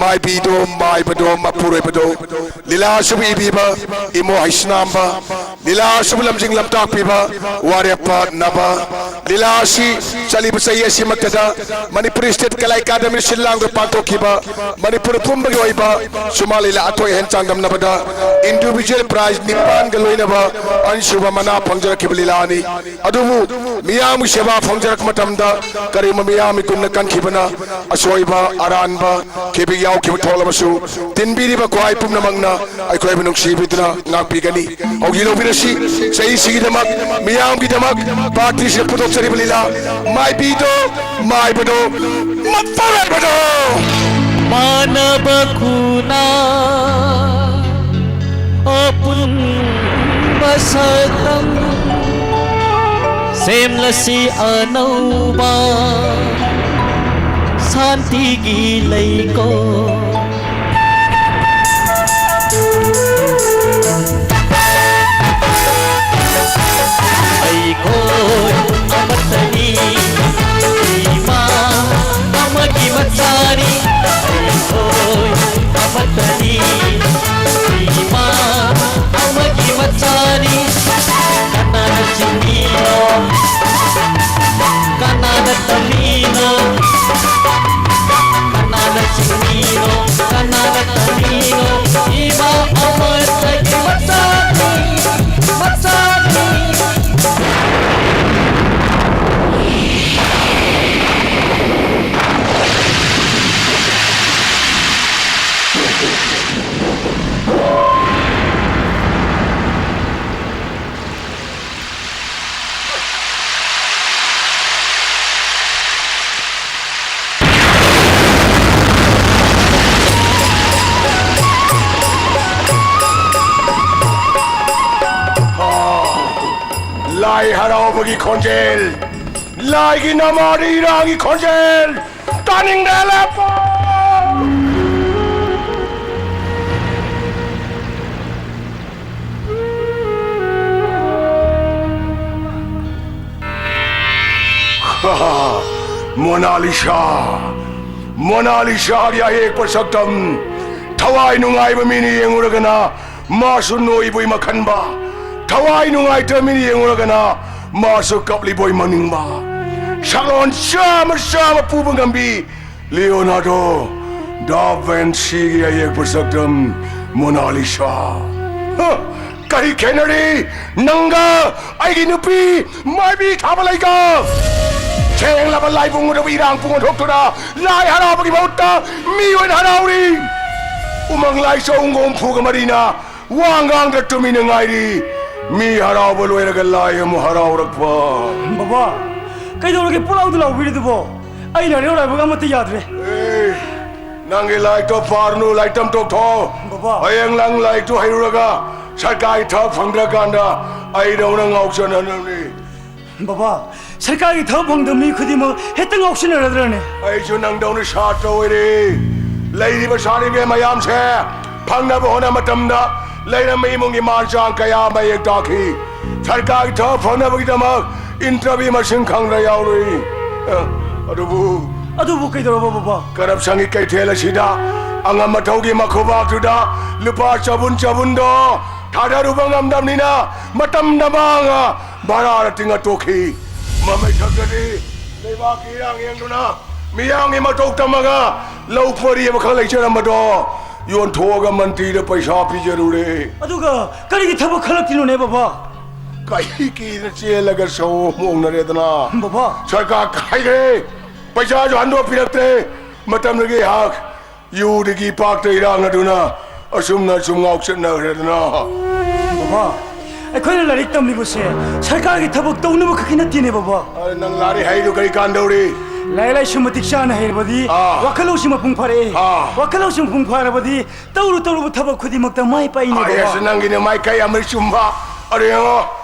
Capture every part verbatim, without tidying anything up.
ꯃꯥꯏꯕꯤꯗꯣ, ꯃꯥꯏꯕꯗꯣ, ꯃꯄꯨꯔꯣꯏꯕꯗꯣ, ꯂꯤꯂꯥ ꯑꯁꯤꯕꯨ ꯏꯕꯤꯕ ꯏꯃꯣ ꯍꯩꯁꯅꯥꯝꯕ, ꯂꯤꯂꯥ ꯑꯁꯤꯕꯨ ꯂꯝꯖꯤꯡ ꯂꯝꯇꯥꯛꯄꯤꯕ ꯋꯥꯔꯦꯞꯄ ꯅꯕ, ꯂꯤꯂꯥ ꯑꯁꯤ ꯆꯠꯂꯤꯕ ꯆꯍꯤ ꯑꯁꯤꯃꯛꯇꯗ ꯃꯅꯤꯄꯨꯔ ꯁ꯭ꯇꯦꯠ ꯀꯂꯥ ꯑꯦꯀꯥꯗꯃꯤ ꯁꯤꯜ ꯂꯥꯡꯗꯨꯅ ꯄꯥꯡꯊꯣꯛꯈꯤꯕ ꯃꯅꯤꯄꯨꯔ ꯄꯨꯝꯕꯒꯤ ꯑꯣꯏꯕ ꯁꯨꯃꯥꯡ ꯂꯤꯂꯥ ꯑꯊꯣꯏ ꯑꯍꯦꯟ ꯆꯥꯡꯗꯝꯅꯕꯗ individual prize ꯅꯤꯄꯥꯟꯒ ꯂꯣꯏꯅꯕ ꯑꯅꯤꯁꯨꯕ ꯃꯅꯥ ꯐꯪꯖꯔꯛꯈꯤꯕ ꯂꯤꯂꯥꯅꯤ꯫ ꯑꯗꯨꯕꯨ ꯃꯤꯌꯥꯝꯒꯤ ꯁꯦꯕꯥ ꯐꯪꯖꯔꯛꯄ ꯃꯇꯝꯗ ꯀꯔꯤꯒꯨꯝꯕ ꯃꯤꯌꯥꯝ ꯃꯤꯒꯨꯝꯅ ꯀꯟꯈꯤꯕꯅ, ꯑꯁꯣꯏꯕ, ꯑꯔꯥꯟꯕ, ꯈꯦꯕꯤꯛ ꯌꯥꯎꯈꯤꯕ ꯊꯣꯛꯂꯕꯁꯨ, ꯇꯤꯟꯕꯤꯔꯤꯕ ꯈ꯭ꯋꯥꯏ ꯄꯨꯝꯅꯃꯛꯅ ꯑꯩꯈꯣꯏꯕꯨ ꯅꯨꯡꯁꯤꯕꯤꯗꯨꯅ ꯉꯥꯛꯄꯤꯒꯅꯤ꯫ ꯍꯧꯖꯤꯛ ꯂꯧꯕꯤꯔꯁꯤ, ꯆꯍꯤꯁꯤꯒꯤꯗꯃꯛ, ꯃꯤꯌꯥꯝꯒꯤꯗꯃꯛ ꯄꯥꯔꯇꯤꯁꯤꯅ ꯄꯨꯊꯣꯛꯆꯔꯤꯕ ꯂꯤꯂꯥ ꯃꯥꯏꯕꯤꯗꯣ, ꯃꯥꯏꯕꯗꯣ, ꯃꯄꯨꯔꯣꯏꯕꯗꯣ꯫ ꯃꯥꯟꯅꯕ ꯈꯨꯟꯅꯥꯏ ꯑꯄꯨꯟꯕ ꯁꯛꯇꯝ ꯁꯦꯝꯂꯁꯤ ꯑꯅꯧꯕ ꯁꯥꯟꯇꯤꯒꯤ ꯂꯩꯀꯣꯜ꯫ ꯑꯩꯈꯣꯏ ꯑꯃꯠꯇꯅꯤ, ꯏꯃꯥ ꯑꯃꯒꯤ ꯃꯆꯥꯅꯤ꯫ ꯑꯩꯈꯣꯏ ꯑꯃꯠꯇꯅꯤ, ꯏꯃꯥ ꯑꯃꯒꯤ ꯃꯆꯥꯅꯤ꯫ ꯀꯅꯥꯅ ꯆꯤꯡꯃꯤꯅꯣ? ꯀꯅꯥꯅ ꯇꯝꯃꯤꯅꯣ? ꯀꯅꯥꯅ ꯆꯤꯡꯃꯤꯅꯣ? ꯀꯅꯥꯅ ꯇꯝꯃꯤꯅꯣ? ꯏꯃꯥ ꯑꯃꯠꯇꯒꯤ ꯃꯆꯥꯅꯤ, ꯃꯆꯥꯅꯤ꯫ ꯂꯥꯏ ꯍꯔꯥꯎꯕꯒꯤ ꯈꯣꯟꯖꯦꯜ, ꯂꯥꯏꯒꯤ ꯅꯃꯥꯔꯤ ꯏꯔꯥꯒꯤ ꯈꯣꯟꯖꯦꯜ ꯇꯥꯅꯤꯡꯗꯦ, ꯂꯦꯞꯄꯣ! ꯃꯣꯅꯥꯂꯤꯁꯥ, ꯃꯣꯅꯥꯂꯤꯁꯥꯒꯤ ꯑꯌꯦꯛꯄ ꯁꯛꯇꯝ꯫ ꯊꯋꯥꯏ ꯅꯨꯡꯉꯥꯏꯕ ꯃꯤꯅ ꯌꯦꯡꯂꯨꯔꯒꯅ ꯃꯥꯁꯨ ꯅꯣꯛꯏꯕꯣꯏ ꯃꯈꯟꯕ, ꯊꯋꯥꯏ ꯅꯨꯡꯉꯥꯏꯇꯕ ꯃꯤꯅ ꯌꯦꯡꯂꯨꯔꯒꯅ ꯃꯥꯁꯨ ꯀꯞꯂꯤꯕꯣꯏ ꯃꯅꯤꯡꯕ꯫ ꯁꯛꯂꯣꯟ ꯆꯥꯝꯃ ꯆꯥꯝꯃ ꯄꯨꯕ ꯉꯝꯕꯤ ꯂꯤꯑꯣꯅꯥꯔꯗꯣ ꯗꯥ ꯚꯤꯟꯁꯤꯒꯤ ꯑꯌꯦꯛꯄ ꯁꯛꯇꯝ ꯃꯣꯅꯥꯂꯤꯁꯥ꯫ ꯍ! ꯀꯔꯤ ꯈꯦꯠꯅꯔꯤ ꯅꯪꯒ ꯑꯩꯒꯤ ꯅꯨꯄꯤ ꯃꯥꯏꯕꯤ ꯊꯥꯕ ꯂꯩꯒ? ꯁꯦꯡꯂꯕ ꯂꯥꯏꯕꯨꯡ ꯑꯗꯨꯕꯨ ꯏꯔꯥꯡ ꯄꯨꯡ ꯊꯣꯛꯇꯨꯅ ꯂꯥꯏ ꯍꯔꯥꯎꯕꯒꯤ ꯃꯍꯨꯠꯇ ꯃꯤ ꯑꯣꯏꯅ ꯍꯔꯥꯎꯔꯤ꯫ ꯎꯃꯪ ꯂꯥꯏ ꯆꯍꯨꯝꯒ ꯍꯨꯝꯐꯨꯒ ꯃꯔꯤꯅ ꯋꯥ ꯉꯥꯡꯗ ꯇꯨꯃꯤꯟꯅ ꯉꯥꯏꯔꯤ꯫ ꯃꯤ ꯍꯔꯥꯎꯕ ꯂꯣꯏꯔꯒ ꯂꯥꯏ ꯑꯃꯨꯛ ꯍꯔꯥꯎꯔꯛꯄ꯫ ꯕꯕꯥ, ꯀꯩꯗꯧꯔꯒꯦ ꯄꯨꯂꯥꯎꯗ ꯂꯥꯎꯕꯤꯔꯤꯗꯨꯕꯣ? ꯑꯩ ꯂꯥꯏꯔꯤꯛ ꯂꯥꯏꯕꯛ ꯑꯃꯠꯇ ꯌꯥꯗ꯭ꯔꯦ꯫ ꯑꯦ, ꯅꯪꯒꯤ ꯂꯥꯏꯔꯤꯛꯇꯣ ꯄꯥꯔꯨꯅꯨ, ꯂꯥꯏꯔꯤꯛ ꯇꯝ ꯇꯣꯛꯊꯣꯛꯑꯣ꯫ ꯕꯕꯥ꯫ ꯍꯌꯦꯡ ꯅꯪ ꯂꯥꯏꯔꯤꯛꯇꯨ ꯍꯩꯔꯨꯔꯒ ꯁꯔꯀꯥꯔꯒꯤ ꯊꯕꯛ ꯐꯪꯗ꯭ꯔꯀꯥꯟꯗ ꯑꯩꯗꯧꯅ ꯉꯥꯎꯆꯠꯅꯅꯕꯅꯤ꯫ ꯕꯕꯥ, ꯁꯔꯀꯥꯔꯒꯤ ꯊꯕꯛ ꯐꯪꯗꯕ ꯃꯤ ꯈꯨꯗꯤꯡꯃꯛ ꯍꯦꯛꯇ ꯉꯥꯎꯁꯤꯟꯅꯔꯗ꯭ꯔꯅꯦ? ꯑꯩꯁꯨ ꯅꯪꯗꯧꯅ ꯁꯥꯇ꯭ꯔ ꯑꯣꯏꯔꯦ꯫ ꯂꯩꯔꯤꯕ ꯁꯥꯔꯤꯕ ꯃꯌꯥꯝꯁꯦ ꯐꯪꯅꯕ ꯍꯣꯠꯅ ꯃꯇꯝꯗ ꯂꯩꯔꯝꯕ ꯏꯃꯨꯡꯒꯤ ꯃꯥꯟ ꯆꯥꯡ ꯀꯌꯥ ꯃꯌꯦꯛ ꯇꯥꯈꯤ꯫ ꯁꯔꯀꯥꯔꯒꯤ ꯊꯕꯛ ꯐꯪꯅꯕꯒꯤꯗꯃꯛ ꯏꯟꯇꯔꯚ꯭ꯌꯨ ꯃꯁꯤꯡ ꯈꯪꯗ ꯌꯥꯎꯔꯨꯏ꯫ ꯑ, ꯑꯗꯨꯕꯨ ꯑꯗꯨꯕꯨ ꯀꯩꯗꯧꯔꯕ ꯕꯕꯥ? ꯀꯔꯞꯁꯟꯒꯤ ꯀꯩꯊꯦꯜ ꯑꯁꯤꯗ ꯑꯉꯝ ꯑꯊꯧꯒꯤ ꯃꯈꯨꯕꯥꯛꯇꯨꯗ ꯂꯨꯄꯥ ꯆꯕꯨꯟ ꯆꯕꯨꯟꯗꯣ ꯊꯥꯗꯔꯨꯕ ꯉꯝꯗꯕꯅꯤꯅ ꯃꯇꯝꯗ ꯃꯥꯡꯉ ꯚꯔꯥꯗ ꯇꯤꯡꯉ ꯇꯣꯛꯈꯤ꯫ ꯃꯃꯩ ꯊꯛꯇꯗꯤ ꯂꯩꯕꯥꯛꯀꯤ ꯏꯔꯥꯡ ꯌꯦꯡꯗꯨꯅ ꯃꯤꯌꯥꯝꯒꯤ ꯃꯇꯧ ꯇꯝꯃꯒ ꯂꯧ ꯄꯔꯤ ꯑꯃꯈꯛ ꯂꯩꯖꯔꯝꯕꯗꯣ ꯌꯣꯟꯊꯣꯛꯑꯒ ꯃꯟꯇ꯭ꯔꯤꯗ ꯄꯩꯁꯥ ꯄꯤꯖꯔꯨꯔꯦ꯫ ꯑꯗꯨꯒ ꯀꯔꯤꯒꯤ ꯊꯕꯛ ꯈꯜꯂꯛꯇ꯭ꯔꯤꯅꯣꯅꯦ ꯕꯕꯥ? ꯀꯩ ꯀꯤꯗꯅ ꯆꯦꯜꯂꯒ ꯁꯑꯣꯝ ꯑꯣꯡꯅꯔꯦꯗꯅ? ꯕꯕꯥ꯫ ꯁꯔꯀꯥꯔ ꯀꯥꯏꯈ꯭ꯔꯦ, ꯄꯩꯁꯥꯁꯨ ꯍꯟꯗꯣꯛꯄꯤꯔꯛꯇ꯭ꯔꯦ꯫ ꯃꯇꯝꯗꯒꯤ ꯑꯩꯍꯥꯛ ꯌꯨꯗꯒꯤ ꯄꯥꯛꯇ ꯏꯔꯥꯡ ꯑꯗꯨꯅ ꯑꯁꯨꯝꯅ ꯑꯁꯨꯝ ꯉꯥꯎꯆꯠꯅꯈ꯭ꯔꯦꯗꯅ꯫ ꯕꯕꯥ, ꯑꯩꯈꯣꯏꯅ ꯂꯥꯏꯔꯤꯛ ꯇꯝꯂꯤꯕꯁꯦ ꯁꯔꯀꯥꯔꯒꯤ ꯊꯕꯛ ꯇꯧꯅꯕ ꯈꯛꯀꯤ ꯅꯠꯇꯦꯅꯦ ꯕꯕꯥ꯫ ꯑ, ꯅꯪ ꯂꯥꯏꯔꯤꯛ ꯍꯩꯗꯨ ꯀꯔꯤ ꯀꯥꯟꯗꯧꯔꯤ? ꯂꯥꯏꯔꯤꯛ ꯂꯥꯏꯁꯨ ꯃꯇꯤꯛ ꯆꯥꯅ ꯍꯩꯔꯕꯗꯤ, ꯑꯥ꯫ ꯋꯥꯈꯜ ꯂꯧꯁꯤꯡ ꯃꯄꯨꯡ ꯐꯥꯔꯛꯑꯦ꯫ ꯑꯥ꯫ ꯋꯥꯈꯜ ꯂꯧꯁꯤꯡ ꯃꯄꯨꯡ ꯐꯥꯔꯕꯗꯤ ꯇꯧꯔꯨ ꯇꯧꯔꯨꯕ ꯊꯕꯛ ꯈꯨꯗꯤꯡꯃꯛꯇ ꯃꯥꯏ ꯄꯥꯛꯏꯅꯦ ꯑꯥ, ꯕꯕꯥ꯫ ꯌꯦꯁ, ꯅꯪꯒꯤꯅꯦ ꯃꯥꯏꯀꯩ ꯑꯃ ꯆꯨꯝꯕ꯫ ꯑꯗꯨ ꯌꯦꯡꯉꯣ,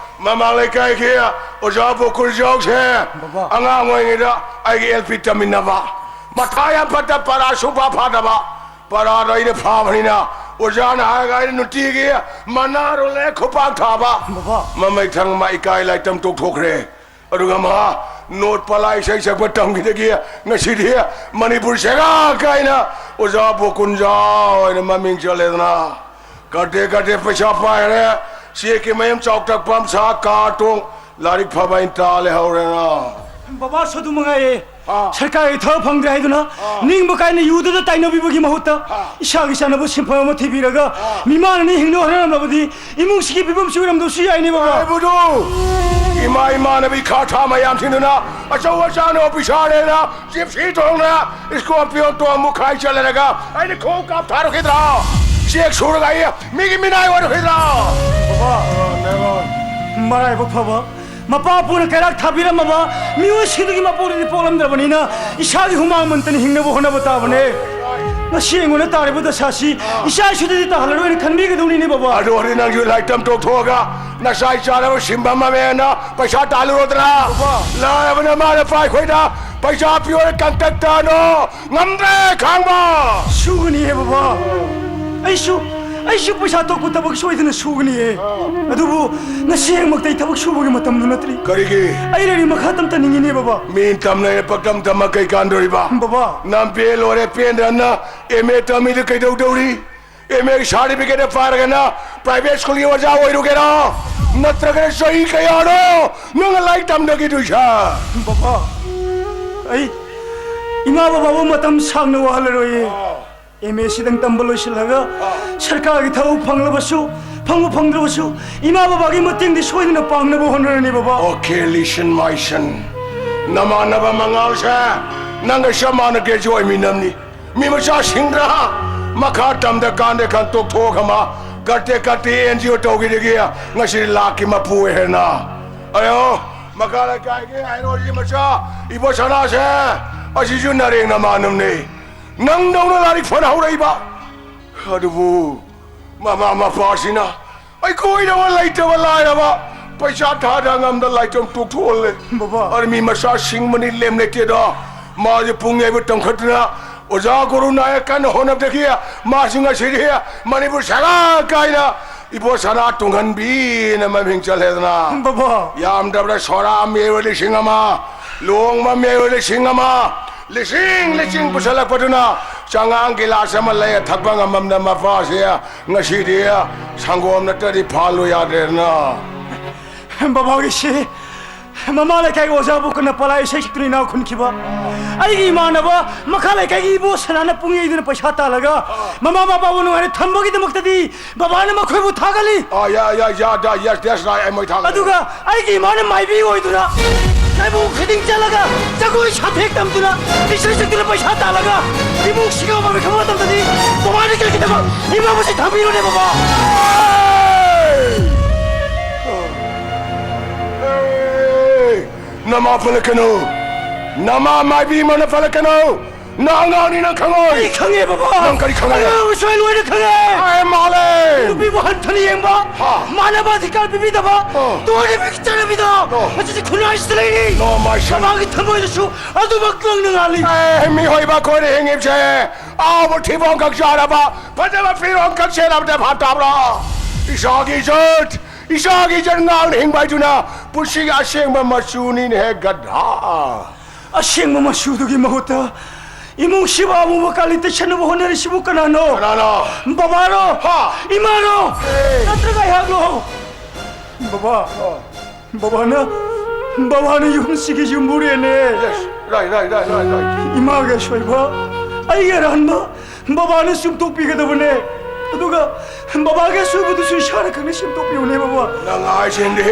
ꯃꯃꯥꯡ ꯂꯩꯀꯥꯏꯒꯤ ꯑꯣꯖꯥ ꯕꯣꯀꯨꯔꯖꯥꯎꯁꯦ ꯕꯕꯥ꯫ ꯑꯉꯥꯡ ꯑꯣꯏꯔꯤꯉꯩꯗ ꯑꯩꯒꯤ ꯑꯦꯜ ꯄꯤ ꯇꯝꯃꯤꯟꯅꯕ꯫ ꯃꯊꯥ ꯌꯥꯝ ꯐꯠꯇ ꯄꯔꯥ ꯁꯨꯡꯐꯥ ꯐꯥꯗꯕ꯫ ꯄꯔꯥꯗꯣ ꯑꯩꯅ ꯐꯥꯕꯅꯤꯅ ꯑꯣꯖꯥꯅ ꯍꯥꯏꯔꯒ ꯑꯩꯅ ꯅꯨꯡꯇꯤꯒꯤ ꯃꯅꯥꯔꯣ ꯂꯩ ꯈꯨꯄꯥꯛ ꯊꯥꯕ꯫ ꯕꯕꯥ꯫ ꯃꯃꯩ ꯊꯪ ꯃꯥ ꯏꯀꯥꯏ ꯂꯥꯏꯇꯝ ꯇꯣꯛꯊꯣꯛꯈ꯭ꯔꯦ꯫ ꯑꯗꯨꯒ ꯃꯥ ꯅꯣꯠ ꯄꯂꯥ ꯏꯁꯩ ꯁꯛꯄ ꯇꯝꯈꯤꯗꯒꯤ ꯉꯁꯤꯗꯤ ꯃꯅꯤꯄꯨꯔ ꯁꯦꯒꯥ ꯀꯥꯏꯅ ꯑꯣꯖꯥ ꯕꯣꯀꯨꯟꯖꯥ ꯑꯣꯏꯅ ꯃꯃꯤꯡ ꯆꯠꯂꯦꯗꯅ꯫ ꯀꯥꯇꯦ ꯀꯥꯇꯦ ꯄꯩꯁꯥ ꯄꯥꯏꯔꯦ, ꯆꯦꯛꯀꯤ ꯃꯌꯨꯝ ꯆꯥꯎꯇꯛꯄ ꯑꯃ ꯁꯥ, ꯀꯥꯔ ꯇꯣꯡ, ꯂꯥꯏꯔꯤꯛ ꯐꯕ ꯑꯩꯅ ꯇꯥ ꯂꯩꯍꯧꯔꯦꯅ꯫ ꯕꯕꯥꯁꯨ ꯑꯗꯨ ꯃꯉꯥꯏꯌꯦ꯫ ꯑꯥ꯫ ꯁꯔꯀꯥꯔꯒꯤ ꯊꯕꯛ ꯐꯪꯗ꯭ꯔꯦ ꯍꯥꯏꯗꯨꯅ ꯑꯥ꯫ ꯅꯤꯡꯕ ꯀꯥꯏꯅ ꯌꯨꯗꯨꯗ ꯇꯥꯏꯅꯕꯤꯕꯒꯤ ꯃꯍꯨꯠꯇ ꯑꯥ꯫ ꯏꯁꯥꯒꯤ ꯆꯥꯅꯕ ꯁꯤꯟꯐꯝ ꯑꯃ ꯊꯤꯕꯤꯔꯒ ꯑꯥ꯫ ꯃꯤꯃꯥꯟꯅꯅ ꯍꯤꯡꯅꯕ ꯍꯣꯠꯅꯔꯝꯂꯕꯗꯤ ꯏꯃꯨꯡꯁꯤꯒꯤ ꯐꯤꯕꯝꯁꯤ ꯑꯣꯏꯔꯝꯗꯕꯁꯨ ꯌꯥꯏꯅꯦ, ꯕꯕꯥ꯫ ꯍꯥꯏꯕꯗꯨ ꯏꯃꯥ ꯏꯃꯥꯟꯅꯕꯤ ꯈꯥ ꯊꯥ ꯃꯌꯥꯝꯁꯤꯡꯗꯨꯅ ꯑꯆꯧ ꯑꯆꯥꯡꯅ ꯑꯣꯐꯤꯁꯥꯔꯅꯦꯅ ꯖꯤꯞꯁꯤ ꯇꯣꯡꯅ ꯏꯁꯀꯣꯔꯄꯤꯌꯣ ꯇꯣꯡ ꯃꯨꯛꯈꯥꯏ ꯆꯠꯂꯔꯒ ꯑꯩꯅ ꯈꯣꯡ ꯀꯥꯞꯊꯥꯔꯨꯈꯤꯗ꯭ꯔꯣ? ꯆꯦꯛ ꯁꯨꯔꯒ ꯑꯩ ꯃꯤꯒꯤ ꯃꯤꯅꯥꯏ ꯑꯣꯏꯔꯨꯈꯤꯗ꯭ꯔꯣ? ꯕꯕꯥ, ꯃꯔꯥꯏꯕꯛ ꯐꯕ ꯃꯄꯥ ꯄꯨꯅ ꯀꯩꯔꯥꯛ ꯊꯥꯕꯤꯔꯝꯃꯕ ꯃꯤꯑꯣꯏꯁꯤꯡꯗꯨꯒꯤ ꯃꯄꯣꯛꯇꯗꯤ ꯄꯣꯛꯂꯝꯗ꯭ꯔꯕꯅꯤꯅ ꯏꯁꯥꯒꯤ ꯍꯨꯃꯥꯡ ꯃꯟꯇꯅ ꯍꯤꯡꯅꯕ ꯍꯣꯠꯅꯕ ꯇꯥꯕꯅꯦ꯫ ꯉꯁꯤ ꯑꯩꯉꯣꯟꯗ ꯇꯥꯔꯤꯕ ꯗꯁꯥꯁꯤ ꯏꯆꯥ ꯏꯁꯨꯗꯗꯤ ꯇꯥꯍꯜꯂꯔꯣꯏꯅ ꯈꯟꯕꯤꯒꯗꯧꯅꯤꯅꯦ, ꯕꯕꯥ꯫ ꯑꯗꯨ ꯑꯣꯏꯔꯗꯤ ꯅꯪꯁꯨ ꯂꯥꯏꯔꯤꯛ ꯇꯝ ꯇꯣꯛꯊꯣꯛꯑꯒ ꯅꯆꯥ ꯏꯆꯥꯅꯕ ꯁꯤꯟꯕ ꯑꯃ ꯃꯦꯟꯅ ꯄꯩꯁꯥ ꯇꯥꯜꯂꯨꯔꯣꯗꯅ꯫ ꯕꯕꯥ꯫ ꯂꯥꯏꯔꯕꯅ ꯃꯥꯅ ꯄꯥꯏ ꯑꯩꯈꯣꯏꯗ ꯄꯩꯁꯥ ꯄꯤꯌꯣꯅ ꯀꯟꯇꯛ ꯇꯥꯅꯣ꯫ ꯉꯝꯗ꯭ꯔꯦ ꯈꯥꯡꯕ꯫ ꯁꯨꯒꯅꯤꯍꯦ, ꯕꯕꯥ꯫ ꯑꯩꯁꯨ, ꯑꯩꯁꯨ ꯄꯩꯁꯥ ꯊꯣꯛꯄ ꯊꯕꯛ ꯁꯣꯏꯗꯅ ꯁꯨꯒꯅꯤꯍꯦ꯫ ꯑꯗꯨꯕꯨ ꯉꯁꯤ ꯍꯦꯛꯃꯛꯇ ꯑꯩ ꯊꯕꯛ ꯁꯨꯕꯒꯤ ꯃꯇꯝꯗꯨ ꯅꯠꯇ꯭ꯔꯤ꯫ ꯀꯔꯤꯒꯤ? ꯑꯩ ꯂꯥꯏꯔꯤꯛ ꯃꯈꯥ ꯇꯝꯊꯅꯤꯡꯉꯤꯅꯦ, ꯕꯕꯥ꯫ ꯃꯤ ꯇꯝꯅꯩꯅ ꯄꯛꯇꯝ ꯇꯝꯃ ꯀꯩ ꯀꯥꯟꯗꯣꯔꯤꯕ? ꯕꯕꯥ꯫ ꯅꯝꯄꯦ ꯂꯣꯏꯔꯦ ꯄꯦꯟꯗ꯭ꯔꯅ ꯑꯦꯝ ꯑꯦ ꯇꯝꯃꯤꯗꯨ ꯀꯩꯗꯧꯗꯧꯔꯤ? ꯑꯦꯝ ꯑꯦ ꯁꯥꯔꯇꯤꯐꯤꯀꯦꯠ ꯄꯥꯏꯔꯒꯅ ꯄ꯭ꯔꯥꯏꯚꯦꯠ ꯁ꯭ꯀꯨꯜꯒꯤ ꯑꯣꯖꯥ ꯑꯣꯏꯔꯨꯒꯦꯔꯣ? ꯅꯠꯇ꯭ꯔꯒꯅ ꯆꯍꯤ ꯀꯌꯥꯅꯣ ꯅꯪꯅ ꯂꯥꯏꯔꯤꯛ ꯇꯝꯗꯒꯤꯗꯣꯏꯁꯦ? ꯕꯕꯥ, ꯑꯩ ꯏꯃꯥ ꯕꯕꯥꯕꯨ ꯃꯇꯝ ꯁꯥꯡꯅ ꯋꯥꯍꯜꯂꯔꯣꯏꯌꯦ꯫ ꯑꯦꯝ ꯑꯦ ꯁꯤꯗꯪ ꯇꯝꯕ ꯂꯣꯏꯁꯤꯜꯂꯒ ꯁꯔꯀꯥꯔꯒꯤ ꯊꯕꯛ ꯐꯪꯂꯕꯁꯨ, ꯐꯪꯕ ꯐꯪꯗ꯭ꯔꯕꯁꯨ, ꯏꯃꯥ ꯕꯕꯥꯒꯤ ꯃꯇꯦꯡꯗꯤ ꯁꯣꯏꯗꯅ ꯄꯥꯡꯅꯕ ꯍꯣꯠꯅꯔꯅꯤ, ꯕꯕꯥ꯫ Okay, listen, my son. ꯅꯃꯥꯟꯅꯕ ꯃꯉꯥꯜꯁꯦ ꯅꯪꯒ ꯆꯞ ꯃꯥꯟꯅ graduate ꯑꯣꯏꯃꯤꯟꯅꯕꯅꯤ꯫ ꯃꯤ ꯃꯆꯥꯁꯤꯡꯗ ꯃꯈꯥ ꯇꯝꯗ ꯀꯥꯟꯗꯦ ꯈꯟ ꯇꯣꯛꯊꯣꯛꯑꯒ ꯃꯥ ꯀꯠꯇꯦ ꯀꯠꯇꯦ ꯑꯦꯟ ꯖꯤ ꯑꯣ ꯇꯧꯈꯤꯗꯒꯤ ꯉꯁꯤ ꯂꯥꯛꯀꯤ ꯃꯄꯨ ꯑꯣꯏꯍꯦꯅ꯫ ꯑꯌꯣ, ꯃꯈꯥ ꯂꯩꯀꯥꯏꯒꯤ ꯍꯥꯏꯔꯣꯁꯤ ꯃꯆꯥ ꯏꯕꯣ ꯁꯅꯥꯁꯦ, ꯑꯁꯤꯁꯨ ꯅꯔꯦꯡ ꯅꯃꯥꯟꯅꯕꯅꯤ꯫ ꯅꯪꯗꯧꯅ ꯂꯥꯏꯔꯤꯛ ꯐꯅ ꯍꯧꯔꯛꯏꯕ꯫ ꯑꯗꯨꯕꯨ ꯃꯃꯥ ꯃꯄꯥꯁꯤꯅ ꯑꯩꯈꯣꯏꯗꯧꯅ ꯂꯩꯇꯕ ꯂꯥꯏꯔꯕ ꯄꯩꯁꯥ ꯊꯥꯗ ꯉꯝꯗ ꯂꯥꯏꯔꯤꯛꯇꯝ ꯇꯣꯛꯊꯣꯛꯍꯜꯂꯦ꯫ ꯕꯕꯥ꯫ ꯑꯗꯨ ꯃꯤ ꯃꯆꯥ ꯁꯤꯡꯕꯅꯤ ꯂꯦꯝ ꯂꯩꯇꯦꯗꯣ꯫ ꯃꯥꯁꯦ ꯄꯨꯡ ꯌꯩꯕ ꯇꯝꯈꯠꯇꯅ ꯑꯣꯖꯥ ꯒꯨꯔꯨ ꯅꯥꯏ ꯀꯟꯅ ꯍꯣꯠꯅꯕꯗꯒꯤ ꯃꯥꯁꯤ ꯉꯁꯤꯗꯤ ꯃꯅꯤꯄꯨꯔ ꯁꯔꯥ ꯀꯥꯏꯅ ꯏꯕꯣ ꯁꯅꯥ ꯇꯨꯡꯍꯟꯕꯤꯅ ꯃꯃꯤꯡ ꯆꯠꯂꯦꯗꯅ꯫ ꯕꯕꯥ꯫ ꯌꯥꯝꯗ꯭ꯔꯕꯗ ꯁꯣꯔꯥ ꯑꯃ ꯌꯩꯔꯣ ꯂꯤꯁꯤꯡ ꯑꯃ, ꯂꯨꯍꯣꯡꯕ ꯑꯃ ꯌꯩꯔꯣ ꯂꯤꯁꯤꯡ ꯑꯃ, ꯂꯤꯁꯤꯡ ꯂꯤꯁꯤꯡ ꯄꯨꯁꯜꯂꯛꯄꯗꯨꯅ ꯆꯉꯥꯡ ꯒꯤꯂꯥꯁ ꯑꯃ ꯂꯩꯔ ꯊꯛꯄ ꯉꯝꯃꯝꯗ ꯃꯄꯥꯁꯦ ꯉꯁꯤꯗꯤ ꯁꯪꯒꯣꯝ ꯅꯠꯇ꯭ꯔꯗꯤ ꯐꯥꯜꯂꯨ ꯌꯥꯗ꯭ꯔꯦꯗꯅ꯫ ꯕꯕꯥꯒꯤꯁꯤ ꯃꯃꯥ ꯂꯩꯀꯥꯏꯒꯤ ꯑꯣꯖꯥꯕꯨ ꯀꯟꯅ ꯄꯂꯥ ꯏꯁꯩ ꯁꯛꯇꯨꯅ ꯏꯅꯥꯛ ꯈꯨꯟꯈꯤꯕ꯫ ꯑꯩꯒꯤ ꯏꯃꯥꯟꯅꯕ ꯃꯈꯥ ꯂꯩꯀꯥꯏꯒꯤ ꯏꯕꯣ ꯁꯅꯥꯅ ꯄꯨꯡ ꯌꯩꯗꯨꯅ ꯄꯩꯁꯥ ꯇꯥꯜꯂꯒ ꯃꯃꯥ ꯃꯄꯥꯕꯨ ꯅꯨꯡꯉꯥꯏꯅ ꯊꯝꯕꯒꯤꯗꯃꯛꯇꯗꯤ ꯕꯕꯥꯅ ꯃꯈꯣꯏꯕꯨ ꯊꯥꯒꯠꯂꯤ꯫ ꯑꯥ, ꯌꯥ, ꯌꯥ, ꯌꯥ, ꯗꯥ, yes, that's right, ꯑꯩ ꯃꯣꯏ ꯊꯥꯒꯠꯂꯤ꯫ ꯑꯗꯨꯒ ꯑꯩꯒꯤ ꯏꯃꯥꯅ ꯃꯥꯏꯕꯤ ꯑꯣꯏꯗꯨꯅ ꯂꯥꯏꯕꯨꯡ ꯈꯨꯗꯤꯡ ꯆꯠꯂꯒ ꯖꯒꯣꯏ ꯁꯥꯊꯦꯛ ꯇꯝꯗꯨꯅ ꯏꯁꯩ ꯁꯛꯇꯨꯅ ꯄꯩꯁꯥ ꯇꯥꯜꯂꯒ ꯏꯃꯨꯡ ꯁꯤꯒ ꯃꯃꯤ ꯈꯪꯕ ꯃꯇꯝꯗꯗꯤ ꯕꯕꯥꯅ ꯀꯔꯤꯒꯤꯗꯃꯛ ꯏꯃꯥ ꯃꯁꯤ ꯊꯝꯕꯤꯔꯨꯅꯦ ꯕꯕꯥ? ꯍꯦ! ꯅꯃꯥ ꯄꯜꯂꯛꯀꯅꯨ! ꯅꯃꯥ ꯃꯥꯏꯕꯤ ꯏꯃꯥꯅ ꯄꯜꯂꯛꯀꯅꯨ! ꯅꯪ ꯑꯉꯥꯡꯅꯤ, ꯅꯪ ꯈꯪꯉꯣꯏ! ꯑꯩ ꯈꯪꯉꯦ, ꯕꯕꯥ! ꯅꯪ ꯀꯔꯤ ꯈꯪꯉꯦ? ꯑꯉꯥꯡ ꯑꯃꯁꯨ ꯑꯩ ꯂꯣꯏꯅ ꯈꯪꯉꯦ! ꯑꯩ ꯃꯥꯜꯂꯦ! ꯅꯨꯄꯤꯕꯨ ꯍꯟꯊꯅ ꯌꯦꯡꯕ, ꯍꯥ! ꯃꯥꯟꯅꯕ ꯑꯙꯤꯀꯥꯔ ꯄꯤꯕꯤꯗꯕ, ꯑꯣ꯫ ꯇꯣꯔꯤꯕꯒꯤ ꯆꯠꯅꯕꯤꯗꯣ ꯑꯣ꯫ ꯃꯁꯤꯗꯤ ꯈꯨꯟꯅꯥꯏꯁꯤꯗ ꯂꯩꯔꯤ! ꯅꯣ, ꯃꯥꯏ ꯁꯟ! ꯕꯕꯥꯒꯤ ꯊꯃꯣꯏꯗꯁꯨ ꯑꯗꯨꯃꯛ ꯅꯪꯅ ꯉꯥꯜꯂꯤ! ꯑꯦ, ꯃꯤꯑꯣꯏꯕ ꯑꯩꯈꯣꯏꯅ ꯍꯤꯡꯉꯤꯕꯁꯦ ꯑꯍꯥꯎꯕ ꯊꯤꯕꯣꯡ ꯈꯛ ꯆꯥꯔꯕ, ꯐꯖꯕ ꯐꯤꯔꯣꯜ ꯈꯛ ꯁꯦꯠꯂꯕꯗ ꯚꯥꯞ ꯇꯥꯕ꯭ꯔꯥ? ꯏꯁꯥꯒꯤ ꯏꯖꯠ, ꯏꯁꯥꯒꯤ ꯏꯖꯠ ꯉꯥꯛꯅ ꯍꯤꯡꯕ ꯍꯥꯏꯗꯨꯅ ꯄꯨꯟꯁꯤꯒꯤ ꯑꯁꯦꯡꯕ ꯃꯆꯨꯅꯤꯅꯦꯍꯦ, ꯒꯙꯥ꯫ ꯑꯁꯦꯡꯕ ꯃꯆꯨꯗꯨꯒꯤ ꯃꯍꯨꯠꯇ ꯏꯃꯨꯡ ꯁꯤꯕ ꯑꯃꯨꯕ ꯀꯥꯂꯤ ꯇꯩꯁꯟꯅꯕ ꯍꯣꯠꯅꯔꯤꯁꯤꯕꯨ ꯀꯅꯥꯅꯣ? ꯀꯅꯥꯅꯣ? ꯕꯕꯥꯔꯣ? ꯍꯥ? ꯏꯃꯥꯔꯣ? ꯑꯦ! ꯅꯠꯇ꯭ꯔꯒ ꯑꯩꯍꯥꯛꯂꯣ? ꯕꯕꯥ, ꯍꯥ? ꯕꯕꯥꯅ, ꯕꯕꯥꯅ ꯌꯨꯝꯁꯤꯒꯤ ꯌꯨꯝꯕꯨꯔꯦꯟꯅꯦ꯫ Yes, right, right, right, right, right. ꯏꯃꯥꯒꯤ ꯑꯁꯣꯏꯕ, ꯑꯩꯒꯤ ꯑꯔꯥꯟꯕ ꯕꯕꯥꯅ ꯆꯨꯝꯊꯣꯛꯄꯤꯒꯗꯕꯅꯦ꯫ ꯑꯗꯨꯒ ꯕꯕꯥꯒꯤ ꯑꯁꯣꯏꯕꯗꯨꯁꯨ ꯏꯁꯥꯅ ꯈꯪꯅ ꯁꯦꯝꯗꯣꯛꯄꯤꯌꯨꯅꯦ, ꯕꯕꯥ꯫ ꯅꯪ ꯍꯥꯏꯁꯤꯡꯗꯤ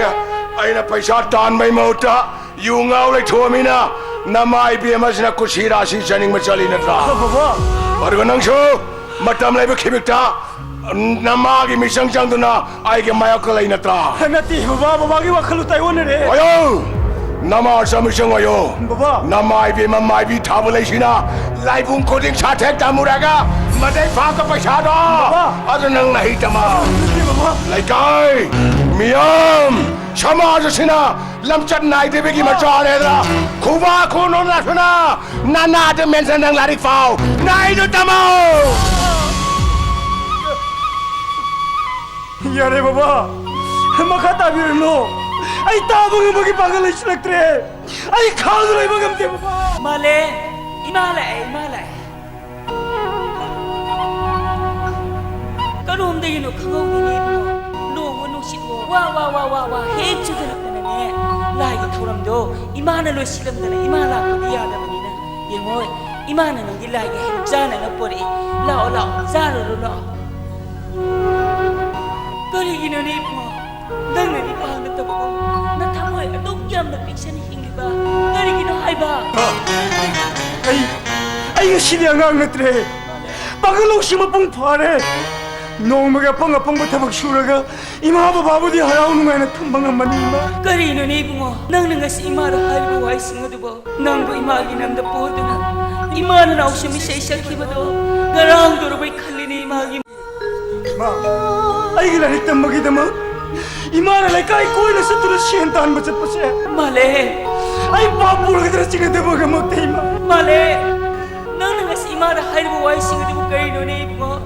ꯑꯩꯅ ꯄꯩꯁꯥ ꯇꯥꯟꯕꯩ ꯃꯍꯨꯠꯇ ꯌꯨ ꯉꯥꯎ ꯂꯩꯊꯣꯛꯑꯃꯤꯅ ꯅꯃꯥ ꯏꯕꯦꯝꯃꯁꯤꯅ ꯀꯨꯁꯤ ꯔꯥꯁꯤ ꯆꯥꯅꯤꯡꯕ ꯆꯠꯂꯤ ꯅꯠꯇ꯭ꯔꯥ? ꯕꯕꯥ! ꯑꯗꯨꯒ ꯅꯪꯁꯨ ꯃꯇꯝ ꯂꯩꯕ ꯈꯤꯕꯤꯛꯇ ꯅꯃꯥꯒꯤ ꯃꯤꯆꯪ ꯆꯪꯗꯨꯅ ꯑꯩꯒꯤ ꯃꯥꯌꯣꯛꯇ ꯂꯩ ꯅꯠꯇ꯭ꯔꯥ? ꯅꯠꯇꯦ, ꯕꯕꯥ, ꯕꯕꯥꯒꯤ ꯋꯥꯈꯜ ꯂꯨꯇꯥꯏ ꯑꯣꯟꯅꯔꯦ꯫ ꯑꯣꯌꯣ! ꯅꯃꯥ ꯆꯪ ꯃꯤꯆꯪ ꯑꯣꯌꯣ꯫ ꯕꯕꯥ! ꯅꯃꯥ ꯏꯕꯦꯝꯃ ꯃꯥꯏꯕꯤ ꯊꯥꯕ ꯂꯩꯁꯤꯅ ꯂꯥꯏꯕꯨꯡ ꯈꯨꯗꯤꯡ ꯁꯥꯊꯦꯛ ꯇꯝꯃꯨꯔꯒ ꯃꯗꯩ ꯐꯥꯛꯄ ꯄꯩꯁꯥꯗꯣ ꯕꯕꯥ! ꯑꯗꯨ ꯅꯪ ꯅꯍꯩ ꯇꯝꯃ꯫ ꯅꯠꯇꯦ, ꯕꯕꯥ꯫ ꯂꯩꯀꯥꯏ, ꯃꯤꯌꯥꯝ, ꯁꯃꯥꯖ ꯑꯁꯤꯅ ꯂꯝꯆꯠ ꯅꯥꯏꯗꯕꯒꯤ ꯃꯆꯥꯅꯦꯗ꯫ ꯈꯨꯕꯥꯛ ꯈꯨꯅꯨ ꯅꯁꯨꯅ ꯅꯅꯥꯗ ꯃꯦꯟꯁꯟ ꯅꯪ ꯂꯥꯏꯔꯤꯛ ꯄꯥꯎ꯫ ꯅꯥꯏꯗ ꯇꯝꯃꯣ꯫ ꯌꯥꯔꯦ ꯕꯕꯥ, ꯃꯈꯥ ꯇꯥꯕꯤꯔꯅꯨ꯫ ꯑꯩ ꯇꯥꯕ ꯉꯝꯕꯒꯤ ꯄꯥꯡꯒꯜ ꯂꯩꯁꯤꯜꯂꯛꯇ꯭ꯔꯦ꯫ ꯑꯩ ꯈꯥꯡꯗꯨꯅ ꯂꯩꯕ ꯉꯝꯗꯦ ꯕꯕꯥ꯫ ꯃꯥꯂꯦ, ꯏꯃꯥ ꯂꯥꯛꯑꯦ, ꯏꯃꯥ ꯂꯥꯛꯑꯦ꯫ ꯀꯔꯣꯝꯗꯒꯤꯅꯣ ꯈꯪꯍꯧꯗꯦꯅꯦ ꯏꯕꯨꯡꯉꯣ꯫ ꯅꯣꯡꯃ ꯅꯨꯡꯁꯤꯠꯋꯣ ꯋꯥ ꯋꯥ ꯋꯥ ꯋꯥ ꯋꯥ ꯍꯦꯛ ꯆꯨꯗꯔꯛꯇꯅꯅꯦ, ꯂꯥꯏꯒꯤ ꯊꯧꯔꯝꯗꯣ ꯏꯃꯥꯅ ꯂꯣꯏꯁꯤꯜꯂꯝꯗꯅ ꯏꯃꯥ ꯂꯥꯛꯄꯗꯤ ꯌꯥꯗꯕꯅꯤꯅ, ꯌꯦꯡꯉꯣ, ꯏꯃꯥꯅ ꯅꯪꯒꯤ ꯂꯥꯏꯒꯤ ꯍꯩ ꯆꯥꯅꯅ ꯄꯣꯔꯛꯑꯦ꯫ ꯂꯥꯛꯑꯣ, ꯂꯥꯛꯑꯣ, ꯆꯥꯔꯨꯔꯣ, ꯂꯥꯛꯑꯣ꯫ ꯀꯔꯤꯒꯤꯅꯣꯅꯦ ꯏꯕꯨꯡꯉꯣ? ꯅꯪꯅꯗꯤ ꯄꯥꯡꯒꯗꯕꯒꯨꯝ ꯅꯊꯃꯣꯏ ꯑꯗꯨꯛ ꯌꯥꯝꯅ ꯄꯤꯛꯁꯟꯅ ꯍꯤꯡꯂꯤꯕ ꯀꯔꯤꯒꯤꯅꯣ ꯍꯥꯏꯕ? ꯑꯩ, ꯑꯩ ꯉꯁꯤꯗꯤ ꯑꯉꯥꯡ ꯅꯠꯇ꯭ꯔꯦ꯫ ꯄꯥꯡꯒꯜ ꯂꯧꯁꯤꯡ ꯃꯄꯨꯡ ꯐꯥꯔꯦ꯫ ꯅꯣꯡꯃꯒꯤ ꯑꯄꯪ ꯑꯄꯪꯕ ꯊꯕꯛ ꯁꯨꯔꯒ ꯏꯃꯥ ꯕꯕꯥꯕꯨꯗꯤ ꯍꯔꯥꯎ ꯅꯨꯡꯉꯥꯏꯅ ꯊꯝꯕ ꯉꯝꯃꯅꯤ, ꯏꯃꯥ꯫ ꯀꯔꯤꯅꯣꯅꯦ ꯏꯕꯨꯡꯉꯣ? ꯅꯪꯅ ꯉꯁꯤ ꯏꯃꯥꯗ ꯍꯥꯏꯔꯤꯕ ꯋꯥꯍꯩꯁꯤꯡ ꯑꯗꯨꯕꯨ? ꯅꯪꯕꯨ ꯏꯃꯥꯒꯤ ꯅꯝꯗ ꯄꯣꯗꯨꯅ ꯏꯃꯥꯅ ꯅꯥꯎꯁꯨꯝ ꯏꯁꯩ ꯁꯛꯈꯤꯕꯗꯣ ꯉꯔꯥꯡꯗꯧꯔꯕꯣꯏ ꯈꯜꯂꯤꯅꯦ ꯏꯃꯥꯒꯤ꯫ ꯏꯃꯥ, ꯑꯩꯒꯤ ꯂꯥꯏꯔꯤꯛ ꯇꯝꯕꯒꯤꯗꯃꯛ ꯏꯃꯥꯅ ꯂꯩꯀꯥꯏ ꯀꯣꯏꯅ ꯆꯠꯇꯨꯅ ꯁꯦꯟ ꯇꯥꯟꯕ ꯆꯠꯄꯁꯦ, ꯃꯥꯂꯦ, ꯑꯩ ꯄꯥꯞ ꯄꯨꯔꯒꯗ꯭ꯔꯥ ꯆꯤꯡꯅꯗꯕꯒꯃꯛꯇ, ꯏꯃꯥ꯫ ꯃꯥꯂꯦ, ꯅꯪꯅ ꯉꯁꯤ ꯏꯃꯥꯗ ꯍꯥꯏꯔꯤꯕ ꯋꯥꯍꯩꯁꯤꯡ ꯑꯗꯨꯕꯨ ꯀꯔꯤꯅꯣꯅꯦ ꯏꯕꯨꯡꯉꯣ?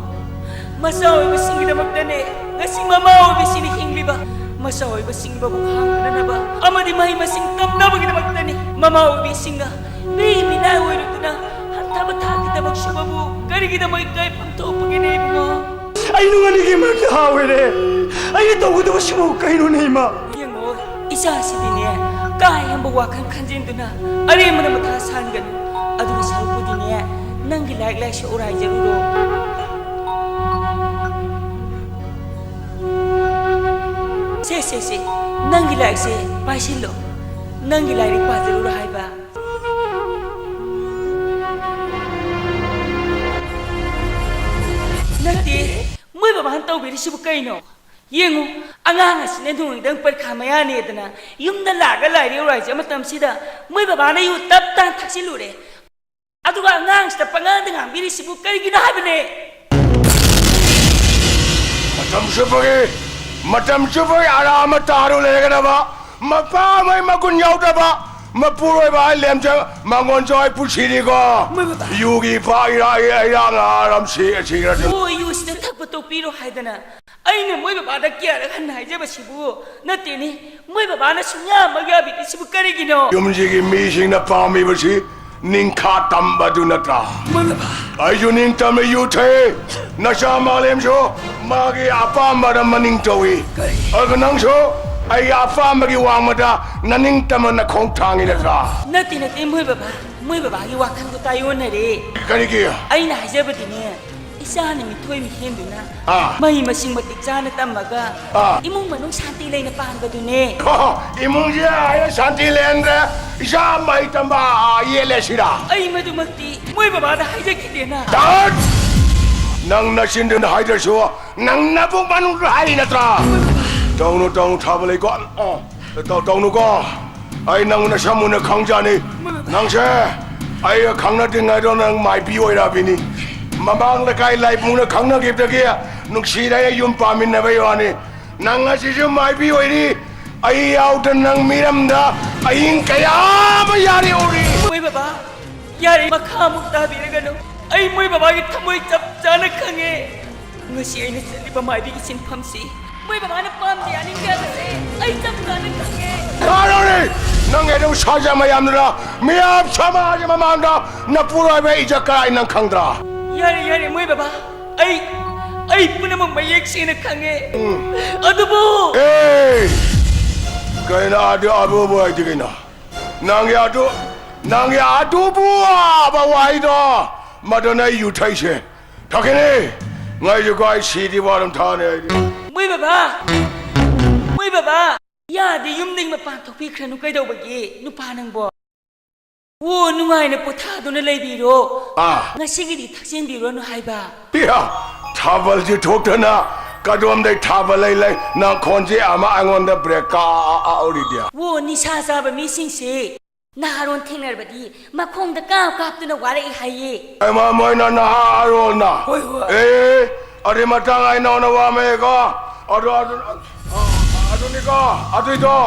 ꯃꯆꯥ ꯑꯣꯏꯕꯁꯤꯡꯒꯤꯗꯃꯛꯇꯅꯦ ꯉꯁꯤ ꯃꯃꯥ ꯑꯣꯏꯕꯁꯤꯅ ꯍꯤꯡꯂꯤꯕ꯫ ꯃꯆꯥ ꯑꯣꯏꯕꯁꯤꯡꯕꯨ ꯍꯥꯡꯗꯅꯕ ꯑꯃꯗꯤ ꯃꯍꯩ ꯃꯁꯤꯡ ꯇꯝꯅꯕꯒꯤꯗꯃꯛꯇꯅꯤ꯫ ꯃꯃꯥ ꯑꯣꯏꯕꯤꯁꯤꯡꯅ ꯃꯤ ꯃꯤꯅꯥꯏ ꯑꯣꯏꯔꯨꯗꯨꯅ ꯍꯟꯊꯕ ꯊꯥꯛꯀꯤ ꯊꯕꯛ ꯁꯨꯕꯕꯨ ꯀꯔꯤꯒꯤꯗꯃꯛ ꯏꯀꯥꯏꯐꯝ ꯊꯣꯛꯄꯒꯦꯅꯦ ꯏꯕꯨꯡꯉꯣ? ꯑꯩ ꯅꯨꯡ ꯑꯅꯤꯒꯤ ꯃꯔꯛꯇ ꯍꯥ ꯑꯣꯏꯔꯦ꯫ ꯑꯩꯅ ꯇꯧꯒꯗꯕꯁꯤꯕꯨ ꯀꯩꯅꯣꯅꯦ, ꯏꯃꯥ? ꯌꯦꯡꯉꯣ, ꯏꯆꯥꯁꯤꯗꯤꯅꯦ, ꯀꯥ ꯍꯦꯟꯕ ꯋꯥꯈꯜ ꯈꯟꯖꯤꯟꯗꯨꯅ ꯑꯔꯦꯝꯕꯅ ꯃꯊꯥ ꯁꯥꯍꯟꯒꯅꯨ꯫ ꯑꯗꯨꯒꯤ ꯁꯔꯨꯛꯄꯨꯗꯤꯅꯦ, ꯅꯪꯒꯤ ꯂꯥꯏꯔꯤꯛ ꯂꯥꯏꯁꯨ ꯎꯔꯥꯏꯖꯔꯨꯔꯣ꯫ ꯁꯦ, ꯁꯦ, ꯁꯦ, ꯅꯪꯒꯤ ꯂꯥꯏꯔꯤꯛꯁꯦ ꯄꯥꯏꯁꯤꯜꯂꯣ꯫ ꯅꯪꯒꯤ ꯂꯥꯏꯔꯤꯛ ꯄꯥꯖꯔꯨꯔꯣ ꯍꯥꯏꯕ꯫ ꯅꯠꯇꯦ, ꯃꯣꯏ ꯕꯕꯥꯅ ꯇꯧꯕꯤꯔꯤꯁꯤꯕꯨ ꯀꯩꯅꯣ? ꯌꯦꯡꯉꯨ, ꯑꯉꯥꯡ ꯑꯁꯤꯅ ꯅꯣꯡꯃꯗꯪ ꯄꯔꯤꯈꯥ ꯃꯌꯥꯅꯦꯗꯅ ꯌꯨꯝꯗ ꯂꯥꯛꯑꯒ ꯂꯥꯏꯔꯤꯛ ꯎꯔꯥꯏꯁꯦ ꯃꯇꯝꯁꯤꯗ ꯃꯣꯏ ꯕꯕꯥꯅ ꯌꯨ ꯇꯞ ꯇꯥꯅ ꯊꯛꯆꯤꯜꯂꯨꯔꯦ꯫ ꯑꯗꯨꯒ ꯑꯉꯥꯡꯁꯤꯗ ꯄꯉꯥꯡꯗ ꯉꯥꯡꯕꯤꯔꯤꯁꯤꯕꯨ ꯀꯔꯤꯒꯤꯅꯣ ꯍꯥꯏꯕꯅꯦ? ꯃꯇꯝ ꯆꯨꯞꯄꯒꯤ, ꯃꯇꯝ ꯆꯨꯞꯄꯒꯤ ꯑꯔꯥ ꯑꯃ ꯇꯥꯔꯨ ꯂꯩꯔꯒꯗꯕ, ꯃꯄꯥ ꯑꯃꯒꯤ ꯃꯒꯨꯟ ꯌꯥꯎꯗꯕ, ꯃꯄꯨꯔꯣꯏꯕ ꯍꯥꯏ ꯂꯦꯝꯖ ꯃꯉꯣꯟ ꯖꯣꯏ ꯄꯨꯟꯁꯤꯅꯤꯀꯣ꯫ ꯃꯣꯏ ꯕꯕꯥ꯫ ꯌꯨꯒꯤ ꯏꯄꯥ ꯏꯔꯥ ꯏꯔꯥ ꯉꯥ ꯔꯝꯁꯤ ꯑꯁꯤꯒ꯭ꯔ꯫ ꯃꯣꯏ ꯌꯨꯁꯤꯗ ꯊꯛꯄ ꯇꯣꯛꯄꯤꯔꯣ ꯍꯥꯏꯗꯅ ꯑꯩꯅ ꯃꯣꯏ ꯕꯕꯥꯗ ꯀꯌꯥꯔꯛ ꯍꯟꯅ ꯍꯥꯏꯖꯕꯁꯤꯕꯨ? ꯅꯠꯇꯦꯅꯦ, ꯃꯣꯏ ꯕꯕꯥꯅ ꯁꯨꯡꯌꯥ ꯑꯃ ꯌꯥꯕꯤꯗ꯭ꯔꯤꯁꯤꯕꯨ ꯀꯔꯤꯒꯤꯅꯣ? ꯌꯨꯝꯁꯤꯒꯤ ꯃꯤꯁꯤꯡꯅ ꯄꯥꯝꯃꯤꯕꯁꯤ ꯅꯤꯡꯈꯥ ꯇꯝꯕꯗꯨ ꯅꯠꯇ꯭ꯔꯥ? ꯃꯣꯏ ꯕꯕꯥ! ꯑꯩꯁꯨ ꯅꯤꯡꯇꯝꯅ ꯌꯨ ꯊꯛꯏ꯫ ꯅꯆꯥ ꯃꯥꯂꯦꯝꯁꯨ ꯃꯥꯒꯤ ꯑꯄꯥꯝꯕꯗ ꯃꯅꯤꯡ ꯇꯧꯏ꯫ ꯀꯔꯤ? ꯑꯗꯨꯒ ꯅꯪꯁꯨ ꯑꯩꯒꯤ ꯑꯄꯥꯝꯕꯒꯤ ꯋꯥꯡꯃꯗ ꯅꯅꯤꯡꯇꯝꯅ ꯅꯈꯣꯡ ꯊꯥꯡꯉꯤ ꯅꯠꯇ꯭ꯔꯥ? ꯅꯠꯇꯦ, ꯅꯠꯇꯦ, ꯃꯣꯏ ꯕꯕꯥ, ꯃꯣꯏ ꯕꯕꯥꯒꯤ ꯋꯥꯈꯜꯗꯨ ꯇꯥꯏꯌꯣꯟꯅꯔꯦ꯫ ꯀꯔꯤꯒꯤ? ꯑꯩꯅ ꯍꯥꯏꯖꯕꯗꯤꯅꯦ, ꯏꯆꯥꯅ ꯃꯤꯊꯣꯏ ꯃꯤꯍꯦꯟꯗꯨꯅ ꯑꯥ꯫ ꯃꯍꯩ ꯃꯁꯤꯡ ꯃꯇꯤꯛ ꯆꯥꯅ ꯇꯝꯃꯒ ꯑꯥ꯫ ꯏꯃꯨꯡ ꯃꯅꯨꯡ ꯁꯥꯟꯇꯤ ꯂꯩꯅ ꯄꯥꯟꯕꯗꯨꯅꯦ꯫ ꯍꯣ, ꯍꯣ, ꯏꯃꯨꯡꯁꯦ ꯍꯥꯏꯅ ꯁꯥꯟꯇꯤ ꯂꯩꯍꯟꯗ꯭ꯔꯦ, ꯏꯆꯥ ꯃꯍꯩ ꯇꯝꯕ ꯌꯦꯠꯂꯦ ꯁꯤꯔꯥ? ꯑꯩ ꯃꯗꯨꯃꯛꯇꯤ ꯃꯣꯏ ꯕꯕꯥꯗ ꯍꯥꯏꯖꯈꯤꯗꯦꯅ꯫ ꯇꯠ! ꯅꯪ ꯅꯆꯤꯟꯗꯨꯅ ꯍꯥꯏꯗ꯭ꯔꯁꯨ ꯅꯪ ꯅꯕꯨꯛ ꯃꯅꯨꯡꯗ ꯍꯥꯏꯔꯤ ꯅꯠꯇ꯭ꯔꯥ? ꯇꯧꯅꯨ, ꯇꯧꯅꯨ, ꯊꯥꯕ ꯂꯩꯀꯣ꯫ ꯑ, ꯇꯧ-, ꯇꯧꯅꯨꯀꯣ꯫ ꯑꯩ ꯅꯪ ꯅꯁꯝ ꯃꯨꯟꯅ ꯈꯪꯖꯥꯅꯤ꯫ ꯅꯪꯁꯦ ꯑꯩꯒ ꯈꯪꯅꯗ꯭ꯔꯤꯉꯩꯗ ꯅꯪ ꯃꯥꯏꯕꯤ ꯑꯣꯏꯔꯛꯑꯕꯤꯅꯤ꯫ ꯃꯃꯥꯡ ꯂꯩꯀꯥꯏ ꯂꯥꯏꯕꯨꯡꯅ ꯈꯪꯅꯈꯤꯕꯗꯒꯤ ꯅꯨꯡꯁꯤꯔꯦ, ꯑꯩ ꯌꯨꯝ ꯄꯥꯟꯃꯤꯟꯅꯕꯩ ꯋꯥꯅꯤ꯫ ꯅꯪ ꯑꯁꯤꯁꯨ ꯃꯥꯏꯕꯤ ꯑꯣꯏꯔꯤ꯫ ꯑꯩ ꯌꯥꯎꯗꯅ ꯅꯪ ꯃꯤꯔꯝꯗ ꯑꯍꯤꯡ ꯀꯌꯥ ꯑꯃ ꯌꯥꯔꯦ ꯎꯔꯤ꯫ ꯍꯣꯏ ꯕꯕꯥ, ꯌꯥꯔꯦ, ꯃꯈꯥ ꯑꯃꯨꯛ ꯇꯥꯕꯤꯔꯒꯅꯨ꯫ ꯑꯩ ꯃꯣꯏ ꯕꯕꯥꯒꯤ ꯊꯃꯣꯏ ꯆꯞ ꯆꯥꯅ ꯈꯪꯉꯦ꯫ ꯉꯁꯤ ꯑꯩꯅ ꯆꯠꯂꯤꯕ ꯃꯥꯏꯕꯤꯒꯤ ꯁꯤꯟꯐꯝꯁꯤ ꯃꯣꯏ ꯕꯕꯥꯅ ꯄꯥꯝꯗꯦ ꯌꯥꯅꯤꯡꯗꯦ ꯍꯥꯏꯕꯁꯦ ꯑꯩ ꯆꯞ ꯆꯥꯅ ꯈꯪꯉꯦ꯫ ꯌꯥꯔꯣꯏ! ꯅꯪ ꯑꯗꯨꯝ ꯁꯥꯖ ꯃꯌꯥꯝꯗꯨꯅ ꯃꯤꯌꯥꯝ ꯁꯃꯥꯖ ꯃꯃꯥꯡꯗ ꯅꯄꯨꯔꯣꯏꯕ ꯏꯖꯠ ꯀꯥꯏ ꯅꯪ ꯈꯪꯗ꯭ꯔꯥ? ꯌꯥꯔꯦ, ꯌꯥꯔꯦ, ꯃꯣꯏ ꯕꯕꯥ, ꯑꯩ, ꯑꯩ ꯄꯨꯝꯅꯃꯛ ꯃꯌꯦꯛ ꯁꯦꯡꯅ ꯈꯪꯉꯦ꯫ ꯎꯝ꯫ ꯑꯗꯨꯕꯨ ꯑꯦ! ꯀꯩꯅꯣ ꯑꯗꯨ ꯑꯗꯨꯕꯨ ꯍꯥꯏꯗꯤ ꯀꯩꯅꯣ? ꯅꯪꯒꯤ ꯑꯗꯨ, ꯅꯪꯒꯤ ꯑꯗꯨꯕꯨ ꯑꯕ ꯋꯥꯍꯩꯗꯣ, ꯃꯗꯨꯅ ꯑꯩ ꯌꯨ ꯊꯛꯏꯁꯦ꯫ ꯊꯛꯈꯤꯅꯤ! ꯉꯥꯏꯁꯨꯀꯣ, ꯑꯩ ꯁꯤꯗ꯭ꯔꯤꯕ ꯑꯗꯨꯝ ꯊꯛꯑꯅꯤ ꯑꯩꯗꯤ꯫ ꯃꯣꯏ ꯕꯕꯥ! ꯃꯣꯏ ꯕꯕꯥ! ꯌꯥꯗꯦ, ꯌꯨꯝꯗꯒꯤ ꯃꯄꯥꯟ ꯊꯣꯛꯄꯤꯈ꯭ꯔꯅꯨ ꯀꯩꯗꯧꯕꯒꯤ? ꯅꯨꯄꯥ ꯅꯪꯕꯣ꯫ ꯑꯣ, ꯅꯨꯡꯉꯥꯏꯅ ꯄꯣꯊꯥꯗꯨꯅ ꯂꯩꯕꯤꯔꯣ꯫ ꯑꯥ꯫ ꯉꯁꯤꯒꯤꯗꯤ ꯊꯛꯆꯤꯟꯕꯤꯔꯣꯅꯨ ꯍꯥꯏꯕ꯫ ꯏꯌꯥ! ꯊꯥꯕꯜꯁꯤ ꯊꯣꯛꯇꯅ ꯀꯗꯣꯝꯗꯩ ꯊꯥꯕꯜ ꯂꯩ ꯂꯩ? ꯅꯪ ꯈꯣꯟꯁꯦ ꯑꯃ ꯑꯩꯉꯣꯟꯗ ꯕ꯭ꯔꯦꯛ ꯀꯥ ꯑ ꯑ ꯑ ꯑꯣꯏꯔꯤꯗꯤ꯫ ꯑꯣ, ꯅꯤꯁꯥ ꯆꯥꯕ ꯃꯤꯁꯤꯡꯁꯦ ꯅꯍꯥꯔꯣꯟ ꯊꯦꯡꯅꯔꯕꯗꯤ ꯃꯈꯣꯡꯗ ꯀꯥꯞ ꯀꯥꯞꯇꯨꯅ ꯋꯥꯔꯛꯏ ꯍꯥꯏꯌꯦ꯫ ꯑꯩꯃ ꯃꯣꯏꯅ ꯅꯍꯥꯔꯣꯟꯅ? ꯍꯣꯏ, ꯍꯣꯏ꯫ ꯑꯦ, ꯑꯗꯨꯏ ꯃꯇꯥꯡ ꯑꯩ ꯅꯉꯣꯟꯗ ꯋꯥ ꯑꯃ ꯍꯥꯏꯒꯦꯀꯣ꯫ ꯑꯗꯨ, ꯑꯗꯨ, ꯑ, ꯑꯗꯨꯅꯤꯀꯣ, ꯑꯗꯨꯏꯗꯣ,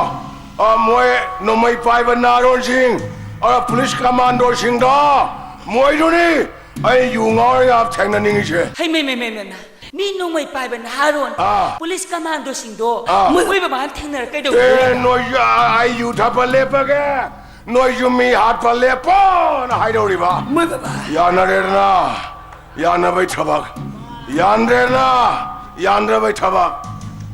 ꯑ, ꯃꯣꯏ ꯅꯣꯡꯃꯩ ꯄꯥꯏꯕ ꯅꯍꯥꯔꯣꯟꯁꯤꯡ, ꯑ, ꯄꯨꯂꯤꯁ ꯀꯃꯥꯟꯗꯣꯁꯤꯡꯗꯣ, ꯃꯣꯏꯗꯨꯅꯤ ꯑꯩ ꯌꯨ ꯉꯥꯎꯔ ꯌꯥꯝ ꯊꯦꯡꯅꯅꯤꯡꯉꯤꯁꯦ꯫ ꯍꯩ, ꯃꯩ, ꯃꯩ, ꯃꯩ, ꯃꯩ, ꯃꯩ꯫ ꯃꯤ ꯅꯣꯡꯃꯩ ꯄꯥꯏꯕ ꯅꯍꯥꯔꯣꯟ, ꯑꯥ꯫ ꯄꯨꯂꯤꯁ ꯀꯃꯥꯟꯗꯣꯁꯤꯡꯗꯣ ꯑꯥ꯫ ꯃꯣꯏ ꯕꯕꯥꯅ ꯊꯦꯡꯅꯔ ꯑꯦ, ꯀꯩꯗꯧꯗꯣꯏꯅꯣ? ꯅꯣꯏ, ꯑ, ꯑꯩ ꯌꯨ ꯊꯛꯄ ꯂꯦꯞꯄꯒꯦ, ꯅꯣꯏꯁꯨ ꯃꯤ ꯍꯥꯠꯄ ꯂꯦꯞꯄꯣꯅ ꯍꯥꯏꯗꯧꯔꯤꯕ? ꯃꯣꯏ ꯕꯕꯥ꯫ ꯌꯥꯅꯔꯦꯗꯅ, ꯌꯥꯅꯕꯩ ꯊꯕꯛ꯫ ꯌꯥꯅꯔꯦꯗꯅ, ꯌꯥꯅꯗꯕꯩ ꯊꯕꯛ꯫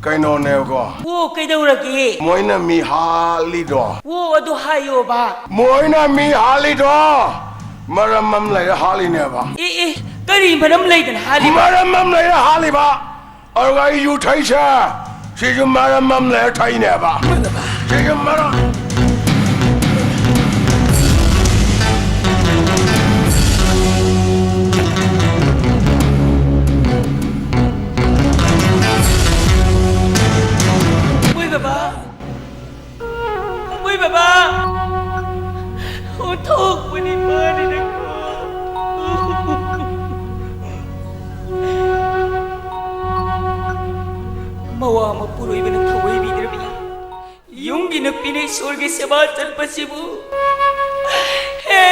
ꯀꯩꯅꯣꯅꯦꯕꯀꯣ꯫ ꯑꯣ, ꯀꯩꯗꯧꯔꯒꯦ? ꯃꯣꯏꯅ ꯃꯤ ꯍꯥꯠꯂꯤꯗꯣ꯫ ꯑꯣ, ꯑꯗꯨ ꯍꯥꯏꯌꯣꯕ꯫ ꯃꯣꯏꯅ ꯃꯤ ꯍꯥꯠꯂꯤꯗꯣ ꯃꯔꯝ ꯑꯃ ꯂꯩꯔ ꯍꯥꯠꯂꯤꯅꯦꯕ꯫ ꯑꯦ, ꯑꯦ, ꯀꯔꯤ ꯃꯔꯝ ꯂꯩꯗꯅ ꯍꯥꯠꯂꯤꯕ? ꯃꯔꯝ ꯑꯃ ꯂꯩꯔ ꯍꯥꯠꯂꯤꯕ꯫ ꯑꯗꯨꯒ ꯑꯩ ꯌꯨ ꯊꯛꯏꯁꯦ, ꯁꯤꯁꯨ ꯃꯔꯝ ꯑꯃ ꯂꯩꯔ ꯊꯛꯏꯅꯦꯕ꯫ ꯁꯤꯁꯨ ꯃꯔꯝ꯫ ꯃꯣꯏ ꯕꯕꯥ, ꯃꯣꯏ ꯕꯕꯥ, ꯑꯣꯟꯊꯣꯛꯄꯅꯤ ꯃꯥꯅꯤꯅꯀꯣ꯫ ꯃꯋꯥ ꯃꯄꯨꯔꯣꯏꯕꯅ ꯊꯑꯣꯏꯕꯤꯗ꯭ꯔꯕꯤ ꯌꯨꯝꯒꯤ ꯅꯨꯄꯤꯅ ꯏꯁꯣꯔꯒꯤ ꯁꯦꯕꯥ ꯆꯠꯄꯁꯤꯕꯨ꯫ ꯍꯦ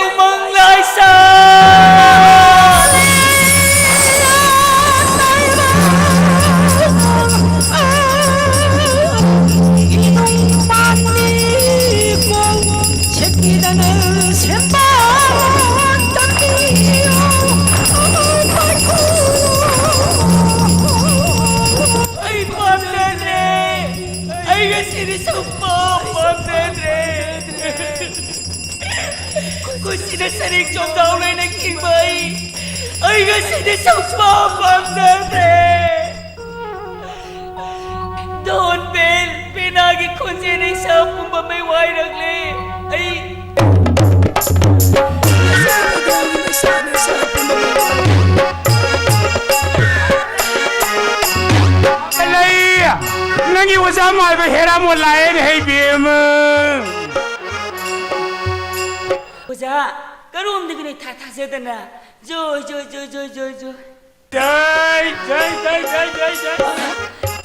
ꯎꯃꯪ ꯂꯥꯏꯁꯥ! ꯑꯩ ꯄꯥꯝꯖꯗ꯭ꯔꯦ꯫ ꯑꯩ ꯉꯁꯤꯗꯤ ꯁꯨꯡꯄꯥꯝ ꯄꯥꯝꯖꯗ꯭ꯔꯦ꯫ ꯀꯨꯁꯤꯗ ꯁꯔꯤꯛ ꯆꯣꯝꯗꯥꯎ ꯂꯩꯅꯈꯤꯕ ꯑꯩ, ꯑꯩ ꯉꯁꯤꯗꯤ ꯁꯨꯡꯄꯥꯝ ꯄꯥꯝꯖꯗ꯭ꯔꯦ꯫ ꯙꯣꯟ ꯕꯦꯜ ꯄꯦꯅꯥꯒꯤ ꯈꯣꯟꯖꯦꯜꯅ ꯏꯁꯥ ꯄꯨꯝꯕ ꯃꯩ ꯋꯥꯏꯔꯛꯂꯦ꯫ ꯑꯩ ꯂꯩ! ꯅꯪꯒꯤ ꯑꯣꯖꯥ ꯃꯥꯏꯕ ꯍꯦꯔꯥꯃꯣꯟ ꯂꯥꯛꯑꯦꯅꯦ, ꯍꯩ ꯕꯦꯝꯃ! ꯑꯣꯖꯥ, ꯀꯔꯣꯝꯗꯒꯤꯅꯣ ꯏꯊꯥ ꯊꯥꯖꯗꯅ? ꯖꯣꯏ, ꯖꯣꯏ, ꯖꯣꯏ, ꯖꯣꯏ, ꯖꯣꯏ, ꯖꯣꯏ꯫ ꯖꯩ, ꯖꯩ, ꯖꯩ, ꯖꯩ, ꯖꯩ, ꯖꯩ꯫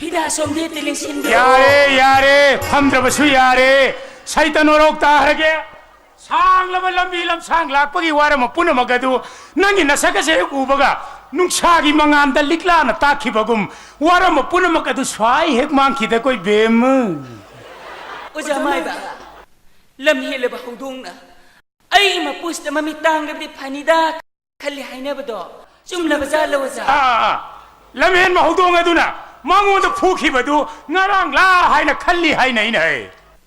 ꯐꯤꯗꯥ ꯁꯣꯝꯗ ꯍꯦꯛꯇ ꯂꯦꯡꯁꯤꯟꯕꯤꯔꯣ꯫ ꯌꯥꯔꯦ, ꯌꯥꯔꯦ, ꯐꯝꯗ꯭ꯔꯕꯁꯨ ꯌꯥꯔꯦ꯫ ꯁꯩꯇ ꯅꯣꯔꯣꯛ ꯇꯥꯈ꯭ꯔꯒꯦ꯫ ꯁꯥꯡꯂꯕ ꯂꯝꯕꯤ ꯂꯝꯁꯥꯡ ꯂꯥꯛꯄꯒꯤ ꯋꯥꯔꯝꯕ ꯄꯨꯝꯅꯃꯛ ꯑꯗꯨ ꯅꯪꯒꯤ ꯅꯁꯛ ꯑꯁꯦ ꯍꯦꯛ ꯎꯕꯒ ꯅꯨꯡꯁꯥꯒꯤ ꯃꯉꯥꯜꯗ ꯂꯤꯛꯂꯥꯅ ꯇꯥꯛꯈꯤꯕꯒꯨꯝ, ꯋꯥꯔꯝꯕ ꯄꯨꯝꯅꯃꯛ ꯑꯗꯨ ꯁ꯭ꯋꯥꯏ ꯍꯦꯛ ꯃꯥꯡꯈꯤꯗꯀꯣ, ꯏꯕꯦꯝꯃ꯫ ꯑꯣꯖꯥ ꯃꯥꯏꯕ, ꯂꯝ ꯍꯦꯜꯂꯕ ꯍꯧꯗꯣꯡꯅ ꯑꯩꯒꯤ ꯃꯄꯨꯁꯤꯗ ꯃꯃꯤꯠ ꯇꯥꯡꯂꯕꯗꯤ ꯐꯅꯤꯗ ꯈꯜꯂꯤ ꯍꯥꯏꯅꯕꯗꯣ ꯆꯨꯝꯂꯕ ꯖꯥꯠꯂꯣ, ꯑꯣꯖꯥ? ꯑꯥ, ꯑꯥ, ꯑꯥ꯫ ꯂꯝꯍꯦꯟꯕ ꯍꯧꯗꯣꯡ ꯑꯗꯨꯅ ꯃꯉꯣꯟꯗ ꯐꯨꯈꯤꯕꯗꯨ ꯉꯔꯥꯡ ꯂꯥ ꯍꯥꯏꯅ ꯈꯜꯂꯤ ꯍꯥꯏꯅꯩꯅꯦ꯫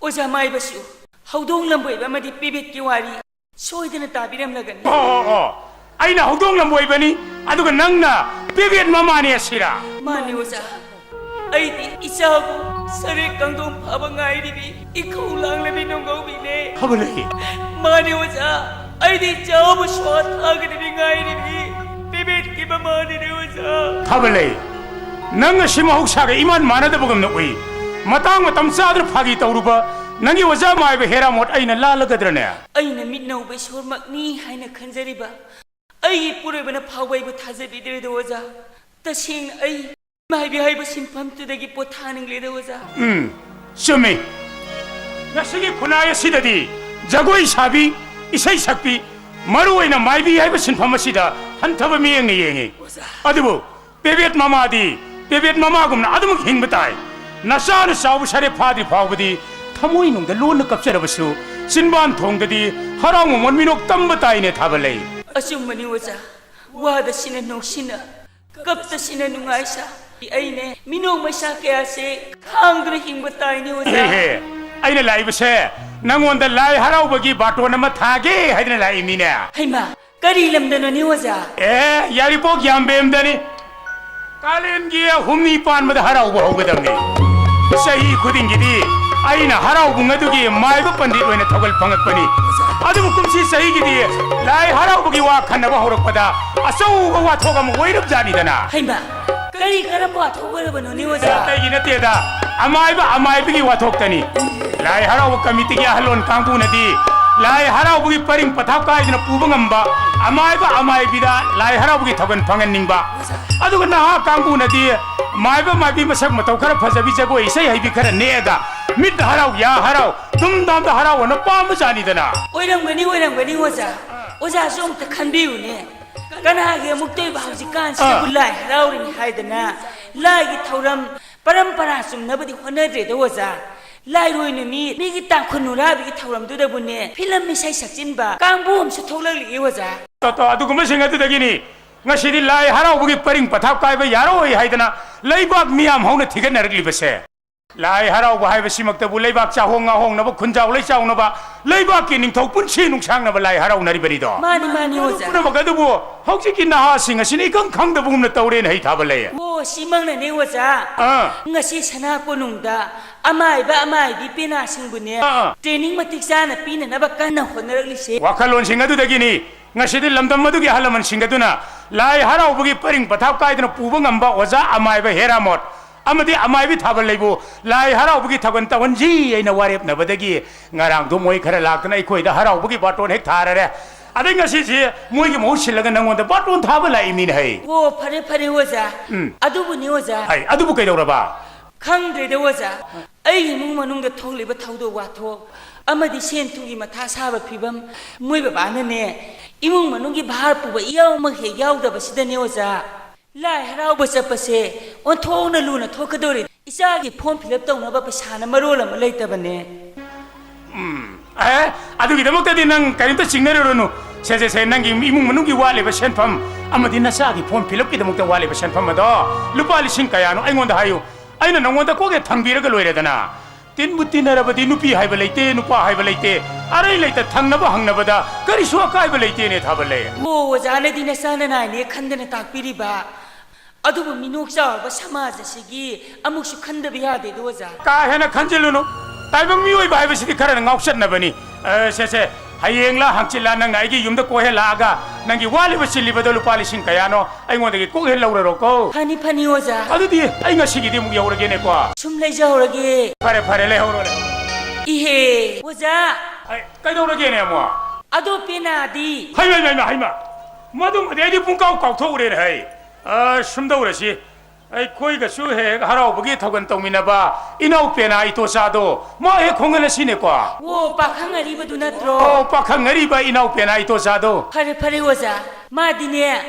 ꯑꯣꯖꯥ ꯃꯥꯏꯕꯁꯨ ꯍꯧꯗꯣꯡ ꯂꯝꯕꯣꯏꯕ ꯑꯃꯗꯤ ꯄꯦꯕꯦꯠꯀꯤ ꯋꯥꯔꯤ ꯁꯣꯏꯗꯅ ꯇꯥꯕꯤꯔꯝꯂꯒꯅꯤ꯫ ꯑꯣ, ꯑꯣ, ꯑꯣ꯫ ꯑꯩꯅ ꯍꯧꯗꯣꯡ ꯂꯝꯕꯣꯏꯕꯅꯤ, ꯑꯗꯨꯒ ꯅꯪꯅ ꯄꯦꯕꯦꯠ ꯃꯃꯥꯅꯦ ꯑꯁꯤꯔꯥ? ꯃꯥꯅꯤ, ꯑꯣꯖꯥ꯫ ꯑꯩꯗꯤ ꯏꯆꯥꯕꯨ ꯁꯔꯦꯛ ꯀꯥꯡꯗꯣꯝ ꯐꯥꯕ ꯉꯥꯏꯔꯤꯕꯤ ꯏꯈꯧ ꯂꯥꯡꯂꯕꯤ ꯅꯣꯡꯒꯧꯕꯤꯅꯦ꯫ ꯐꯕ ꯂꯩ꯫ ꯃꯥꯅꯤ, ꯑꯣꯖꯥ꯫ ꯑꯩꯗꯤ ꯏꯆꯥꯕꯨ ꯁ꯭ꯋꯥ ꯊꯥꯒꯗꯕꯤ ꯉꯥꯏꯔꯤꯕꯤ ꯄꯦꯕꯦꯠꯀꯤ ꯃꯃꯥꯅꯤꯅꯦ, ꯑꯣꯖꯥ꯫ ꯐꯕ ꯂꯩ꯫ ꯅꯪ ꯑꯁꯤ ꯃꯍꯧꯁꯥꯒ ꯏꯃꯥꯟ ꯃꯥꯟꯅꯗꯕꯒꯨꯝꯅ ꯎꯏ꯫ ꯃꯇꯥꯡ ꯃꯇꯝ ꯆꯥꯗꯅ ꯐꯥꯒꯤ ꯇꯧꯔꯨꯕ ꯅꯪꯒꯤ ꯑꯣꯖꯥ ꯃꯥꯏꯕ ꯍꯦꯔꯥꯃꯣꯠ ꯑꯩꯅ ꯂꯥꯜꯂꯒꯗ꯭ꯔꯅꯦ? ꯑꯩꯅ ꯃꯤꯠ ꯅꯧꯕ ꯏꯁꯣꯔꯃꯛꯅꯤ ꯍꯥꯏꯅ ꯈꯟꯖꯔꯤꯕ ꯑꯩꯒꯤ ꯏꯄꯨꯔꯣꯏꯕꯅ ꯐꯥꯎꯕ ꯑꯩꯕꯨ ꯊꯥꯖꯕꯤꯗ꯭ꯔꯦꯗ, ꯑꯣꯖꯥ꯫ ꯇꯁꯦꯡꯅ ꯑꯩ ꯃꯥꯏꯕꯤ ꯍꯥꯏꯕ ꯁꯤꯟꯐꯝꯗꯨꯗꯒꯤ ꯄꯣꯊꯥꯅꯤꯡꯂꯦꯗ, ꯑꯣꯖꯥ꯫ ꯎꯝ, ꯆꯨꯝꯃꯤ꯫ ꯉꯁꯤꯒꯤ ꯈꯨꯟꯅꯥꯏ ꯑꯁꯤꯗꯗꯤ ꯖꯒꯣꯏ ꯁꯥꯕꯤ, ꯏꯁꯩ ꯁꯛꯄꯤ, ꯃꯔꯨ ꯑꯣꯏꯅ ꯃꯥꯏꯕꯤ ꯍꯥꯏꯕ ꯁꯤꯟꯐꯝ ꯑꯁꯤꯗ ꯍꯟꯊꯕ ꯃꯤꯠꯌꯦꯡꯅ ꯌꯦꯡꯉꯤ꯫ ꯑꯣꯖꯥ꯫ ꯑꯗꯨꯕꯨ ꯄꯦꯕꯦꯠ ꯃꯃꯥꯗꯤ ꯄꯦꯕꯦꯠ ꯃꯃꯥꯒꯨꯝꯅ ꯑꯗꯨꯃꯛ ꯍꯤꯡꯕ ꯇꯥꯏ꯫ ꯅꯆꯥꯅ ꯆꯥꯎꯕ ꯁꯔꯦꯞ ꯐꯥꯗ꯭ꯔꯤ ꯐꯥꯎꯕꯗꯤ ꯊꯃꯣꯏꯅꯨꯡꯗ ꯂꯣꯟꯅ ꯀꯞꯆꯔꯕꯁꯨ ꯆꯤꯟꯕꯥꯟ ꯊꯣꯡꯗꯗꯤ ꯍꯔꯥꯎ ꯃꯃꯣꯟ ꯃꯤꯅꯣꯛ ꯇꯝꯕ ꯇꯥꯏꯅꯦ, ꯊꯥꯕ ꯂꯩ꯫ ꯑꯆꯨꯝꯕꯅꯤ, ꯑꯣꯖꯥ꯫ ꯋꯥꯗ ꯁꯤꯅ ꯅꯣꯛꯁꯤꯟꯅ, ꯀꯞꯇ ꯁꯤꯅ ꯅꯨꯡꯉꯥꯏꯁꯥ꯫ ꯑꯩꯅꯦ ꯃꯤꯅꯣꯛ ꯃꯩꯁꯥ ꯀꯌꯥꯁꯦ ꯈꯥꯡꯗꯨꯅ ꯍꯤꯡꯕ ꯇꯥꯏꯅꯦ, ꯑꯣꯖꯥ꯫ ꯍꯦ, ꯍꯦ, ꯑꯩꯅ ꯂꯥꯛꯏꯕꯁꯦ ꯅꯪꯉꯣꯟꯗ ꯂꯥꯏ ꯍꯔꯥꯎꯕꯒꯤ ꯕꯥꯇꯣꯟ ꯑꯃ ꯊꯥꯒꯦ ꯍꯥꯏꯗꯅ ꯂꯥꯛꯏꯃꯤꯅꯦ꯫ ꯍꯩꯃꯥ, ꯀꯔꯤ ꯂꯝꯗꯅꯣꯅꯦ, ꯑꯣꯖꯥ? ꯑꯦ, ꯌꯥꯏꯔꯤꯄꯣꯛ ꯌꯥꯝꯕꯦꯝꯗꯅꯤ꯫ ꯀꯥꯂꯦꯟꯒꯤ ꯍꯨꯝꯅꯤ ꯄꯥꯟꯕꯗ ꯍꯔꯥꯎꯕ ꯍꯧꯒꯗꯕꯅꯤ꯫ ꯆꯍꯤ ꯈꯨꯗꯤꯡꯒꯤꯗꯤ ꯑꯩꯅ ꯍꯔꯥꯎꯕꯨꯡ ꯑꯗꯨꯒꯤ ꯃꯥꯏꯕ ꯄꯟꯗꯤꯠ ꯑꯣꯏꯅ ꯊꯧꯒꯜ ꯐꯪꯉꯛꯄꯅꯤ꯫ ꯑꯗꯨꯕꯨ ꯀꯨꯝꯁꯤ ꯆꯍꯤꯒꯤꯗꯤ ꯂꯥꯏ ꯍꯔꯥꯎꯕꯒꯤ ꯋꯥ ꯈꯟꯅꯕ ꯍꯧꯔꯛꯄꯗ ꯑꯆꯧꯕ ꯋꯥꯊꯣꯛ ꯑꯃ ꯑꯣꯏꯔꯕꯖꯥꯠꯅꯤꯗꯅ꯫ ꯍꯩꯃꯥ, ꯀꯔꯤ ꯀꯔꯝꯕ ꯋꯥꯊꯣꯛ ꯑꯣꯏꯔꯕꯅꯣꯅꯦ, ꯑꯣꯖꯥ? ꯑꯇꯩꯒꯤ ꯅꯠꯇꯦꯗ, ꯑꯃꯥꯏꯕ ꯑꯃꯥꯏꯕꯒꯤ ꯋꯥꯊꯣꯛꯇꯅꯤ꯫ ꯂꯥꯏ ꯍꯔꯥꯎꯕ ꯀꯃꯤꯇꯤꯒꯤ ꯑꯍꯜꯂꯣꯟ ꯀꯥꯡꯕꯨꯅꯗꯤ ꯂꯥꯏ ꯍꯔꯥꯎꯕꯒꯤ ꯄꯔꯤꯡ ꯄꯊꯥꯞ ꯀꯥꯏꯗꯅ ꯄꯨꯕ ꯉꯝꯕ ꯑꯃꯥꯏꯕ ꯑꯃꯥꯏꯕꯤꯗ ꯂꯥꯏ ꯍꯔꯥꯎꯕꯒꯤ ꯊꯧꯒꯜ ꯐꯪꯍꯟꯅꯤꯡꯕ, ꯑꯗꯨꯒ ꯅꯍꯥ ꯀꯥꯡꯕꯨꯅꯗꯤ ꯃꯥꯏꯕ ꯃꯥꯏꯕꯤ ꯃꯁꯛ ꯃꯇꯧ ꯈꯔ ꯐꯖꯕꯤ ꯖꯒꯣꯏ ꯏꯁꯩ ꯍꯩꯕꯤ ꯈꯔ ꯅꯦꯛꯑꯒ ꯃꯤꯠ ꯍꯔꯥꯎ ꯌꯥ ꯍꯔꯥꯎ ꯗꯨꯝꯗꯥꯝꯗ ꯍꯔꯥꯎꯕꯅ ꯄꯥꯝꯕꯖꯥꯠꯅꯤꯗꯅ꯫ ꯑꯣꯏꯔꯝꯒꯅꯤ, ꯑꯣꯏꯔꯝꯒꯅꯤ, ꯑꯣꯖꯥ꯫ ꯑꯣꯖꯥꯁꯨ ꯑꯝꯇ ꯈꯟꯕꯤꯌꯨꯅꯦ꯫ ꯀꯅꯥꯒꯤ ꯑꯃꯨꯛꯇꯣꯏꯕ ꯍꯧꯖꯤꯛꯀꯥꯟꯁꯤꯗꯕꯨ ꯑꯥ꯫ ꯂꯥꯏ ꯍꯔꯥꯎꯔꯤꯅꯤ ꯍꯥꯏꯗꯅ ꯂꯥꯏꯒꯤ ꯊꯧꯔꯝ ꯄꯔꯝꯄꯔꯥ ꯆꯨꯝꯅꯕꯗꯤ ꯍꯣꯠꯅꯗ꯭ꯔꯦꯗ ꯑꯣꯖꯥ꯫ ꯂꯥꯏꯔꯣꯏ ꯅꯨꯃꯤꯠ, ꯃꯤꯒꯤ ꯇꯥꯡꯈꯨꯜ ꯅꯨꯔꯥꯕꯤꯒꯤ ꯊꯧꯔꯝꯗꯨꯗꯕꯨꯅꯦ ꯐꯤꯂꯝ ꯏꯁꯩ ꯁꯛꯆꯤꯟꯕ ꯀꯥꯡꯕꯨ ꯑꯃꯁꯨ ꯊꯣꯛꯂꯛꯂꯤ ꯑꯣꯖꯥ꯫ ꯇꯣ, ꯇꯣ, ꯑꯗꯨꯒꯨꯝꯕꯁꯤꯡ ꯑꯗꯨꯗꯒꯤꯅꯤ ꯉꯁꯤꯗꯤ ꯂꯥꯏ ꯍꯔꯥꯎꯕꯒꯤ ꯄꯔꯤꯡ ꯄꯊꯥꯞ ꯀꯥꯏꯕ ꯌꯥꯔꯣꯏ ꯍꯥꯏꯗꯅ ꯂꯩꯕꯥꯛ ꯃꯤꯌꯥꯝ ꯍꯧꯅ ꯊꯤꯒꯠꯅꯔꯛꯂꯤꯕꯁꯦ꯫ ꯂꯥꯏ ꯍꯔꯥꯎꯕ ꯍꯥꯏꯕꯁꯤꯃꯛꯇꯕꯨ ꯂꯩꯕꯥꯛ ꯆꯥꯍꯣꯡ ꯉꯥꯍꯣꯡꯅꯕ, ꯈꯨꯟꯖꯥꯎ ꯂꯩꯆꯥꯎꯅꯕ, ꯂꯩꯕꯥꯛꯀꯤ ꯅꯤꯡꯊꯧ ꯄꯨꯟꯁꯤ ꯅꯨꯡꯁꯥꯡꯅꯕ ꯂꯥꯏ ꯍꯔꯥꯎꯅꯔꯤꯕꯅꯤꯗꯣ꯫ ꯃꯥꯅꯤ, ꯃꯥꯅꯤ, ꯑꯗꯨ ꯑꯣꯖꯥ꯫ ꯄꯨꯝꯅꯃꯛ ꯑꯗꯨꯕꯨ ꯍꯧꯖꯤꯛꯀꯤ ꯅꯍꯥꯁꯤꯡ ꯑꯁꯤꯅ ꯏꯈꯪ ꯈꯪꯗꯕꯒꯨꯝꯅ ꯇꯧꯔꯦꯅ ꯍꯩ ꯊꯥꯕ ꯂꯩ꯫ ꯑꯣ, ꯁꯤꯃꯛꯅꯅꯦ ꯑꯣꯖꯥ꯫ ꯑꯥ꯫ ꯉꯁꯤ ꯁꯅꯥ ꯀꯣꯅꯨꯡꯗ ꯑꯃꯥꯏꯕ ꯑꯃꯥꯏꯕꯤ ꯄꯦꯅꯥꯁꯤꯡꯕꯨꯅꯦ ꯑꯥ, ꯑꯥ꯫ ꯇ꯭ꯔꯦꯅꯤꯡ ꯃꯇꯤꯛ ꯆꯥꯅ ꯄꯤꯅꯅꯕ ꯀꯟꯅ ꯍꯣꯠꯅꯔꯛꯂꯤꯁꯦ꯫ ꯋꯥꯈꯜꯂꯣꯟꯁꯤꯡ ꯑꯗꯨꯗꯒꯤꯅꯤ ꯉꯁꯤꯗꯤ ꯂꯝꯗꯝ ꯑꯗꯨꯒꯤ ꯑꯍꯜ ꯂꯃꯟꯁꯤꯡ ꯑꯗꯨꯅ ꯂꯥꯏ ꯍꯔꯥꯎꯕꯒꯤ ꯄꯔꯤꯡ ꯄꯊꯥꯞ ꯀꯥꯏꯗꯅ ꯄꯨꯕ ꯉꯝꯕ ꯑꯣꯖꯥ ꯑꯃꯥꯏꯕ ꯍꯦꯔꯥꯃꯣꯠ ꯑꯃꯗꯤ ꯑꯃꯥꯏꯕꯤ ꯊꯥꯕꯜ ꯂꯩꯕꯨ ꯂꯥꯏ ꯍꯔꯥꯎꯕꯒꯤ ꯊꯧꯒꯜ ꯇꯧꯍꯟꯁꯤ ꯍꯥꯏꯅ ꯋꯥꯔꯦꯞꯅꯕꯗꯒꯤ ꯉꯔꯥꯡꯗꯣ ꯃꯣꯏ ꯈꯔ ꯂꯥꯛꯇꯅ ꯑꯩꯈꯣꯏꯗ ꯍꯔꯥꯎꯕꯒꯤ ꯕꯥꯇꯣꯟ ꯍꯦꯛ ꯊꯥꯔꯔꯦ꯫ ꯑꯗꯩ ꯉꯁꯤꯁꯤ ꯃꯣꯏꯒꯤ ꯃꯍꯨꯠ ꯁꯤꯜꯂꯒ ꯅꯪꯉꯣꯟꯗ ꯕꯥꯇꯣꯟ ꯊꯥꯕ ꯂꯥꯛꯏ ꯃꯤꯅ ꯍꯩ꯫ ꯑꯣ, ꯐꯔꯦ, ꯐꯔꯦ, ꯑꯣꯖꯥ꯫ ꯎꯝ꯫ ꯑꯗꯨꯕꯨꯅꯦ, ꯑꯣꯖꯥ꯫ ꯍꯩ, ꯑꯗꯨꯕꯨ ꯀꯩꯗꯧꯔꯕ? ꯈꯪꯗ꯭ꯔꯦꯗ, ꯑꯣꯖꯥ꯫ ꯑꯩꯒꯤ ꯏꯃꯨꯡ ꯃꯅꯨꯡꯗ ꯊꯣꯛꯂꯤꯕ ꯊꯧꯗꯣꯛ ꯋꯥꯊꯣꯛ ꯑꯃꯗꯤ ꯁꯦꯟ ꯊꯨꯝꯒꯤ ꯃꯊꯥ ꯁꯥꯕ ꯐꯤꯕꯝ, ꯃꯣꯏ ꯕꯕꯥꯅꯅꯦ, ꯏꯃꯨꯡ ꯃꯅꯨꯡꯒꯤ ꯚꯥꯔ ꯄꯨꯕ ꯏꯌꯥꯎꯃꯛ ꯍꯦꯛ ꯌꯥꯎꯗꯕꯁꯤꯗꯅꯦ, ꯑꯣꯖꯥ꯫ ꯂꯥꯏ ꯍꯔꯥꯎꯕ ꯆꯠꯄꯁꯦ ꯑꯣꯟꯊꯣꯛꯅ ꯂꯨꯅ ꯊꯣꯛꯀꯗꯧꯔꯤ꯫ ꯏꯆꯥꯒꯤ ꯐꯣꯔꯝ ꯐꯤꯜ ꯑꯞ ꯇꯧꯅꯕ ꯄꯩꯁꯥꯅ ꯃꯔꯣꯜ ꯑꯃ ꯂꯩꯇꯕꯅꯦ꯫ ꯎꯝ, ꯑꯦ, ꯑꯗꯨꯒꯤꯗꯃꯛꯇꯗꯤ ꯅꯪ ꯀꯔꯤꯝꯇ ꯆꯤꯡꯅꯔꯨꯔꯅꯨ꯫ ꯁꯦ, ꯁꯦ, ꯁꯦ, ꯅꯪꯒꯤ ꯏꯃꯨꯡ ꯃꯅꯨꯡꯒꯤ ꯋꯥꯠꯂꯤꯕ ꯁꯦꯟꯐꯝ ꯑꯃꯗꯤ ꯅꯆꯥꯒꯤ ꯐꯣꯔꯝ ꯐꯤꯜ ꯑꯞꯀꯤꯗꯃꯛꯇ ꯋꯥꯠꯂꯤꯕ ꯁꯦꯟꯐꯝ ꯑꯗꯣ ꯂꯨꯄꯥ ꯂꯤꯁꯤꯡ ꯀꯌꯥꯅꯣ ꯑꯩꯉꯣꯟꯗ ꯍꯥꯏꯌꯨ꯫ ꯑꯩꯅ ꯅꯉꯣꯟꯗ ꯀꯣꯛ ꯍꯦꯛ ꯊꯪꯕꯤꯔꯒ ꯂꯣꯏꯔꯦꯗꯅ꯫ ꯇꯤꯟꯕꯨ ꯇꯤꯟꯅꯔꯕꯗꯤ ꯅꯨꯄꯤ ꯍꯥꯏꯕ ꯂꯩꯇꯦ, ꯅꯨꯄꯥ ꯍꯥꯏꯕ ꯂꯩꯇꯦ꯫ ꯑꯔꯩ ꯂꯩꯇ ꯊꯪꯅꯕ ꯍꯪꯅꯕꯗ ꯀꯔꯤꯁꯨ ꯑꯀꯥꯏꯕ ꯂꯩꯇꯦꯅꯦ, ꯊꯥꯕꯜ ꯂꯩ꯫ ꯑꯣ, ꯑꯣꯖꯥꯅꯗꯤ ꯅꯆꯥ ꯅꯅꯥꯏꯅꯦ ꯈꯟꯗꯅ ꯇꯥꯛꯄꯤꯔꯤꯕ꯫ ꯑꯗꯨꯕꯨ ꯃꯤꯅꯣꯛ ꯆꯥꯎꯔꯕ ꯁꯃꯥꯖ ꯑꯁꯤꯒꯤ ꯑꯃꯨꯛꯁꯨ ꯈꯟꯗꯕ ꯌꯥꯗꯦꯗꯣ, ꯑꯣꯖꯥ꯫ ꯀꯥ ꯍꯦꯟꯅ ꯈꯟꯖꯤꯜꯂꯨꯅꯨ꯫ ꯇꯥꯏꯕꯪ ꯃꯤꯑꯣꯏꯕ ꯍꯥꯏꯕꯁꯤꯗꯤ ꯈꯔꯅ ꯉꯥꯎꯆꯠꯅꯕꯅꯤ꯫ ꯑ, ꯁꯦ, ꯁꯦ, ꯍꯌꯦꯡꯂ ꯍꯪꯆꯤꯠꯂ ꯅꯪꯅ ꯑꯩꯒꯤ ꯌꯨꯝꯗ ꯀꯣꯏꯍꯜꯂꯛꯑꯒ ꯅꯪꯒꯤ ꯋꯥꯠꯂꯤꯕ ꯆꯤꯜꯂꯤꯕꯗꯣ ꯂꯨꯄꯥ ꯂꯤꯁꯤꯡ ꯀꯌꯥꯅꯣ ꯑꯩꯉꯣꯟꯗꯒꯤ ꯀꯣꯛ ꯍꯦꯛ ꯂꯧꯔꯔꯣꯀꯣ꯫ ꯐꯅꯤ, ꯐꯅꯤ, ꯑꯣꯖꯥ꯫ ꯑꯗꯨꯗꯤ ꯑꯩ ꯉꯁꯤꯒꯤꯗꯤ ꯑꯃꯨꯛ ꯌꯧꯔꯒꯦꯅꯦꯀꯣ꯫ ꯁꯨꯝ ꯂꯩꯖꯍꯧꯔꯒꯦ꯫ ꯐꯔꯦ, ꯐꯔꯦ, ꯂꯩꯍꯧꯔꯣ, ꯂꯩꯍꯧꯔꯣ꯫ ꯏꯍꯦ, ꯑꯣꯖꯥ꯫ ꯑꯩ ꯀꯩꯗꯧꯔꯒꯦꯅꯦ ꯑꯃꯨꯛ? ꯑꯗꯣ ꯄꯦꯅꯥꯗꯤ? ꯍꯩꯃ, ꯍꯩꯃ, ꯍꯩꯃ, ꯍꯩꯃ꯫ ꯃꯗꯨꯃꯗꯤ ꯑꯩꯗꯤ ꯄꯨꯡꯀꯥꯎ ꯀꯥꯎꯊꯣꯛꯎꯔꯦꯅꯦ, ꯍꯩ꯫ ꯑ, ꯁꯨꯝꯗꯧꯔꯁꯤ꯫ ꯑꯩꯈꯣꯏꯒꯁꯨ ꯍꯦꯛ ꯍꯔꯥꯎꯕꯒꯤ ꯊꯧꯒꯜ ꯇꯧꯃꯤꯟꯅꯕ ꯏꯅꯥꯎ ꯄꯦꯅꯥ ꯏꯇꯣꯆꯥꯗꯣ, ꯃꯥ ꯍꯦꯛ ꯈꯣꯡꯍꯜꯂꯁꯤꯅꯦꯀꯣ꯫ ꯑꯣ, ꯄꯥꯈꯪ ꯑꯔꯤꯕꯗꯨ ꯅꯠꯇ꯭ꯔꯣ? ꯑꯣ, ꯄꯥꯈꯪ ꯑꯔꯤꯕ ꯏꯅꯥꯎ ꯄꯦꯅꯥ ꯏꯇꯣꯆꯥꯗꯣ꯫ ꯐꯔꯦ, ꯐꯔꯦ, ꯑꯣꯖꯥ꯫ ꯃꯥꯗꯤꯅꯦ,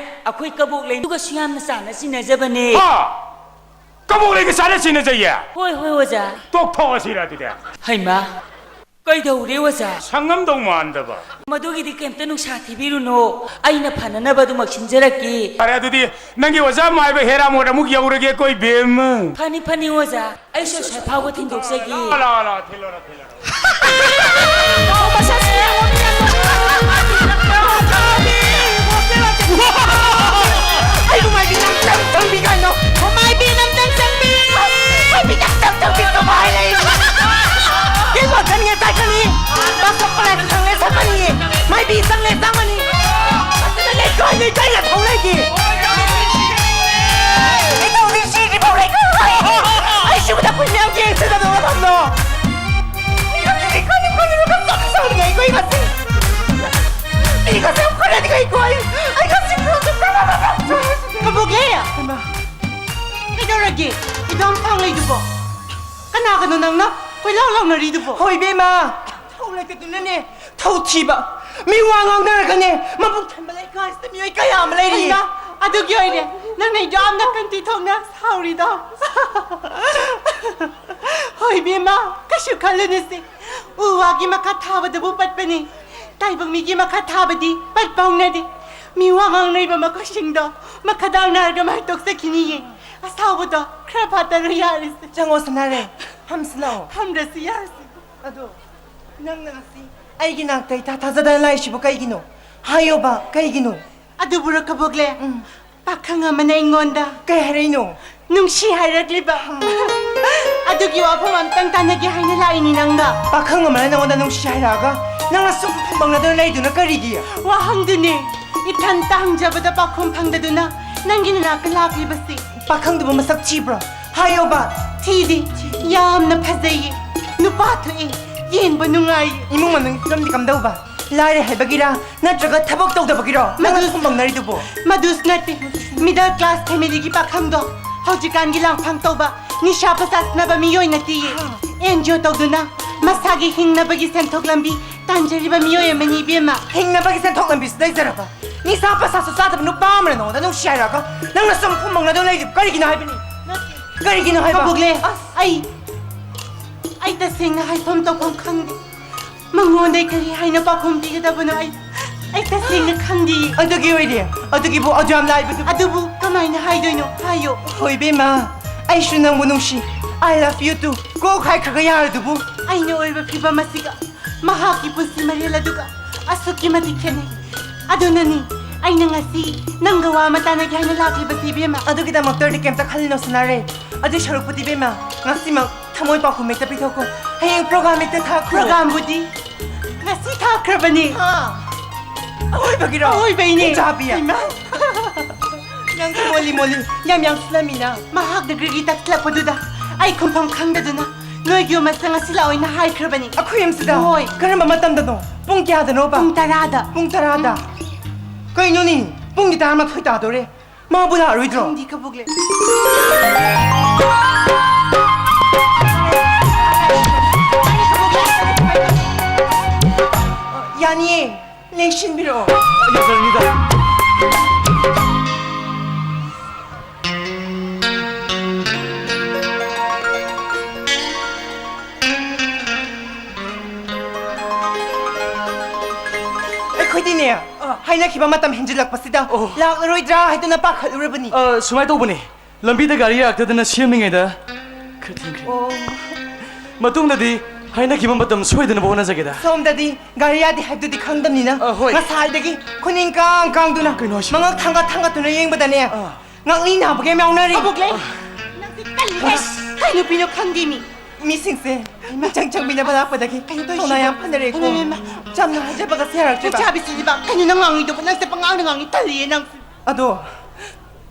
ꯑꯩꯈꯣꯏ ꯀꯕꯣꯛ ꯂꯩꯗꯨꯒꯁꯨ ꯌꯥꯝꯅ ꯆꯥꯟꯅ ꯆꯤꯟꯅꯖꯕꯅꯦ꯫ ꯍꯥ? ꯀꯕꯣꯛ ꯂꯩꯒ ꯆꯥꯟꯅ ꯆꯤꯟꯅꯖꯩꯌꯦ? ꯍꯣꯏ, ꯍꯣꯏ, ꯑꯣꯖꯥ꯫ ꯇꯣꯛꯊꯣꯛꯑꯁꯤꯔ ꯑꯗꯨꯗꯤ? ꯍꯩꯃꯥ, ꯀꯩꯗꯧꯔꯦ ꯑꯣꯖꯥ? ꯁꯪꯉꯝꯗꯧ ꯃꯥꯟꯗꯕ꯫ ꯃꯗꯨꯒꯤꯗꯤ ꯀꯩꯝꯇ ꯅꯨꯡꯁꯥ ꯊꯤꯕꯤꯔꯨꯅꯨ, ꯑꯩꯅ ꯐꯅꯅꯕ ꯑꯗꯨꯃꯛ ꯁꯤꯟꯖꯔꯛꯀꯦ꯫ ꯐꯔꯦ, ꯑꯗꯨꯗꯤ ꯅꯪꯒꯤ ꯑꯣꯖꯥ ꯃꯥꯏꯕ ꯍꯦꯔꯥꯃꯣꯠ ꯑꯃꯨꯛ ꯌꯧꯔꯒꯦꯀꯣ, ꯏꯕꯦꯝꯃ꯫ ꯐꯅꯤ, ꯐꯅꯤ ꯑꯣꯖꯥ, ꯑꯩꯁꯨ ꯑꯁ꯭ꯋꯥꯏ ꯐꯥꯎꯕ ꯊꯤꯟꯗꯣꯛꯆꯒꯦ꯫ ꯂꯥꯛꯑꯣ, ꯂꯥꯛꯑꯣ, ꯂꯥꯛꯑꯣ, ꯊꯤꯜꯂꯣꯔꯣ, ꯊꯤꯜꯂꯣꯔꯣ꯫ ꯑꯩꯕꯨ ꯃꯥꯏꯕꯤ ꯅꯪ ꯆꯪ ꯆꯪꯕꯤ ꯀꯩꯅꯣ? ꯃꯥꯏꯕꯤ ꯅꯪ ꯆꯪ ꯆꯪꯕꯤ꯫ ꯃꯥꯏꯕꯤ ꯅꯪ ꯆꯪ ꯆꯪꯕꯤ ꯀꯃꯥꯏ ꯂꯩ? ꯀꯩ ꯋꯥꯈꯜ ꯉꯁꯥꯏ ꯈꯪꯉꯤ? ꯕꯁ ꯆꯠꯄ ꯂꯥꯏ ꯈꯪꯉꯦ ꯁꯛꯀꯅꯤ꯫ ꯃꯥꯏꯕꯤ ꯆꯪꯉꯦ ꯆꯪꯉꯅꯤ꯫ ꯑꯗꯨꯅ ꯂꯩꯀꯥꯏ ꯂꯩꯀꯥꯏ ꯂꯩꯀꯥꯏ ꯂꯩꯇꯦ꯫ ꯀꯩꯗꯧꯅꯤ ꯁꯤꯗꯤ ꯐꯥꯎ ꯂꯩ꯫ ꯑꯩ ꯁꯤꯕꯗ ꯑꯩꯈꯣꯏ ꯃꯌꯥꯝ ꯌꯦꯡꯁꯤꯟꯅꯗꯕ ꯃꯐꯝꯗꯣ꯫ ꯃꯤꯒꯁꯦ ꯈꯜꯂꯤ ꯈꯜꯂꯤꯒ ꯆꯞ ꯆꯥꯔꯤꯉꯩ ꯑꯩꯈꯣꯏ ꯉꯁꯤ꯫ ꯃꯤꯒꯁꯦ ꯌꯥꯝ ꯈꯜꯂꯗꯤ ꯀꯩꯀꯣ ꯑꯩ, ꯑꯩ ꯉꯁꯤ ꯐꯤꯕꯝꯁꯦ ꯄꯨꯔꯥ ꯀꯕꯣꯛꯂꯦ! ꯍꯩꯃꯥ꯫ ꯀꯩꯗꯧꯔꯒꯦ? ꯏꯗꯣꯝ ꯊꯥꯡꯂꯩꯗꯨꯕꯣ? ꯀꯅꯥꯒꯅꯣ ꯅꯪꯅ ꯀꯣꯏꯂꯥꯎ ꯂꯥꯎꯅꯔꯤꯗꯨꯕꯣ? ꯍꯣꯏ, ꯏꯕꯦꯝꯃ꯫ ꯊꯧ ꯂꯩꯇꯗꯨꯅꯅꯦ, ꯊꯧ ꯊꯤꯕ꯫ ꯃꯤ ꯋꯥ ꯉꯥꯡꯅꯔꯒꯅꯦ, ꯃꯕꯨꯛ ꯊꯟꯕ ꯂꯩꯀꯥꯏꯁꯤꯗ ꯃꯤꯑꯣꯏ ꯀꯌꯥ ꯑꯃ ꯂꯩꯔꯤ꯫ ꯍꯩꯃꯥ, ꯑꯗꯨꯒꯤ ꯑꯣꯏꯔꯦ ꯅꯪꯅ ꯌꯥꯝꯅ ꯀꯟꯇꯤ ꯊꯣꯛꯅ ꯁꯥꯎꯔꯤꯗꯣ꯫ ꯍꯣꯏ, ꯏꯕꯦꯝꯃ, ꯀꯩꯁꯨ ꯈꯜꯂꯨꯅꯨꯁꯦ꯫ ꯎ ꯋꯥꯒꯤ ꯃꯈꯥ ꯊꯥꯕꯗꯕꯨ ꯄꯠꯄꯅꯤ꯫ ꯇꯥꯏꯕꯪ ꯃꯤꯒꯤ ꯃꯈꯥ ꯊꯥꯕꯗꯤ ꯄꯠꯄ ꯍꯧꯅꯗꯦ꯫ ꯃꯤ ꯋꯥ ꯉꯥꯡꯅꯔꯤꯕ ꯃꯈꯣꯏꯁꯤꯡꯗꯣ ꯃꯈꯥ ꯗꯥꯛꯅꯔꯒ ꯃꯥꯏ ꯇꯣꯛꯆꯈꯤꯅꯤꯌꯦ꯫ ꯑꯁꯥꯎꯕꯗꯣ ꯈꯔ ꯐꯥꯠꯇꯔꯨ ꯌꯥꯔꯤꯁꯦ꯫ ꯆꯪꯉꯣ ꯁꯅꯥꯔꯩ, ꯐꯝꯁꯤ ꯂꯥꯛꯑꯣ꯫ ꯐꯝꯗ꯭ꯔꯁꯨ ꯌꯥꯔꯤꯁꯦ꯫ ꯑꯗꯣ ꯅꯪꯅ ꯉꯁꯤ ꯑꯩꯒꯤ ꯅꯥꯛꯇ ꯏꯊꯥ ꯊꯥꯖꯗꯅ ꯂꯥꯛꯏꯁꯤꯕꯨ ꯀꯩꯒꯤꯅꯣ? ꯍꯥꯏꯌꯣꯕ, ꯀꯩꯒꯤꯅꯣ? ꯑꯗꯨꯕꯨꯔꯣ ꯀꯕꯣꯛꯂꯦ, ꯎꯝ꯫ ꯄꯥꯈꯪ ꯑꯃꯅ ꯑꯩꯉꯣꯟꯗ ꯀꯩ ꯍꯥꯏꯔꯛꯏꯅꯣ? ꯅꯨꯡꯁꯤ ꯍꯥꯏꯔꯛꯂꯤꯕ꯫ ꯑꯗꯨꯒꯤ ꯋꯥꯐꯝ ꯑꯝꯇꯪ ꯇꯥꯟꯅꯒꯦ ꯍꯥꯏꯅ ꯂꯥꯛꯏꯅꯤ ꯅꯪꯒ꯫ ꯄꯥꯈꯪ ꯑꯃꯅ ꯅꯉꯣꯟꯗ ꯅꯨꯡꯁꯤ ꯍꯥꯏꯔꯛꯑꯒ ꯅꯪꯅ ꯁꯨꯝ ꯐꯨꯝꯕꯪꯅꯗꯨꯅ ꯂꯩꯗꯨꯅ ꯀꯔꯤꯒꯤ? ꯋꯥꯍꯪꯗꯨꯅꯦ ꯏꯊꯟꯇ ꯍꯪꯖꯕꯗ ꯄꯥꯎꯈꯨꯝ ꯐꯪꯗꯗꯨꯅ ꯅꯪꯒꯤ ꯅꯅꯥꯛꯇ ꯂꯥꯛꯂꯤꯕꯁꯤ꯫ ꯄꯥꯈꯪꯗꯨꯕꯨ ꯃꯁꯛ ꯊꯤꯕ꯭ꯔꯣ? ꯍꯥꯏꯌꯣꯕ꯫ ꯊꯤꯗꯤ, ꯌꯥꯝꯅ ꯐꯖꯩꯌꯦ, ꯅꯨꯄꯥ ꯊꯣꯛꯑꯦ, ꯌꯦꯡꯕ ꯅꯨꯡꯉꯥꯏꯌꯦ꯫ ꯏꯃꯨꯡ ꯃꯅꯨꯡꯒꯤ ꯐꯤꯕꯝꯗꯤ ꯀꯝꯗꯧꯕ? ꯂꯥꯏꯔꯦ ꯍꯥꯏꯕꯒꯤꯔ ꯅꯠꯇ꯭ꯔꯒ ꯊꯕꯛ ꯇꯧꯗꯕꯒꯤꯔꯣ ꯅꯪꯅ ꯃꯗꯨ ꯐꯨꯝꯕꯪꯅꯔꯤꯗꯨꯕꯨ? ꯃꯗꯨꯁꯨ ꯅꯠꯇꯦ꯫ Middle class family ꯒꯤ ꯄꯥꯈꯪꯗꯣ ꯍꯧꯖꯤꯛꯀꯥꯟꯒꯤ ꯂꯥꯡꯐꯥꯡ ꯇꯧꯕ, ꯅꯤꯁꯥ ꯄꯁꯥ ꯁꯤꯖꯤꯟꯅꯕ ꯃꯤꯑꯣꯏ ꯅꯠꯇꯦꯌꯦ꯫ NGO ꯇꯧꯗꯨꯅ ꯃꯁꯥꯒꯤ ꯍꯤꯡꯅꯕꯒꯤ ꯁꯦꯟꯊꯣꯛ ꯂꯝꯕꯤ ꯇꯥꯟꯖꯔꯤꯕ ꯃꯤꯑꯣꯏ ꯑꯃꯅꯤ ꯏꯕꯦꯝꯃ꯫ ꯍꯤꯡꯅꯕꯒꯤ ꯁꯦꯟꯊꯣꯛ ꯂꯝꯕꯤꯁꯨ ꯂꯩꯖꯔꯕ? ꯅꯤꯁꯥ ꯄꯁꯥꯁꯨ ꯆꯥꯗꯕ ꯅꯨꯄꯥ ꯑꯃꯅ ꯅꯉꯣꯟꯗ ꯅꯨꯡꯁꯤ ꯍꯥꯏꯔꯛꯑꯒ ꯅꯪꯅ ꯁꯨꯝ ꯈꯨꯝꯃꯛꯅꯗꯨꯅ ꯂꯩꯔꯤꯕ ꯀꯔꯤꯒꯤꯅꯣ ꯍꯥꯏꯕꯅꯤ? ꯀꯔꯤꯒꯤꯅꯣ ꯍꯥꯏꯕ? ꯀꯕꯣꯛꯂꯦ, ꯑꯁ! ꯑꯩ, ꯑꯩ ꯇꯁꯦꯡꯅ ꯍꯥꯏꯐꯝ ꯇꯧꯐꯝ ꯈꯪꯗꯦ꯫ ꯃꯉꯣꯟꯗ ꯑꯩ ꯀꯔꯤ ꯍꯥꯏꯅ ꯄꯥꯎꯈꯨꯝ ꯄꯤꯒꯗꯕꯅꯣ ꯑꯩ, ꯑꯩ ꯇꯁꯦꯡꯅ ꯈꯪꯗꯦ꯫ ꯑꯗꯨꯒꯤ ꯑꯣꯏꯔꯦ? ꯑꯗꯨꯒꯤꯕꯨ ꯑꯗꯨ ꯌꯥꯝ ꯂꯥꯏꯕꯗꯨꯕꯨ? ꯑꯗꯨꯕꯨ ꯀꯃꯥꯏꯅ ꯍꯥꯏꯗꯣꯏꯅꯣ? ꯍꯥꯏꯌꯣ꯫ ꯍꯣꯏ ꯏꯕꯦꯝꯃ, ꯑꯩꯁꯨ ꯅꯪꯕꯨ ꯅꯨꯡꯁꯤ꯫ I love you too꯫ ꯀꯣꯛ ꯍꯥꯏꯈ꯭ꯔꯒ ꯌꯥꯔꯗꯨꯕꯨ꯫ ꯑꯩꯅ ꯑꯣꯏꯕ ꯐꯤꯕꯝ ꯑꯁꯤꯒ ꯃꯍꯥꯛꯀꯤ ꯄꯨꯟꯁꯤ ꯃꯔꯦꯜ ꯑꯗꯨꯒ ꯑꯁꯨꯛꯀꯤ ꯃꯇꯤꯛ ꯈꯦꯠꯅꯩ꯫ ꯑꯗꯨꯅꯅꯤ ꯑꯩꯅ ꯉꯁꯤ ꯅꯪꯒ ꯋꯥ ꯑꯃ ꯇꯥꯟꯅꯒꯦ ꯍꯥꯏꯅ ꯂꯥꯛꯂꯤꯕꯁꯤ, ꯏꯕꯦꯝꯃ꯫ ꯑꯗꯨꯒꯤꯗꯃꯛꯇꯗꯤ ꯀꯩꯝꯇ ꯈꯜꯂꯤꯅꯣ, ꯁꯅꯥꯔꯩ꯫ ꯑꯗꯨꯏ ꯁꯔꯨꯛꯄꯨꯗꯤ, ꯏꯕꯦꯝꯃ, ꯉꯁꯤꯃꯛ ꯊꯃꯣꯏ ꯄꯥꯎꯈꯨꯝ ꯍꯦꯛꯇ ꯄꯤꯊꯣꯛꯈꯣ꯫ ꯍꯌꯦꯡ program ꯍꯦꯛꯇ ꯊꯥꯈ꯭ꯔꯣ꯫ Programꯕꯨꯗꯤ ꯉꯁꯤ ꯊꯥꯈ꯭ꯔꯕꯅꯤ꯫ ꯍꯥ? ꯑꯋꯣꯏꯕꯒꯤꯔꯣ? ꯑꯋꯣꯏꯕꯩꯅꯦ꯫ ꯆꯥꯕꯤ꯫ ꯏꯃꯥ! ꯅꯪ ꯃꯣꯜꯂꯤ ꯃꯣꯜꯂꯤ ꯌꯥꯝ ꯌꯥꯝ ꯁꯤꯜꯂꯝꯃꯤꯅ꯫ ꯃꯍꯥꯛꯅ ꯒ꯭ꯔꯤꯒꯤ ꯇꯛꯁꯤꯜꯂꯛꯄꯗꯨꯗ ꯑꯩ ꯈꯨꯝꯐꯝ ꯈꯪꯗꯗꯨꯅ ꯅꯣꯏꯒꯤ ꯌꯨꯝ ꯑꯁꯤꯗ ꯉꯁꯤ ꯂꯥꯛꯑꯣꯏꯅ ꯍꯥꯏꯈ꯭ꯔꯕꯅꯤ꯫ ꯑꯩꯈꯣꯏ ꯌꯨꯝꯁꯤꯗ? ꯍꯣꯏ꯫ ꯀꯔꯝꯕ ꯃꯇꯝꯗꯅꯣ? ꯄꯨꯡ ꯀꯌꯥꯗꯅꯣꯕ? ꯄꯨꯡ ꯇꯔꯥꯗ꯫ ꯄꯨꯡ ꯇꯔꯥꯗ? ꯀꯩꯅꯣꯅꯦ? ꯄꯨꯡꯗꯤ ꯇꯔꯥꯃꯥꯊꯣꯏ ꯇꯥꯗꯣꯔꯦ꯫ ꯃꯥꯕꯨ ꯂꯥꯛꯑꯔꯣꯏꯗ꯭ꯔꯣ? ꯈꯪꯗꯦ, ꯀꯕꯣꯛꯂꯦ꯫ ꯌꯥꯅꯤꯌꯦ, ꯂꯦꯡꯁꯤꯟꯕꯤꯔꯛꯑꯣ꯫ ꯌꯥꯖꯔꯅꯤꯗ꯫ ꯑꯩꯈꯣꯏꯗꯤꯅꯦ, ꯑ꯫ ꯍꯥꯏꯅꯈꯤꯕ ꯃꯇꯝ ꯍꯦꯟꯖꯤꯜꯂꯛꯄꯁꯤꯗ ꯑꯣ꯫ ꯂꯥꯛꯂꯔꯣꯏꯗ꯭ꯔꯥ ꯍꯥꯏꯗꯨꯅ ꯄꯥꯈꯠꯂꯨꯔꯕꯅꯤ꯫ ꯑ, ꯁꯨꯃꯥꯏꯅ ꯇꯧꯕꯅꯤ, ꯂꯝꯕꯤꯗ ꯒꯥꯔꯤ ꯂꯥꯛꯇꯗꯅ ꯁꯦꯝꯂꯤꯉꯩꯗ ꯈꯔ ꯊꯦꯡꯈ꯭ꯔꯦ꯫ ꯑꯣ꯫ ꯃꯇꯨꯡꯗꯗꯤ ꯍꯥꯏꯅꯈꯤꯕ ꯃꯇꯝ ꯁꯣꯏꯗꯅꯕ ꯍꯣꯠꯅꯖꯒꯦꯗ꯫ ꯁꯣꯝꯗꯗꯤ ꯒꯥꯔꯤ ꯌꯥꯗꯦ ꯍꯥꯏꯕꯗꯨꯗꯤ ꯈꯪꯗꯕꯅꯤꯅ ꯑ, ꯍꯣꯏ꯫ ꯉꯁꯥꯏꯗꯒꯤ ꯈꯨꯅꯤꯡ ꯀꯥꯡ ꯀꯥꯡꯗꯨꯅ ꯀꯩꯅꯣ ꯍꯥꯏꯁꯤꯕꯣ? ꯃꯉꯛ ꯊꯥꯡꯒꯠ ꯊꯥꯡꯒꯠꯇꯨꯅ ꯌꯦꯡꯕꯗꯅꯦ, ꯑ꯫ ꯉꯛꯂꯤ ꯅꯥꯕꯒ ꯌꯥꯝ ꯌꯥꯎꯅꯔꯤ꯫ ꯀꯕꯣꯛꯂꯦ, ꯅꯪꯁꯦ ꯇꯜꯂꯤꯍꯦ꯫ ꯑꯁ꯫ ꯀꯩ ꯅꯨꯄꯤꯅꯣ ꯈꯪꯗꯦ ꯃꯤ꯫ ꯃꯤꯁꯤꯡꯁꯦ ꯃꯤꯆꯪ ꯆꯪꯃꯤꯟꯅꯕ ꯂꯥꯛꯄꯗꯒꯤ ꯀꯩꯅꯣ ꯇꯧꯔꯤꯁꯤꯕꯣ? ꯊꯧꯅꯥ ꯌꯥꯝ ꯐꯅꯔꯦꯀꯣ꯫ ꯍꯩꯃꯥ, ꯍꯩꯃꯥ꯫ ꯆꯝꯅ ꯍꯥꯏꯖꯕꯒꯁꯦ ꯌꯥꯔꯛꯇ꯭ꯔꯤꯕ? ꯆꯥꯕꯤꯁꯤꯗꯤꯕ, ꯀꯩꯅꯣ ꯅꯪ ꯉꯥꯡꯉꯤꯗꯨꯕꯨ? ꯅꯪꯁꯦ ꯄꯉꯥꯡꯗ ꯉꯥꯡꯉꯤ, ꯇꯜꯂꯤꯌꯦ ꯅꯪꯁꯦ꯫ ꯑꯗꯣ,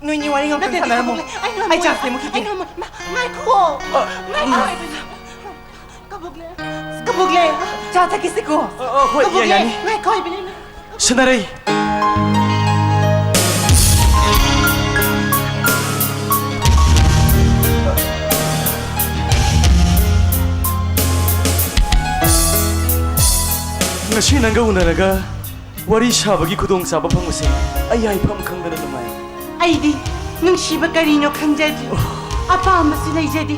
ꯅꯣꯏꯅꯤ ꯋꯥꯔꯤ ꯉꯥꯛꯇꯪ ꯅꯠꯇꯦ, ꯁꯥꯟꯅꯔꯝꯃꯣ꯫ ꯀꯕꯣꯛꯂꯦ, ꯑꯩ ꯉꯝꯃꯣꯏ꯫ ꯑꯩ ꯆꯥ ꯁꯦꯝꯃꯨꯈꯤꯒꯦ꯫ ꯑꯩ ꯉꯝꯃꯣꯏ꯫ ꯃꯥ, ꯉꯥꯏꯈꯣ꯫ ꯑ, ꯉꯥꯏꯈꯣ ꯎꯝ꯫ ꯍꯥꯏꯕꯅꯤ꯫ ꯀꯕꯣꯛꯂꯦ, ꯀꯕꯣꯛꯂꯦ꯫ ꯆꯥ ꯊꯛꯈꯤꯁꯤꯀꯣ꯫ ꯑ, ꯑ, ꯍꯣꯏ, ꯀꯕꯣꯛꯂꯦ, ꯌꯥꯅꯤ꯫ ꯉꯥꯏꯈꯣ ꯍꯥꯏꯕꯅꯤ꯫ ꯁꯅꯥꯔꯩ꯫ ꯉꯁꯤ ꯅꯪꯒ ꯎꯅꯔꯒ ꯋꯥꯔꯤ ꯁꯥꯕꯒꯤ ꯈꯨꯗꯣꯡꯆꯥꯕ ꯐꯪꯕꯁꯦ ꯑꯩ ꯍꯥꯏꯐꯝ ꯈꯪꯗꯅ ꯅꯨꯡꯉꯥꯏ꯫ ꯑꯩꯗꯤ ꯅꯨꯡꯁꯤꯕ ꯀꯔꯤꯅꯣ ꯈꯪꯖꯗ꯭ꯔꯤ꯫ ꯑꯄꯥꯝꯕꯁꯨ ꯂꯩꯖꯗꯦ꯫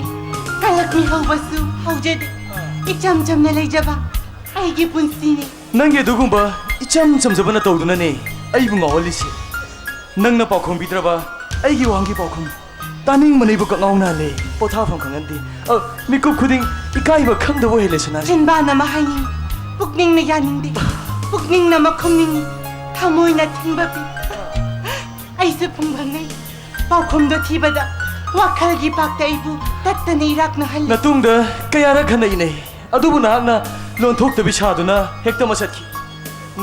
ꯀꯂꯛ ꯃꯤꯍꯧꯕꯁꯨ ꯍꯧꯖꯗꯦ꯫ ꯏꯆꯝ ꯆꯝꯅ ꯂꯩꯖꯕ ꯑꯩꯒꯤ ꯄꯨꯟꯁꯤꯅꯤ꯫ ꯅꯪꯒꯤ ꯑꯗꯨꯒꯨꯝꯕ ꯏꯆꯝ ꯆꯝꯖꯕ ꯅꯇꯧꯗꯨꯅꯅꯦ ꯑꯩꯕꯨ ꯉꯥꯎꯍꯜꯂꯤꯁꯦ꯫ ꯅꯪꯅ ꯄꯥꯎꯈꯨꯝ ꯄꯤꯗ꯭ꯔꯕ ꯑꯩꯒꯤ ꯋꯥꯍꯪꯒꯤ ꯄꯥꯎꯈꯨꯝ ꯇꯥꯅꯤꯡꯕꯅ ꯑꯩꯕꯨ ꯀꯛꯉꯥꯎ ꯅꯥꯜꯂꯦ꯫ ꯄꯣꯊꯥꯐꯝ ꯈꯪꯍꯟꯗꯦ꯫ ꯑ, ꯃꯤꯀꯨꯞ ꯈꯨꯗꯤꯡ ꯏꯀꯥꯏꯕ ꯈꯪꯗꯕ ꯑꯣꯏꯍꯜꯂꯦ, ꯁꯅꯥꯔꯩ꯫ ꯆꯤꯟꯕꯥꯟ ꯑꯃ ꯍꯥꯏꯅꯤꯡ, ꯄꯨꯛꯅꯤꯡꯅ ꯌꯥꯅꯤꯡꯗꯦ꯫ ꯄꯨꯛꯅꯤꯡꯅ ꯃꯈꯨꯝ ꯅꯤꯡꯉꯤ, ꯊꯃꯣꯏꯅ ꯊꯤꯡꯕ ꯄꯤ꯫ ꯑꯩꯁꯨ ꯐꯨꯡꯐꯪꯅꯩ꯫ ꯄꯥꯎꯈꯨꯝꯗꯣ ꯊꯤꯕꯗ ꯋꯥꯈꯜꯒꯤ ꯄꯥꯛꯇ ꯑꯩꯕꯨ ꯇꯠꯇꯅ ꯏꯔꯥꯛꯅꯍꯜꯂꯤ꯫ ꯅꯇꯨꯡꯗ ꯀꯌꯥꯔꯛ ꯍꯟꯅ ꯏꯅꯩ, ꯑꯗꯨꯕꯨ ꯅꯍꯥꯛꯅ ꯂꯣꯟꯊꯣꯛꯇꯕꯤ ꯁꯥꯗꯨꯅ ꯍꯦꯛꯇ ꯃꯁꯠꯈꯤ꯫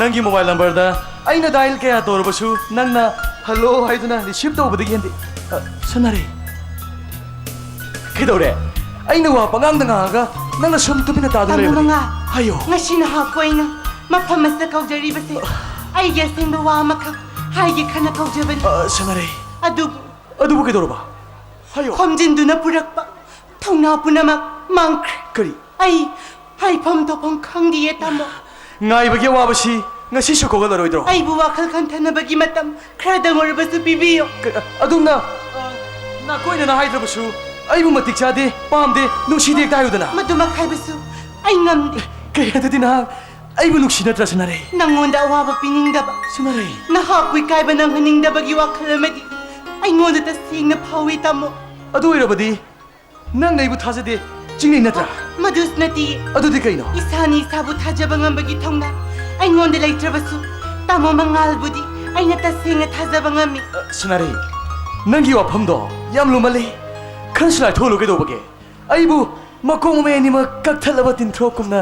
ꯅꯪꯒꯤ ꯃꯣꯕꯥꯏꯜ ꯅꯝꯕꯔꯗ ꯑꯩꯅ ꯗꯥꯏꯜ ꯀꯌꯥ ꯇꯧꯔꯕꯁꯨ ꯅꯪꯅ "ꯍꯜꯂꯣ" ꯍꯥꯏꯗꯨꯅ ꯔꯤꯁꯤꯞ ꯇꯧꯕꯗꯒꯤ ꯍꯦꯟꯗꯦ꯫ ꯑ, ꯁꯅꯥꯔꯩ, ꯀꯩꯗꯧꯔꯦ? ꯑꯩꯅ ꯋꯥ ꯄꯉꯥꯡꯗ ꯉꯥꯡꯉꯒ ꯅꯪꯅ ꯁꯨꯝ ꯇꯨꯃꯤꯟꯅ ꯇꯥꯗꯨꯅ ꯇꯥꯃꯣ ꯂꯩꯔꯕꯗꯤ? ꯃꯉꯥ, ꯍꯥꯏꯌꯣ꯫ ꯉꯁꯤ ꯅꯍꯥꯛꯄꯨ ꯑꯩꯅ ꯃꯐꯝ ꯑꯁꯤꯗ ꯀꯧꯖꯔꯤꯕꯁꯦ ꯑꯩꯒꯤ ꯑꯁꯦꯡꯕ ꯋꯥ ꯑꯃꯈꯛ ꯍꯥꯏꯒꯦ ꯈꯟꯅ ꯀꯧꯖꯕꯅꯤ꯫ ꯑ, ꯁꯅꯥꯔꯩ꯫ ꯑꯗꯨꯕꯨ ꯑꯗꯨꯕꯨ ꯀꯩꯗꯧꯔꯕ? ꯍꯥꯏꯌꯣ꯫ ꯈꯣꯝꯖꯤꯟꯗꯨꯅ ꯄꯨꯔꯛꯄ ꯊꯧꯅꯥ ꯄꯨꯝꯅꯃꯛ ꯃꯥꯡꯈ꯭ꯔꯦ꯫ ꯀꯔꯤ? ꯑꯩ ꯍꯥꯏꯐꯝ ꯇꯧꯐꯝ ꯈꯪꯗꯤꯌꯦ, ꯇꯥꯃꯣ꯫ ꯉꯥꯏꯕꯒꯤ ꯑꯋꯥꯕꯁꯤ ꯉꯁꯤꯁꯨ ꯀꯣꯛꯍꯜꯂꯔꯣꯏꯗ꯭ꯔꯣ? ꯑꯩꯕꯨ ꯋꯥꯈꯜ ꯈꯟꯊꯅꯕꯒꯤ ꯃꯇꯝ ꯈꯔꯗꯪ ꯑꯣꯏꯔꯕꯁꯨ ꯄꯤꯕꯤꯌꯨ꯫ ꯀ-, ꯑꯗꯨꯝꯅ, ꯑ, ꯅꯥꯀꯣꯏꯅꯅ ꯍꯥꯏꯗ꯭ꯔꯕꯁꯨ ꯑꯩꯕꯨ ꯃꯇꯤꯛ ꯆꯥꯗꯦ, ꯄꯥꯝꯗꯦ, ꯅꯨꯡꯁꯤꯗꯦ ꯍꯦꯛꯇ ꯍꯥꯏꯌꯨꯗꯅ꯫ ꯃꯗꯨꯃꯛ ꯍꯥꯏꯕꯁꯨ ꯑꯩ ꯉꯝꯗꯦ꯫ ꯀꯩ, ꯑꯗꯨꯗꯤ ꯅꯍꯥꯛ ꯑꯩꯕꯨ ꯅꯨꯡꯁꯤ ꯅꯠꯇ꯭ꯔꯥ, ꯁꯅꯥꯔꯩ? ꯅꯪꯉꯣꯟꯗ ꯑꯋꯥꯕ ꯄꯤꯅꯤꯡꯗꯕ, ꯁꯅꯥꯔꯩ꯫ ꯅꯍꯥꯛꯄꯨ ꯏꯀꯥꯏꯕ ꯅꯪꯍꯟꯅꯤꯡꯗꯕꯒꯤ ꯋꯥꯈꯜ ꯑꯃꯗꯤ ꯑꯩꯉꯣꯟꯗ ꯇꯁꯦꯡꯅ ꯐꯥꯎꯏ, ꯇꯥꯃꯣ꯫ ꯑꯗꯨ ꯑꯣꯏꯔꯕꯗꯤ ꯅꯪꯅ ꯑꯩꯕꯨ ꯊꯥꯖꯗꯦ ꯆꯤꯡꯅꯩ ꯅꯠꯇ꯭ꯔꯥ? ꯃꯗꯨꯁꯨ ꯅꯠꯇꯦ꯫ ꯑꯗꯨꯗꯤ ꯀꯩꯅꯣ? ꯏꯁꯥꯅ ꯏꯁꯥꯕꯨ ꯊꯥꯖꯕ ꯉꯝꯕꯒꯤ ꯊꯧꯅꯥ ꯑꯩꯉꯣꯟꯗ ꯂꯩꯇ꯭ꯔꯕꯁꯨ, ꯇꯥꯃꯣ ꯃꯉꯥꯜꯕꯨꯗꯤ ꯑꯩꯅ ꯇꯁꯦꯡꯅ ꯊꯥꯖꯕ ꯉꯝꯃꯤ꯫ ꯑ, ꯁꯅꯥꯔꯩ, ꯅꯪꯒꯤ ꯋꯥꯐꯝꯗꯣ ꯌꯥꯝ ꯂꯨꯃꯜꯂꯤ꯫ ꯈꯟꯁꯨ ꯂꯥꯏꯊꯣꯛꯍꯜꯂꯨ ꯀꯩꯗꯧꯕꯒꯦ? ꯑꯩꯕꯨ ꯃꯈꯣꯡ ꯃꯃꯩ ꯑꯅꯤꯃꯛ ꯀꯛꯊꯠꯂꯕ ꯇꯤꯟꯊ꯭ꯔꯣꯛꯀꯨꯝꯅ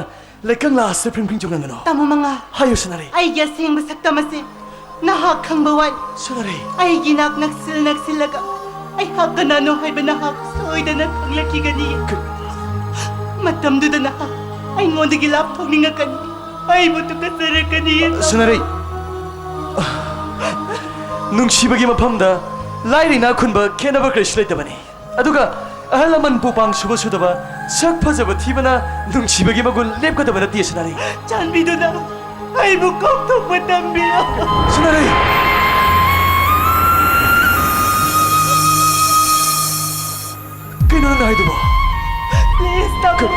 ꯂꯩꯀꯪꯂꯥ ꯑꯁꯤꯗ ꯐ꯭ꯔꯤꯡ ꯐ꯭ꯔꯤꯡ ꯆꯣꯡꯍꯟꯒꯅꯨ꯫ ꯇꯥꯃꯣ ꯃꯉꯥꯜ, ꯍꯥꯏꯌꯨ, ꯁꯅꯥꯔꯩ꯫ ꯑꯩꯒꯤ ꯑꯁꯦꯡꯕ ꯁꯛꯇꯝ ꯑꯁꯤ ꯅꯍꯥꯛ ꯈꯪꯕ ꯋꯥꯏ꯫ ꯁꯅꯥꯔꯩ꯫ ꯑꯩꯒꯤ ꯅꯥꯛ ꯅꯛꯁꯤꯜ ꯅꯛꯁꯤꯜꯂꯒ ꯑꯩꯍꯥꯛ ꯀꯅꯥꯅꯣ ꯍꯥꯏꯕ ꯅꯍꯥꯛ ꯁꯣꯏꯗꯅ ꯈꯪꯂꯛꯈꯤꯒꯅꯤ꯫ ꯀ- ꯃꯇꯝꯗꯨꯗ ꯅꯍꯥꯛ ꯑꯩꯉꯣꯟꯗꯒꯤ ꯂꯥꯞꯊꯣꯛꯅꯤꯡꯉꯛꯀꯅꯤ, ꯑꯩꯕꯨ ꯇꯨꯀꯠꯆꯔꯛꯀꯅꯤ꯫ ꯁꯅꯥꯔꯩ, ꯅꯨꯡꯁꯤꯕꯒꯤ ꯃꯐꯝꯗ ꯂꯥꯏꯔ ꯏꯅꯥꯛ ꯈꯨꯟꯕ ꯈꯦꯠꯅꯕ ꯀꯔꯤꯁꯨ ꯂꯩꯇꯕꯅꯤ꯫ ꯑꯗꯨꯒ ꯑꯍꯜ ꯂꯃꯟ ꯄꯨꯄꯥꯡ ꯁꯨꯕ ꯁꯨꯗꯕ, ꯁꯛ ꯐꯖꯕ ꯊꯤꯕꯅ ꯅꯨꯡꯁꯤꯕꯒꯤ ꯃꯒꯨꯟ ꯂꯦꯞꯀꯗꯕ ꯅꯠꯇꯦ, ꯁꯅꯥꯔꯩ꯫ ꯆꯥꯟꯕꯤꯗꯨꯅ ꯑꯩꯕꯨ ꯀꯥꯎꯊꯣꯛꯄ ꯇꯝꯕꯤꯔꯣ꯫ ꯁꯤꯅꯔꯤ! ꯀꯩꯅꯣ ꯅꯪꯅ ꯍꯥꯏꯗꯨꯕꯣ? Please, ꯇꯥꯃꯣ꯫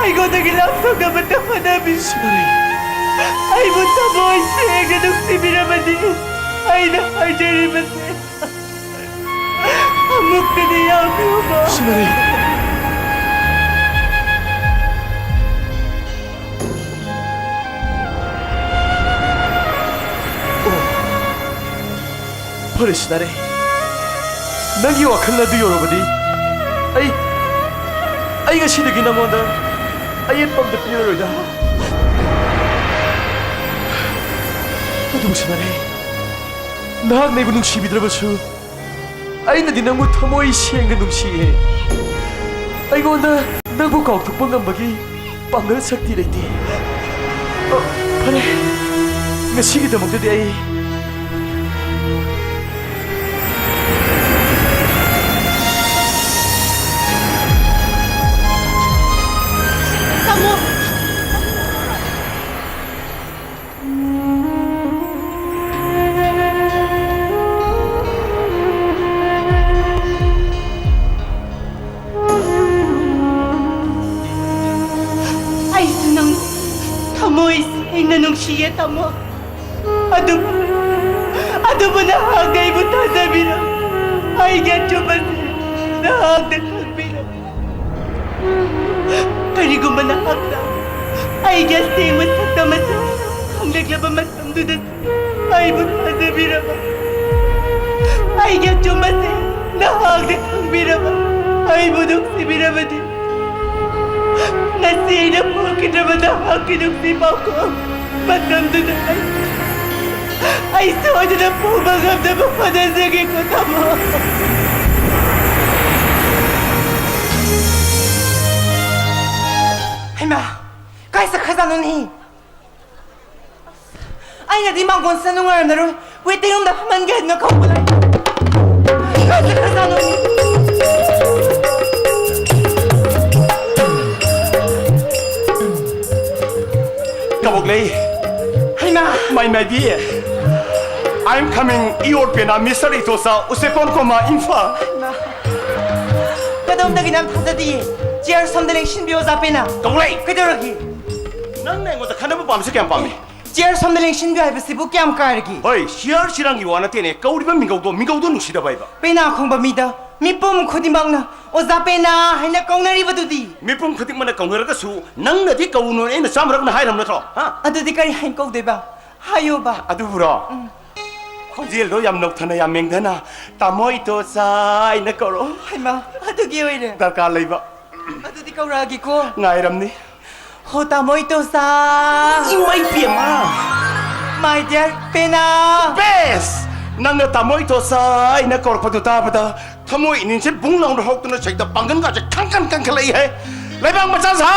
ꯑꯩꯉꯣꯟꯗꯒꯤ ꯂꯥꯞꯊꯣꯛꯅꯕ ꯍꯣꯠꯅꯕꯤꯌꯨ꯫ ꯁꯤꯅꯔꯤ! ꯑꯩꯕꯨ ꯊꯃꯣꯏ ꯁꯦꯡꯅ ꯅꯨꯡꯁꯤꯕꯤꯔꯕꯗꯤ ꯑꯩꯅ ꯍꯥꯏꯖꯔꯤꯕꯁꯦ ꯑꯃꯨꯛꯇꯗꯤ ꯌꯥꯕꯤꯌꯨꯕ꯫ ꯁꯤꯅꯔꯤ! ꯑꯣ, ꯐꯔꯦ ꯁꯤꯅꯔꯤ, ꯅꯪꯒꯤ ꯋꯥꯈꯜ ꯑꯗꯨ ꯌꯧꯔꯕꯗꯤ ꯑꯩ, ꯑꯩ ꯉꯁꯤꯗꯒꯤ ꯅꯉꯣꯟꯗ ꯑꯌꯦꯠꯄ ꯑꯝꯇ ꯄꯤꯔꯔꯣꯏꯗ꯫ ꯑꯗꯨꯕꯨ ꯁꯤꯅꯔꯤ, ꯅꯍꯥꯛꯅ ꯑꯩꯕꯨ ꯅꯨꯡꯁꯤꯕꯤꯗ꯭ꯔꯕꯁꯨ, ꯑꯩꯅꯗꯤ ꯅꯪꯕꯨ ꯊꯃꯣꯏ ꯁꯦꯡꯅ ꯅꯨꯡꯁꯤꯌꯦ꯫ ꯑꯩꯉꯣꯟꯗ ꯅꯪꯕꯨ ꯀꯥꯎꯊꯣꯛꯄ ꯉꯝꯕꯒꯤ ꯄꯥꯡꯒꯜ ꯁꯛꯇꯤ ꯂꯩꯇꯦ꯫ ꯑ, ꯐꯔꯦ, ꯉꯁꯤꯒꯤꯗꯃꯛꯇꯗꯤ ꯑꯩ ꯇꯥꯃꯣ! ꯑꯩꯁꯨ ꯅꯪ ꯊꯃꯣꯏ ꯁꯦꯡꯅ ꯅꯨꯡꯁꯤꯌꯦ, ꯇꯥꯃꯣ꯫ ꯑꯗꯨꯕꯨ, ꯑꯗꯨꯕꯨ ꯅꯍꯥꯛꯅ ꯑꯩꯕꯨ ꯊꯥꯖꯕꯤꯔꯣ꯫ ꯑꯩꯒꯤ ꯑꯆꯨꯝꯕꯁꯦ ꯅꯍꯥꯛꯅ ꯈꯪꯕꯤꯔꯣ꯫ ꯀꯔꯤꯒꯨꯝꯕ ꯅꯍꯥꯛꯅ ꯑꯩꯒꯤ ꯑꯁꯦꯡꯕ ꯁꯛꯇꯝ ꯑꯁꯤ ꯈꯪꯂꯛꯂꯕ ꯃꯇꯝꯗꯨꯗ ꯑꯩꯕꯨ ꯊꯥꯖꯕꯤꯔꯕ, ꯑꯩꯒꯤ ꯑꯆꯨꯝꯕꯁꯦ ꯅꯍꯥꯛꯅ ꯈꯪꯕꯤꯔꯕ, ꯑꯩꯕꯨ ꯅꯨꯡꯁꯤꯕꯤꯔꯕꯗꯤ, ꯉꯁꯤ ꯑꯩꯅ ꯐꯣꯡꯈꯤꯗ꯭ꯔꯕ ꯅꯍꯥꯛꯀꯤ ꯅꯨꯡꯁꯤ ꯄꯥꯎꯈꯨꯝ ꯃꯇꯝꯗꯨꯗ ꯑꯩ, ꯑꯩ ꯁꯣꯏꯗꯅ ꯐꯣꯡꯕ ꯉꯝꯅꯕ ꯍꯣꯠꯅꯖꯒꯦꯀꯣ, ꯇꯥꯃꯣ꯫ ꯍꯩꯃꯥ! ꯀꯥꯏ ꯆꯠꯈ꯭ꯔꯖꯥꯠꯅꯣꯅꯦ? ꯑꯩꯅꯗꯤ ꯃꯥꯡꯒꯣꯟꯁꯤꯗ ꯅꯨꯡꯉꯥꯏꯔꯝꯂꯔꯣꯏ, waiting roomꯗ ꯐꯝꯍꯟꯒꯦ ꯍꯥꯏꯗꯨꯅ ꯀꯧꯕ ꯂꯥꯛꯏ꯫ ꯀꯥꯏ ꯆꯠꯈ꯭ꯔꯖꯥꯠꯅꯣ? ꯀꯕꯣꯛꯂꯩ, ꯃꯥꯏ ꯃꯥꯏꯕꯤ꯫ I'm coming, your ꯄꯦꯅꯥ, Mister Itosa, Usekon ꯀꯣꯃꯥ, ꯏꯝꯐꯥꯜ꯫ ꯀꯗꯣꯝꯗꯒꯤ ꯅꯪ ꯊꯥꯖꯗꯤꯌꯦ꯫ ꯆꯤꯌꯔ ꯁꯣꯝꯗ ꯂꯦꯡꯁꯤꯟꯕꯤꯌꯣ, ꯑꯣꯖꯥ ꯄꯦꯅꯥ꯫ ꯀꯧꯂꯩ! ꯀꯩꯗꯧꯔꯒꯦ? ꯅꯪꯅ ꯑꯩꯉꯣꯟꯗ ꯈꯟꯅꯕ ꯄꯥꯝꯕꯁꯦ ꯀꯌꯥꯝ ꯄꯥꯝꯃꯤ? ꯆꯤꯌꯔ ꯁꯣꯝꯗ ꯂꯦꯡꯁꯤꯟꯕꯤꯌꯣ ꯍꯥꯏꯕꯁꯤꯕꯨ ꯀꯌꯥꯝ ꯀꯥꯏꯔꯒꯦ? ꯍꯣꯏ, ꯆꯤꯌꯔ ꯆꯤꯔꯥꯡꯒꯤ ꯋꯥ ꯅꯠꯇꯦꯅꯦ, ꯀꯧꯔꯤꯕ ꯃꯤꯡꯒꯧꯗꯣ, ꯃꯤꯡꯒꯧꯗꯣ ꯅꯨꯡꯁꯤꯗꯕ ꯍꯥꯏꯕ꯫ ꯄꯦꯅꯥ ꯈꯣꯡꯕ ꯃꯤꯗ ꯃꯤꯄꯨꯝ ꯈꯨꯗꯤꯡꯃꯛꯅ ꯑꯣꯖꯥ ꯄꯦꯅꯥ ꯍꯥꯏꯅ ꯀꯧꯅꯔꯤꯕꯗꯨꯗꯤ꯫ ꯃꯤꯄꯨꯝ ꯈꯨꯗꯤꯡꯃꯛꯅ ꯀꯧꯅꯔꯒꯁꯨ ꯅꯪꯅꯗꯤ ꯀꯧꯅꯨ ꯑꯩꯅ ꯆꯥꯝꯃꯔꯛꯅ ꯍꯥꯏꯔꯝ ꯅꯠꯇ꯭ꯔꯣ? ꯍꯥ? ꯑꯗꯨꯗꯤ ꯀꯔꯤ ꯍꯥꯏꯅ ꯀꯧꯗꯣꯏꯕ? ꯍꯥꯏꯌꯣꯕ꯫ ꯑꯗꯨꯕꯨꯔꯣ? ꯎꯝ꯫ ꯈꯣꯟꯖꯦꯜꯗꯣ ꯌꯥꯝ ꯅꯧꯊꯅ, ꯌꯥꯝ ꯃꯦꯡꯊꯅ, "ꯇꯥꯃꯣ ꯏꯇꯣꯆꯥ" ꯍꯥꯏꯅ ꯀꯧꯔꯛꯑꯣ꯫ ꯍꯩꯃꯥ, ꯑꯗꯨꯒꯤ ꯑꯣꯏꯔꯦ꯫ ꯗꯔꯀꯥꯔ ꯂꯩꯕ꯫ ꯑꯗꯨꯗꯤ ꯀꯧꯔꯛꯑꯒꯦꯀꯣ꯫ ꯉꯥꯏꯔꯝꯅꯤ꯫ ꯍꯣ, ꯇꯥꯃꯣ ꯏꯇꯣꯆꯥ꯫ ꯏꯃꯩ ꯄꯦꯝꯃ! My dear ꯄꯦꯅꯥ꯫ ꯕꯦꯁ! ꯅꯪꯅ "ꯇꯥꯃꯣ ꯏꯇꯣꯆꯥ" ꯍꯥꯏꯅ ꯀꯧꯔꯛꯄꯗꯨ ꯇꯥꯕꯗ ꯊꯃꯣꯏ ꯏꯅꯤꯟꯁꯦ ꯕꯨꯡ ꯂꯥꯎꯅ ꯍꯧꯔꯛꯇꯨꯅ ꯁꯩꯇ ꯄꯥꯡꯒꯜꯒꯁꯦ ꯈꯪꯀꯟ ꯀꯟꯈꯠꯂꯛꯏꯍꯦ꯫ ꯂꯩꯕꯥꯛ ꯃꯆꯥ ꯁꯥ!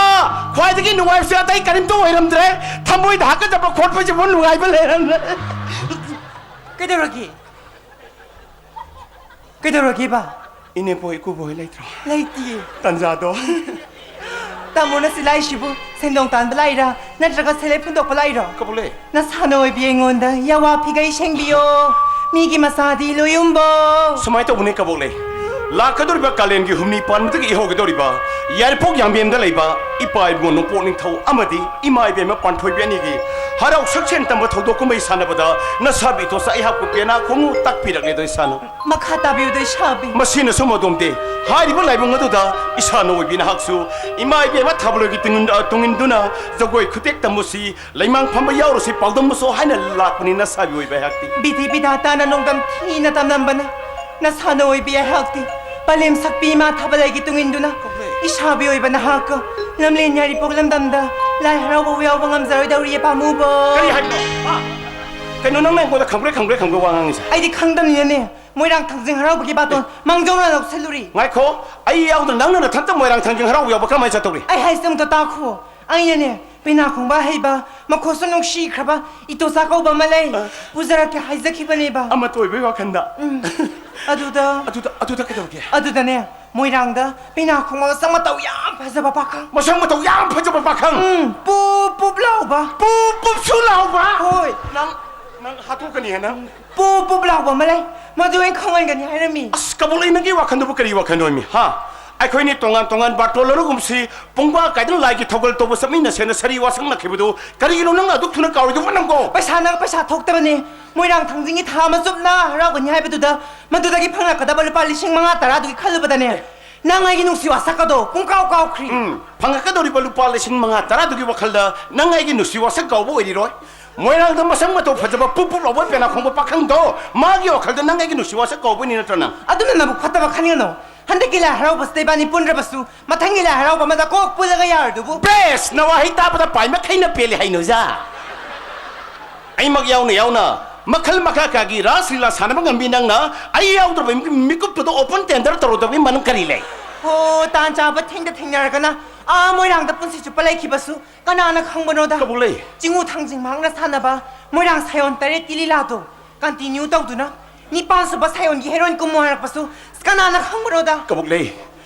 ꯈ꯭ꯋꯥꯏꯗꯒꯤ ꯅꯨꯡꯉꯥꯏꯕꯁꯦ ꯑꯇꯩ ꯀꯔꯤꯝꯇ ꯑꯣꯏꯔꯝꯗ꯭ꯔꯦ꯫ ꯊꯃꯣꯏꯗ ꯍꯥꯀꯠꯆꯕ ꯈꯣꯠꯄꯁꯤꯕꯨ ꯅꯨꯡꯉꯥꯏꯕ ꯂꯩꯔꯝꯗ꯭ꯔꯦ꯫ ꯀꯩꯗꯧꯔꯒꯦ? ꯀꯩꯗꯧꯔꯒꯦꯕ? ꯏꯅꯦꯄꯣꯏ ꯏꯀꯨꯕꯣꯏ ꯂꯩꯇ꯭ꯔꯣ? ꯂꯩꯇꯤꯌꯦ꯫ ꯇꯟꯖꯥꯗꯣ꯫ ꯇꯥꯃꯣꯅ ꯁꯤ ꯂꯥꯛꯏꯁꯤꯕꯨ ꯁꯦꯟꯗꯣꯡ ꯇꯥꯟꯕ ꯂꯥꯛꯏꯔꯥ, ꯅꯠꯇ꯭ꯔꯒ ꯁꯦꯜꯂꯦꯞ ꯍꯨꯟꯗꯣꯛꯄ ꯂꯥꯛꯏꯔꯣ? ꯀꯕꯣꯛꯂꯩ꯫ ꯅꯁꯥꯅ ꯑꯣꯏꯕꯤ ꯑꯩꯉꯣꯟꯗ ꯌꯥꯋꯥ ꯐꯤꯒꯩ ꯁꯦꯡꯕꯤꯌꯣ꯫ ꯃꯤꯒꯤ ꯃꯆꯥꯗꯤ ꯂꯣꯏꯌꯨꯝꯕꯣ꯫ ꯁꯨꯃꯥꯏꯅ ꯇꯧꯕꯅꯦ ꯀꯕꯣꯛꯂꯩ꯫ ꯂꯥꯛꯀꯗꯧꯔꯤꯕ ꯀꯥꯂꯦꯟꯒꯤ ꯍꯨꯝꯅꯤ ꯄꯥꯟꯕꯗꯒꯤ ꯏꯍꯧꯒꯗꯧꯔꯤꯕ ꯌꯥꯏꯔꯤꯄꯣꯛ ꯌꯥꯝꯕꯦꯝꯗ ꯂꯩꯕ ꯏꯄꯥ ꯏꯕꯨꯡꯉꯣ ꯅꯣꯡꯄꯣꯛ ꯅꯤꯡꯊꯧ ꯑꯃꯗꯤ ꯏꯃꯥ ꯏꯕꯦꯝꯃ ꯄꯥꯟꯊꯣꯏꯕꯤ ꯑꯅꯤꯒꯤ ꯍꯔꯥꯎ ꯁꯛꯁꯦꯟ ꯇꯝꯕ ꯊꯧꯗꯣꯛ ꯀꯨꯝꯍꯩ ꯁꯥꯟꯅꯕꯗ ꯅꯁꯥꯕꯤ ꯏꯇꯣꯆꯥ ꯑꯩꯍꯥꯛꯄꯨ ꯄꯦꯅꯥ ꯈꯣꯡꯎ ꯇꯥꯛꯄꯤꯔꯛꯂꯦꯗꯣ ꯏꯁꯥꯅ꯫ ꯃꯈꯥ ꯇꯥꯕꯤꯌꯨꯗꯣ ꯏꯁꯥꯕꯤ꯫ ꯃꯁꯤꯅ ꯁꯨꯝ ꯑꯗꯣꯝꯗꯤ ꯍꯥꯏꯔꯤꯕ ꯂꯥꯏꯕꯨꯡ ꯑꯗꯨꯗ ꯏꯁꯥꯅ ꯑꯣꯏꯕꯤ ꯅꯍꯥꯛꯁꯨ ꯏꯃꯥ ꯏꯕꯦꯝꯃ ꯊꯥꯕꯂꯣꯏꯒꯤ ꯇꯨꯡꯏꯟ-, ꯇꯨꯡꯏꯟꯗꯨꯅ ꯖꯒꯣꯏ ꯈꯨꯇꯦꯛ ꯇꯝꯃꯨꯁꯤ, ꯂꯩꯃꯥꯡ ꯐꯝꯕ ꯌꯥꯎꯔꯨꯁꯤ, ꯄꯥꯎꯗꯝꯃꯨꯁꯨ ꯍꯥꯏꯅ ꯂꯥꯛꯄꯅꯤ ꯅꯁꯥꯕꯤ ꯑꯣꯏꯕ ꯑꯩꯍꯥꯛꯇꯤ꯫ ꯕꯤꯙꯤ ꯕꯤꯙꯥꯇꯥꯅ ꯅꯣꯡꯗꯝ ꯊꯤꯅ ꯇꯝꯂꯝꯕꯅ ꯅꯁꯥꯅ ꯑꯣꯏꯕꯤ ꯑꯩꯍꯥꯛꯇꯤ ꯄꯂꯦꯝ ꯁꯛꯄꯤ ꯏꯃꯥ ꯊꯥꯕꯂꯩꯒꯤ ꯇꯨꯡꯏꯟꯗꯨꯅ ꯏꯁꯥꯕꯤ ꯑꯣꯏꯕ ꯅꯍꯥꯛꯀ ꯂꯝꯂꯦꯟ ꯌꯥꯏꯔꯤꯄꯣꯛ ꯂꯝꯗꯝꯗ ꯂꯥꯏ ꯍꯔꯥꯎꯕ ꯌꯥꯎꯕ ꯉꯝꯖꯔꯣꯏꯗꯧꯔꯤꯌꯦ ꯄꯥꯝꯃꯨꯕꯣ꯫ ꯀꯔꯤ ꯍꯥꯏꯕꯅꯣ? ꯍꯥ? ꯀꯩꯅꯣ ꯅꯪꯅ ꯑꯩꯉꯣꯟꯗ ꯈꯪꯕ꯭ꯔꯦ ꯈꯪꯕ꯭ꯔꯦ ꯈꯪꯕ꯭ꯔꯦ ꯋꯥ ꯉꯥꯡꯉꯤꯁꯦ? ꯑꯩꯗꯤ ꯈꯪꯗꯕꯅꯤꯅꯅꯦ ꯃꯣꯏꯔꯥꯡ ꯊꯥꯡꯖꯤꯡ ꯍꯔꯥꯎꯕꯒꯤ ꯕꯥꯇꯣꯟ ꯃꯥꯡꯖꯧꯅꯅ ꯂꯧꯁꯤꯜꯂꯨꯔꯤ꯫ ꯉꯥꯏꯈꯣ, ꯑꯩ ꯌꯥꯎꯗꯅ ꯅꯪꯅ ꯅꯊꯟꯇ ꯃꯣꯏꯔꯥꯡ ꯊꯥꯡꯖꯤꯡ ꯍꯔꯥꯎꯕ ꯌꯥꯎꯕ ꯀꯃꯥꯏꯅ ꯆꯠꯇꯧꯔꯤ? ꯑꯩ ꯍꯥꯏꯁꯦ ꯑꯝꯇ ꯇꯥꯈꯨꯑꯣ꯫ ꯑꯩꯅꯅꯦ ꯄꯦꯅꯥ ꯈꯣꯡꯕ ꯍꯩꯕ, ꯃꯈꯣꯠꯁꯨ ꯅꯨꯡꯁꯤꯈ꯭ꯔꯕ ꯏꯇꯣꯆꯥ ꯀꯧꯕ ꯑꯃ ꯂꯩ꯫ ꯑ꯫ ꯄꯨꯖꯔꯛꯀꯦ ꯍꯥꯏꯖꯈꯤꯕꯅꯦꯕ꯫ ꯑꯃꯠꯇ ꯑꯣꯏꯕꯒꯤ ꯋꯥꯈꯟꯗ꯫ ꯎꯝ꯫ ꯑꯗꯨꯗ ꯑꯗꯨꯗ, ꯑꯗꯨꯗ ꯀꯩꯗꯧꯒꯦ? ꯑꯗꯨꯗꯅꯦ ꯃꯣꯏꯔꯥꯡꯗ ꯄꯦꯅꯥ ꯈꯣꯡꯕ ꯃꯁꯛ ꯃꯇꯧ ꯌꯥꯝ ꯐꯖꯕ ꯄꯥꯈꯪ꯫ ꯃꯁꯛ ꯃꯇꯧ ꯌꯥꯝ ꯐꯖꯕ ꯄꯥꯈꯪ? ꯎꯝ, ꯄꯨꯞ ꯄꯨꯞ ꯂꯥꯎꯕ꯫ ꯄꯨꯞ ꯄꯨꯞ ꯊꯨ ꯂꯥꯎꯕ! ꯍꯣꯏ꯫ ꯅꯪ, ꯅꯪ ꯍꯥꯠꯇꯣꯛꯀꯅꯤ ꯍꯥꯏꯅ? ꯄꯨꯞ ꯄꯨꯞ ꯂꯥꯎꯕ ꯑꯃ ꯂꯩ, ꯃꯗꯨ ꯑꯩꯅ ꯈꯪꯍꯟꯒꯅꯤ ꯍꯥꯏꯔꯝꯃꯤ꯫ ꯑꯁ, ꯀꯕꯣꯛꯂꯩ, ꯅꯪꯒꯤ ꯋꯥꯈꯜꯗꯨꯕꯨ ꯀꯔꯤ ꯋꯥꯈꯜꯅꯣꯃꯤ, ꯍꯥ? ꯑꯩꯈꯣꯏꯅꯤ ꯇꯣꯉꯥꯟ ꯇꯣꯉꯥꯟ ꯕꯥꯇꯣꯜ ꯂꯧꯔꯒꯨꯝꯁꯤ, ꯄꯨꯡꯕꯥ ꯀꯥꯏꯗꯅ ꯂꯥꯏꯒꯤ ꯊꯧꯒꯜ ꯇꯧꯕ ꯆꯠꯃꯤꯟꯅꯁꯦꯅ ꯁꯥꯔꯤ ꯋꯥꯁꯛꯅꯈꯤꯕꯗꯨ ꯀꯔꯤꯒꯤꯅꯣ ꯅꯪꯅ ꯑꯗꯨꯛ ꯊꯨꯅ ꯀꯥꯎꯔꯤꯗꯨꯕꯨ ꯅꯪꯕꯣ? ꯄꯩꯁꯥ, ꯅꯪ ꯄꯩꯁꯥ ꯊꯣꯛꯇꯕꯅꯦ꯫ ꯃꯣꯏꯔꯥꯡ ꯊꯥꯡꯖꯤꯡꯒꯤ ꯊꯥ ꯑꯃ ꯆꯨꯞꯅ ꯍꯔꯥꯎꯒꯅꯤ ꯍꯥꯏꯕꯗꯨꯗ, ꯃꯗꯨꯗꯒꯤ ꯐꯪꯂꯛꯀꯗꯕ ꯂꯨꯄꯥ ꯂꯤꯁꯤꯡ ꯃꯉꯥ ꯇꯔꯥꯗꯨꯒꯤ ꯈꯜꯂꯨꯕꯗꯅꯦ, ꯅꯪ ꯑꯩꯒꯤ ꯅꯨꯡꯁꯤ ꯋꯥꯁꯛ ꯑꯗꯣ ꯄꯨꯡꯀꯥꯎ ꯀꯥꯎꯈ꯭ꯔꯤ꯫ ꯎꯝ, ꯐꯪꯉꯛꯀꯗꯧꯔꯤꯕ ꯂꯨꯄꯥ ꯂꯤꯁꯤꯡ ꯃꯉꯥ ꯇꯔꯥꯗꯨꯒꯤ ꯋꯥꯈꯜꯗ ꯅꯪ ꯑꯩꯒꯤ ꯅꯨꯡꯁꯤ ꯋꯥꯁꯛ ꯀꯥꯎꯕ ꯑꯣꯏꯔꯤꯔꯣꯏ꯫ ꯃꯣꯏꯔꯥꯡꯗ ꯃꯁꯛ ꯃꯇꯧ ꯐꯖꯕ ꯄꯨꯞ ꯄꯨꯞ ꯂꯥꯎꯕ ꯄꯦꯅꯥ ꯈꯣꯡꯕ ꯄꯥꯈꯪꯗꯣ, ꯃꯥꯒꯤ ꯋꯥꯈꯜꯗ ꯅꯪ ꯑꯩꯒꯤ ꯅꯨꯡꯁꯤ ꯋꯥꯁꯛ ꯀꯥꯎꯕꯅꯤ ꯅꯠꯇ꯭ꯔ ꯅꯪ? ꯑꯗꯨꯅ ꯅꯕꯨꯛ ꯐꯠꯇꯕ ꯈꯟꯒꯅꯨ꯫ ꯍꯟꯗꯛꯀꯤ ꯂꯥꯏ ꯍꯔꯥꯎꯕꯁꯤꯗ ꯏꯕꯥꯅꯤ ꯄꯨꯟꯗ꯭ꯔꯕꯁꯨ, ꯃꯊꯪꯒꯤ ꯂꯥꯏ ꯍꯔꯥꯎꯕ ꯑꯃꯗ ꯀꯣꯛ ꯄꯨꯜꯂꯒ ꯌꯥꯔꯗꯨꯕꯨ꯫ ꯕꯦꯁ! ꯅꯋꯥꯍꯩ ꯇꯥꯕꯗ ꯄꯥꯏ ꯃꯈꯩꯅ ꯄꯦꯜꯂꯦ ꯍꯥꯏꯅꯣꯖꯥ꯫ ꯑꯩꯃꯛ ꯌꯥꯎꯅ ꯌꯥꯎꯅ ꯃꯈꯜ ꯃꯈꯥ ꯀꯌꯥꯒꯤ ꯔꯥꯁ ꯂꯤꯂꯥ ꯁꯥꯟꯅꯕ ꯉꯝꯕꯤ ꯅꯪꯅ ꯑꯩ ꯌꯥꯎꯗ꯭ꯔꯕ ꯃꯤ-, ꯃꯤꯀꯨꯞꯇꯨꯗ open tender ꯇꯧꯔꯨꯗꯕꯒꯤ ꯃꯔꯝ ꯀꯔꯤ ꯂꯩ? ꯍꯣ, ꯇꯥꯟ ꯆꯥꯕ ꯊꯦꯡꯗ ꯊꯦꯡꯅꯔꯒꯅ ꯑꯥ ꯃꯣꯏꯔꯥꯡꯗ ꯄꯨꯟꯁꯤ ꯆꯨꯞꯄ ꯂꯩꯈꯤꯕꯁꯨ ꯀꯅꯥꯅ ꯈꯪꯕꯅꯣꯗ? ꯀꯕꯣꯛꯂꯩ꯫ ꯆꯤꯡꯉꯨ ꯊꯥꯡꯖꯤꯡ ꯃꯍꯥꯛꯅ ꯁꯥꯟꯅꯕ ꯃꯣꯏꯔꯥꯡ ꯁꯥꯌꯣꯟ ꯇꯔꯦꯠꯀꯤ ꯂꯤꯂꯥꯗꯣ continue ꯇꯧꯗꯨꯅ ꯅꯤꯄꯥꯟ ꯁꯨꯕ ꯁꯥꯌꯣꯟꯒꯤ heroine ꯀꯨꯝꯃꯨ ꯍꯥꯏꯔꯛꯄꯁꯨ ꯀꯅꯥꯅ ꯈꯪꯕꯅꯣꯗ? ꯀꯕꯣꯛꯂꯩ,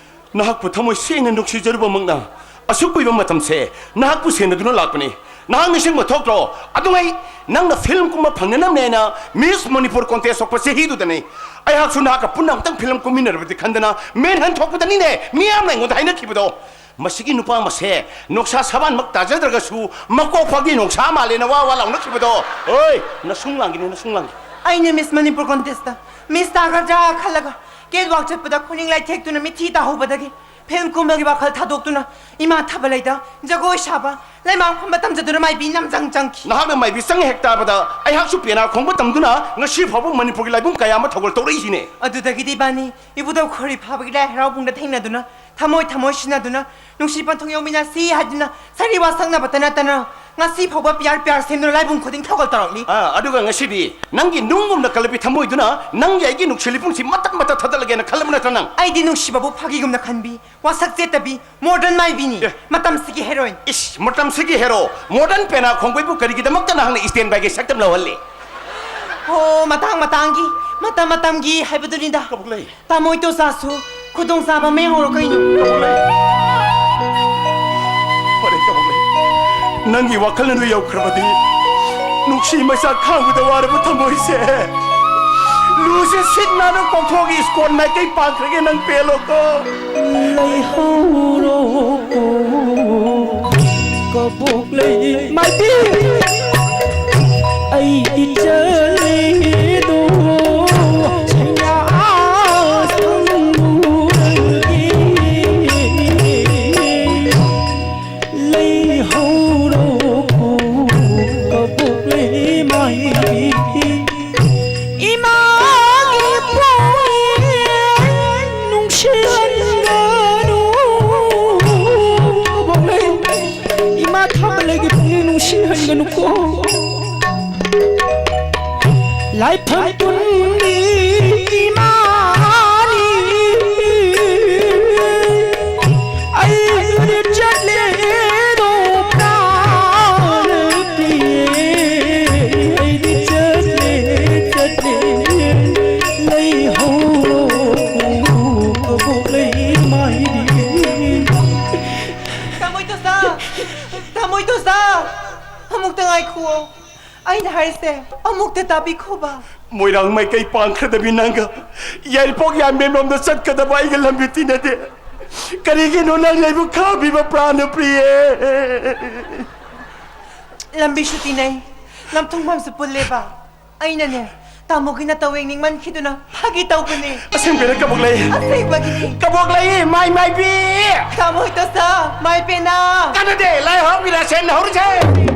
ꯅꯍꯥꯛꯄꯨ ꯊꯃꯣꯏ ꯁꯦꯡꯅ ꯅꯨꯡꯁꯤꯖꯔꯨꯕꯃꯛꯅ ꯑꯁꯨꯛ ꯀꯨꯏꯕ ꯃꯇꯝꯁꯦ ꯅꯍꯥꯛꯄꯨ ꯁꯦꯟꯅꯗꯨꯅ ꯂꯥꯛꯄꯅꯤ꯫ ꯅꯍꯥꯛ ꯅꯤꯡꯁꯤꯡꯕ ꯊꯣꯛꯇ꯭ꯔꯣ? ꯑꯗꯨꯉꯩ ꯅꯪꯅ film ꯀꯨꯝꯕ ꯐꯪꯅꯅꯕꯅꯦꯅ Miss Manipur contest ꯊꯣꯛꯄ ꯆꯍꯤꯗꯨꯗꯅꯤ꯫ ꯑꯩꯍꯥꯛꯁꯨ ꯅꯍꯥꯛꯀ ꯄꯨꯟꯅ ꯑꯃꯨꯛꯇꯪ film ꯀꯨꯝꯃꯤꯟꯅꯔꯕꯗꯤ ꯈꯟꯗꯅ ꯃꯦꯟꯍꯟ ꯊꯣꯛꯄꯗꯅꯤꯅꯦ ꯃꯤꯌꯥꯝꯅ ꯑꯩꯉꯣꯟꯗ ꯍꯥꯏꯅꯈꯤꯕꯗꯣ꯫ ꯃꯁꯤꯒꯤ ꯅꯨꯄꯥ ꯃꯁꯦ ꯅꯣꯡꯁꯥ ꯁꯕꯥꯟꯃꯛ ꯇꯥꯖꯗ꯭ꯔꯒꯁꯨ ꯃꯀꯣꯛ ꯐꯥꯎꯗꯤ ꯅꯣꯡꯁꯥ ꯃꯥꯜꯂꯦꯅ ꯋꯥ ꯋꯥ ꯂꯥꯎꯅꯈꯤꯕꯗꯣ꯫ ꯑꯣꯏ, ꯅꯁꯨꯡ ꯂꯥꯡꯒꯤꯅꯤ, ꯅꯁꯨꯡ ꯂꯥꯡꯒꯤ꯫ ꯑꯩꯅ Miss Manipur contest ꯇ Miss ꯇꯥꯒꯗ꯭ꯔꯥ ꯈꯜꯂꯒ catwalk ꯆꯠꯄꯗ ꯈꯨꯅꯤꯡ ꯂꯥꯏꯊꯦꯛꯇꯨꯅ ꯃꯤꯊꯤ ꯇꯥꯍꯧꯕꯗꯒꯤ film ꯀꯨꯝꯕꯒꯤ ꯋꯥꯈꯜ ꯊꯥꯗꯣꯛꯇꯨꯅ ꯏꯃꯥ ꯊꯥꯕꯂꯩꯗ ꯖꯒꯣꯏ ꯁꯥꯕ, ꯂꯩꯃꯥꯡ ꯐꯝꯕ ꯇꯝꯖꯗꯨꯅ ꯃꯥꯏꯕꯤ ꯅꯝꯖꯪ ꯆꯪꯈꯤ꯫ ꯅꯍꯥꯛꯅ ꯃꯥꯏꯕꯤ ꯆꯪꯉꯦ ꯍꯦꯛ ꯇꯥꯕꯗ ꯑꯩꯍꯥꯛꯁꯨ ꯄꯦꯅꯥ ꯈꯣꯡꯕ ꯇꯝꯗꯨꯅ ꯉꯁꯤ ꯐꯥꯎꯕ ꯃꯅꯤꯄꯨꯔꯒꯤ ꯂꯥꯏꯕꯨꯡ ꯀꯌꯥ ꯑꯃ ꯊꯧꯒꯜ ꯇꯧꯔꯛꯏꯁꯤꯅꯦ꯫ ꯑꯗꯨꯗꯒꯤꯗꯤ ꯏꯕꯥꯅꯤ ꯏꯕꯨꯙꯧ ꯈꯣꯏꯔꯤ ꯐꯥꯕꯒꯤ ꯂꯥꯏ ꯍꯔꯥꯎꯕꯨꯡꯗ ꯊꯦꯡꯅꯗꯨꯅ ꯊꯃꯣꯏ ꯊꯃꯣꯏ ꯁꯤꯟꯅꯗꯨꯅ ꯅꯨꯡꯁꯤ ꯄꯟꯊꯨꯡ ꯌꯧꯃꯤꯟꯅꯁꯤ ꯍꯥꯏꯗꯨꯅ ꯁꯥꯔꯤ ꯋꯥ ꯁꯛꯅꯕꯇ ꯅꯠꯇꯅ ꯉꯁꯤ ꯐꯥꯎꯕ ꯄꯤꯌꯥꯔ ꯄꯤꯌꯥꯔ ꯁꯦꯝꯗꯨꯅ ꯂꯥꯏꯕꯨꯡ ꯈꯨꯗꯤꯡ ꯊꯧꯒꯜ ꯇꯧꯔꯛꯂꯤ꯫ ꯑꯥ, ꯑꯗꯨꯒ ꯉꯁꯤꯗꯤ ꯅꯪꯒꯤ ꯅꯨꯡꯒꯨꯝꯅ ꯀꯜꯂꯕꯤ ꯊꯃꯣꯏꯗꯨꯅ ꯅꯪꯒꯤ ꯑꯩꯒꯤ ꯅꯨꯡꯁꯤ ꯂꯤꯄꯨꯡꯁꯤ ꯃꯇꯠ ꯃꯇꯠ ꯊꯥꯗꯠꯂꯒꯦꯅ ꯈꯜꯂꯕ ꯅꯠꯇ꯭ꯔ ꯅꯪ? ꯑꯩꯗꯤ ꯅꯨꯡꯁꯤꯕꯕꯨ ꯐꯥꯒꯤꯒꯨꯝꯅ ꯈꯟꯕꯤ, ꯋꯥꯁꯛ ꯆꯦꯠꯇꯕꯤ, modern ꯃꯥꯏꯕꯤꯅꯤ꯫ ꯑꯦ꯫ ꯃꯇꯝꯁꯤꯒꯤ heroine꯫ ꯏꯁ, ꯃꯇꯝꯁꯤꯒꯤ hero, modern ꯄꯦꯅꯥ ꯈꯣꯡꯕꯩꯕꯨ ꯀꯔꯤꯒꯤꯗꯃꯛꯇ ꯅꯍꯥꯛꯅ standby ꯒꯤ ꯁꯛꯇꯝ ꯂꯧꯍꯜꯂꯤ? ꯍꯣ, ꯃꯇꯥꯡ ꯃꯇꯥꯡꯒꯤ, ꯃꯇꯝ ꯃꯇꯝꯒꯤ ꯍꯥꯏꯕꯗꯨꯅꯤꯗ꯫ ꯀꯕꯣꯛꯂꯩ꯫ ꯇꯥꯃꯣ ꯏꯇꯣꯆꯥꯁꯨ ꯈꯨꯗꯣꯡꯆꯥꯕ ꯑꯃ ꯌꯦꯡꯍꯧꯔꯣ ꯀꯩꯅꯣ꯫ ꯀꯕꯣꯛꯂꯩ꯫ ꯐꯔꯦ, ꯀꯕꯣꯛꯂꯩ꯫ ꯅꯪꯒꯤ ꯋꯥꯈꯜ ꯑꯗꯨ ꯌꯧꯈ꯭ꯔꯕꯗꯤ, ꯅꯨꯡꯁꯤ ꯃꯩꯁꯥ ꯈꯥꯡꯕꯗ ꯋꯥꯔꯕ ꯊꯃꯣꯏꯁꯦ, ꯂꯨꯁꯦ ꯁꯤꯠ ꯅꯥꯟꯅ ꯀꯣꯛꯊꯣꯛꯑꯒ ꯏꯁꯀꯣꯟ ꯃꯥꯏꯀꯩ ꯄꯥꯡꯈ꯭ꯔꯒꯦ, ꯅꯪ ꯄꯦꯜꯂꯣꯀꯣ꯫ ꯂꯩꯍꯧꯔꯣꯀꯣ, ꯀꯕꯣꯛ ꯂꯩ ꯃꯥꯏꯕꯤ, ꯑꯩꯗꯤ ꯆꯠꯂꯦꯗꯣ, ꯁꯩꯅꯥ ꯁꯪꯒꯨꯔꯒꯦ꯫ ꯂꯩꯍꯧꯔꯣꯀꯣ, ꯀꯕꯣꯛ ꯂꯩ ꯃꯥꯏꯕꯤ, ꯏꯃꯥꯒꯤ ꯄꯣꯛꯅꯨꯡꯁꯤ ꯍꯟꯒꯅꯨ꯫ ꯀꯕꯣꯛ ꯂꯩ, ꯏꯃꯥ ꯊꯥꯕ ꯂꯩꯒꯤ ꯄꯨꯛꯅꯤꯡ ꯅꯨꯡꯁꯤꯍꯟꯒꯅꯨꯀꯣ꯫ ꯂꯥꯏꯐꯝ ꯄꯨꯟꯕꯤ ꯏꯃꯥꯅꯤ, ꯑꯩ ꯆꯠꯂꯦꯗꯣ ꯄ꯭ꯔꯥꯟ ꯄꯤꯌꯦ, ꯑꯩꯗꯤ ꯆꯠꯂꯦ, ꯆꯠꯂꯦ, ꯂꯩꯍꯧꯔꯣ ꯀꯕꯣꯛ ꯂꯩ ꯃꯥꯏꯕꯤ꯫ ꯇꯥꯃꯣꯏ ꯇꯣꯁꯥ! ꯇꯥꯃꯣꯏ ꯇꯣꯁꯥ! ꯑꯃꯨꯛꯇ ꯉꯥꯏꯈꯨꯑꯣ꯫ ꯑꯩꯅ ꯍꯥꯏꯔꯤꯁꯦ ꯑꯃꯨꯛꯇ ꯇꯥꯕꯤꯈꯣꯕ꯫ ꯃꯣꯏꯔꯥꯡ ꯃꯥꯏꯀꯩ ꯄꯥꯡꯈ꯭ꯔꯗꯕꯤ ꯅꯪꯒ ꯌꯥꯏꯔꯤꯄꯣꯛ ꯌꯥꯝꯕꯦꯝꯂꯣꯝꯗ ꯆꯠꯀꯗꯕ ꯑꯩꯒ ꯂꯝꯕꯤ ꯇꯤꯟꯅꯗꯦ꯫ ꯀꯔꯤꯒꯤꯅꯣ ꯅꯪ ꯑꯩꯕꯨ ꯈꯥꯝꯃꯤꯕ, ꯄ꯭ꯔꯥꯅꯄ꯭ꯔꯤꯌꯦ? ꯂꯝꯕꯤꯁꯨ ꯇꯤꯟꯅꯩ, ꯂꯝꯊꯨꯡꯐꯝꯁꯨ ꯄꯨꯜꯂꯦꯕ꯫ ꯑꯩꯅꯅꯦ, ꯇꯥꯃꯣꯒꯤ ꯅꯇꯧ ꯌꯦꯡꯅꯤꯡꯃꯟꯈꯤꯗꯨꯅ ꯐꯥꯒꯤ ꯇꯧꯕꯅꯦ꯫ ꯑꯁꯦꯡꯕꯩꯔ, ꯀꯕꯣꯛꯂꯩ? ꯑꯁꯦꯡꯕꯒꯤꯅꯦ꯫ ꯀꯕꯣꯛꯂꯩ, ꯃꯥꯏ ꯃꯥꯏꯕꯤ! ꯇꯥꯃꯣ ꯍꯦꯛꯇ ꯁꯥ, ꯃꯥꯏ ꯄꯦꯅꯥ! ꯀꯥꯟꯅꯗꯦ, ꯂꯥꯏ ꯍꯔꯥꯎꯕꯤꯔ ꯁꯦꯟ ꯍꯧꯔꯁꯦ!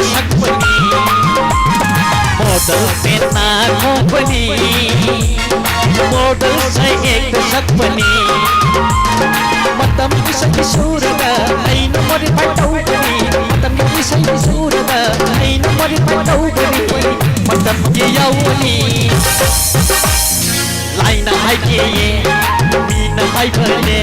ꯁꯛꯄꯅꯤ, ꯃꯣꯗꯦꯜ ꯄꯦꯟꯅ ꯈꯣꯡꯕꯅꯤ, ꯃꯣꯗꯦꯜ ꯁꯩꯍꯦꯛꯇ ꯁꯛꯄꯅꯤ꯫ ꯃꯇꯝꯒꯤ ꯏꯁꯩ ꯁꯨꯔꯒ ꯑꯩꯅ modify ꯇꯧꯕꯅꯤ, ꯃꯇꯝꯒꯤ ꯏꯁꯩ ꯁꯨꯔꯒ ꯑꯩꯅ modify ꯇꯧꯕꯅꯤ꯫ ꯃꯇꯝꯒꯤ ꯌꯥꯎꯕꯅꯤ꯫ ꯂꯥꯏꯅ ꯍꯥꯏꯒꯦꯌꯦ, ꯃꯤꯅ ꯍꯥꯏꯕꯅꯦ꯫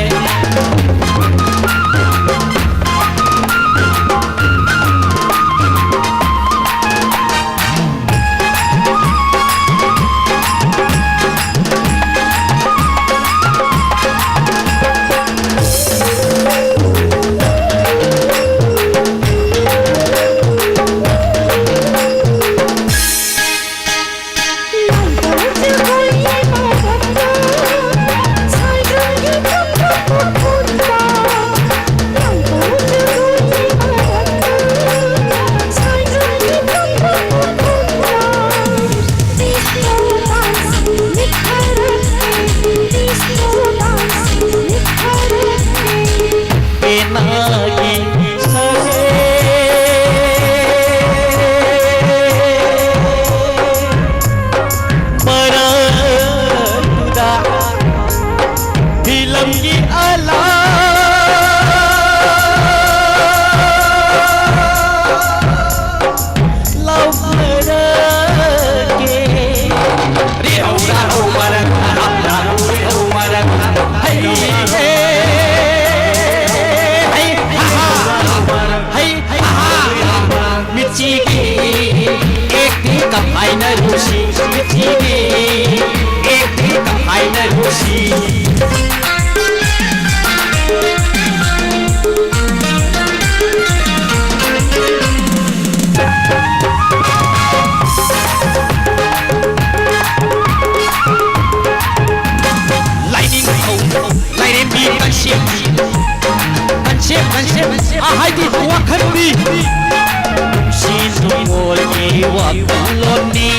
ꯄꯦꯅꯥꯒꯤ ꯁꯔꯦꯡ ꯃꯔꯛꯇꯨꯗ ꯐꯤꯂꯝꯒꯤ ꯑꯂꯥ ꯂꯥꯎꯊꯔꯛꯀꯦ꯫ ꯔꯤꯍꯧ ꯔꯥꯍꯧ ꯃꯔꯛꯇ, ꯔꯤꯍꯧ ꯃꯔꯛꯇ, ꯍꯩ ꯍꯦ, ꯍꯩ ꯍꯥ ꯍꯥ, ꯍꯩ ꯍꯥ ꯍꯥ꯫ ꯃꯤꯠꯆꯤꯒꯤ ꯑꯦꯛꯇꯤꯡ ꯀꯝ ꯍꯥꯏꯅꯔꯨꯁꯤ, ꯃꯤꯠꯆꯤꯒꯤ ꯑꯦꯛꯇꯤꯡ ꯀꯝ ꯍꯥꯏꯅꯔꯨꯁꯤ꯫ ꯂꯥꯏꯅꯤꯡꯊꯧ ꯂꯥꯏꯔꯦꯝꯕꯤ ꯀꯟꯁꯦꯞ, ꯀꯟꯁꯦꯞ, ꯀꯟꯁꯦꯞ, ꯑ, ꯍꯥꯏꯗꯤ ꯋꯥꯈꯜꯗꯤ꯫ ꯅꯨꯡꯁꯤ ꯅꯨꯡꯉꯣꯜꯒꯤ ꯋꯥꯈꯜꯂꯣꯟꯅꯤ,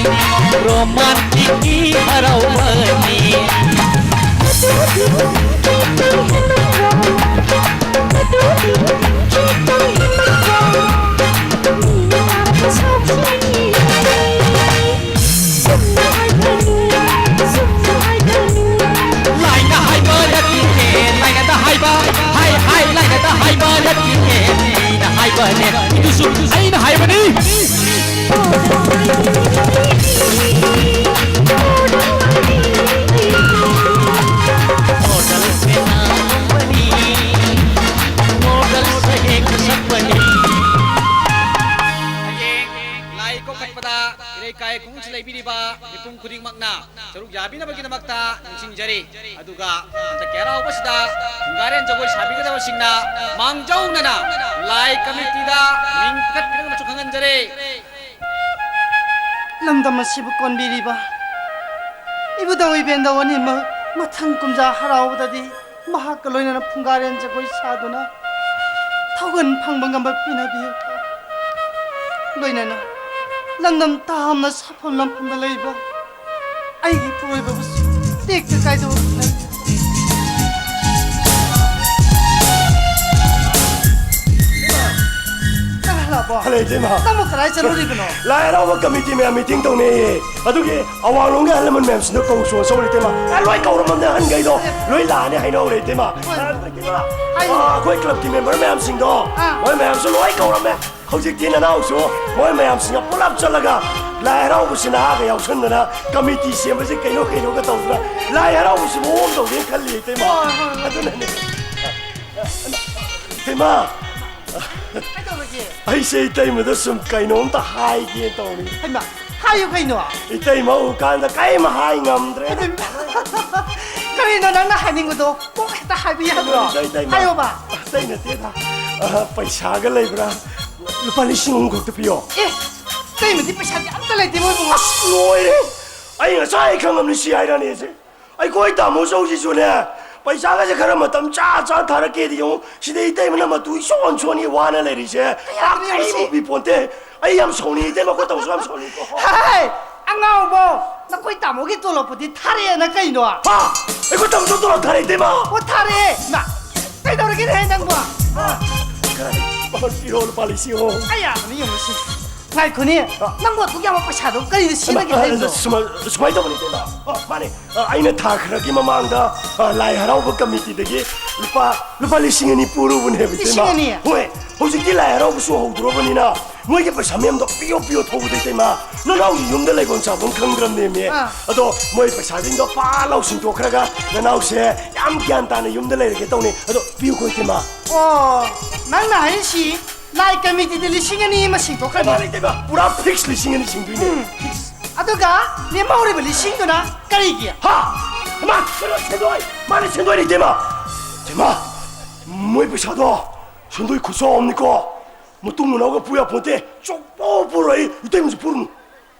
ꯔꯣꯃꯥꯟꯇꯤꯛꯀꯤ ꯍꯔꯥꯎꯕꯅꯤ꯫ ꯑꯗꯨꯗꯤ ꯈꯤꯇꯪ ꯍꯦꯟꯃꯟꯗ꯭ꯔꯣ? ꯑꯗꯨꯗꯤ ꯈꯤꯇꯪ ꯍꯦꯟꯃꯟꯗ꯭ꯔꯣ? ꯃꯤꯅ ꯑꯩꯅ ꯍꯥꯏꯕꯅꯤ꯫ ꯍꯌꯦꯡ ꯂꯥꯏ ꯀꯧꯈꯠꯄꯗ ꯏꯔꯩꯀꯥꯏ ꯈꯨꯟꯒꯤ ꯂꯩꯕꯤꯔꯤꯕ ꯃꯤꯄꯨꯝ ꯈꯨꯗꯤꯡꯃꯛꯅ ꯁꯔꯨꯛ ꯌꯥꯕꯤꯅꯕꯒꯤꯗꯃꯛꯇ ꯅꯤꯡꯁꯤꯡꯖꯔꯤ꯫ ꯑꯗꯨꯒ ꯍꯟꯗꯛꯀꯤ ꯍꯔꯥꯎꯕꯁꯤꯗ ꯐꯨꯡꯒꯥꯔꯦꯟ ꯖꯒꯣꯏ ꯁꯥꯕꯤꯒꯗꯕꯁꯤꯡꯅ ꯃꯥꯡꯖꯧꯅꯅ ꯂꯥꯏ ꯀꯃꯤꯇꯤꯗ ꯃꯤꯡ ꯄꯤꯈꯠꯄꯤꯔꯝꯕꯁꯨ ꯈꯪꯍꯟꯖꯔꯤ꯫ ꯂꯝꯗꯝ ꯑꯁꯤꯕꯨ ꯀꯣꯟꯕꯤꯔꯤꯕ ꯏꯕꯨꯙꯧ ꯏꯕꯦꯟꯗꯧ ꯑꯅꯤꯃꯛ ꯃꯊꯪ ꯀꯨꯝꯖꯥ ꯍꯔꯥꯎꯕꯗꯗꯤ ꯃꯍꯥꯛꯀ ꯂꯣꯏꯅꯅ ꯐꯨꯡꯒꯥꯔꯦꯟ ꯖꯒꯣꯏ ꯁꯥꯗꯨꯅ ꯊꯧꯒꯜ ꯐꯪꯕ ꯉꯝꯕ ꯄꯤꯅꯕꯤꯌꯨ꯫ ꯂꯣꯏꯅꯅ ꯂꯝꯗꯝ ꯇꯥꯝꯅ ꯁꯥꯐꯝ ꯂꯝꯐꯝꯗ ꯂꯩꯕ ꯑꯩꯒꯤ ꯏꯄꯨꯔꯣꯏꯕꯕꯨꯁꯨ ꯇꯦꯛꯇ ꯀꯥꯏꯗꯕ ꯄꯤꯅꯕꯤꯌꯨ꯫ ꯀꯅꯥ ꯂꯥꯛꯄ? ꯍꯜꯂꯣ, ꯏꯇꯩꯃ꯫ ꯅꯪꯕꯨ ꯀꯗꯥꯏ ꯆꯠꯂꯨꯔꯤꯕꯅꯣ? ꯂꯥꯏ ꯍꯔꯥꯎꯕ ꯀꯃꯤꯇꯤ ꯃꯌꯥꯝ ꯃꯤꯇꯤꯡ ꯇꯧꯅꯩꯌꯦ꯫ ꯑꯗꯨꯒꯤ ꯑꯋꯥꯡꯂꯣꯝꯒꯤ ꯑꯍꯜ ꯂꯃꯟ ꯃꯌꯥꯝꯁꯤꯅ ꯀꯧꯁꯨ ꯆꯧꯔꯤ ꯏꯇꯩꯃ꯫ ꯑꯦ, ꯂꯣꯏ ꯀꯧꯔꯝꯃꯕꯅꯦ ꯑꯍꯟꯈꯩꯗꯣ꯫ ꯂꯣꯏ ꯂꯥꯛꯑꯅꯤ ꯍꯥꯏꯅꯍꯧꯔꯦ ꯏꯇꯩꯃ꯫ ꯍꯣꯏ꯫ ꯑ, ꯏꯇꯩꯃ꯫ ꯍꯥꯏꯌꯨ꯫ ꯑ, ꯑꯩꯈꯣꯏ ꯀ꯭ꯂꯕꯀꯤ ꯃꯦꯝꯕꯔ ꯃꯌꯥꯝꯁꯤꯡꯗꯣ, ꯑꯥ꯫ ꯃꯣꯏ ꯃꯌꯥꯝꯁꯨ ꯂꯣꯏ ꯀꯧꯔꯝꯃꯦ꯫ ꯍꯧꯖꯤꯛꯇꯤ ꯅꯅꯥꯎꯁꯨ ꯃꯣꯏ ꯃꯌꯥꯝꯁꯤꯡꯒ ꯄꯨꯂꯞ ꯆꯠꯂꯒ ꯂꯥꯏ ꯍꯔꯥꯎꯕꯁꯤ ꯅꯍꯥꯒ ꯌꯥꯎꯁꯟꯗꯅ ꯀꯃꯤꯇꯤ ꯁꯦꯝꯕꯁꯦ ꯀꯩꯅꯣ ꯀꯩꯅꯣꯒ ꯇꯧꯗꯅ ꯂꯥꯏ ꯍꯔꯥꯎꯕꯁꯤ ꯃꯑꯣꯡ ꯇꯧꯒꯦꯅ ꯈꯜꯂꯤ ꯏꯇꯩꯃ꯫ ꯍꯣꯏ, ꯍꯣꯏ, ꯍꯣꯏ꯫ ꯑꯗꯨꯅꯅꯦ꯫ ꯏꯇꯩꯃ꯫ ꯀꯩꯗꯧꯔꯒꯦ? ꯑꯩꯁꯦ ꯏꯇꯩꯃꯗ ꯁꯨꯝ ꯀꯩꯅꯣꯝꯇ ꯍꯥꯏꯒꯦ ꯇꯧꯔꯤ꯫ ꯍꯩꯃꯥ, ꯍꯥꯏꯌꯨ ꯀꯩꯅꯣ? ꯏꯇꯩꯃ ꯎꯀꯥꯟꯗ ꯀꯩꯝ ꯍꯥꯏ ꯉꯝꯗ꯭ꯔꯦ꯫ ꯀꯔꯤꯅꯣ ꯅꯪꯅ ꯍꯥꯏꯅꯤꯡꯕꯗꯣ? ꯀꯣꯛ ꯍꯦꯛꯇ ꯍꯥꯏꯕ ꯌꯥꯗ꯭ꯔꯣ? ꯀꯩꯅꯣ ꯏꯇꯩꯃ? ꯍꯥꯏꯌꯣꯕ꯫ ꯑꯇꯩ ꯅꯠꯇꯦꯗ꯫ ꯑ, ꯄꯩꯁꯥꯒ ꯂꯩꯕ꯭ꯔꯥ? ꯂꯨꯄꯥ ꯂꯤꯁꯤꯡ ꯑꯍꯨꯝ ꯈꯛꯇ ꯄꯤꯌꯣ꯫ ꯑꯦ, ꯏꯇꯩꯃꯗꯤ ꯄꯩꯁꯥꯗꯤ ꯑꯝꯇ ꯂꯩꯇꯦ ꯃꯣꯏꯕꯨ꯫ ꯑꯁ, ꯂꯣꯏꯔꯦ! ꯑꯩ ꯉꯁꯥꯏ ꯈꯪꯉꯝꯅꯤ ꯁꯤ ꯍꯥꯏꯔꯛꯑꯅꯤꯁꯦ꯫ ꯑꯩꯈꯣꯏ ꯇꯥꯃꯣ ꯆꯧꯁꯤꯁꯨꯅꯦ, ꯄꯩꯁꯥꯒꯁꯦ ꯈꯔ ꯃꯇꯝ ꯆꯥ ꯆꯥ ꯊꯥꯔꯛꯀꯦꯗꯤ ꯌꯦꯡꯉꯨ, ꯁꯤꯗ ꯏꯇꯩꯃꯅ ꯃꯇꯨ ꯏꯁꯣꯟ ꯁꯣꯟꯒꯤ ꯋꯥꯅ ꯂꯩꯔꯤꯁꯦ꯫ ꯀꯌꯥꯗ ꯂꯩꯔꯤꯁꯤ? ꯀꯔꯤꯕꯨ ꯄꯤꯄꯣꯟꯇꯦ꯫ ꯑꯩ ꯌꯥꯝ ꯁꯥꯎꯅꯤꯡꯉꯤ ꯏꯇꯩꯃ, ꯑꯩꯈꯣꯏ ꯇꯥꯃꯣꯁꯨ ꯌꯥꯝ ꯁꯥꯎꯅꯤꯡꯉꯤꯀꯣ꯫ ꯍꯥꯏ! ꯑꯉꯥꯎꯕ! ꯅꯈꯣꯏ ꯇꯥꯃꯣꯒꯤ ꯇꯣꯂꯣꯞꯄꯨꯗꯤ ꯊꯥꯔꯛꯑꯦꯅ ꯀꯩꯅꯣ? ꯍꯥ? ꯑꯩꯈꯣꯏ ꯇꯥꯃꯣꯁꯨ ꯇꯣꯂꯣꯞ ꯊꯥꯔꯛꯑꯦ ꯏꯇꯩꯃ? ꯑꯣ, ꯊꯥꯔꯛꯑꯦ! ꯃꯥ, ꯀꯩꯗꯧꯔꯒꯦꯅꯦꯍꯦ ꯅꯪꯕꯣ? ꯍꯥ? ꯈꯔ ꯄꯤꯔꯛꯑꯣ, ꯂꯨꯄꯥ ꯂꯤꯁꯤꯡ ꯑꯍꯨꯝ꯫ ꯑꯩ ꯌꯥꯕꯅꯤ ꯌꯦꯡꯉꯨꯁꯤ꯫ ꯉꯥꯏꯈꯣꯅꯦ, ꯑ꯫ ꯅꯪꯕꯨ ꯑꯗꯨꯛ ꯌꯥꯝꯕ ꯄꯩꯁꯥꯗꯣ ꯀꯔꯤꯗ ꯁꯤꯖꯤꯟꯅꯒꯦ ꯑ, ꯑ, ꯍꯥꯏꯕꯅꯣ? ꯁꯨꯃꯥꯏ-, ꯁꯨꯃꯥꯏꯅ ꯇꯧꯕꯅꯤ ꯏꯇꯩꯃ꯫ ꯑ, ꯃꯥꯅꯦ꯫ ꯑ, ꯑꯩꯅ ꯊꯥ ꯈꯔꯒꯤ ꯃꯃꯥꯡꯗ, ꯑ, ꯂꯥꯏ ꯍꯔꯥꯎꯕ ꯀꯃꯤꯇꯤꯗꯒꯤ ꯂꯨꯄꯥ, ꯂꯨꯄꯥ ꯂꯤꯁꯤꯡ ꯑꯅꯤ ꯄꯨꯔꯨꯕꯅꯦꯕ ꯏꯇꯩꯃ꯫ ꯂꯤꯁꯤꯡ ꯑꯅꯤ? ꯍꯣꯏ꯫ ꯍꯧꯖꯤꯛꯇꯤ ꯂꯥꯏ ꯍꯔꯥꯎꯕꯁꯨ ꯍꯧꯗꯣꯔꯕꯅꯤꯅ ꯃꯣꯏꯒꯤ ꯄꯩꯁꯥ ꯃꯌꯥꯝꯗꯣ ꯄꯤꯌꯣ, ꯄꯤꯌꯣ ꯊꯧꯕꯗ ꯏꯇꯩꯃ꯫ ꯅꯅꯥꯎꯁꯤ ꯌꯨꯝꯗ ꯂꯩꯐꯝ ꯆꯥꯐꯝ ꯈꯪꯗ꯭ꯔꯕꯅꯦꯃꯤ꯫ ꯑꯥ꯫ ꯑꯗꯣ ꯃꯣꯏ ꯄꯩꯁꯥꯁꯤꯡꯗꯣ ꯄꯥ ꯂꯥꯎ ꯁꯤꯡꯗꯣꯛꯈ꯭ꯔꯒ ꯅꯅꯥꯎꯁꯦ ꯌꯥꯝ ꯒ꯭ꯌꯥꯟ ꯇꯥꯅ ꯌꯨꯝꯗ ꯂꯩꯔꯒꯦ ꯇꯧꯅꯤ꯫ ꯑꯗꯣ ꯄꯤꯌꯨꯀꯣ ꯏꯇꯩꯃ꯫ ꯑꯣ, ꯅꯪꯅ ꯍꯥꯏꯔꯤꯁꯤ ꯂꯥꯏ ꯀꯃꯤꯇꯤꯗ ꯂꯤꯁꯤꯡ ꯑꯅꯤ ꯑꯃ ꯁꯤꯡꯗꯣꯛꯈ꯭ꯔꯅꯤ꯫ ꯃꯥꯅꯤ ꯏꯇꯩꯃ, ꯄꯨꯔꯥ ꯐꯤꯛꯁ ꯂꯤꯁꯤꯡ ꯑꯅꯤ ꯁꯤꯡꯗꯣꯏꯅꯦ꯫ ꯎꯝ꯫ ꯐꯤꯛꯁ꯫ ꯑꯗꯨꯒ ꯂꯦꯝꯍꯧꯔꯤꯕ ꯂꯤꯁꯤꯡꯗꯨꯅ ꯀꯔꯤꯒꯤ? ꯍꯥ? ꯏꯃꯥ, ꯀꯩꯅꯣ, ꯁꯦꯟꯗꯣꯏ! ꯃꯥꯅꯤ, ꯁꯦꯟꯗꯣꯏꯅꯤ ꯏꯇꯩꯃ꯫ ꯏꯇꯩꯃ, ꯃꯣꯏ ꯄꯩꯁꯥꯗꯣ ꯁꯦꯟꯗꯣꯏ ꯈꯨꯠꯆꯥꯎ ꯑꯃꯅꯤꯀꯣ꯫ ꯃꯇꯨꯡ ꯃꯅꯥꯎꯒ ꯄꯨ ꯌꯥꯄꯣꯟꯇꯦ꯫ ꯁꯨꯡꯄꯨ ꯄꯨꯔꯣꯏ꯫ ꯏꯇꯩꯃꯁꯨ ꯄꯨꯔꯨꯅꯨ꯫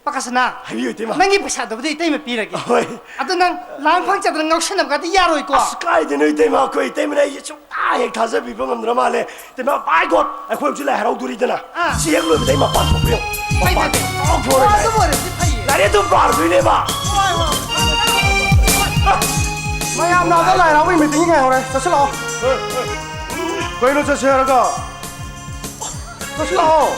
ꯄꯥꯀꯁꯅꯥ, ꯍꯥꯏꯕꯤꯌꯨ, ꯏꯇꯩꯃ꯫ ꯅꯪꯒꯤ ꯄꯩꯁꯥꯗꯨꯕꯨꯗꯤ ꯏꯇꯩꯃ ꯄꯤꯔꯒꯦ꯫ ꯍꯣꯏ꯫ ꯑꯗꯨ ꯅꯪ ꯂꯥꯡ ꯐꯥꯡ ꯆꯠꯇꯅ ꯉꯥꯎꯁꯟꯅꯕꯒꯗꯤ ꯌꯥꯔꯣꯏꯀꯣ? ꯑꯁ, ꯀꯥꯏꯗꯩꯅꯣ, ꯏꯇꯩꯃ, ꯑꯩꯈꯣꯏ ꯏꯇꯩꯃꯅ ꯑꯩꯁꯦ ꯁꯨꯡꯊꯥ ꯍꯦꯛ ꯊꯥꯖꯕꯤꯕ ꯉꯝꯗ꯭ꯔ ꯃꯥꯜꯂꯦ꯫ ꯏꯇꯩꯃ, by God, ꯑꯩꯈꯣꯏ ꯍꯧꯖꯤꯛ ꯂꯥꯏ ꯍꯔꯥꯎꯗꯣꯔꯤꯗꯅ꯫ ꯑꯥ꯫ ꯁꯤ ꯍꯦꯛ ꯂꯣꯏꯕꯗ ꯑꯩ ꯃꯄꯥꯟ ꯊꯣꯛꯄ ꯌꯦꯡꯉꯨ꯫ ꯐꯩ, ꯃꯄꯥꯟ ꯐꯩ, ꯐꯩ꯫ ꯊꯣꯛ ꯊꯣꯛꯑꯔꯣꯏ ꯑꯣ, ꯂꯥꯏ꯫ ꯑꯗꯨꯕꯨ ꯑꯣꯏꯔꯗꯤ ꯐꯩꯌꯦ꯫ ꯂꯥꯏꯔꯤꯛ ꯑꯗꯨꯝ ꯄꯥꯔꯗꯣꯏꯅꯦꯕ꯫ ꯍꯣꯏ, ꯍꯣꯏ꯫ ꯃꯌꯥꯝ ꯅꯥꯗ ꯂꯥꯏ ꯍꯔꯥꯎꯕꯒꯤ ꯃꯤꯇꯤꯡ ꯉꯥꯏꯍꯧꯔꯦ꯫ ꯆꯠꯁꯤꯜꯂꯛꯑꯣ꯫ ꯀꯩꯅꯣ ꯆꯠꯁꯦ ꯍꯥꯏꯔꯒ? ꯆꯠꯁꯤꯜꯂꯛꯑꯣ꯫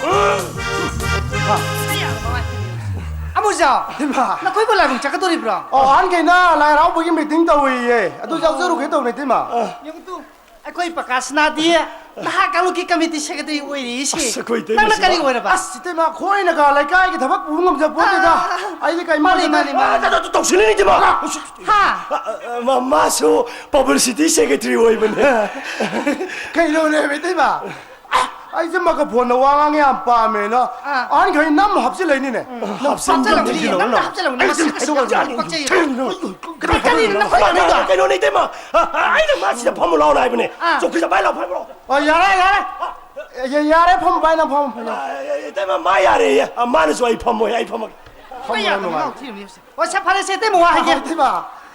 ꯑꯃꯨꯖꯥ, ꯏꯃꯥ꯫ ꯅꯈꯣꯏꯕꯨ ꯂꯥꯏꯕꯨꯡ ꯆꯠꯀꯗꯧꯔꯤꯕ꯭ꯔꯣ? ꯑꯣ, ꯑꯍꯟꯈꯩꯅ ꯂꯥꯏ ꯍꯔꯥꯎꯕꯒꯤ ꯃꯤꯇꯤꯡ ꯇꯧꯔꯤꯌꯦ꯫ ꯑꯗꯨ ꯌꯥꯎꯖꯔꯨꯒꯦ ꯇꯧꯅꯦ, ꯏꯇꯩꯃ꯫ ꯌꯦꯡꯉꯨ ꯇꯨ, ꯑꯩꯈꯣꯏ ꯄꯥꯀꯁꯅꯥꯗꯤ ꯅꯍꯥ ꯀꯥꯡꯂꯨꯞꯀꯤ ꯀꯃꯤꯇꯤ ꯁꯦꯀ꯭ꯔꯦꯇꯔꯤ ꯑꯣꯏꯔꯤꯁꯤ꯫ ꯑꯁ, ꯑꯩꯈꯣꯏ ꯏꯇꯩꯃꯁꯤꯅ ꯅꯪꯅ ꯀꯔꯤ ꯑꯣꯏꯔꯕ? ꯑꯁ, ꯏꯇꯩꯃ, ꯑꯩꯈꯣꯏꯅꯒ ꯂꯩꯀꯥꯏꯒꯤ ꯊꯕꯛ ꯄꯨꯕ ꯉꯝꯖꯄꯣꯠꯇꯦꯗ꯫ ꯑꯥ, ꯑꯩꯗꯤ ꯀꯩ ꯃꯥꯅꯤ, ꯃꯣꯏꯗ ꯃꯥꯅꯤ, ꯃꯥꯅꯤ꯫ ꯑ, ꯑ, ꯑ, ꯇꯧꯁꯤꯜꯂꯤꯅꯤ, ꯏꯇꯩꯃ꯫ ꯍꯥ? ꯑ, ꯑ, ꯃꯥ-, ꯃꯥꯁꯨ ꯄꯕ꯭ꯂꯤꯁꯤꯇꯤ ꯁꯦꯀ꯭ꯔꯦꯇꯔꯤ ꯑꯣꯏꯕꯅꯦ꯫ ꯀꯩꯅꯣꯅꯦ, ꯏꯇꯩꯃ? ꯑꯩꯁꯦ ꯃꯥꯏꯀ꯭ꯔꯣꯐꯣꯟꯗ ꯋꯥ ꯉꯥꯡ ꯌꯥꯝ ꯄꯥꯝꯃꯦꯅ ꯑꯥ꯫ ꯑꯍꯟꯈꯩ ꯅꯝ ꯍꯥꯞꯆꯤꯜꯂꯛꯏꯅꯤꯅꯦ꯫ ꯎꯝ꯫ ꯍꯥꯞꯆꯤꯟꯕ ꯍꯥꯞꯆꯤꯜꯂꯛꯎꯅꯦ, ꯅꯝꯁꯤꯜꯂꯛꯎꯅꯦ꯫ ꯅꯝꯅ ꯍꯥꯞꯆꯤꯜꯂꯛꯎꯅꯦ, ꯑꯩ ꯃꯁꯛ ꯑꯁꯤ ꯌꯥꯝ ꯀꯩꯗꯧꯕ ꯇꯨꯀꯠꯆꯩꯌꯦ꯫ ꯀꯔꯤ, ꯀꯔꯤꯅꯣ ꯅꯪ ꯇꯧꯔꯤꯗꯣ? ꯀꯩꯅꯣꯅꯦ, ꯏꯇꯩꯃ? ꯑ, ꯑ, ꯑꯩꯅ ꯃꯥꯁꯤꯗ ꯐꯝꯃꯨ ꯂꯥꯎꯅ ꯍꯥꯏꯕꯅꯦ꯫ ꯑꯥ꯫ ꯆꯧꯀ꯭ꯔꯤꯗ ꯚꯥꯏ ꯂꯥꯎ ꯐꯝꯃꯨ ꯂꯥꯎ꯫ ꯑꯣ, ꯌꯥꯔꯦ, ꯌꯥꯔꯦ꯫ ꯑꯦ, ꯌꯥꯔꯦ, ꯐꯝꯃꯨ ꯚꯥꯏ, ꯅꯪ ꯐꯝꯃꯨ, ꯐꯝꯃꯨ꯫ ꯑ, ꯑ, ꯏꯇꯩꯃ, ꯃꯥ ꯌꯥꯔꯦꯌꯦ꯫ ꯑ, ꯃꯥꯅꯁꯨ ꯑꯩ ꯐꯝꯃꯣꯏ, ꯑꯩ ꯐꯝꯃꯒꯦ꯫ ꯐꯝꯃꯨ, ꯀꯩ ꯌꯥꯗꯕ ꯅꯨꯡꯉꯥꯏ꯫ ꯉꯥꯎ ꯊꯤꯔꯝꯃꯤ ꯍꯧꯖꯤꯛ? ꯑꯣ, ꯁꯦ, ꯐꯔꯦꯁꯦ, ꯏꯇꯩꯃ, ꯋꯥ ꯍꯥꯏꯒꯦ꯫ ꯑ, ꯏꯇꯩꯃ꯫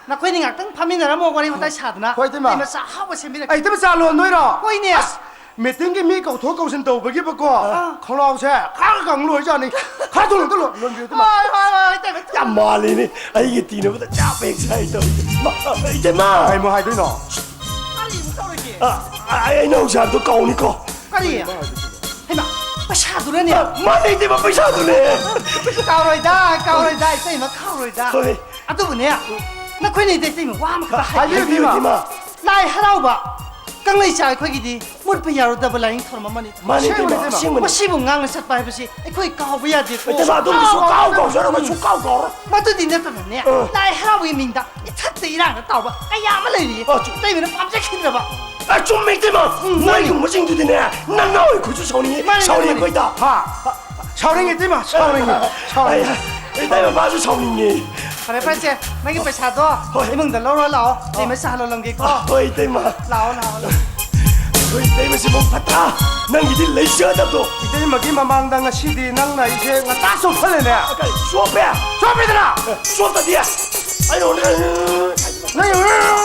ꯅꯈꯣꯏꯅꯤ ꯉꯥꯛꯇꯪ ꯐꯝꯃꯤꯟꯅꯔꯝꯃꯣ, ꯋꯥꯔꯤ ꯋꯥꯇꯥꯏ ꯁꯥꯗꯅ꯫ ꯍꯣꯏ, ꯏꯇꯩꯃ꯫ ꯏꯇꯩꯃ, ꯆꯥ ꯑꯍꯥꯎꯕ ꯁꯦꯝꯕꯤꯔꯛꯀꯦ꯫ ꯑꯩ ꯏꯇꯩꯃ ꯆꯥ ꯂꯣꯟꯗꯣꯏꯔꯣ? ꯍꯣꯏꯅꯦ꯫ ꯑꯁ, ꯃꯤꯇꯤꯡꯒꯤ ꯃꯤ ꯀꯧꯊꯣꯛ ꯀꯧꯁꯤꯟ ꯇꯧꯕꯒꯤꯕꯀꯣ, ꯑꯥ꯫ ꯈꯣꯡꯅꯥꯎꯁꯦ ꯈꯔ ꯀꯪ ꯂꯣꯏꯖꯥꯠꯅꯤ꯫ ꯈꯔ ꯊꯨꯅ ꯑꯝꯇ ꯂꯣꯟ-, ꯂꯣꯟꯕꯤꯌꯨ, ꯏꯇꯩꯃ꯫ ꯍꯣꯏ, ꯍꯣꯏ, ꯍꯣꯏ, ꯏꯇꯩꯃ, ꯊꯨꯅ꯫ ꯌꯥꯝ ꯃꯥꯜꯂꯤꯅꯦ, ꯑꯩꯒꯤ ꯇꯤꯅꯕꯗ ꯆꯞ ꯍꯦꯛ ꯁꯥꯏ ꯇꯧꯔꯤꯁꯦ꯫ ꯃꯥ-, ꯏꯇꯩꯃ! ꯀꯩꯅꯣ ꯍꯥꯏꯗꯣꯏꯅꯣ? ꯀꯔꯤꯕꯨ ꯇꯧꯔꯤꯒꯦ? ꯑ, ꯑ, ꯑꯩ ꯅꯧ ꯁꯥꯕꯗꯣ ꯀꯥꯎꯅꯤꯀꯣ꯫ ꯀꯔꯤ? ꯍꯩꯃꯥ, ꯄꯩꯁꯥꯗꯨꯅꯅꯦ? ꯑ, ꯃꯥꯅꯦ, ꯏꯇꯩꯃ, ꯄꯩꯁꯥꯗꯨꯅꯦ꯫ ꯀꯥꯎꯔꯣꯏꯗ, ꯀꯥꯎꯔꯣꯏꯗ, ꯏꯇꯩꯃ, ꯀꯥꯎꯔꯣꯏꯗ꯫ ꯍꯣꯏ꯫ ꯑꯗꯨꯕꯨꯅꯦ, ꯅꯈꯣꯏꯅꯤꯗ ꯏꯇꯩꯃ ꯋꯥ ꯑꯃꯈꯛꯇ ꯍꯥꯏꯒꯦ꯫ ꯍꯥꯏꯕꯤꯌꯨ, ꯏꯇꯩꯃ꯫ ꯂꯥꯏ ꯍꯔꯥꯎꯕ ꯀꯪꯂꯩꯆꯥ ꯑꯩꯈꯣꯏꯒꯤꯗꯤ ꯃꯨꯠꯄ ꯌꯥꯔꯣꯏꯗꯕ ꯂꯥꯏꯅꯤꯡ ꯊꯧꯔꯝ ꯑꯃꯅꯤ꯫ ꯃꯥꯅꯤ, ꯏꯇꯩꯃ, ꯑꯁꯦꯡꯕꯅꯤ, ꯏꯇꯩꯃ꯫ ꯑꯁꯦꯡꯕꯅꯤ꯫ ꯃꯁꯤꯕꯨ ꯉꯥꯛꯅ ꯆꯠꯄ ꯍꯥꯏꯕꯁꯤ ꯑꯩꯈꯣꯏ ꯀꯥꯎꯕ ꯌꯥꯗꯦꯀꯣ꯫ ꯏꯇꯩꯃ, ꯑꯗꯨꯝꯗꯤ ꯁꯨꯡꯀꯥꯎ ꯀꯥꯎꯖꯔꯣꯏ, ꯁꯨꯡꯀꯥꯎ ꯀꯥꯎꯔꯣꯏ꯫ ꯃꯗꯨꯗꯤ ꯅꯠꯇꯅꯅꯦ, ꯑ꯫ ꯂꯥꯏ ꯍꯔꯥꯎꯕꯒꯤ ꯃꯤꯡꯗ ꯏꯊꯛꯇ ꯏꯔꯥꯡꯗ ꯇꯥꯎꯕ ꯀꯌꯥ ꯑꯃ ꯂꯩꯔꯤꯌꯦ꯫ ꯑ, ꯆꯨꯝ-, ꯏꯇꯩꯃꯅ ꯄꯥꯝꯖꯈꯤꯗ꯭ꯔꯕ꯫ ꯑ, ꯆꯨꯝꯃꯦ, ꯏꯇꯩꯃ꯫ ꯎꯝ, ꯃꯥꯅꯤ꯫ ꯃꯣꯏꯒꯨꯝꯕꯁꯤꯡꯗꯨꯗꯤꯅꯦ, ꯅꯪ ꯅꯥꯎ ꯑꯩꯈꯣꯏꯁꯨ ꯁꯥꯎꯅꯤꯡꯉꯤ, ꯃꯥꯅꯤ, ꯁꯥꯎꯅꯤꯡꯉꯤ ꯃꯥꯅꯤ꯫ ꯑꯩꯈꯣꯏꯗ꯫ ꯍꯥ? ꯁꯥꯎꯅꯤꯡꯉꯤ, ꯏꯇꯩꯃ, ꯁꯥꯎꯅꯤꯡꯉꯤ, ꯁꯥꯎꯅꯤꯡꯉꯤ꯫ ꯑꯩ, ꯏꯇꯩꯃ, ꯃꯥꯁꯨ ꯁꯥꯎꯅꯤꯡꯉꯤ꯫ ꯐꯔꯦ, ꯐꯔꯦ, ꯁꯦ, ꯅꯪꯒꯤ ꯄꯩꯁꯥꯗꯣ ꯍꯣꯏ꯫ ꯏꯃꯨꯡꯗ ꯂꯧꯔꯣ ꯂꯥꯛꯑꯣ꯫ ꯏꯇꯩꯃ ꯆꯥ ꯂꯣꯜꯂꯝꯒꯦꯀꯣ꯫ ꯑ, ꯍꯣꯏ, ꯏꯇꯩꯃ꯫ ꯂꯥꯛꯑꯣ, ꯂꯥꯛꯑꯣ, ꯂꯥꯛꯑꯣ꯫ ꯍꯣꯏ, ꯏꯇꯩꯃꯁꯤ ꯃꯑꯣꯡ ꯐꯠꯇ꯭ꯔꯥ? ꯅꯪꯒꯤꯗꯤ ꯂꯩꯖꯗꯕꯗꯣ꯫ ꯏꯇꯩꯃꯒꯤ ꯃꯃꯥꯡꯗ ꯉꯁꯤꯗꯤ ꯅꯪꯅ ꯑꯩꯁꯦ ꯉꯟꯇꯥ ꯆꯣꯞꯍꯜꯂꯦꯅꯦ꯫ ꯀꯔꯤ, ꯆꯣꯞꯄꯦ? ꯆꯣꯞꯄꯦꯗꯅ? ꯑꯦ, ꯆꯣꯞꯇꯗꯤ꯫ ꯑꯩ ꯍꯣꯔꯦꯟ ꯅꯪ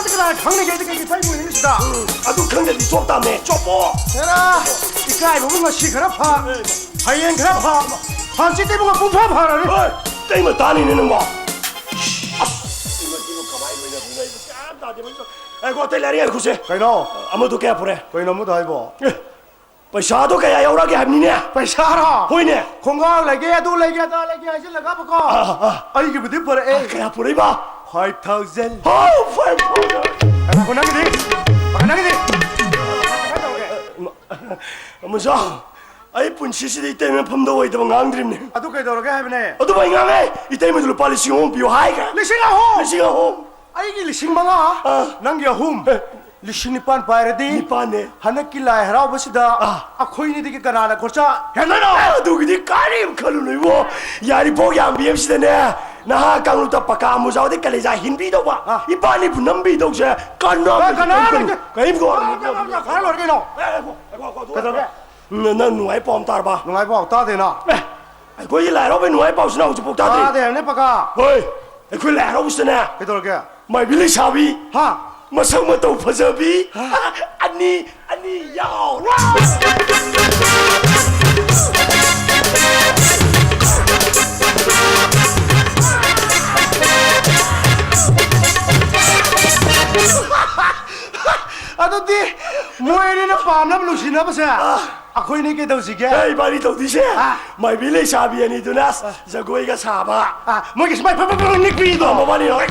ꯀꯅꯥ ꯈꯪꯅꯒꯦ? ꯑꯩꯗꯤ ꯀꯩꯒꯤ ꯏꯇꯩꯃ ꯑꯣꯏꯅꯤꯡꯉꯤꯁꯤꯗ? ꯎꯝ, ꯑꯗꯨ ꯈꯪꯗꯗꯤ ꯆꯣꯞ ꯇꯥꯕꯅꯦ꯫ ꯆꯣꯞꯄꯣ꯫ ꯍꯦꯔꯥ, ꯏꯀꯥꯏꯕꯕꯨ ꯉꯁꯤ ꯈꯔ ꯐ-, ꯍꯌꯦꯡ ꯈꯔ ꯐ-, ꯍꯪꯆꯤꯠꯇꯤ ꯏꯕꯨꯡꯉꯣ ꯄꯨꯡꯐꯥ ꯐꯔꯅꯤ꯫ ꯍꯣꯏ, ꯏꯇꯩꯃ ꯇꯥꯅꯤꯅꯦ ꯅꯪꯕꯣ꯫ ꯑꯁ! ꯏꯃꯣ, ꯏꯃꯣ, ꯀꯃꯥꯏꯅ ꯂꯣꯏꯅꯗꯣꯏꯅꯣ? ꯑꯩ ꯒ꯭ꯌꯥꯟ ꯇꯥꯗꯦ, ꯃꯁꯤ꯫ ꯉꯥꯏꯈꯣ, ꯑꯇꯩ ꯂꯥꯏꯔꯤꯛ ꯉꯥꯏꯈꯣꯁꯦ꯫ ꯀꯩꯅꯣ? ꯑꯃꯗꯣ ꯀꯌꯥ ꯄꯨꯔꯦ? ꯀꯩꯅꯣ ꯑꯃꯗꯣ ꯍꯥꯏꯕꯣ? ꯑꯦ, ꯄꯩꯁꯥꯗꯣ ꯀꯌꯥ ꯌꯥꯎꯔꯛꯑꯒꯦ ꯍꯥꯏꯕꯅꯤꯅꯦ? ꯄꯩꯁꯥꯔꯣ? ꯍꯣꯏꯅꯦ꯫ ꯈꯣꯡꯒ꯭ꯔꯥꯎ ꯂꯩꯒꯦ, ꯑꯗꯨ ꯂꯩꯒꯦ, ꯑꯗꯥ ꯂꯩꯒꯦ ꯍꯥꯏꯖꯤꯜꯂꯒꯕꯀꯣ꯫ ꯑꯥ, ꯑꯥ, ꯑꯥ꯫ ꯑꯩꯒꯤꯕꯨꯗꯤ ꯄꯨꯔꯛꯑꯦ꯫ ꯑꯥ, ꯀꯌꯥ ꯄꯨꯔꯛꯏꯕ? Five thousand꯫ ꯍꯥꯎ, five thousand꯫ ꯉꯥꯏꯈꯣ, ꯅꯪꯒꯤꯗꯤ? ꯅꯪꯒꯤꯗꯤ? ꯀꯃꯥꯏ ꯇꯧꯔꯒꯦ? ꯃꯆꯥ, ꯑꯩ ꯄꯨꯟꯁꯤꯁꯤꯗ ꯏꯇꯩꯃ ꯃꯐꯝꯗ ꯑꯣꯏꯗꯕ ꯉꯥꯡꯗ꯭ꯔꯤꯕꯅꯦ꯫ ꯑꯗꯨ ꯀꯩꯗꯧꯔꯒꯦ ꯍꯥꯏꯕꯅꯦ? ꯑꯗꯨꯕꯨ ꯑꯩ ꯉꯥꯡꯉꯦ, ꯏꯇꯩꯃꯗ ꯂꯨꯄꯥ ꯂꯤꯁꯤꯡ ꯑꯍꯨꯝ ꯄꯤꯌꯨ ꯍꯥꯏꯈ꯭ꯔꯦ꯫ ꯂꯤꯁꯤꯡ ꯑꯍꯨꯝ? ꯂꯤꯁꯤꯡ ꯑꯍꯨꯝ꯫ ꯑꯩꯒꯤ ꯂꯤꯁꯤꯡ ꯃꯉꯥ, ꯑꯥ꯫ ꯅꯪꯒꯤ ꯑꯍꯨꯝ꯫ ꯑꯦ꯫ ꯂꯤꯁꯤꯡ ꯅꯤꯄꯥꯟ ꯄꯥꯏꯔꯗꯤ, ꯅꯤꯄꯥꯟꯅꯦ꯫ ꯍꯟꯗꯛꯀꯤ ꯂꯥꯏ ꯍꯔꯥꯎꯕꯁꯤꯗ ꯑꯥ꯫ ꯑꯩꯈꯣꯏꯅꯤꯗꯒꯤ ꯀꯅꯥꯅ ꯈꯣꯔꯁꯥ ꯍꯦꯟꯗꯣꯏꯅꯣ? ꯑꯦ, ꯑꯗꯨꯒꯤꯗꯤ ꯀꯔꯤꯝ ꯈꯜꯂꯨꯅꯨ ꯏꯕꯣ꯫ ꯌꯥꯏꯔꯤꯄꯣꯛ ꯌꯥꯝꯕꯤ ꯑꯃꯁꯤꯗꯅꯦ, ꯅꯍꯥ ꯀꯥꯡꯂꯨꯞꯇ ꯄꯀꯥ ꯑꯃꯨꯖꯥꯎꯗ ꯀꯂꯦꯖꯥ ꯍꯤꯟꯕꯤꯗꯧꯕ꯫ ꯑꯥ꯫ ꯏꯕꯥꯅꯤꯕꯨ ꯅꯝꯕꯤꯗꯧꯁꯦ ꯀꯅꯥ-, ꯀꯅꯥ ꯀꯔꯤꯝ ꯈꯜꯂꯨꯅꯨ꯫ ꯂꯩꯇꯦ꯫ ꯀꯔꯤꯝ ꯈꯜꯂꯨꯅꯨ꯫ ꯀꯅꯥ ꯂꯣꯏꯔꯦ ꯀꯩꯅꯣ? ꯑꯦ, ꯉꯥꯏꯈꯣ, ꯉꯥꯏꯈꯣ, ꯉꯥꯏꯈꯣ, ꯑꯗꯨ ꯀꯩꯗꯧꯔꯒꯦ? ꯅ-, ꯅꯪ ꯅꯨꯡꯉꯥꯏ ꯄꯥꯎ ꯑꯃ ꯇꯥꯔꯕ? ꯅꯨꯡꯉꯥꯏ ꯄꯥꯎ ꯇꯥꯗꯦꯅ꯫ ꯑꯦ, ꯑꯩꯈꯣꯏꯒꯤ ꯂꯥꯏ ꯍꯔꯥꯎꯕꯩ ꯅꯨꯡꯉꯥꯏ ꯄꯥꯎꯁꯤ ꯅꯪ ꯍꯧꯖꯤꯛꯐꯥꯎ ꯇꯥꯗ꯭ꯔꯤ? ꯇꯥꯗꯦ ꯍꯥꯏꯕꯅꯦ ꯄꯀꯥ꯫ ꯍꯣꯏ, ꯑꯩꯈꯣꯏ ꯂꯥꯏ ꯍꯔꯥꯎꯕꯁꯤꯗꯅꯦ, ꯀꯩꯗꯧꯔꯒꯦ? ꯃꯥꯏꯕꯤ ꯂꯩꯁꯥꯕꯤ, ꯍꯥ? ꯃꯁꯛ ꯃꯇꯧ ꯐꯖꯕꯤ, ꯍꯥ? ꯑꯅꯤ, ꯑꯅꯤ ꯌꯥꯎꯔꯦ꯫ ꯑꯗꯨꯗꯤ ꯃꯣꯏ ꯑꯅꯤꯅ ꯄꯥꯝꯅꯕ ꯅꯨꯡꯁꯤꯅꯕꯁꯦ ꯑꯥ꯫ ꯑꯩꯈꯣꯏꯅꯤ ꯀꯩꯗꯧꯁꯤꯒꯦ? ꯑꯦ, ꯏꯕꯥꯅꯤ ꯇꯧꯗꯣꯏꯁꯦ꯫ ꯑꯥ꯫ ꯃꯥꯏꯕꯤ ꯂꯩꯁꯥꯕꯤ ꯑꯅꯤꯗꯨꯅ ꯑꯥ꯫ ꯖꯒꯣꯏꯒ ꯁꯥꯕ꯫ ꯑꯥ, ꯃꯣꯏꯒꯤ ꯁꯨꯃꯥꯏ ꯐꯠ ꯐꯠ ꯐꯠ ꯅꯤꯛꯄꯤꯗꯣ꯫ ꯑꯥ, ꯃꯕꯥꯅꯤ ꯂꯣꯏ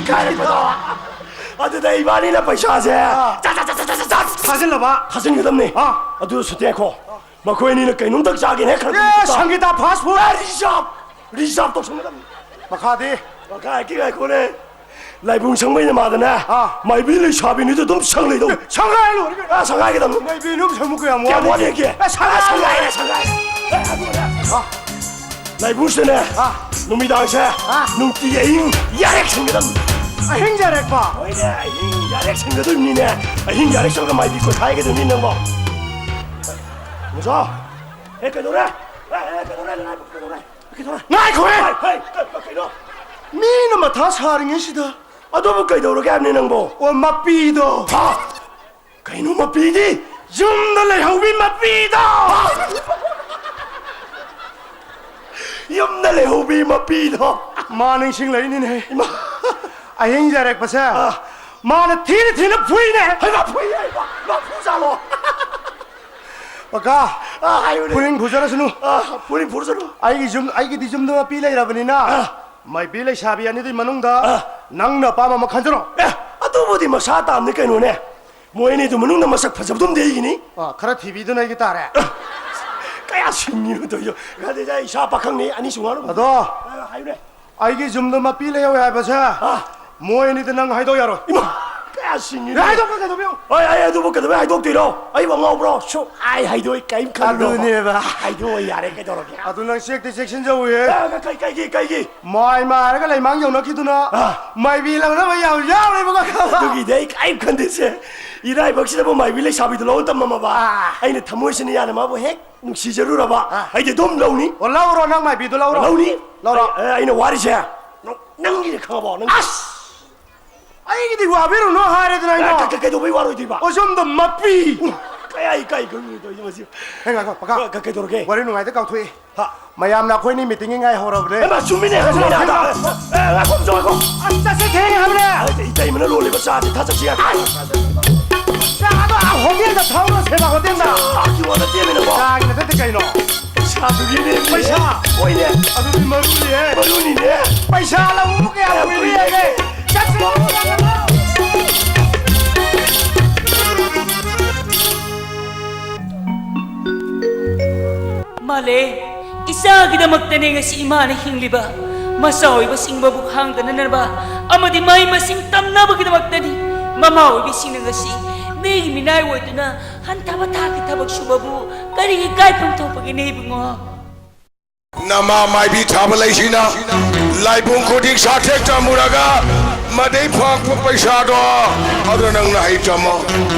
ꯏꯀꯥꯏꯔꯛꯄꯗꯣ꯫ ꯑꯗꯨꯗ ꯏꯕꯥꯅꯤꯅ ꯄꯩꯁꯥꯁꯦ ꯑꯥ꯫ ꯆꯥ, ꯆꯥ, ꯆꯥ, ꯆꯥ, ꯆꯥꯛ ꯊꯥꯖꯤꯜꯂꯕ? ꯊꯥꯖꯤꯟꯒꯗꯕꯅꯤ꯫ ꯑꯥ꯫ ꯑꯗꯨ ꯁꯨꯇꯦꯈꯣ꯫ ꯃꯈꯣꯏ ꯑꯅꯤꯅ ꯀꯩꯅꯣꯝꯇꯪ ꯆꯥꯒꯦꯅ ꯍꯦꯛ ꯈꯟꯕ ꯑꯦ, ꯃꯇꯝꯗ ꯁꯪꯒꯤꯇꯥ ꯐꯥꯁ ꯐꯨꯗ꯫ ꯑꯦ, ꯔꯤꯖꯥꯕ! ꯔꯤꯖꯥꯕ ꯇꯧꯁꯟꯒꯗꯕꯅꯤ꯫ ꯃꯈꯥꯗꯤ? ꯃꯈꯥ ꯍꯦꯛꯀꯤ ꯉꯥꯏꯈꯣꯅꯦ꯫ ꯂꯥꯏꯕꯨꯡ ꯁꯪꯕꯩ ꯅꯃꯥꯗꯅꯦ, ꯑꯥ꯫ ꯃꯥꯏꯕꯤ ꯂꯩꯁꯥꯕꯤꯅꯤꯗꯨ ꯑꯗꯨꯝ ꯁꯪ ꯂꯩꯗꯧ꯫ ꯁꯪꯒꯥꯏ ꯂꯣꯏꯔꯦ ꯀꯩꯅꯣ꯫ ꯑꯥ, ꯁꯪꯒꯥꯏꯒꯗꯕꯅꯤ꯫ ꯃꯥꯏꯕꯤ ꯑꯗꯨꯝ ꯁꯪꯕ ꯀꯌꯥꯝ ꯀꯌꯥꯝ ꯋꯥꯠꯂꯤ? ꯋꯥꯠꯂꯤꯒꯦ? ꯑꯦ, ꯁꯪꯒꯥꯏ, ꯑꯥ, ꯁꯪꯒꯥꯏꯔꯦ, ꯁꯪꯒꯥꯏꯔꯦ꯫ ꯑꯦ, ꯑꯗꯨꯅꯦ꯫ ꯑꯥ꯫ ꯂꯥꯏꯕꯨꯡꯁꯤꯗꯅꯦ, ꯑꯥ꯫ ꯅꯨꯃꯤꯗꯥꯡꯁꯦ, ꯑꯥ꯫ ꯅꯨꯡꯇꯤꯒꯤ ꯑꯍꯤꯡ ꯌꯥꯔꯦꯛ ꯁꯪꯒꯗꯕꯅꯤ꯫ ꯑꯍꯤꯡ ꯌꯥꯔꯦꯛꯄ? ꯍꯣꯏꯅꯦ, ꯑꯍꯤꯡ ꯌꯥꯔꯦꯛ ꯁꯪꯒꯗꯣꯏꯅꯤꯅꯦ꯫ ꯑꯍꯤꯡ ꯌꯥꯔꯦꯛ ꯁꯪꯒ ꯃꯥꯏꯕꯤ ꯀꯣꯏꯈꯥꯏꯒꯗꯣꯏꯅꯤ ꯅꯪꯕꯣ꯫ ꯃꯨꯖꯥ, ꯑꯦ, ꯀꯩꯗꯧꯔꯦ? ꯑꯦ, ꯑꯦ, ꯀꯩꯗꯧꯔꯦ? ꯀꯩꯗꯧꯔꯦ? ꯉꯥꯏꯈꯣ! ꯍꯩ, ꯍꯩ, ꯀꯩꯅꯣ? ꯃꯤꯅ ꯃꯊꯥ ꯁꯥꯔꯤꯉꯩꯁꯤꯗ꯫ ꯑꯗꯨꯕꯨ ꯀꯩꯗꯧꯔꯒꯦ ꯍꯥꯏꯕꯅꯤ ꯅꯪꯕꯣ? ꯑꯣ, ꯃꯄꯤꯗꯣ꯫ ꯍꯥ? ꯀꯩꯅꯣ ꯃꯄꯤꯗꯤ? ꯌꯨꯝꯗ ꯂꯩꯍꯧꯕꯤ ꯃꯄꯤꯗꯣ! ꯍꯥ? ꯌꯨꯝꯗ ꯂꯩꯍꯧꯕꯤ ꯃꯄꯤꯗꯣ! ꯃꯥ ꯅꯤꯡꯁꯤꯡꯂꯛꯏꯅꯤꯅꯦ꯫ ꯏꯃꯥ! ꯑꯍꯤꯡ ꯌꯥꯔꯦꯛꯄꯁꯦ ꯑꯥ꯫ ꯃꯥꯅ ꯊꯤꯅ ꯊꯤꯅ ꯐꯨꯏꯅꯦ꯫ ꯍꯩꯃꯥ, ꯐꯨꯏ, ꯍꯩꯃꯥ! ꯃꯥ ꯐꯨꯖꯥꯠꯂꯣ? ꯄꯀꯥ, ꯑꯥ, ꯍꯥꯏꯌꯨꯅꯦ꯫ ꯐꯨꯅꯤꯡ ꯐꯨꯖꯔꯁꯅꯨ꯫ ꯑꯥ, ꯐꯨꯅꯤꯡ ꯐꯨꯖꯔꯁꯅꯨ꯫ ꯑꯩꯒꯤ ꯌꯨꯝ, ꯑꯩꯒꯤꯗꯤ ꯌꯨꯝꯗ ꯃꯄꯤ ꯂꯩꯔꯕꯅꯤꯅ, ꯑꯥ꯫ ꯃꯥꯏꯕꯤ ꯂꯩꯁꯥꯕꯤ ꯑꯅꯤꯗꯨꯒꯤ ꯃꯅꯨꯡꯗ ꯑꯥ꯫ ꯅꯪꯅ ꯑꯄꯥꯝꯕ ꯑꯃ ꯈꯟꯖꯔꯣ꯫ ꯑꯦ, ꯑꯗꯨꯕꯨꯗꯤ ꯃꯁꯥ ꯇꯥꯕꯅꯤ ꯀꯩꯅꯣꯅꯦ꯫ ꯃꯣꯏ ꯑꯅꯤꯗꯨ ꯃꯅꯨꯡꯗ ꯃꯁꯛ ꯐꯖꯕꯗꯨꯝꯗꯤ ꯑꯩꯒꯤꯅꯤ꯫ ꯑꯥ, ꯈꯔ ꯊꯤꯕꯤꯗꯨꯅ ꯑꯩꯒꯤ ꯇꯥꯔꯦ꯫ ꯑꯦ, ꯀꯌꯥ ꯁꯤꯡꯉꯤꯅꯣ ꯇꯧꯔꯤꯗꯣ꯫ ꯈꯔꯗꯤ ꯑꯩ ꯏꯁꯥ ꯄꯥꯈꯪꯅꯤ, ꯑꯅꯤꯁꯨ ꯉꯥꯡꯅꯕ꯫ ꯑꯗꯣ, ꯑꯥ, ꯍꯥꯏꯌꯨꯅꯦ꯫ ꯑꯩꯒꯤ ꯌꯨꯝꯗ ꯃꯄꯤ ꯂꯩꯍꯧꯋꯦ ꯍꯥꯏꯕꯁꯦ ꯑꯥ꯫ ꯃꯣꯏ ꯑꯅꯤꯗ ꯅꯪ ꯍꯥꯏꯗꯣꯛ ꯌꯥꯔꯣꯏ꯫ ꯏꯃꯥ! ꯀꯌꯥ ꯁꯤꯡꯉꯤ꯫ ꯑꯦ, ꯍꯥꯏꯗꯣꯛꯄ ꯀꯩꯗꯧꯕꯤꯌꯨ? ꯍꯣꯏ, ꯑꯩ ꯑꯗꯨꯕꯨ ꯀꯩꯗꯧꯕꯩ ꯍꯥꯏꯗꯣꯛꯇꯣꯏꯅꯣ? ꯑꯩꯕꯨ ꯑꯉꯥꯎꯕ꯭ꯔꯣ? ꯁꯨꯛ ꯍꯥꯏ ꯍꯥꯏꯗꯣꯛꯑꯣꯏ, ꯀꯩꯝ ꯈꯜꯂꯨꯅꯣ꯫ ꯑꯗꯨꯅꯦꯕ꯫ ꯍꯥꯏꯗꯣꯛꯑꯣꯏ, ꯌꯥꯔꯦ, ꯀꯩꯗꯧꯔꯒꯦ? ꯑꯗꯨ ꯅꯪ ꯆꯦꯛꯇꯤ ꯆꯦꯛꯁꯤꯟꯖꯧꯍꯦ꯫ ꯑꯦ, ꯀꯩ-, ꯀꯩꯒꯤ, ꯀꯩꯒꯤ? ꯃꯥꯏ ꯃꯥꯔꯒ ꯂꯩꯃꯥꯡ ꯌꯧꯅꯈꯤꯗꯨꯅ ꯑꯥ꯫ ꯃꯥꯏꯕꯤ ꯂꯧꯅꯕ ꯌꯥꯝ ꯌꯥꯎꯔꯦꯕꯀꯣ꯫ ꯑꯗꯨꯒꯤꯗꯤ ꯑꯩ ꯀꯩꯝ ꯈꯟꯗꯦꯁꯦ꯫ ꯏꯔꯥꯏꯕꯛꯁꯤꯗꯕꯨ ꯃꯥꯏꯕꯤ ꯂꯩꯁꯥꯕꯤꯗꯣ ꯂꯧ ꯇꯝꯃꯝꯃꯕ꯫ ꯑꯥ꯫ ꯑꯩꯅ ꯊꯃꯣꯏꯁꯤꯅ ꯌꯥꯅ ꯃꯥꯕꯨ ꯍꯦꯛ ꯅꯨꯡꯁꯤꯖꯔꯨꯔꯕ, ꯑꯥ꯫ ꯑꯩꯗꯤ ꯑꯗꯨꯝ ꯂꯧꯅꯤ꯫ ꯑꯣ, ꯂꯧꯔꯣ, ꯅꯪ ꯃꯥꯏꯕꯤꯗꯣ ꯂꯧꯔꯣ꯫ ꯂꯧꯅꯤ꯫ ꯂꯧꯔꯣ꯫ ꯑꯩ, ꯑꯩꯅ ꯋꯥꯔꯤꯁꯦ, ꯅꯪ-, ꯅꯪꯒꯤꯅꯦ ꯈꯪꯉꯕꯣ? ꯅꯪ ꯑꯁ! ꯑꯩꯒꯤꯗꯤ ꯋꯥꯕꯤꯔꯨꯅꯨ ꯍꯥꯏꯔꯦꯗꯅ ꯑꯩꯅ꯫ ꯀ-, ꯀ-, ꯀꯩꯗꯧꯕꯩ ꯋꯥꯔꯣꯏꯗꯣꯏꯕ? ꯑꯣ, ꯁꯣꯝꯗ ꯃꯄꯤ! ꯎꯝ, ꯀꯌꯥ ꯏꯀꯥꯏ ꯈꯪꯗꯦ ꯇꯧꯔꯤꯁꯦ ꯃꯁꯤ꯫ ꯍꯦ, ꯉꯥꯏꯈꯣ, ꯄꯀꯥ꯫ ꯀ-, ꯀ-, ꯀꯩꯗꯧꯔꯒꯦ? ꯋꯥꯔꯤ ꯅꯨꯡꯉꯥꯏꯗ ꯀꯥꯎꯊꯣꯛꯏ꯫ ꯍꯥ? ꯃꯌꯥꯝꯅ ꯑꯩꯈꯣꯏꯅꯤ ꯃꯤꯇꯤꯡꯒꯤ ꯉꯥꯏ ꯍꯧꯔꯕꯅꯦ꯫ ꯍꯩꯃꯥ, ꯆꯨꯝꯃꯤꯅꯦ, ꯆꯨꯝꯃꯤꯅꯦ, ꯑꯗ꯫ ꯑꯦ, ꯉꯥꯏꯈꯣ, ꯉꯥꯏꯈꯣ꯫ ꯑꯁ, ꯆꯠꯁꯦ, ꯊꯦꯡꯉꯦ ꯍꯥꯏꯕꯅꯦ꯫ ꯑꯩ, ꯏꯇꯩꯃꯅ ꯂꯣꯜꯂꯤꯕ ꯆꯥꯁꯦ ꯊꯛꯆꯠꯁꯤ ꯌꯥꯗꯦ꯫ ꯑꯁ! ꯆꯥꯗꯣ ꯑꯥ ꯍꯣꯇꯦꯜꯗ ꯊꯛꯎꯔꯣ, ꯁꯦꯕꯥ ꯍꯣꯇꯦꯜꯗ꯫ ꯆꯥꯒꯤ ꯋꯥ ꯅꯠꯇꯦꯃꯤ ꯅꯪꯕꯣ꯫ ꯆꯥꯒꯤ ꯅꯠꯇꯗꯤ ꯀꯩꯅꯣ? ꯄꯩꯁꯥꯗꯨꯒꯤꯅꯦ꯫ ꯄꯩꯁꯥ? ꯍꯣꯏꯅꯦ꯫ ꯑꯗꯨꯗꯤ ꯃꯔꯨꯅꯤꯍꯦ꯫ ꯃꯔꯨꯅꯤꯅꯦ꯫ ꯄꯩꯁꯥ ꯂꯧꯕꯕꯨ ꯀꯌꯥꯝ ꯀꯌꯥꯝ ꯀꯨꯏꯔꯦ? ꯀꯨꯏꯔꯦ? ꯆꯠꯁꯤ꯫ ꯏꯆꯥꯒꯤꯗꯃꯛꯇꯅꯦ ꯉꯁꯤ ꯏꯃꯥꯅ ꯍꯤꯡꯂꯤꯕ꯫ ꯃꯆꯥ ꯑꯣꯏꯕꯁꯤꯡ ꯃꯕꯨꯛ ꯍꯥꯡꯗꯅꯅꯕ ꯑꯃꯗꯤ ꯃꯍꯩ ꯃꯁꯤꯡ ꯇꯝꯅꯕꯒꯤꯗꯃꯛꯇꯅꯤ꯫ ꯃꯃꯥ ꯑꯣꯏꯕꯤꯁꯤꯡꯅ ꯉꯁꯤ ꯃꯤꯒꯤ ꯃꯤꯅꯥꯏ ꯑꯣꯏꯗꯨꯅ ꯍꯟꯊꯕ ꯊꯥꯛꯀꯤ ꯊꯕꯛ ꯁꯨꯕꯕꯨ ꯀꯔꯤ ꯏꯀꯥꯏꯐꯝ ꯊꯣꯛꯄꯒꯦꯅꯦ ꯏꯕꯨꯡꯉꯣ? ꯅꯃꯥ ꯃꯥꯏꯕꯤ ꯊꯥꯕ ꯂꯩꯁꯤꯅ ꯂꯥꯏꯕꯨꯡ ꯈꯨꯗꯤꯡ ꯁꯥꯊꯦꯛ ꯇꯝꯃꯨꯔꯒ ꯃꯗꯩ ꯐꯪꯉꯛꯄ ꯄꯩꯁꯥꯗꯣ ꯑꯗꯨꯅ ꯅꯪ ꯅꯍꯩ ꯇꯝꯃꯣ꯫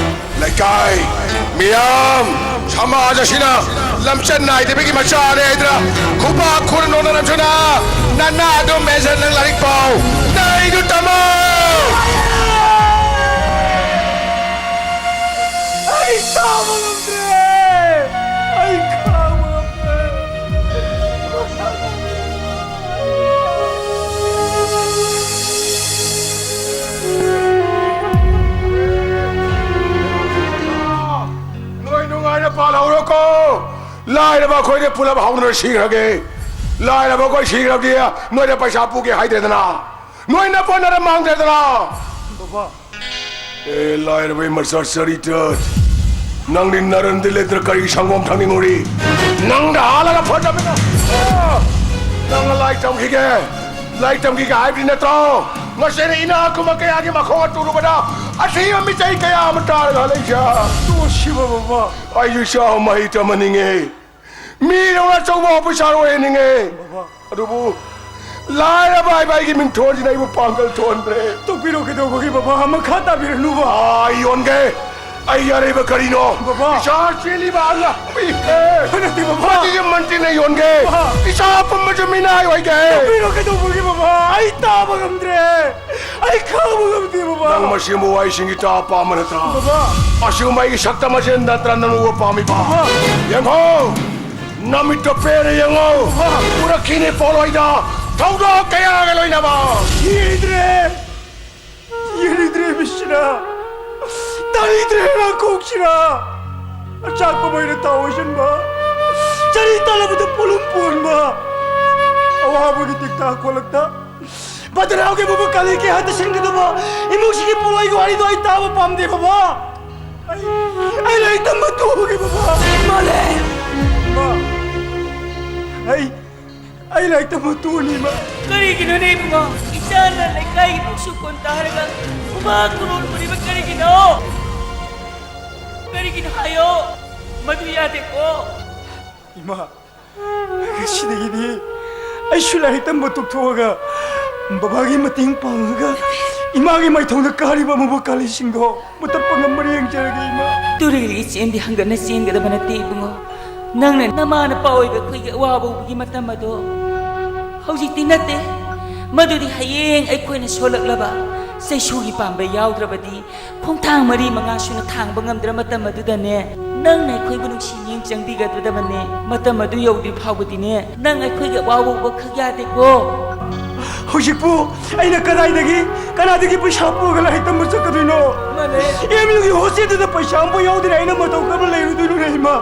ꯂꯩꯀꯥꯏ ꯃꯤꯌꯥꯝ ꯁꯃꯥꯖ ꯑꯁꯤꯅ ꯂꯝꯆꯠ ꯅꯥꯏꯗꯕꯒꯤ ꯃꯆꯥꯅꯦ ꯍꯥꯏꯗꯅ ꯈꯨꯕꯥꯛ ꯈꯨꯔ ꯅꯣꯟꯅꯔꯝꯁꯨꯅ ꯅꯅꯥ ꯑꯗꯨꯝ ꯃꯦꯟꯁꯤꯟ ꯅꯪ ꯂꯥꯏꯔꯤꯛ ꯄꯥꯎ꯫ ꯅꯍꯩꯗꯨ ꯇꯝꯃꯣ꯫ ꯑꯩ ꯇꯥꯕ ꯉꯝꯗ꯭ꯔꯦ꯫ ꯑꯩ ꯈꯥꯡꯕ ꯉꯝꯗ꯭ꯔꯦ꯫ ꯅꯣꯏ ꯅꯨꯡꯉꯥꯏꯅ ꯄꯥꯜꯍꯧꯔꯣꯀꯣ꯫ ꯂꯥꯏꯔꯕ ꯑꯩꯈꯣꯏꯗꯤ ꯄꯨꯂꯞ ꯍꯧꯅꯔ ꯁꯤꯈ꯭ꯔꯒꯦ꯫ ꯂꯥꯏꯔꯕ ꯑꯩꯈꯣꯏ ꯁꯤꯈ꯭ꯔꯕꯗꯤ ꯅꯣꯏꯗ ꯄꯩꯁꯥ ꯄꯨꯒꯦ ꯍꯥꯏꯗ꯭ꯔꯦꯗꯅ, ꯅꯣꯏꯅ ꯄꯣꯟꯅꯔ ꯃꯥꯡꯗ꯭ꯔꯦꯗꯅ꯫ ꯕꯕꯥ꯫ ꯑꯦ, ꯂꯥꯏꯔꯕꯩ ꯃꯆꯥ ꯆꯔꯤꯇ, ꯅꯪꯗꯤ ꯅꯔꯟꯗꯤ ꯂꯩꯇ꯭ꯔ ꯀꯔꯤ ꯁꯪꯒꯣꯝ ꯊꯛꯅꯤꯡꯉꯨꯔꯤ? ꯅꯪꯗ ꯍꯥꯜꯂꯒ ꯐꯠꯇꯕꯅ꯫ ꯑ! ꯅꯪꯅ ꯂꯥꯏ ꯇꯝꯈꯤꯒꯦ, ꯂꯥꯏ ꯇꯝꯈꯤꯒꯦ ꯍꯥꯏꯕꯗꯤ ꯅꯠꯇ꯭ꯔꯣ? ꯉꯁꯤꯅ ꯏꯅꯥꯛ ꯈꯨꯟꯕ ꯀꯌꯥꯒꯤ ꯃꯈꯣꯡ ꯇꯨꯔꯨꯕꯗ ꯑꯊꯤꯕ ꯃꯤꯆꯩ ꯀꯌꯥ ꯑꯃ ꯇꯥꯔꯒ ꯍꯜꯂꯛꯏꯁꯦ꯫ ꯇꯣꯛꯁꯤꯕ ꯕꯕꯥ꯫ ꯑꯩꯁꯨ ꯏꯆꯥ ꯃꯍꯩ ꯇꯝꯍꯟꯅꯤꯡꯉꯦ꯫ ꯃꯤꯗꯧꯅ ꯑꯆꯧꯕ ꯑꯣꯐꯤꯁꯥꯔ ꯑꯣꯏꯍꯟꯅꯤꯡꯉꯦ꯫ ꯕꯕꯥ꯫ ꯑꯗꯨꯕꯨ ꯂꯥꯏꯔꯕ ꯍꯥꯏꯕ ꯑꯩꯒꯤ ꯃꯤꯡꯊꯣꯟꯁꯤꯅ ꯑꯩꯕꯨ ꯄꯥꯡꯒꯜ ꯊꯣꯟꯗ꯭ꯔꯦ꯫ ꯇꯣꯛꯄꯤꯔꯣ, ꯀꯩꯗꯧꯕꯒꯤ ꯕꯕꯥ? ꯃꯈꯥ ꯇꯥꯕꯤꯔꯅꯨꯕ꯫ ꯑꯥ, ꯑꯩ ꯌꯣꯟꯒꯦ꯫ ꯑꯩ ꯑꯔꯩꯕ ꯀꯔꯤꯅꯣ? ꯕꯕꯥ꯫ ꯏꯆꯥ ꯆꯦꯜꯂꯤꯕ ꯑꯉꯥꯡ ꯄꯤꯛꯑꯦ꯫ ꯅꯠꯇꯦ, ꯕꯕꯥ꯫ ꯃꯁꯤꯒꯤ ꯃꯟꯇ꯭ꯔꯤꯅ ꯌꯣꯟꯒꯦ꯫ ꯕꯕꯥ꯫ ꯏꯆꯥ ꯄꯨꯝꯕꯁꯨ ꯃꯤꯅꯥꯏ ꯑꯣꯏꯒꯦ꯫ ꯇꯣꯛꯄꯤꯔꯣ, ꯀꯩꯗꯧꯕꯒꯤ ꯕꯕꯥ? ꯑꯩ ꯇꯥꯕ ꯉꯝꯗ꯭ꯔꯦ꯫ ꯑꯩ ꯈꯥꯡꯕ ꯉꯝꯗꯦ, ꯕꯕꯥ꯫ ꯅꯪ ꯃꯁꯤꯒꯨꯝꯕ ꯋꯥꯍꯩꯁꯤꯡꯒꯤ ꯇꯥ ꯄꯥꯝꯕ ꯅꯠꯇ꯭ꯔꯥ? ꯕꯕꯥ꯫ ꯑꯁꯤꯒꯨꯝꯕ ꯑꯩꯒꯤ ꯁꯛꯇꯝ ꯑꯁꯤ ꯅꯠꯇ꯭ꯔꯥ ꯅꯪ ꯎꯕ ꯄꯥꯝꯃꯤꯕ? ꯕꯕꯥ꯫ ꯌꯦꯡꯉꯣ, ꯅꯃꯤꯠꯇꯣ ꯄꯦꯟꯅ ꯌꯦꯡꯉꯣ꯫ ꯕꯕꯥ꯫ ꯎꯔꯛꯈꯤꯅꯤ ꯄꯣꯂꯣꯏꯗ ꯊꯧꯗꯣꯛ ꯀꯌꯥꯒ ꯂꯣꯏꯅꯕ꯫ ꯌꯦꯡꯗ꯭ꯔꯦ, ꯌꯦꯡꯅꯤꯡꯗ꯭ꯔꯦ ꯃꯤꯠꯁꯤꯅ꯫ ꯇꯥꯅꯤꯡꯗ꯭ꯔꯦ ꯅꯥꯀꯣꯡꯁꯤꯅ꯫ ꯑꯆꯥꯛꯄ ꯃꯩꯅ ꯇꯥꯎ ꯑꯣꯏꯁꯤꯟꯕ, ꯆꯔꯤ ꯇꯥꯜꯂꯕꯗ ꯄꯣꯂꯨꯝ ꯄꯣꯟꯕ, ꯑꯋꯥꯕꯒꯤ ꯇꯦꯛꯇ ꯀꯣꯂꯛꯇ ꯕꯗ꯭ꯔꯥꯎꯒꯤ ꯕꯕꯥ ꯀꯥꯂꯤ ꯀꯌꯥ ꯇꯁꯤꯟꯒꯗꯕ ꯏꯃꯨꯡꯁꯤꯒꯤ ꯄꯣꯂꯣꯏꯒꯤ ꯋꯥꯔꯤꯗꯣ ꯑꯩ ꯇꯥꯕ ꯄꯥꯝꯗꯦ ꯕꯕꯥ꯫ ꯑꯩ, ꯑꯩ ꯂꯥꯏꯔꯤꯛ ꯇꯝꯕ ꯇꯣꯛꯑꯒꯦ ꯕꯕꯥ꯫ ꯃꯥꯂꯦ꯫ ꯕꯕꯥ꯫ ꯑꯩ ꯑꯩ ꯂꯥꯏꯔꯤꯛ ꯇꯝꯕ ꯇꯣꯛꯑꯅꯤ, ꯏꯃꯥ꯫ ꯀꯔꯤꯒꯤꯅꯣꯅꯦ ꯏꯕꯨꯡꯉꯣ? ꯏꯆꯥꯅ ꯂꯩꯀꯥꯏꯒꯤ ꯃꯤꯁꯨ ꯀꯣꯟ ꯇꯥꯔꯒ ꯍꯨꯃꯥꯡ ꯀꯨꯔꯨꯝ ꯀꯨꯔꯤꯕ ꯀꯔꯤꯒꯤꯅꯣ? ꯀꯔꯤꯒꯤꯅꯣ ꯍꯥꯏꯌꯣ꯫ ꯃꯗꯨ ꯌꯥꯗꯦꯀꯣ꯫ ꯏꯃꯥ, ꯉꯁꯤꯗꯒꯤꯗꯤ ꯑꯩꯁꯨ ꯂꯥꯏꯔꯤꯛ ꯇꯝꯕ ꯇꯣꯛꯊꯣꯛꯑꯒ ꯕꯕꯥꯒꯤ ꯃꯇꯦꯡ ꯄꯥꯡꯉꯒ ꯏꯃꯥꯒꯤ ꯃꯥꯏꯊꯣꯡꯗ ꯀꯥꯔꯤꯕ ꯑꯃꯨꯕ ꯀꯥꯂꯤꯁꯤꯡꯗꯣ ꯃꯨꯊꯠꯄ ꯉꯝꯕ꯭ꯔꯥ ꯌꯦꯡꯖꯔꯒꯦ, ꯏꯃꯥ꯫ ꯇꯨꯔꯦꯜꯒꯤ ꯏꯆꯦꯜꯗꯤ ꯍꯪꯒꯠꯅ ꯆꯦꯟꯒꯗꯕ ꯅꯠꯇꯦ ꯏꯕꯨꯡꯉꯣ꯫ ꯅꯪꯅ ꯅꯃꯥ ꯅꯄꯥ ꯑꯣꯏꯕ ꯑꯩꯈꯣꯏꯒꯤ ꯑꯋꯥꯕ ꯎꯕꯒꯤ ꯃꯇꯝ ꯑꯗꯣ ꯍꯧꯖꯤꯛꯇꯤ ꯅꯠꯇꯦ꯫ ꯃꯗꯨꯗꯤ ꯍꯌꯦꯡ ꯑꯩꯈꯣꯏꯅ ꯁꯣꯜꯂꯛꯂꯕ ꯆꯩꯁꯨꯒꯤ ꯄꯥꯝꯕꯩ ꯌꯥꯎꯗ꯭ꯔꯕꯗꯤ, ꯈꯣꯡꯊꯥꯡ ꯃꯔꯤ ꯃꯉꯥ ꯁꯨꯅ ꯊꯥꯡꯕ ꯉꯝꯗ꯭ꯔ ꯃꯇꯝ ꯑꯗꯨꯗꯅꯦ, ꯅꯪꯅ ꯑꯩꯈꯣꯏꯕꯨ ꯅꯨꯡꯁꯤ ꯃꯤꯠꯌꯦꯡ ꯆꯪꯕꯤꯒꯗꯕꯅꯦ꯫ ꯃꯇꯝ ꯑꯗꯨ ꯌꯧꯗ꯭ꯔꯤ ꯐꯥꯎꯕꯗꯤꯅꯦ, ꯅꯪ ꯑꯩꯈꯣꯏꯒꯤ ꯑꯋꯥꯕ ꯎꯕ ꯈꯛ ꯌꯥꯗꯦꯀꯣ꯫ ꯍꯧꯖꯤꯛꯄꯨ ꯑꯩꯅ ꯀꯗꯥꯏꯗꯒꯤ, ꯀꯅꯥꯗꯒꯤ ꯄꯩꯁꯥ ꯄꯨꯔꯒ ꯂꯥꯏꯔꯤꯛ ꯇꯝꯕ ꯆꯠꯀꯗꯣꯏꯅꯣ? ꯃꯥꯅꯦ꯫ ꯑꯦꯝ ꯌꯨꯒꯤ ꯍꯣꯁꯇꯦꯜꯗꯨꯗ ꯄꯩꯁꯥ ꯑꯃꯐꯥꯎ ꯌꯥꯎꯗꯅ ꯑꯩꯅ ꯃꯇꯧ ꯀꯔꯝꯅ ꯂꯩꯔꯨꯗꯣꯏꯅꯣꯅꯦ, ꯏꯃꯥ?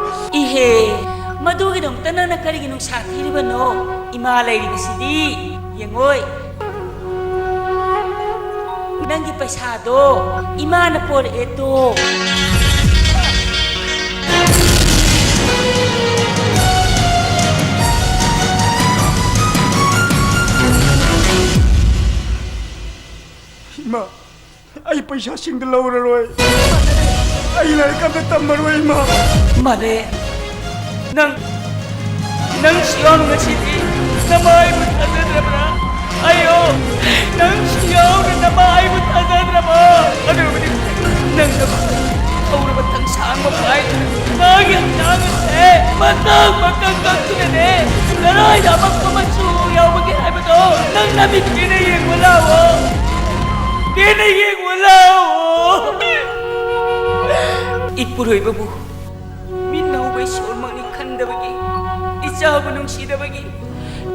ꯏꯍꯦ, ꯃꯗꯨꯒꯤꯗꯃꯛꯇ ꯅꯪꯅ ꯀꯔꯤꯒꯤ ꯅꯨꯡꯁꯥ ꯊꯤꯔꯤꯕꯅꯣ? ꯏꯃꯥ ꯂꯩꯔꯤꯕꯁꯤꯗꯤ ꯌꯦꯡꯉꯣꯏ꯫ ꯅꯪꯒꯤ ꯄꯩꯁꯥꯗꯣ ꯏꯃꯥꯅ ꯄꯣꯔꯛꯑꯦ ꯇꯣ꯫ ꯏꯃꯥ, ꯑꯩ ꯄꯩꯁꯥꯁꯤꯡꯗꯣ ꯂꯧꯔꯔꯣꯏ꯫ ꯑꯩ ꯂꯥꯏꯔꯤꯛ ꯑꯝꯇ ꯇꯝꯃꯔꯣꯏ, ꯏꯃꯥ꯫ ꯃꯥꯂꯦ, ꯅꯪ, ꯅꯪ ꯁꯤ ꯌꯥꯎꯅ ꯉꯁꯤꯗꯤ ꯅꯃꯥ ꯑꯩꯕꯨ ꯊꯥꯖꯗ꯭ꯔꯕ꯭ꯔꯥ? ꯑꯌꯣ, ꯅꯪ ꯁꯤ ꯌꯥꯎꯅ ꯅꯃꯥ ꯑꯩꯕꯨ ꯊꯥꯖꯗ꯭ꯔꯕꯣ? ꯑꯗꯨꯕꯨꯗꯤ ꯅꯪꯅ ꯊꯧꯔꯕ ꯊꯥꯡꯁꯥꯡ ꯑꯃ ꯄꯥꯏꯗꯨꯅ ꯃꯥꯒꯤ ꯍꯛꯆꯥꯡ ꯑꯁꯦ ꯃꯇꯥꯡ ꯃꯀꯛ ꯀꯛꯇꯨꯅꯅꯦ, ꯀꯗꯥꯏꯗ ꯑꯃꯛꯄ ꯃꯆꯨ ꯌꯥꯎꯕꯒꯦ ꯍꯥꯏꯕꯗꯣ ꯅꯪ ꯅꯃꯤꯠ ꯄꯦꯟꯅ ꯌꯦꯡꯉꯨ ꯂꯥꯛꯑꯣ꯫ ꯄꯦꯟꯅ ꯌꯦꯡꯉꯨ ꯂꯥꯛꯑꯣ꯫ ꯏꯄꯨꯔꯣꯏꯕꯕꯨ ꯃꯤꯠ ꯅꯧꯕ ꯏꯁꯣꯔꯃꯛꯅꯤ ꯈꯟꯗꯕꯒꯤ, ꯏꯆꯥꯕꯨ ꯅꯨꯡꯁꯤꯗꯕꯒꯤ,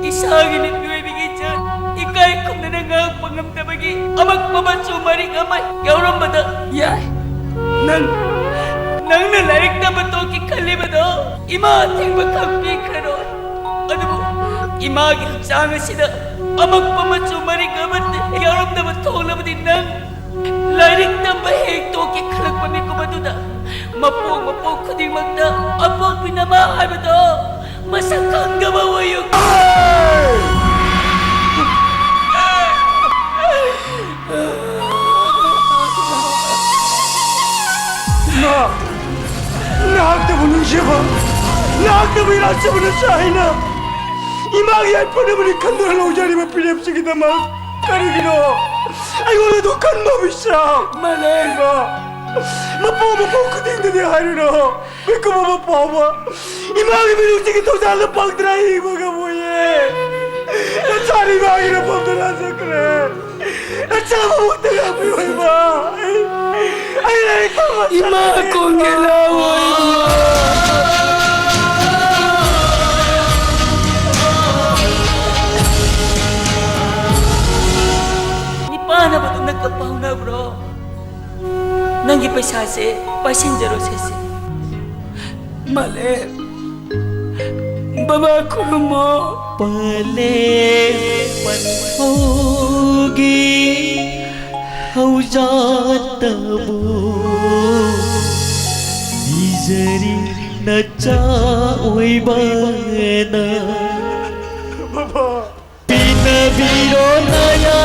ꯏꯁꯥꯒꯤ ꯃꯤꯠ ꯃꯤꯑꯣꯏꯕꯒꯤ ꯏꯖꯠ ꯏꯀꯥꯏ ꯈꯨꯝꯅꯅ ꯉꯥꯡꯄ ꯉꯝꯗꯕꯒꯤ ꯑꯃꯛꯄ ꯃꯆꯨ ꯃꯔꯤꯛ ꯑꯃ ꯌꯥꯎꯔꯝꯕꯗ ꯌꯥꯏ꯫ ꯅꯪ, ꯅꯪꯅ ꯂꯥꯏꯔꯤꯛ ꯇꯝꯕ ꯇꯣꯛꯀꯦ ꯈꯜꯂꯤꯕꯗꯣ ꯏꯃꯥ ꯑꯊꯤꯡꯕ ꯈꯪꯕꯤꯈ꯭ꯔꯔꯣꯏ꯫ ꯑꯗꯨꯕꯨ ꯏꯃꯥꯒꯤ ꯍꯛꯆꯥꯡ ꯑꯁꯤꯗ ꯑꯃꯛꯄ ꯃꯆꯨ ꯃꯔꯤꯛ ꯑꯃꯠꯇ ꯌꯥꯎꯔꯝꯗꯕ ꯊꯣꯛꯂꯕꯗꯤ ꯅꯪ ꯂꯥꯏꯔꯤꯛ ꯇꯝꯕ ꯍꯦꯛ ꯇꯣꯛꯀꯦ ꯈꯜꯂꯛꯄ ꯃꯤꯀꯨꯞ ꯑꯗꯨꯗ ꯃꯄꯣꯛ ꯃꯄꯣꯛ ꯈꯨꯗꯤꯡꯃꯛꯇ ꯑꯄꯣꯛꯄꯤ ꯅꯃꯥ ꯍꯥꯏꯕꯗꯣ ꯃꯁꯛ ꯈꯪꯗꯕ ꯑꯣꯏꯌꯨ꯫ ꯏꯃꯥ, ꯅꯍꯥꯛꯇꯕꯨ ꯅꯨꯡꯁꯤꯕ, ꯅꯍꯥꯛꯇꯕꯨ ꯏꯔꯥꯠꯆꯕ ꯅꯆꯥ ꯑꯩꯅ ꯏꯃꯥꯒꯤ ꯌꯥꯏꯐꯅꯕꯅꯤ ꯈꯟꯗꯨꯅ ꯂꯧꯖꯔꯤꯕ ꯐꯤꯔꯦꯞꯁꯤꯒꯤꯗꯃꯛ ꯀꯔꯤꯒꯤꯅꯣ ꯑꯩꯉꯣꯟꯗ ꯑꯗꯨ ꯈꯟꯕ ꯃꯤꯁꯛ? ꯃꯥꯂꯦꯝ꯫ ꯏꯃꯥ, ꯃꯄꯣꯛ ꯃꯄꯣꯛ ꯈꯨꯗꯤꯡꯗꯗꯤ ꯍꯥꯏꯔꯨꯅꯨ꯫ ꯃꯤꯀꯨꯞ ꯑꯃ ꯐꯥꯎꯕ ꯏꯃꯥꯒꯤ ꯃꯤꯅꯨꯡꯁꯤꯒꯤ ꯊꯧꯖꯥꯜꯗ ꯄꯥꯡꯗꯅ ꯍꯤꯡꯕ ꯉꯝꯃꯣꯏꯌꯦ꯫ ꯅꯆꯥꯅ ꯏꯃꯥꯒꯤ ꯅꯐꯝꯗ ꯂꯥꯟꯖꯈ꯭ꯔꯦ꯫ ꯅꯆꯥ ꯃꯕꯨꯛꯇ ꯉꯥꯛꯄꯤꯌꯨ ꯏꯃꯥ꯫ ꯑꯩ, ꯑꯩ ꯂꯥꯏꯔꯤꯛ ꯇꯝꯕ ꯏꯃꯥ ꯆꯠꯂꯦ꯫ ꯀꯣꯡꯒꯦꯂꯥ ꯑꯣꯏꯕ꯫ ꯅꯤꯄꯥꯅꯕꯗꯨ ꯅꯪꯒ ꯄꯥꯎꯅꯕ꯭ꯔꯣ? ꯅꯪꯒꯤ ꯄꯩꯁꯥꯁꯦ ꯄꯥꯏꯁꯤꯟꯖꯔꯣ ꯁꯦꯁꯦ꯫ ꯃꯥꯂꯦꯝ, ꯕꯕꯥ ꯈꯨꯔꯨꯝꯃꯣ꯫ ꯄꯂꯦꯝ ꯄꯟꯊꯧꯒꯤ ꯍꯧꯖꯥꯗꯕꯨ ꯅꯤꯖꯔꯤ ꯅꯆꯥ ꯑꯣꯏꯕꯅ꯫ ꯕꯕꯥ꯫ ꯄꯤꯅꯕꯤꯔꯣ ꯅꯌꯥ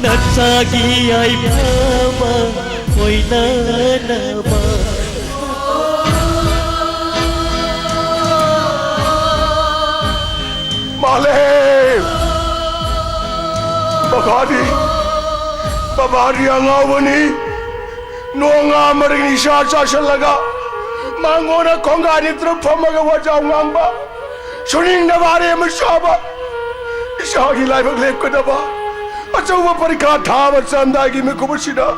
ꯅꯆꯥꯒꯤ ꯌꯥꯏꯐꯕ ꯑꯣꯏꯅꯅꯕ꯫ ꯃꯥꯂꯦꯝ! ꯕꯕꯥꯗꯤ, ꯕꯕꯥꯗꯤ ꯑꯉꯥꯎꯕꯅꯤ꯫ ꯅꯣꯡꯉꯥ ꯃꯔꯤꯅꯤ ꯏꯁꯥ ꯆꯥꯁꯤꯜꯂꯒ ꯃꯥꯡꯒꯣꯟꯅ ꯈꯣꯡꯒꯥꯏ ꯅꯤꯇ꯭ꯔ ꯐꯝꯃꯒ ꯋꯥꯖꯥꯎ ꯉꯥꯡꯕ꯫ ꯁꯨꯅꯤꯡꯗꯕ ꯑꯔꯦꯝꯕ ꯆꯥꯕ, ꯏꯁꯥꯒꯤ ꯂꯥꯏꯕꯛ ꯂꯦꯞꯀꯗꯕ ꯑꯆꯧꯕ ꯄꯔꯤꯈꯥ ꯊꯥꯕ ꯆꯠꯂꯝꯗꯥꯏꯒꯤ ꯃꯤꯀꯨꯞ ꯑꯁꯤꯗ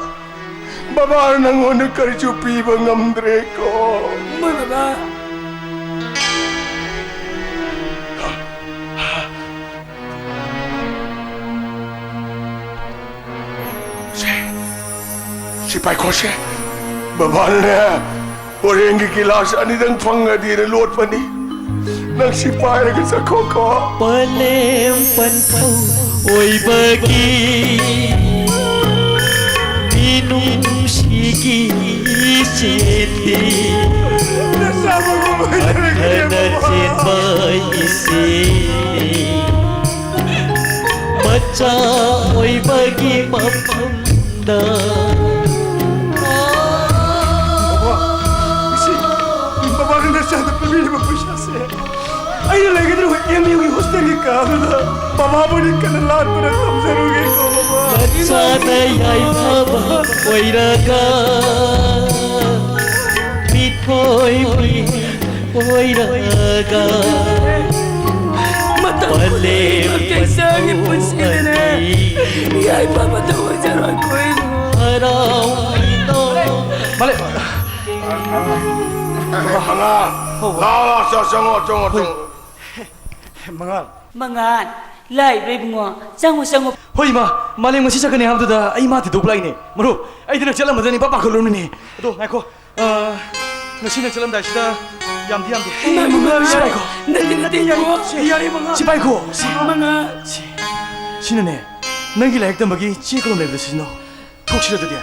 ꯕꯕꯥꯅ ꯅꯪꯉꯣꯟꯗ ꯀꯔꯤꯁꯨ ꯄꯤꯕ ꯉꯝꯗ꯭ꯔꯦꯀꯣ꯫ ꯃꯣꯏ ꯕꯕꯥ꯫ ꯁꯦ, ꯁꯤ ꯄꯥꯏꯈꯣꯁꯦ꯫ ꯕꯕꯥꯅꯅꯦ, ꯍꯣꯔꯦꯟꯒꯤ ꯒꯤꯂꯥꯁ ꯑꯅꯤꯗꯪ ꯐꯪꯉꯗꯤꯅ ꯂꯣꯠꯄꯅꯤ꯫ ꯅꯪ ꯁꯤ ꯄꯥꯏꯔꯒ ꯆꯠꯈꯣꯀꯣ꯫ ꯄꯂꯦꯝ ꯄꯟꯊꯧ ꯑꯣꯏꯕꯒꯤ ꯃꯤꯅꯨꯡꯁꯤꯒꯤ ꯆꯦꯟꯕꯤ꯫ ꯅꯆꯥ ꯃꯃꯧ ꯑꯣꯏꯖꯔꯒꯦ꯫ ꯍꯟꯊꯅ ꯆꯦꯟꯕ ꯏꯆꯦ ꯃꯆꯥ ꯑꯣꯏꯕꯒꯤ ꯃꯐꯝꯗ꯫ ꯕꯕꯥ, ꯏꯆꯦ, ꯕꯕꯥꯒ ꯅꯆꯥꯗ ꯄꯤꯕꯤꯔꯤꯕ ꯄꯩꯁꯥꯁꯦ ꯑꯩꯅ ꯂꯩꯒꯗꯧꯔꯤꯕ ꯑꯦꯝ ꯌꯨꯒꯤ ꯍꯣꯁꯇꯦꯜꯒꯤ ꯀꯥꯗꯨꯗ ꯕꯕꯥꯕꯨ ꯀꯟꯅ ꯂꯥꯠꯇꯨꯅ ꯊꯝꯖꯔꯨꯒꯦꯀꯣ, ꯕꯕꯥ꯫ ꯃꯆꯥꯅ ꯌꯥꯏꯐꯕ ꯑꯣꯏꯔꯒ ꯃꯤꯊꯣꯏ ꯑꯣꯏꯔꯒ ꯃꯇꯝ ꯄꯨꯝꯅꯃꯛꯇ ꯏꯆꯥꯒꯤ ꯄꯨꯟꯁꯤꯗꯅꯦ ꯌꯥꯏꯐꯕꯇ ꯑꯣꯏꯖꯔꯣꯏ ꯀꯣꯏꯅꯣ꯫ ꯍꯔꯥꯎꯃꯤꯅꯣ꯫ ꯃꯥꯂꯦ꯫ ꯃꯉꯥ꯫ ꯂꯥꯎ, ꯂꯥꯎ, ꯆꯪꯉꯣ, ꯆꯪꯉꯣ, ꯆꯪꯉꯣ꯫ ꯃꯉꯥ꯫ ꯃꯉꯥꯜ, ꯂꯥꯛꯏꯕ꯭ꯔꯥ ꯏꯕꯨꯡꯉꯣ? ꯆꯪꯉꯣ, ꯆꯪꯉꯣ꯫ ꯍꯣꯏ, ꯏꯃꯥ, ꯃꯥꯂꯦꯝ ꯉꯁꯤ ꯆꯠꯀꯅꯤ ꯍꯥꯏꯕꯗꯨꯗ ꯑꯩ ꯃꯥ ꯊꯤꯗꯣꯛꯄ ꯂꯥꯛꯏꯅꯦ꯫ ꯃꯔꯨꯞ, ꯑꯩꯗꯤ ꯅꯪ ꯆꯠꯂꯝꯃꯗ꯭ꯔꯅ ꯏꯄꯥ ꯄꯥꯈꯠꯂꯨꯔꯃꯤꯅꯦ꯫ ꯑꯗꯣ ꯉꯥꯏꯈꯣ, ꯑ, ꯉꯁꯤ ꯅꯪ ꯆꯠꯂꯝꯗꯥꯏꯁꯤꯗ ꯌꯥꯝꯗꯤ ꯌꯥꯝꯗꯦ꯫ ꯏꯃꯥ, ꯏꯃꯥ, ꯁꯤ ꯄꯥꯏꯈꯣ꯫ ꯅꯠꯇꯦ, ꯅꯠꯇꯦ, ꯏꯕꯨꯡꯉꯣ꯫ ꯁꯤ ꯌꯥꯔꯦ, ꯃꯉꯥ꯫ ꯁꯤ ꯄꯥꯏꯈꯣ꯫ ꯁꯤ꯫ ꯃꯉꯥ꯫ ꯁꯤ, ꯁꯤꯅꯅꯦ, ꯅꯪꯒꯤ ꯂꯥꯏꯔꯤꯛ ꯇꯝꯕꯒꯤ ꯆꯦ ꯀꯣꯂꯣꯝ ꯂꯩꯕꯗꯣ ꯁꯤꯖꯤꯟꯅꯧ꯫ ꯊꯣꯛꯁꯤꯔ ꯑꯗꯨꯗꯤ?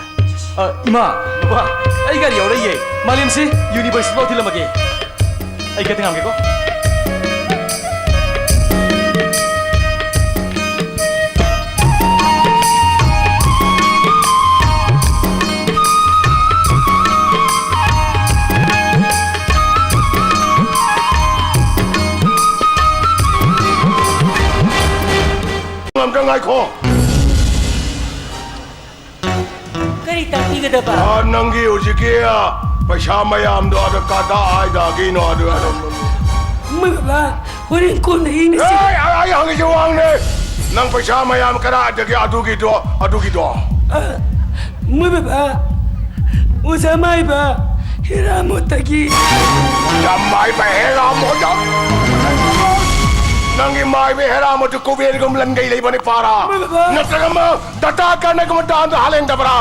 ꯑ, ꯏꯃꯥ, ꯕꯕꯥ, ꯑꯩ ꯒꯥꯔꯤ ꯌꯧꯔꯛꯏꯌꯦ꯫ ꯃꯥꯂꯦꯝꯁꯤ ꯌꯨꯅꯤꯚꯔꯁꯤꯇꯤ ꯐꯥꯎ ꯊꯤꯜꯂꯝꯃꯒꯦ꯫ ꯑꯩ ꯈꯤꯇꯪ ꯉꯥꯡꯒꯦꯀꯣ꯫ ꯑꯝꯇ ꯉꯥꯏꯈꯣ꯫ ꯀꯔꯤ ꯇꯥꯛꯄꯤꯒꯗꯕ? ꯑ, ꯅꯪꯒꯤ ꯍꯧꯖꯤꯛꯀꯤ, ꯑ, ꯄꯩꯁꯥ ꯃꯌꯥꯝꯗꯣ ꯑꯗꯨ ꯀꯗꯥꯏꯗꯒꯤꯅꯣ ꯑꯗꯨ ꯑꯗꯨꯝ ꯃꯣꯏ ꯕꯕꯥ, ꯍꯣꯔꯦꯟ ꯀꯣꯟꯅ ꯌꯦꯡꯅꯁꯤ꯫ ꯑꯦ, ꯑꯩ, ꯑꯩ ꯍꯪꯉꯤꯁꯦ ꯋꯥꯡꯅꯦ꯫ ꯅꯪ ꯄꯩꯁꯥ ꯃꯌꯥꯝ ꯀꯗꯥꯏꯗꯒꯤ ꯑꯗꯨꯒꯤꯗꯣ, ꯑꯗꯨꯒꯤꯗꯣ? ꯑ, ꯃꯣꯏ ꯕꯕꯥ, ꯑꯣꯖꯥ ꯃꯥꯏꯕ ꯍꯦꯔꯥꯃꯣꯠꯇꯒꯤ꯫ ꯌꯥꯝ ꯃꯥꯏꯕ ꯍꯦꯔꯥꯃꯣꯠ ꯌꯥꯝ-, ꯅꯪꯒꯤ ꯃꯥꯏꯕ ꯍꯦꯔꯥꯃꯣꯠꯇꯨ ꯀꯨꯕꯦꯔꯒꯨꯝ ꯂꯟꯒꯩ ꯂꯩꯕꯅꯤ ꯄꯥꯔꯥ? ꯃꯣꯏ ꯕꯕꯥ꯫ ꯅꯠꯇ꯭ꯔꯒ ꯑꯃ ꯗꯇꯥ ꯀꯔꯅꯒꯨꯝꯕ ꯗꯥꯝꯗ ꯍꯥꯜꯍꯟꯗꯕ꯭ꯔꯥ?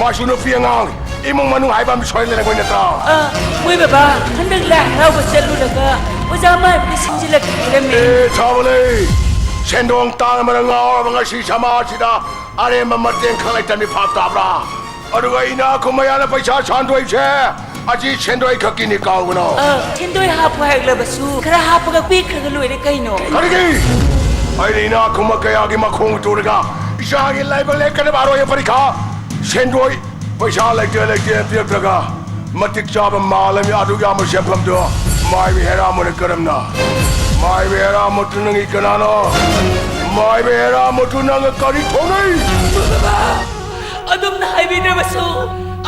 ꯃꯥꯁꯨ ꯅꯨꯄꯤ ꯑꯉꯥꯡ, ꯏꯃꯨꯡ ꯃꯅꯨꯡ ꯍꯥꯏꯕ ꯑꯃ ꯁꯣꯏꯗꯅ ꯂꯩꯕ ꯅꯠꯇ꯭ꯔꯥ? ꯑ, ꯃꯣꯏ ꯕꯕꯥ, ꯍꯟꯗꯛ ꯂꯥꯏ ꯍꯔꯥꯎꯕ ꯆꯠꯂꯨꯔꯒ ꯑꯣꯖꯥ ꯃꯥꯏꯕꯗ ꯁꯤꯡꯖꯤꯜꯂꯛꯀꯦ ꯍꯥꯏꯔꯝꯃꯦ꯫ ꯑꯦ, ꯁꯥꯕ ꯂꯩ꯫ ꯁꯦꯟꯗꯣꯡ ꯇꯥꯡꯕꯅ ꯉꯥꯎꯔꯕ ꯉꯁꯤ ꯁꯃꯥꯖꯁꯤꯗ ꯑꯔꯦꯝꯕ ꯃꯇꯦꯡ ꯈꯛ ꯂꯩꯇꯅꯤ ꯐꯥꯞ ꯇꯥꯕ꯭ꯔꯥ? ꯑꯗꯨꯒ ꯏꯅꯥꯛ ꯈꯨꯟꯕ ꯌꯥꯅ ꯄꯩꯁꯥ ꯁꯥꯟꯗꯣꯏꯁꯦ ꯑꯁꯤ ꯁꯦꯟꯗꯣꯏ ꯈꯛꯀꯤꯅꯤ, ꯀꯥꯎꯒꯅꯣ꯫ ꯑ, ꯁꯦꯟꯗꯣꯏ ꯍꯥꯞꯄꯨ ꯍꯥꯏꯔꯛꯂꯕꯁꯨ ꯈꯔ ꯍꯥꯞꯄꯒ ꯄꯤꯈ꯭ꯔꯒ ꯂꯣꯏꯔꯦ ꯀꯩꯅꯣ꯫ ꯀꯔꯤꯒꯤ? ꯑꯩꯅ ꯏꯅꯥꯛ ꯈꯨꯟꯕ ꯀꯌꯥꯒꯤ ꯃꯈꯣꯡ ꯇꯨꯔꯒ ꯏꯆꯥꯒꯤ ꯂꯥꯏꯕꯛ ꯂꯦꯞꯀꯗꯕ ꯑꯔꯣꯏꯕ ꯄꯔꯤꯈꯥ ꯁꯦꯟꯗꯣꯏ ꯄꯩꯁꯥ ꯂꯩꯇꯦ ꯂꯩꯇꯦ ꯄꯤꯔꯛꯇ꯭ꯔꯒ ꯃꯇꯤꯛ ꯆꯥꯕ ꯃꯥꯜꯂꯝꯃꯤ ꯑꯗꯨꯛ ꯌꯥꯝꯕ ꯁꯦꯟꯐꯝꯗꯣ ꯃꯥꯏꯕ ꯍꯦꯔꯥꯃꯣꯅ ꯀꯔꯝꯅ, ꯃꯥꯏꯕ ꯍꯦꯔꯥꯃꯣꯠꯇꯨ ꯅꯪꯒꯤ ꯀꯅꯥꯅꯣ? ꯃꯥꯏꯕ ꯍꯦꯔꯥꯃꯣꯠꯇꯨ ꯅꯪꯒ ꯀꯔꯤ ꯊꯣꯛꯅꯩ? ꯕꯕꯥ, ꯑꯗꯨꯝꯅ ꯍꯥꯏꯕꯤꯗ꯭ꯔꯕꯁꯨ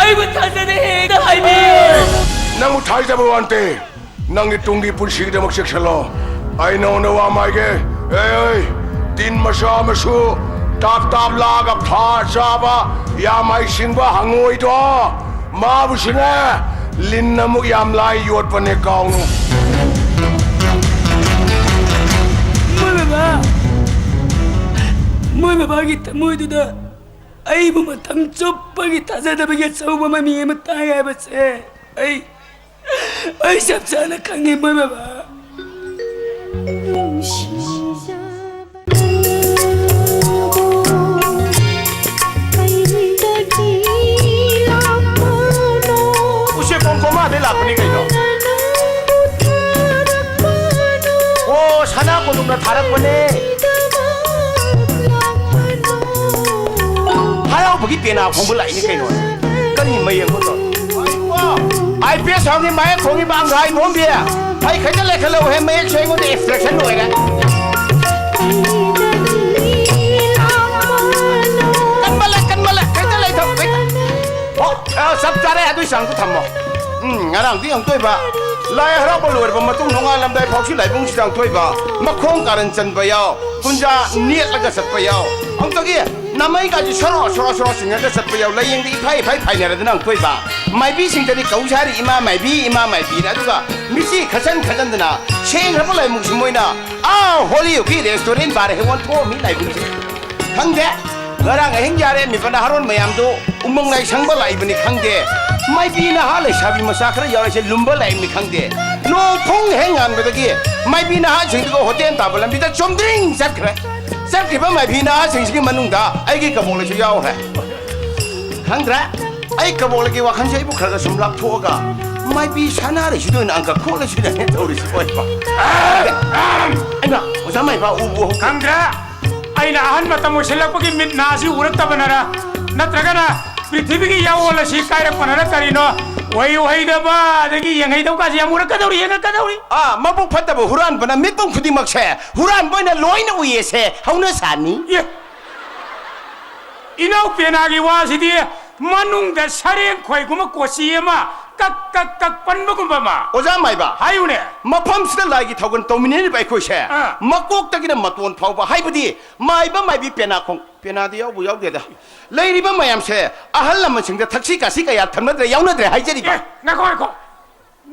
ꯑꯩꯕꯨ ꯊꯥꯖꯗꯦ, ꯍꯦꯛꯇ ꯍꯥꯏꯕꯤꯌꯨ꯫ ꯅꯪꯕꯨ ꯊꯥꯖꯕ ꯋꯥꯟꯇꯦ꯫ ꯅꯪꯒꯤ ꯇꯨꯡꯒꯤ ꯄꯨꯟꯁꯤꯒꯤꯗꯃꯛ ꯆꯦꯛꯁꯤꯜꯂꯣ꯫ ꯑꯩ ꯅꯉꯣꯟꯗ ꯋꯥ ꯑꯃ ꯍꯥꯏꯒꯦ꯫ ꯑꯦ, ꯑꯦ, ꯇꯤꯟ ꯃꯆꯥ ꯑꯃꯁꯨ ꯇꯥꯞ ꯇꯥꯞ ꯂꯥꯛꯑꯒ ꯐꯥ ꯆꯥꯕ ꯌꯥꯝ ꯍꯩꯁꯤꯡꯕ ꯍꯪꯉꯣꯏꯗꯣ, ꯃꯥꯕꯨꯁꯨꯅꯦ, ꯂꯤꯟ ꯑꯃꯨꯛ ꯌꯥꯝ ꯂꯥꯏ ꯌꯣꯠꯄꯅꯦ, ꯀꯥꯎꯅꯨ꯫ ꯃꯣꯏ ꯕꯕꯥ, ꯃꯣꯏ ꯕꯕꯥꯒꯤ ꯊꯃꯣꯏꯗꯨꯗ ꯑꯩꯕꯨ ꯃꯇꯝ ꯆꯨꯞꯄꯒꯤ ꯊꯥꯖꯗꯕꯒꯤ ꯑꯆꯧꯕ ꯃꯃꯤ ꯑꯃ ꯇꯥꯏ ꯍꯥꯏꯕꯁꯦ ꯑꯩ ꯑꯩ ꯆꯞ ꯆꯥꯅ ꯈꯪꯉꯤ, ꯃꯣꯏ ꯕꯕꯥ꯫ ꯎꯆꯦꯛ ꯀꯣꯝ ꯀꯣꯝꯃꯥꯗꯩ ꯂꯥꯛꯄꯅꯤ ꯀꯩꯅꯣ꯫ ꯑꯣ, ꯁꯅꯥ ꯀꯣꯅꯨꯡꯅ ꯊꯥꯔꯛꯄꯅꯦ꯫ ꯍꯔꯥꯎꯕꯒꯤ ꯄꯦꯅꯥ ꯈꯣꯡꯕ ꯂꯥꯛꯏꯅꯤ ꯀꯩꯅꯣ꯫ ꯀꯔꯤ ꯃꯌꯦꯛꯅꯣ? ꯑꯥꯏ ꯄꯤ ꯑꯦꯁ ꯍꯥꯎꯒꯤ ꯃꯌꯦꯛ ꯈꯣꯡꯉꯤꯕ ꯑꯪꯒꯥꯏ ꯃꯣꯝꯕꯤ꯫ ꯑꯩ ꯈꯤꯇ ꯂꯩꯈꯠꯂꯛꯎꯍꯦ, ꯃꯌꯦꯛꯁꯦ ꯑꯩꯉꯣꯟꯗ ꯑꯦꯕꯁꯇ꯭ꯔꯦꯛꯁꯟ ꯑꯣꯏꯔꯦ꯫ ꯀꯟꯃꯜꯂꯦ, ꯀꯟꯃꯜꯂꯦ, ꯈꯤꯇ ꯂꯩꯊꯧ, ꯈꯤꯇ꯫ ꯑꯣ, ꯑ, ꯆꯞ ꯆꯥꯔꯦ, ꯑꯗꯨꯏ ꯆꯥꯡꯗꯣ ꯊꯝꯃꯣ꯫ ꯎꯝ, ꯉꯔꯥꯡꯗꯤ ꯑꯃꯨꯛꯇꯣꯏꯕ꯫ ꯂꯥꯏ ꯍꯔꯥꯎꯕ ꯂꯣꯏꯔꯕ ꯃꯇꯨꯡ ꯅꯣꯡꯉꯥꯜꯂꯝꯗꯥꯏ ꯐꯥꯎꯁꯤ ꯂꯥꯏꯕꯨꯡꯁꯤꯗ ꯑꯃꯨꯛꯇꯣꯏꯕ꯫ ꯃꯈꯣꯡ ꯀꯥꯔꯟ ꯆꯟꯕ ꯌꯥꯎ, ꯀꯨꯟꯖꯥ ꯅꯦꯠꯂꯒ ꯆꯠꯄ ꯌꯥꯎ꯫ ꯑꯃꯨꯛꯇꯒꯤ ꯅꯃꯩꯒꯥꯁꯤ ꯁꯣꯔꯣ ꯁꯣꯔꯣ ꯁꯣꯔꯣ ꯆꯤꯡꯉꯒ ꯆꯠꯄ ꯌꯥꯎ꯫ ꯂꯥꯏꯌꯦꯡꯗ ꯏꯐꯥꯏ ꯏꯐꯥꯏ ꯐꯥꯏꯅꯔꯗꯅ ꯑꯃꯨꯛꯇꯣꯏꯕ꯫ ꯃꯥꯏꯕꯤꯁꯤꯡꯗꯗꯤ ꯀꯧ ꯁꯥꯔꯤ ꯏꯃꯥ ꯃꯥꯏꯕꯤ, ꯏꯃꯥ ꯃꯥꯏꯕꯤꯅ꯫ ꯑꯗꯨꯒ ꯃꯤꯠꯆꯤ ꯈꯠꯆꯟ ꯈꯠꯆꯟꯗꯅ ꯁꯦꯡꯈ꯭ꯔꯕ ꯂꯥꯏꯕꯨꯡꯁꯤ ꯃꯣꯏꯅ, ꯑꯥ, ꯍꯣꯂꯤꯋꯨꯗꯀꯤ ꯔꯦꯁꯇꯨꯔꯦꯟ ꯕꯥꯔ ꯍꯦꯛ ꯑꯣꯟꯊꯣꯛꯑꯝꯃꯤ ꯂꯥꯏꯕꯨꯡꯁꯦ꯫ ꯈꯪꯗꯦ꯫ ꯉꯔꯥꯡ ꯑꯍꯤꯡ ꯌꯥꯔꯦꯝꯃꯤꯕ ꯅꯍꯥꯔꯣꯟ ꯃꯌꯥꯝꯗꯨ ꯎꯃꯪ ꯂꯥꯏ ꯁꯪꯕ ꯂꯥꯛꯏꯕꯅꯤ ꯈꯪꯗꯦ, ꯃꯥꯏꯕꯤ ꯅꯍꯥ ꯂꯩꯁꯥꯕꯤ ꯃꯆꯥ ꯈꯔ ꯌꯥꯎꯔꯤꯁꯦ ꯂꯨꯝꯕ ꯂꯥꯛꯏꯕꯅꯤ ꯈꯪꯗꯦ, ꯅꯣꯡ ꯐꯨꯡ ꯍꯦꯛ ꯉꯥꯟꯕꯗꯒꯤ ꯃꯥꯏꯕꯤ ꯅꯍꯥꯁꯤꯡꯗꯨꯒ ꯍꯣꯇꯦꯜ ꯇꯥꯕ ꯂꯝꯕꯤꯗ ꯆꯨꯝꯗ꯭ꯔꯤꯡ ꯆꯠꯈ꯭ꯔꯦ꯫ ꯆꯠꯈ꯭ꯔꯤꯕ ꯃꯥꯏꯕꯤ ꯅꯍꯥꯁꯤꯡꯁꯤꯒꯤ ꯃꯅꯨꯡꯗ ꯑꯩꯒꯤ ꯀꯕꯣꯛꯂꯩꯁꯨ ꯌꯥꯎꯈ꯭ꯔꯦ꯫ ꯈꯪꯗ꯭ꯔꯦ꯫ ꯑꯩ ꯀꯕꯣꯛꯂꯩꯒꯤ ꯋꯥꯈꯜꯁꯦ ꯑꯩꯕꯨ ꯈꯔ ꯈꯔ ꯁꯨꯝ ꯂꯥꯞꯊꯣꯛꯑꯒ, ꯃꯥꯏꯕꯤ ꯁꯅꯥꯔꯩꯁꯤꯗ ꯑꯣꯏꯅ ꯑꯪꯀ ꯈꯣꯠꯂꯁꯤꯔꯅꯦ ꯇꯧꯔꯤꯁꯤ꯫ ꯑꯣꯏꯕ꯫ ꯑꯩꯅ ꯑꯣꯖꯥ ꯃꯥꯏꯕ ꯎꯕꯨ ꯍꯧ- ꯈꯪꯗ꯭ꯔꯦ꯫ ꯑꯩꯅ ꯑꯍꯟ ꯃꯇꯝ ꯑꯣꯏꯁꯤꯜꯂꯛꯄꯒꯤ ꯃꯤꯠ ꯅꯥꯁꯤ ꯎꯔꯛꯇꯕꯅꯔ, ꯅꯠꯇ꯭ꯔꯒꯅ ꯄ꯭ꯔꯤꯊꯤꯕꯤꯒꯤ ꯌꯥꯑꯣꯜ ꯑꯁꯤ ꯀꯥꯏꯔꯛꯄꯅꯔ ꯀꯔꯤꯅꯣ? ꯑꯣꯏ ꯎꯍꯩꯗꯕ ꯑꯗꯒꯤ ꯌꯦꯡꯍꯩꯗꯕ ꯀꯥꯁꯦ ꯌꯥꯝ ꯎꯔꯛꯀꯗꯧꯔꯤ, ꯌꯦꯡꯉꯛꯀꯗꯧꯔꯤ꯫ ꯑꯥ, ꯃꯕꯨꯛ ꯐꯠꯇꯕ ꯍꯨꯔꯥꯟꯕꯅ ꯃꯤꯠꯄꯨꯝ ꯈꯨꯗꯤꯡꯃꯛꯁꯦ ꯍꯨꯔꯥꯟꯕ ꯑꯣꯏꯅ ꯂꯣꯏꯅ ꯎꯏꯌꯦꯁꯦ ꯍꯧꯅ ꯁꯥꯅꯤ꯫ ꯑꯦ, ꯏꯅꯥꯎ ꯄꯦꯅꯥꯒꯤ ꯋꯥꯁꯤꯗꯤ ꯃꯅꯨꯡꯗ ꯁꯔꯦꯡ ꯈꯣꯏꯒꯨꯝꯕ ꯀꯣꯆꯤ ꯑꯃ ꯀꯛ ꯀꯛ ꯀꯛ ꯄꯟꯕꯒꯨꯝꯕ ꯑꯃ꯫ ꯑꯣꯖꯥ ꯃꯥꯏꯕ, ꯍꯥꯏꯌꯨꯅꯦ꯫ ꯃꯐꯝꯁꯤꯗ ꯂꯥꯏꯒꯤ ꯊꯧꯒꯜ ꯇꯧꯃꯤꯟꯅꯔꯤꯕ ꯑꯩꯈꯣꯏꯁꯦ, ꯑꯥ꯫ ꯃꯀꯣꯛꯇꯒꯤꯅ ꯃꯇꯣꯟ ꯐꯥꯎꯕ, ꯍꯥꯏꯕꯗꯤ ꯃꯥꯏꯕ ꯃꯥꯏꯕꯤ ꯄꯦꯅꯥꯈꯣꯡ, ꯄꯦꯅꯥꯗꯤ ꯌꯥꯎꯕꯨ ꯌꯥꯎꯗꯦꯗ, ꯂꯩꯔꯤꯕ ꯃꯌꯥꯝꯁꯦ ꯑꯍꯜ ꯂꯃꯟꯁꯤꯡꯗ ꯊꯛꯁꯤ ꯈꯥꯁꯤ ꯀꯌꯥ ꯊꯝꯅꯗ꯭ꯔꯦ, ꯌꯥꯎꯅꯗ꯭ꯔꯦ ꯍꯥꯏꯖꯔꯤꯕ꯫ ꯑꯦ, ꯉꯥꯏꯈꯣ, ꯉꯥꯏꯈꯣ꯫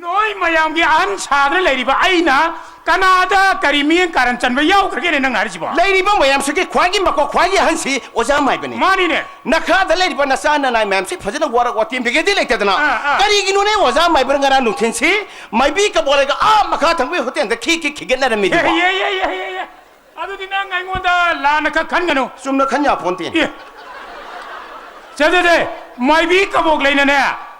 ꯅꯣꯏ ꯃꯌꯥꯝꯒꯤ ꯑꯍꯟ ꯁꯥꯗꯅ ꯂꯩꯔꯤꯕ ꯑꯩꯅ ꯀꯅꯥꯗ ꯀꯔꯤ ꯃꯤꯠꯌꯦꯡ ꯀꯥꯔꯟ ꯆꯟꯕ ꯌꯥꯎꯈ꯭ꯔꯒꯦꯅꯦ ꯅꯪ ꯍꯥꯏꯔꯤꯁꯤꯕꯣ? ꯂꯩꯔꯤꯕ ꯃꯌꯥꯝꯁꯤꯒꯤ ꯈ꯭ꯋꯥꯏꯒꯤ ꯃꯀꯣꯛ, ꯈ꯭ꯋꯥꯏꯒꯤ ꯑꯍꯟꯁꯤ ꯑꯣꯖꯥ ꯃꯥꯏꯕꯅꯤ꯫ ꯃꯥꯅꯤꯅꯦ꯫ ꯅꯈꯥꯗ ꯂꯩꯔꯤꯕ ꯅꯆꯥ ꯅꯅꯥꯏ ꯃꯌꯥꯝꯁꯤ ꯐꯖꯅ ꯋꯥꯔꯛ ꯋꯥꯇꯦꯝꯕꯤꯒꯦꯗꯤ ꯂꯩꯇꯗꯅ, ꯑꯥ, ꯑꯥ꯫ ꯀꯔꯤꯒꯤꯅꯣꯅꯦ ꯑꯣꯖꯥ ꯃꯥꯏꯕꯅ ꯉꯔꯥꯡ ꯅꯨꯡꯊꯤꯟꯁꯤ ꯃꯥꯏꯕꯤ ꯀꯕꯣꯛꯂꯩꯒ ꯑꯥ ꯃꯈꯥ ꯊꯪꯕꯒꯤ ꯍꯣꯇꯦꯜꯗ ꯈꯤ ꯈꯤ ꯈꯤꯒꯠꯅꯔꯝꯃꯤꯗꯨꯕꯣ? ꯑꯦ, ꯑꯦ, ꯑꯦ, ꯑꯦ, ꯑꯦ, ꯑꯦ꯫ ꯑꯗꯨꯗꯤ ꯅꯪ ꯑꯩꯉꯣꯟꯗ ꯂꯥꯟꯅ ꯈꯛ ꯈꯟꯒꯅꯨ꯫ ꯆꯨꯝꯅ ꯈꯟ ꯌꯥꯄꯣꯟꯇꯦ꯫ ꯑꯦ꯫ ꯁꯦ, ꯁꯦ, ꯁꯦ, ꯃꯥꯏꯕꯤ ꯀꯕꯣꯛꯂꯩꯅꯅꯦ,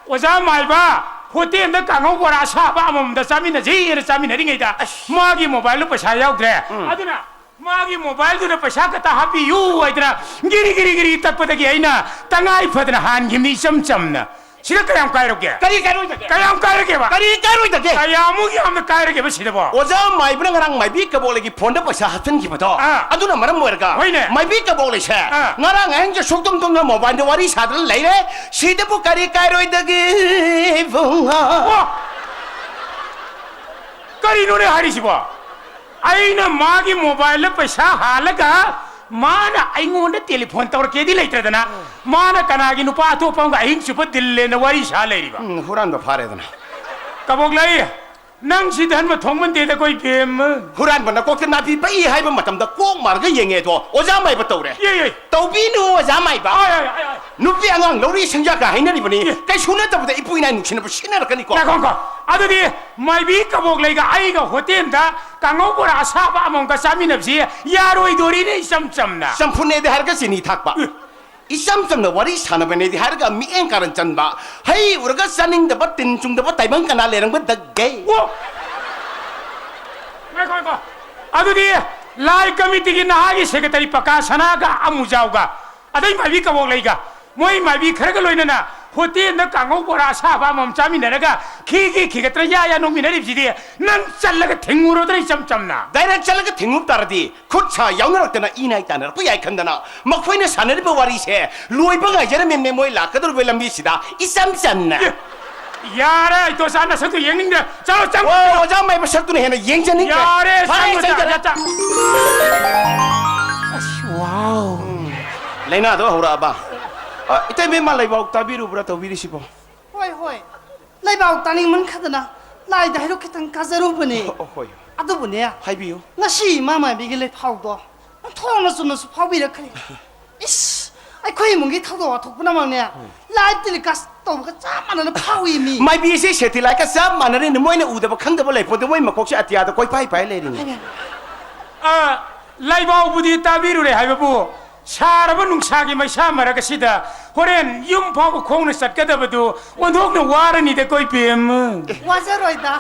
ꯑꯣꯖꯥ ꯃꯥꯏꯕ, ꯍꯣꯇꯦꯜꯗ ꯀꯥꯡꯍꯧ ꯕꯣꯔꯥ ꯑꯁꯥꯕ ꯑꯃꯃꯝꯗ ꯆꯥꯃꯤꯟꯅꯁꯤꯅ ꯆꯥꯃꯤꯟꯅꯔꯤꯉꯩꯗ, ꯑꯁ꯫ ꯃꯥꯒꯤ ꯃꯣꯕꯥꯏꯜꯗ ꯄꯩꯁꯥ ꯌꯥꯎꯗ꯭ꯔꯦ꯫ ꯎꯝ꯫ ꯑꯗꯨꯅ ꯃꯥꯒꯤ ꯃꯣꯕꯥꯏꯜꯗꯨꯗ ꯄꯩꯁꯥ ꯈꯛꯇ ꯍꯥꯞꯄꯤꯌꯨ ꯍꯥꯏꯗꯅ ꯒꯤꯔꯤ ꯒꯤꯔꯤ ꯒꯤꯔꯤ ꯇꯛꯄꯗꯒꯤ ꯑꯩꯅ ꯇꯉꯥꯏ ꯐꯗꯅ ꯍꯥꯟꯈꯤꯕꯅꯤ ꯏꯆꯝ ꯆꯝꯅ꯫ ꯁꯤꯗ ꯀꯌꯥꯝ ꯀꯥꯏꯔꯛꯀꯦ? ꯀꯔꯤ ꯀꯥꯏꯔꯣꯏꯗꯒꯦ? ꯀꯌꯥꯝ ꯀꯥꯏꯔꯒꯦꯕ? ꯀꯔꯤ ꯀꯥꯏꯔꯣꯏꯗꯒꯦ? ꯀꯌꯥꯃꯨꯛ ꯌꯥꯝꯅ ꯀꯥꯏꯔꯒꯦꯕ ꯁꯤꯗꯕꯣ? ꯑꯣꯖꯥ ꯃꯥꯏꯕꯅ ꯉꯔꯥꯡ ꯃꯥꯏꯕꯤ ꯀꯕꯣꯛꯂꯩꯒꯤ ꯐꯣꯟꯗ ꯄꯩꯁꯥ ꯍꯥꯞꯆꯤꯟꯈꯤꯕꯗꯣ, ꯑꯥ꯫ ꯑꯗꯨꯅ ꯃꯔꯝ ꯑꯣꯏꯔꯒ ꯍꯣꯏꯅꯦ꯫ ꯃꯥꯏꯕꯤ ꯀꯕꯣꯛꯂꯩꯁꯦ ꯑꯥ꯫ ꯉꯔꯥꯡ ꯑꯍꯤꯡꯁꯦ ꯁꯨꯛꯇꯨꯝ ꯇꯨꯝꯅ ꯃꯣꯕꯥꯏꯜꯗ ꯋꯥꯔꯤ ꯁꯥꯗꯅ ꯂꯩꯔꯦ꯫ ꯁꯤꯗꯕꯨ ꯀꯔꯤ ꯀꯥꯏꯔꯣꯏꯗꯒꯦ, ꯏꯕꯨꯡꯉꯣ? ꯑꯣ! ꯀꯔꯤꯅꯣꯅꯦ ꯍꯥꯏꯔꯤꯁꯤꯕꯣ? ꯑꯩꯅ ꯃꯥꯒꯤ ꯃꯣꯕꯥꯏꯜꯗ ꯄꯩꯁꯥ ꯍꯥꯜꯂꯒ ꯃꯥꯅ ꯑꯩꯉꯣꯟꯗ ꯇꯦꯂꯤꯐꯣꯟ ꯇꯧꯔꯛꯀꯦꯗꯤ ꯂꯩꯇ꯭ꯔꯗꯅ, ꯃꯥꯅ ꯀꯅꯥꯒꯤ ꯅꯨꯄꯥ ꯑꯇꯣꯞꯄ ꯑꯃꯒ ꯑꯍꯤꯡ ꯆꯨꯞꯄ ꯗꯤꯜ ꯂꯦꯟꯅ ꯋꯥꯔꯤ ꯁꯥ ꯂꯩꯔꯤꯕ? ꯎꯝ, ꯍꯨꯔꯥꯟꯕ ꯐꯥꯔꯦꯗꯅ꯫ ꯀꯕꯣꯛꯂꯩ, ꯅꯪ ꯁꯤ ꯙꯔꯃ ꯊꯣꯡꯃꯟꯗꯦꯗ ꯀꯣ ꯏꯕꯦꯝꯃ꯫ ꯍꯨꯔꯥꯟꯕ ꯅꯀꯣꯛꯇ ꯅꯥꯄꯤ ꯄꯛꯏ ꯍꯥꯏꯕ ꯃꯇꯝꯗ ꯀꯣꯛ ꯃꯥꯔꯒ ꯌꯦꯡꯉꯦ ꯑꯗꯣ ꯑꯣꯖꯥ ꯃꯥꯏꯕ ꯇꯧꯔꯦ꯫ ꯌꯦ, ꯌꯦ꯫ ꯇꯧꯕꯤꯅꯨ ꯑꯣꯖꯥ ꯃꯥꯏꯕ꯫ ꯑꯥꯏ, ꯑꯥꯏ, ꯑꯥꯏ, ꯑꯥꯏ꯫ ꯅꯨꯄꯤ ꯑꯉꯥꯡ ꯂꯧꯔꯤ ꯁꯪꯌꯥꯒ ꯍꯥꯏꯅꯔꯤꯕꯅꯤ꯫ ꯌꯦ꯫ ꯀꯩꯁꯨ ꯅꯠꯇꯕꯗ ꯏꯄꯨ ꯏꯅꯥꯏ ꯅꯨꯡꯁꯤꯅꯕ ꯁꯤꯟꯅꯔꯛꯀꯅꯤꯀꯣ꯫ ꯉꯥꯏꯈꯣ, ꯉꯥꯏꯈꯣ꯫ ꯑꯗꯨꯗꯤ ꯃꯥꯏꯕꯤ ꯀꯕꯣꯛꯂꯩꯒ ꯑꯩꯒ ꯍꯣꯇꯦꯜꯗ ꯀꯥꯡꯉꯧ ꯕꯣꯔꯥ ꯑꯁꯥꯕ ꯑꯃꯃꯝꯒ ꯆꯥꯃꯤꯟꯅꯕꯁꯤ ꯌꯥꯔꯣꯏꯗꯣꯔꯤꯅꯦ ꯏꯆꯝ ꯆꯝꯅ꯫ ꯆꯝꯐꯨꯠꯅꯦꯗꯤ ꯍꯥꯏꯔꯒ ꯆꯤꯅꯤ ꯊꯥꯛꯄ꯫ ꯎ꯫ ꯏꯆꯝ ꯆꯝꯅ ꯋꯥꯔꯤ ꯁꯥꯟꯅꯕꯅꯦꯗꯤ ꯍꯥꯏꯔꯒ ꯃꯤꯠꯌꯦꯡ ꯀꯥꯔꯟ ꯆꯟꯕ, ꯍꯩ ꯎꯔꯒ ꯆꯥꯅꯤꯡꯗꯕ, ꯇꯤꯟ ꯆꯨꯡꯗꯕ ꯇꯥꯏꯕꯪ ꯀꯅꯥ ꯂꯩꯔꯝꯒꯗꯒꯦ? ꯑꯣ! ꯉꯥꯏꯈꯣ, ꯉꯥꯏꯈꯣ꯫ ꯑꯗꯨꯗꯤ ꯂꯥꯏ ꯀꯃꯤꯇꯤꯒꯤ ꯅꯍꯥꯒꯤ ꯁꯦꯀ꯭ꯔꯦꯇꯔꯤ ꯄꯀꯥ ꯁꯅꯥꯒ ꯑꯃꯨꯖꯥꯎꯒ ꯑꯗꯩ ꯃꯥꯏꯕꯤ ꯀꯕꯣꯛꯂꯩꯒ, ꯃꯣꯏ ꯃꯥꯏꯕꯤ ꯈꯔꯒ ꯂꯣꯏꯅꯅ ꯍꯣꯇꯦꯜꯗ ꯀꯥꯡꯍꯧ ꯕꯣꯔꯥ ꯑꯁꯥꯕ ꯑꯃꯃꯝ ꯆꯥꯃꯤꯟꯅꯔꯒ ꯈꯤꯒꯤ ꯈꯤꯒꯠꯇꯅ ꯌꯥ ꯌꯥ ꯅꯣꯛꯃꯤꯟꯅꯔꯤꯕꯁꯤꯗꯤ ꯅꯪ ꯆꯠꯂꯒ ꯊꯤꯡꯉꯨꯔꯣꯗꯅ ꯏꯆꯝ ꯆꯝꯅ꯫ ꯗꯥꯏꯔꯦꯛ ꯆꯠꯂꯒ ꯊꯤꯡꯉꯨ ꯇꯥꯔꯗꯤ ꯈꯨꯠ ꯁꯥ ꯌꯥꯎꯅꯔꯛꯇꯅ ꯏ ꯅꯥꯏ ꯇꯥꯟꯅꯔꯛꯄ ꯌꯥꯏ ꯈꯟꯗꯅ ꯃꯈꯣꯏꯅ ꯁꯥꯟꯅꯔꯤꯕ ꯋꯥꯔꯤꯁꯦ ꯂꯣꯏꯕ ꯉꯥꯏꯖꯔꯝꯃꯤꯕꯅꯦ ꯃꯣꯏ ꯂꯥꯛꯀꯗꯧꯔꯤꯕ ꯂꯝꯕꯤꯁꯤꯗ ꯏꯆꯝ ꯆꯝꯅ꯫ ꯑꯦ, ꯌꯥꯔꯦ, ꯏꯇꯣꯆꯥ, ꯅꯁꯛꯇꯨ ꯌꯦꯡꯅꯤꯡꯗ꯭ꯔꯦ꯫ ꯆꯠꯂꯣ, ꯆꯪꯉꯣ, ꯑꯣ, ꯆꯪꯉꯣ꯫ ꯑꯣꯖꯥ ꯃꯥꯏꯕ ꯁꯛꯇꯨꯅ ꯍꯦꯟꯅ ꯌꯦꯡꯖꯅꯤꯡꯗ꯭ꯔꯦ꯫ ꯌꯥꯔꯦ, ꯐꯔꯦ, ꯆꯪꯉꯣ, ꯆꯪꯉꯣ, ꯆꯠꯂꯣ, ꯆꯠꯂꯣ꯫ ꯆꯠꯂꯣ꯫ ꯑꯁ, ꯋꯥꯎ꯫ ꯎꯝ, ꯂꯥꯏꯅꯥꯗꯣ ꯍꯧꯔꯛꯑꯕ? ꯑ, ꯏꯇꯩꯃ, ꯏꯃꯥ ꯂꯩꯕꯥꯎ ꯇꯥꯕꯤꯔꯨꯕ꯭ꯔꯥ ꯇꯧꯕꯤꯔꯤꯁꯤꯕꯣ? ꯍꯣꯏ, ꯍꯣꯏ꯫ ꯂꯩꯕꯥꯎ ꯇꯥꯅꯤꯡꯃꯟꯈꯗꯅ ꯂꯥꯏꯗ ꯍꯩꯔꯨꯛ ꯈꯤꯇꯪ ꯀꯥꯖꯔꯨꯕꯅꯦ꯫ ꯑꯣ, ꯍꯣꯏ꯫ ꯑꯗꯨꯕꯨꯅꯦ, ꯍꯥꯏꯕꯤꯌꯨ꯫ ꯉꯁꯤ ꯏꯃꯥ ꯃꯥꯏꯕꯤꯒꯤ ꯂꯩꯐꯥꯎꯗꯣ ꯑꯣꯟꯊꯣꯛꯅ ꯆꯨꯝꯅꯁꯨ ꯐꯥꯎꯕꯤꯔꯛꯈ꯭ꯔꯦ꯫ ꯏꯁ, ꯑꯩꯈꯣꯏ ꯏꯃꯨꯡꯒꯤ ꯊꯧꯗꯣꯛ ꯋꯥꯊꯣꯛ ꯄꯨꯝꯅꯃꯛꯅꯦ, ꯍꯣꯏ, ꯂꯥꯏꯚ ꯇꯦꯂꯤꯀꯥꯁ ꯇꯧꯕꯒ ꯆꯞ ꯃꯥꯟꯅꯅ ꯐꯥꯎꯏ ꯃꯤ꯫ ꯃꯥꯏꯕꯤꯁꯦ ꯁꯦꯇꯤꯂꯥꯏꯠꯀ ꯆꯞ ꯃꯥꯟꯅꯔꯦꯅꯦ, ꯃꯣꯏꯅ ꯎꯗꯕ ꯈꯪꯗꯕ ꯂꯩꯄꯣꯟꯇꯦ, ꯃꯣꯏ ꯃꯀꯣꯛꯁꯦ ꯑꯇꯤꯌꯥꯗ ꯀꯣꯏꯄꯥꯏ ꯄꯥꯏ ꯂꯩꯔꯤꯅꯦ꯫ ꯍꯥꯏꯃ꯫ ꯑ, ꯂꯥꯏꯕꯥꯎꯕꯨꯗꯤ ꯇꯥꯕꯤꯔꯨꯔꯦ ꯍꯥꯏꯕꯕꯨ, ꯁꯥꯔꯕ ꯅꯨꯡꯁꯥꯒꯤ ꯃꯩꯁꯥ ꯃꯔꯛ ꯑꯁꯤꯗ ꯍꯣꯔꯦꯟ ꯌꯨꯝ ꯐꯥꯎꯕ ꯈꯣꯡꯅ ꯆꯠꯀꯗꯕꯗꯨ ꯑꯣꯟꯊꯣꯛꯅ ꯋꯥꯔꯅꯤꯗꯀꯣ, ꯏꯕꯦꯝꯃ꯫ ꯋꯥꯖꯔꯣꯏꯗ꯫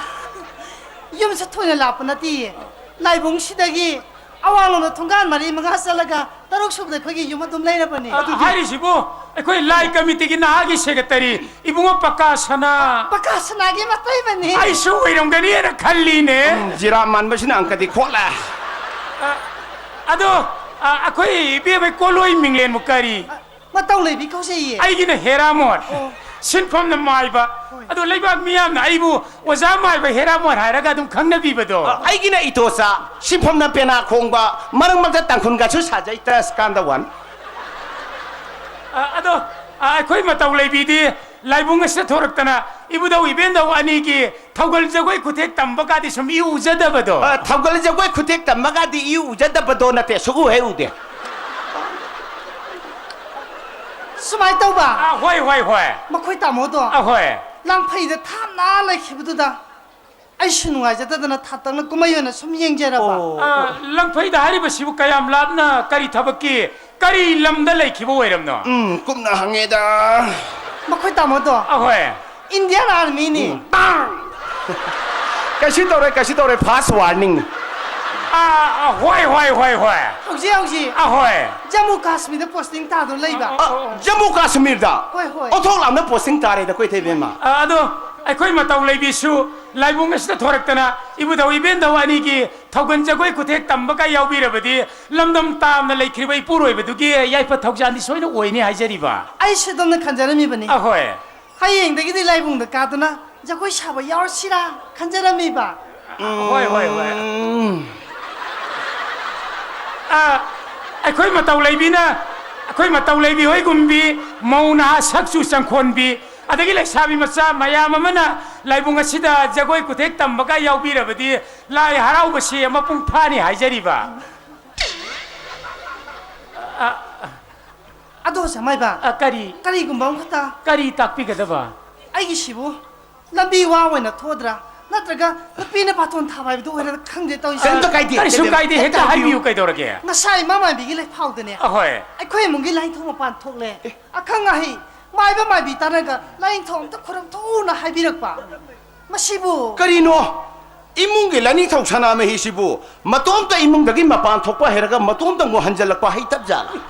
ꯌꯨꯝꯁꯨ ꯊꯣꯏꯅ ꯂꯥꯞꯄ ꯅꯠꯇꯤꯌꯦ꯫ ꯂꯥꯏꯕꯨꯡꯁꯤꯗꯒꯤ ꯑꯋꯥꯡꯂꯣꯝꯗ ꯊꯣꯡꯒꯥꯟ ꯃꯔꯤ ꯃꯉꯥ ꯆꯠꯂꯒ ꯇꯔꯨꯛ ꯁꯨꯕꯗ ꯑꯩꯈꯣꯏꯒꯤ ꯌꯨꯝ ꯑꯗꯨꯝ ꯂꯩꯔꯕꯅꯦ꯫ ꯑꯗꯨꯗꯤ ꯍꯥꯏꯔꯤꯁꯤꯕꯨ ꯑꯩꯈꯣꯏ ꯂꯥꯏ ꯀꯃꯤꯇꯤꯒꯤ ꯅꯍꯥꯒꯤ ꯁꯦꯀ꯭ꯔꯦꯇꯔꯤ ꯏꯕꯨꯡꯉꯣ ꯄꯀꯥ ꯁꯅꯥ꯫ ꯄꯀꯥ ꯁꯅꯥꯒꯤ ꯃꯇꯩꯕꯅꯤ꯫ ꯑꯩꯁꯨ ꯑꯣꯏꯔꯝꯒꯅꯤꯅ ꯈꯜꯂꯤꯅꯦ꯫ ꯎꯝ, ꯖꯤꯔꯥ ꯃꯥꯟꯕꯁꯤꯅ ꯑꯪꯀꯗꯤ ꯈꯣꯠꯂꯦ꯫ ꯑ, ꯑꯗꯣ, ꯑ, ꯑꯩꯈꯣꯏ ꯏꯕꯦꯝꯃ ꯀꯣꯂꯣꯏ ꯃꯤꯡꯂꯦꯟꯕꯨ ꯀꯔꯤ? ꯑ, ꯃꯇꯧ ꯂꯩꯕꯤ ꯀꯧꯖꯩꯌꯦ꯫ ꯑꯩꯒꯤꯅ ꯍꯦꯔꯥꯃꯣꯠ꯫ ꯑꯣ꯫ ꯁꯤꯟꯐꯝꯅ ꯃꯥꯏꯕ꯫ ꯍꯣꯏ꯫ ꯑꯗꯣ ꯂꯩꯕꯥꯛ ꯃꯤꯌꯥꯝꯅ ꯑꯩꯕꯨ ꯑꯣꯖꯥ ꯃꯥꯏꯕ ꯍꯦꯔꯥꯃꯣꯠ ꯍꯥꯏꯔꯒ ꯑꯗꯨꯝ ꯈꯪꯅꯕꯤꯕꯗꯣ꯫ ꯑ, ꯑꯩꯒꯤꯅ ꯏꯇꯣꯆꯥ, ꯁꯤꯟꯐꯝꯅ ꯄꯦꯅꯥ ꯈꯣꯡꯕ, ꯃꯔꯛ ꯃꯔꯛꯇ ꯇꯥꯡꯈꯨꯜꯒꯁꯨ ꯁꯥꯖꯩ, ꯇꯁ ꯀꯥꯟꯗ ꯋꯥꯟ꯫ ꯑ, ꯑꯗꯣ, ꯑ, ꯑꯩꯈꯣꯏ ꯃꯇꯧ ꯂꯩꯕꯤꯗꯤ ꯂꯥꯏꯕꯨꯡ ꯑꯁꯤꯗ ꯊꯣꯔꯛꯇꯅ ꯏꯕꯨꯙꯧ ꯏꯕꯦꯟꯙꯧ ꯑꯅꯤꯒꯤ ꯊꯧꯒꯜ ꯖꯒꯣꯏ ꯈꯨꯊꯦꯛ ꯇꯝꯕ ꯀꯥꯗꯤ ꯁꯨꯝ ꯏꯎ ꯎꯖꯗꯕꯗꯣ꯫ ꯑ, ꯊꯧꯒꯜ ꯖꯒꯣꯏ ꯈꯨꯊꯦꯛ ꯇꯝꯕ ꯀꯥꯗꯤ ꯏꯎ ꯎꯖꯗꯕꯗꯣ ꯅꯠꯇꯦ, ꯁꯨꯛꯎ ꯍꯦꯛ ꯎꯗꯦ꯫ ꯁꯨꯃꯥꯏꯅ ꯇꯧꯕ꯫ ꯑ, ꯍꯣꯏ, ꯍꯣꯏ, ꯍꯣꯏ꯫ ꯃꯈꯣꯏ ꯇꯥꯃꯣꯗꯣ ꯑ, ꯍꯣꯏ꯫ ꯂꯥꯡꯐꯩꯗ ꯊꯥꯞꯅ ꯂꯩꯈꯤꯕꯗꯨꯗ ꯑꯩꯁꯨ ꯅꯨꯡꯉꯥꯏꯖꯗꯗꯅ ꯊꯥꯇꯛꯅ ꯀꯨꯝꯍꯩ ꯑꯣꯏꯅ ꯁꯨꯝ ꯌꯦꯡꯖꯔꯕ꯫ ꯑꯣ꯫ ꯑ, ꯂꯪꯐꯩꯗ ꯍꯥꯏꯔꯤꯕꯁꯤꯕꯨ ꯀꯌꯥꯝ ꯂꯥꯞꯅ, ꯀꯔꯤ ꯊꯕꯛꯀꯤ, ꯀꯔꯤ ꯂꯝꯗ ꯂꯩꯈꯤꯕ ꯑꯣꯏꯔꯝꯅꯣ? ꯎꯝ, ꯀꯨꯞꯅ ꯍꯪꯉꯦꯗ꯫ ꯃꯈꯣꯏ ꯇꯥꯃꯣꯗꯣ ꯑꯍꯣꯏ꯫ Indian Armyꯅꯤ꯫ ꯎꯝ꯫ ꯀꯩꯁꯨ ꯇꯧꯔꯣꯏ, ꯀꯩꯁꯨ ꯇꯧꯔꯣꯏ, first warning꯫ ꯑꯥ, ꯑꯥ, ꯍꯣꯏ, ꯍꯣꯏ, ꯍꯣꯏ, ꯍꯣꯏ꯫ ꯍꯧꯖꯤꯛ ꯍꯧꯖꯤꯛ ꯑꯍꯣꯏ꯫ ꯖꯝꯃꯨ ꯀꯥꯁꯃꯤꯔꯗ posting ꯇꯥꯗꯨꯅ ꯂꯩꯕ꯫ ꯑ, ꯖꯝꯃꯨ ꯀꯥꯁꯃꯤꯔꯗ? ꯍꯣꯏ, ꯍꯣꯏ꯫ ꯑꯣꯟꯊꯣꯛ ꯂꯥꯞꯅ posting ꯇꯥꯔꯦꯗ ꯑꯩꯈꯣꯏ ꯏꯊꯩꯕꯦꯝꯃ꯫ ꯑ, ꯑꯗꯣ ꯑꯩꯈꯣꯏ ꯃꯇꯧ ꯂꯩꯕꯤꯁꯨ ꯂꯥꯏꯕꯨꯡ ꯑꯁꯤꯗ ꯊꯣꯔꯛꯇꯅ ꯏꯕꯨꯙꯧ ꯏꯕꯦꯟꯙꯧ ꯑꯅꯤꯒꯤ ꯊꯧꯒꯜ ꯖꯒꯣꯏ ꯈꯨꯊꯦꯛ ꯇꯝꯕꯒ ꯌꯥꯎꯕꯤꯔꯕꯗꯤ ꯂꯝꯗꯝ ꯇꯥꯝꯅ ꯂꯩꯈ꯭ꯔꯤꯕ ꯏꯄꯨꯔꯣꯏꯕꯗꯨꯒꯤ ꯌꯥꯏꯐ ꯊꯧꯖꯥꯟꯗꯤ ꯁꯣꯏꯅ ꯑꯣꯏꯅꯤ ꯍꯥꯏꯖꯔꯤꯕ꯫ ꯑꯩꯁꯨ ꯑꯗꯣꯝꯅ ꯈꯟꯖꯔꯝꯃꯤꯕꯅꯤ꯫ ꯑꯍꯣꯏ꯫ ꯍꯌꯦꯡꯗꯒꯤꯗꯤ ꯂꯥꯏꯕꯨꯡꯗ ꯀꯥꯗꯨꯅ ꯖꯒꯣꯏ ꯁꯥꯕ ꯌꯥꯎꯔꯁꯤꯔꯥ ꯈꯟꯖꯔꯝꯃꯤꯕ꯫ ꯍꯣꯏ, ꯍꯣꯏ, ꯍꯣꯏ꯫ ꯎꯝ꯫ ꯑ, ꯑꯩꯈꯣꯏ ꯃꯇꯧ ꯂꯩꯕꯤꯅ, ꯑꯩꯈꯣꯏ ꯃꯇꯧ ꯂꯩꯕꯤ ꯍꯣꯏꯒꯨꯝꯕꯤ, ꯃꯧ ꯅꯍꯥ ꯁꯛ ꯆꯨ ꯆꯪꯈꯣꯟꯕꯤ, ꯑꯗꯒꯤ ꯂꯩꯁꯥꯕꯤ ꯃꯆꯥ ꯃꯌꯥꯝ ꯑꯃꯅ ꯂꯥꯏꯕꯨꯡ ꯑꯁꯤꯗ ꯖꯒꯣꯏ ꯈꯨꯊꯦꯛ ꯇꯝꯕꯒ ꯌꯥꯎꯕꯤꯔꯕꯗꯤ ꯂꯥꯏ ꯍꯔꯥꯎꯕꯁꯤ ꯃꯄꯨꯡ ꯐꯥꯅꯤ ꯍꯥꯏꯖꯔꯤꯕ꯫ ꯑ, ꯑꯗꯣ ꯑꯣꯖꯥ ꯃꯥꯏꯕ, ꯑ, ꯀꯔꯤ? ꯀꯔꯤꯒꯨꯝꯕ ꯑꯃꯈꯛꯇ ꯀꯔꯤ ꯇꯥꯛꯄꯤꯒꯗꯕ? ꯑꯩꯒꯤꯁꯤꯕꯨ ꯂꯝꯕꯤ ꯋꯥ ꯑꯣꯏꯅ ꯊꯣꯛꯑꯗ꯭ꯔꯥ? ꯅꯠꯇ꯭ꯔꯒ ꯅꯨꯄꯤꯅ ꯕꯥꯇꯣꯟ ꯊꯥꯕ ꯍꯥꯏꯕꯗꯨ ꯑꯣꯏꯔꯗ꯭ꯔꯥ ꯈꯪꯗꯦ ꯇꯧꯔꯤꯁꯦ꯫ ꯀꯔꯤꯝꯇ ꯀꯥꯏꯗꯦ, ꯀꯔꯤꯁꯨ ꯀꯩꯗꯧ-, ꯀꯥꯏꯗꯦ, ꯍꯦꯛꯇ ꯍꯦꯛꯇ ꯍꯥꯏꯕꯤꯌꯨ꯫ ꯍꯥꯏꯕꯤꯌꯨ, ꯀꯩꯗꯧꯔꯒꯦ? ꯉꯁꯥꯏ ꯃꯃꯥꯟꯕꯤꯒꯤ ꯂꯩꯐꯥꯎꯗꯅꯦ, ꯑꯍꯣꯏ꯫ ꯑꯩꯈꯣꯏ ꯏꯃꯨꯡꯒꯤ ꯂꯥꯏꯅꯤꯡꯊꯧ ꯃꯄꯥꯟ ꯊꯣꯛꯂꯦ꯫ ꯑꯦ꯫ ꯑꯈꯪ ꯑꯍꯩ ꯃꯥꯏꯕ ꯃꯥꯏꯕꯤ ꯇꯥꯟꯅꯒ ꯂꯥꯏꯅꯤꯡꯊꯧ ꯑꯝꯇ ꯈꯨꯔꯨꯝꯊꯣꯛꯎꯅ ꯍꯥꯏꯕꯤꯔꯛꯄ꯫ ꯃꯁꯤꯕꯨ ꯀꯔꯤꯅꯣ? ꯏꯃꯨꯡꯒꯤ ꯂꯥꯏꯅꯤꯡꯊꯧ ꯁꯅꯥꯃꯍꯤꯁꯤꯕꯨ ꯃꯇꯣꯝꯇ ꯏꯃꯨꯡꯗꯒꯤ ꯃꯄꯥꯟ ꯊꯣꯛꯄ ꯍꯩꯔꯒ ꯃꯇꯣꯝꯇ ꯑꯃꯨꯛ ꯍꯟꯖꯜꯂꯛꯄ ꯍꯩꯇꯕ ꯖꯥꯠꯂ?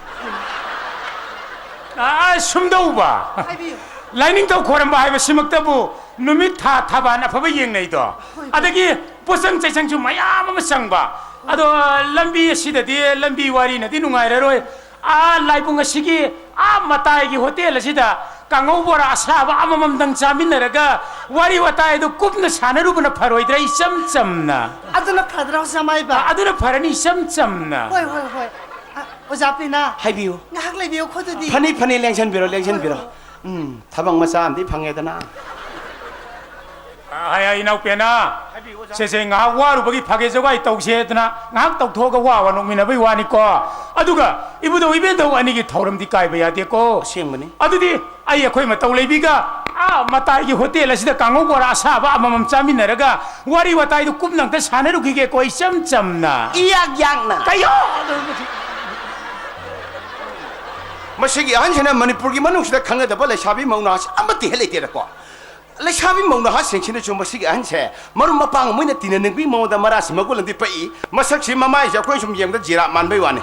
ꯑ, ꯁꯨꯝꯗꯧꯕ꯫ ꯍꯥꯏꯕꯤꯌꯨ꯫ ꯂꯥꯏꯅꯤꯡꯊꯧ ꯈꯣꯏꯔꯝꯕ ꯍꯥꯏꯕꯁꯤꯃꯛꯇꯕꯨ ꯅꯨꯃꯤꯠ, ꯊꯥ, ꯊꯕꯥꯟ ꯑꯐꯕ ꯌꯦꯡꯅꯩꯗꯣ꯫ ꯍꯣꯏ, ꯍꯣꯏ꯫ ꯑꯗꯒꯤ ꯄꯣꯠꯆꯪ ꯆꯩꯁꯪꯁꯨ ꯃꯌꯥꯝ ꯑꯃ ꯆꯪꯕ꯫ ꯑꯗꯣ ꯂꯝꯕꯤ ꯑꯁꯤꯗꯗꯤ ꯂꯝꯕꯤ ꯋꯥꯔꯤꯅꯗꯤ ꯅꯨꯡꯉꯥꯏꯔꯔꯣꯏ꯫ ꯑꯥ ꯂꯥꯏꯕꯨꯡ ꯑꯁꯤꯒꯤ ꯑꯥ ꯃꯇꯥꯏꯒꯤ ꯍꯣꯇꯦꯜ ꯑꯁꯤꯗ ꯀꯥꯡꯉꯧ ꯕꯣꯔꯥ ꯑꯁꯥꯕ ꯑꯃꯃꯝꯗꯪ ꯆꯥꯃꯤꯟꯅꯔꯒ ꯋꯥꯔꯤ ꯋꯥꯇꯥꯏ ꯑꯗꯨ ꯀꯨꯞꯅ ꯁꯥꯟꯅꯔꯨꯕꯅ ꯐꯔꯣꯏꯗ꯭ꯔꯥ? ꯏꯆꯝ ꯆꯝꯅ꯫ ꯑꯗꯨꯅ ꯐꯗ꯭ꯔꯥ, ꯑꯣꯖꯥ ꯃꯥꯏꯕ? ꯑ-, ꯑꯗꯨꯅ ꯐꯔꯅꯤ, ꯏꯆꯝ ꯆꯝꯅ꯫ ꯍꯣꯏ, ꯍꯣꯏ, ꯍꯣꯏ꯫ ꯑ, ꯑꯣꯖꯥ ꯄꯦꯅꯥ꯫ ꯍꯥꯏꯕꯤꯌꯨ꯫ ꯉꯥꯏꯍꯥꯛ ꯂꯩꯕꯤꯌꯨ, ꯈꯣꯠꯇꯨꯗꯤ꯫ ꯐꯅꯤ, ꯐꯅꯤ, ꯂꯦꯡꯁꯟꯕꯤꯔꯣ, ꯂꯦꯡꯁꯟꯕꯤꯔꯣ꯫ ꯎꯝ, ꯊꯕꯛ ꯃꯆꯥ ꯑꯃꯗꯤ ꯐꯪꯉꯦꯗꯅ꯫ ꯑ, ꯍꯥꯏ, ꯍꯥꯏ, ꯏꯅꯥꯎ ꯄꯦꯅꯥ꯫ ꯍꯥꯏꯕꯤꯌꯨ, ꯑꯣꯖꯥ꯫ ꯁꯦ, ꯁꯦ, ꯉꯥꯏꯍꯥꯛ ꯋꯥꯔꯨꯕꯒꯤ ꯐꯥꯒꯦ ꯖꯣꯒꯥꯏ ꯇꯧꯁꯦꯗꯅ ꯉꯥꯏꯍꯥꯛ ꯇꯧꯊꯣꯛꯑꯒ ꯋꯥ ꯋꯥ ꯅꯣꯛꯃꯤꯟꯅꯕꯩ ꯋꯥꯅꯤꯀꯣ꯫ ꯑꯗꯨꯒ ꯏꯕꯨꯙꯧ ꯏꯕꯦꯟꯙꯧ ꯑꯅꯤꯒꯤ ꯊꯧꯔꯝꯗꯤ ꯀꯥꯏꯕ ꯌꯥꯗꯦꯀꯣ꯫ ꯑꯁꯦꯡꯕꯅꯤ꯫ ꯑꯗꯨꯗꯤ ꯑꯩ ꯑꯩꯈꯣꯏ ꯃꯇꯧ ꯂꯩꯕꯤꯒ ꯃꯇꯥꯏꯒꯤ ꯍꯣꯇꯦꯜ ꯑꯁꯤꯗ ꯀꯥꯡꯉꯧ ꯕꯣꯔꯥ ꯑꯁꯥꯕ ꯑꯃꯃꯝ ꯆꯥꯃꯤꯟꯅꯔꯒ ꯋꯥꯔꯤ ꯋꯥꯇꯥꯏꯗꯨ ꯀꯨꯞꯅ ꯑꯝꯇ ꯁꯥꯟꯅꯔꯨꯈꯤꯒꯦꯀꯣ, ꯏꯆꯝ ꯆꯝꯅ꯫ ꯏꯌꯥꯛ ꯌꯥꯛꯅ꯫ ꯀꯩꯌꯣ? ꯃꯁꯤꯒꯤ ꯑꯍꯟꯁꯤꯅ ꯃꯅꯤꯄꯨꯔꯒꯤ ꯃꯅꯨꯡꯁꯤꯗ ꯈꯪꯅꯗꯕ ꯂꯩꯁꯥꯕꯤ ꯃꯧ ꯅꯍꯥꯁꯤ ꯑꯃꯠꯇ ꯍꯦꯛ ꯂꯩꯇꯦꯗꯀꯣ꯫ ꯂꯩꯁꯥꯕꯤ ꯃꯧ ꯅꯍꯥꯁꯤꯡꯁꯤꯅꯁꯨ ꯃꯁꯤꯒꯤ ꯑꯍꯟꯁꯦ ꯃꯔꯨꯞ ꯃꯄꯥꯡ ꯃꯣꯏꯅ ꯇꯤꯟꯅꯅꯤꯡꯕꯒꯤ ꯃꯑꯣꯡꯗ ꯃꯔꯥꯁꯤ ꯃꯒꯨꯟ ꯑꯃꯗꯤ ꯄꯛꯏ꯫ ꯃꯁꯛꯁꯤ ꯃꯃꯥꯏꯁꯦ ꯑꯩꯈꯣꯏ ꯁꯨꯝ ꯌꯦꯡꯕꯗ ꯖꯤꯔꯥꯞ ꯃꯥꯟꯕꯩ ꯋꯥꯅꯤ꯫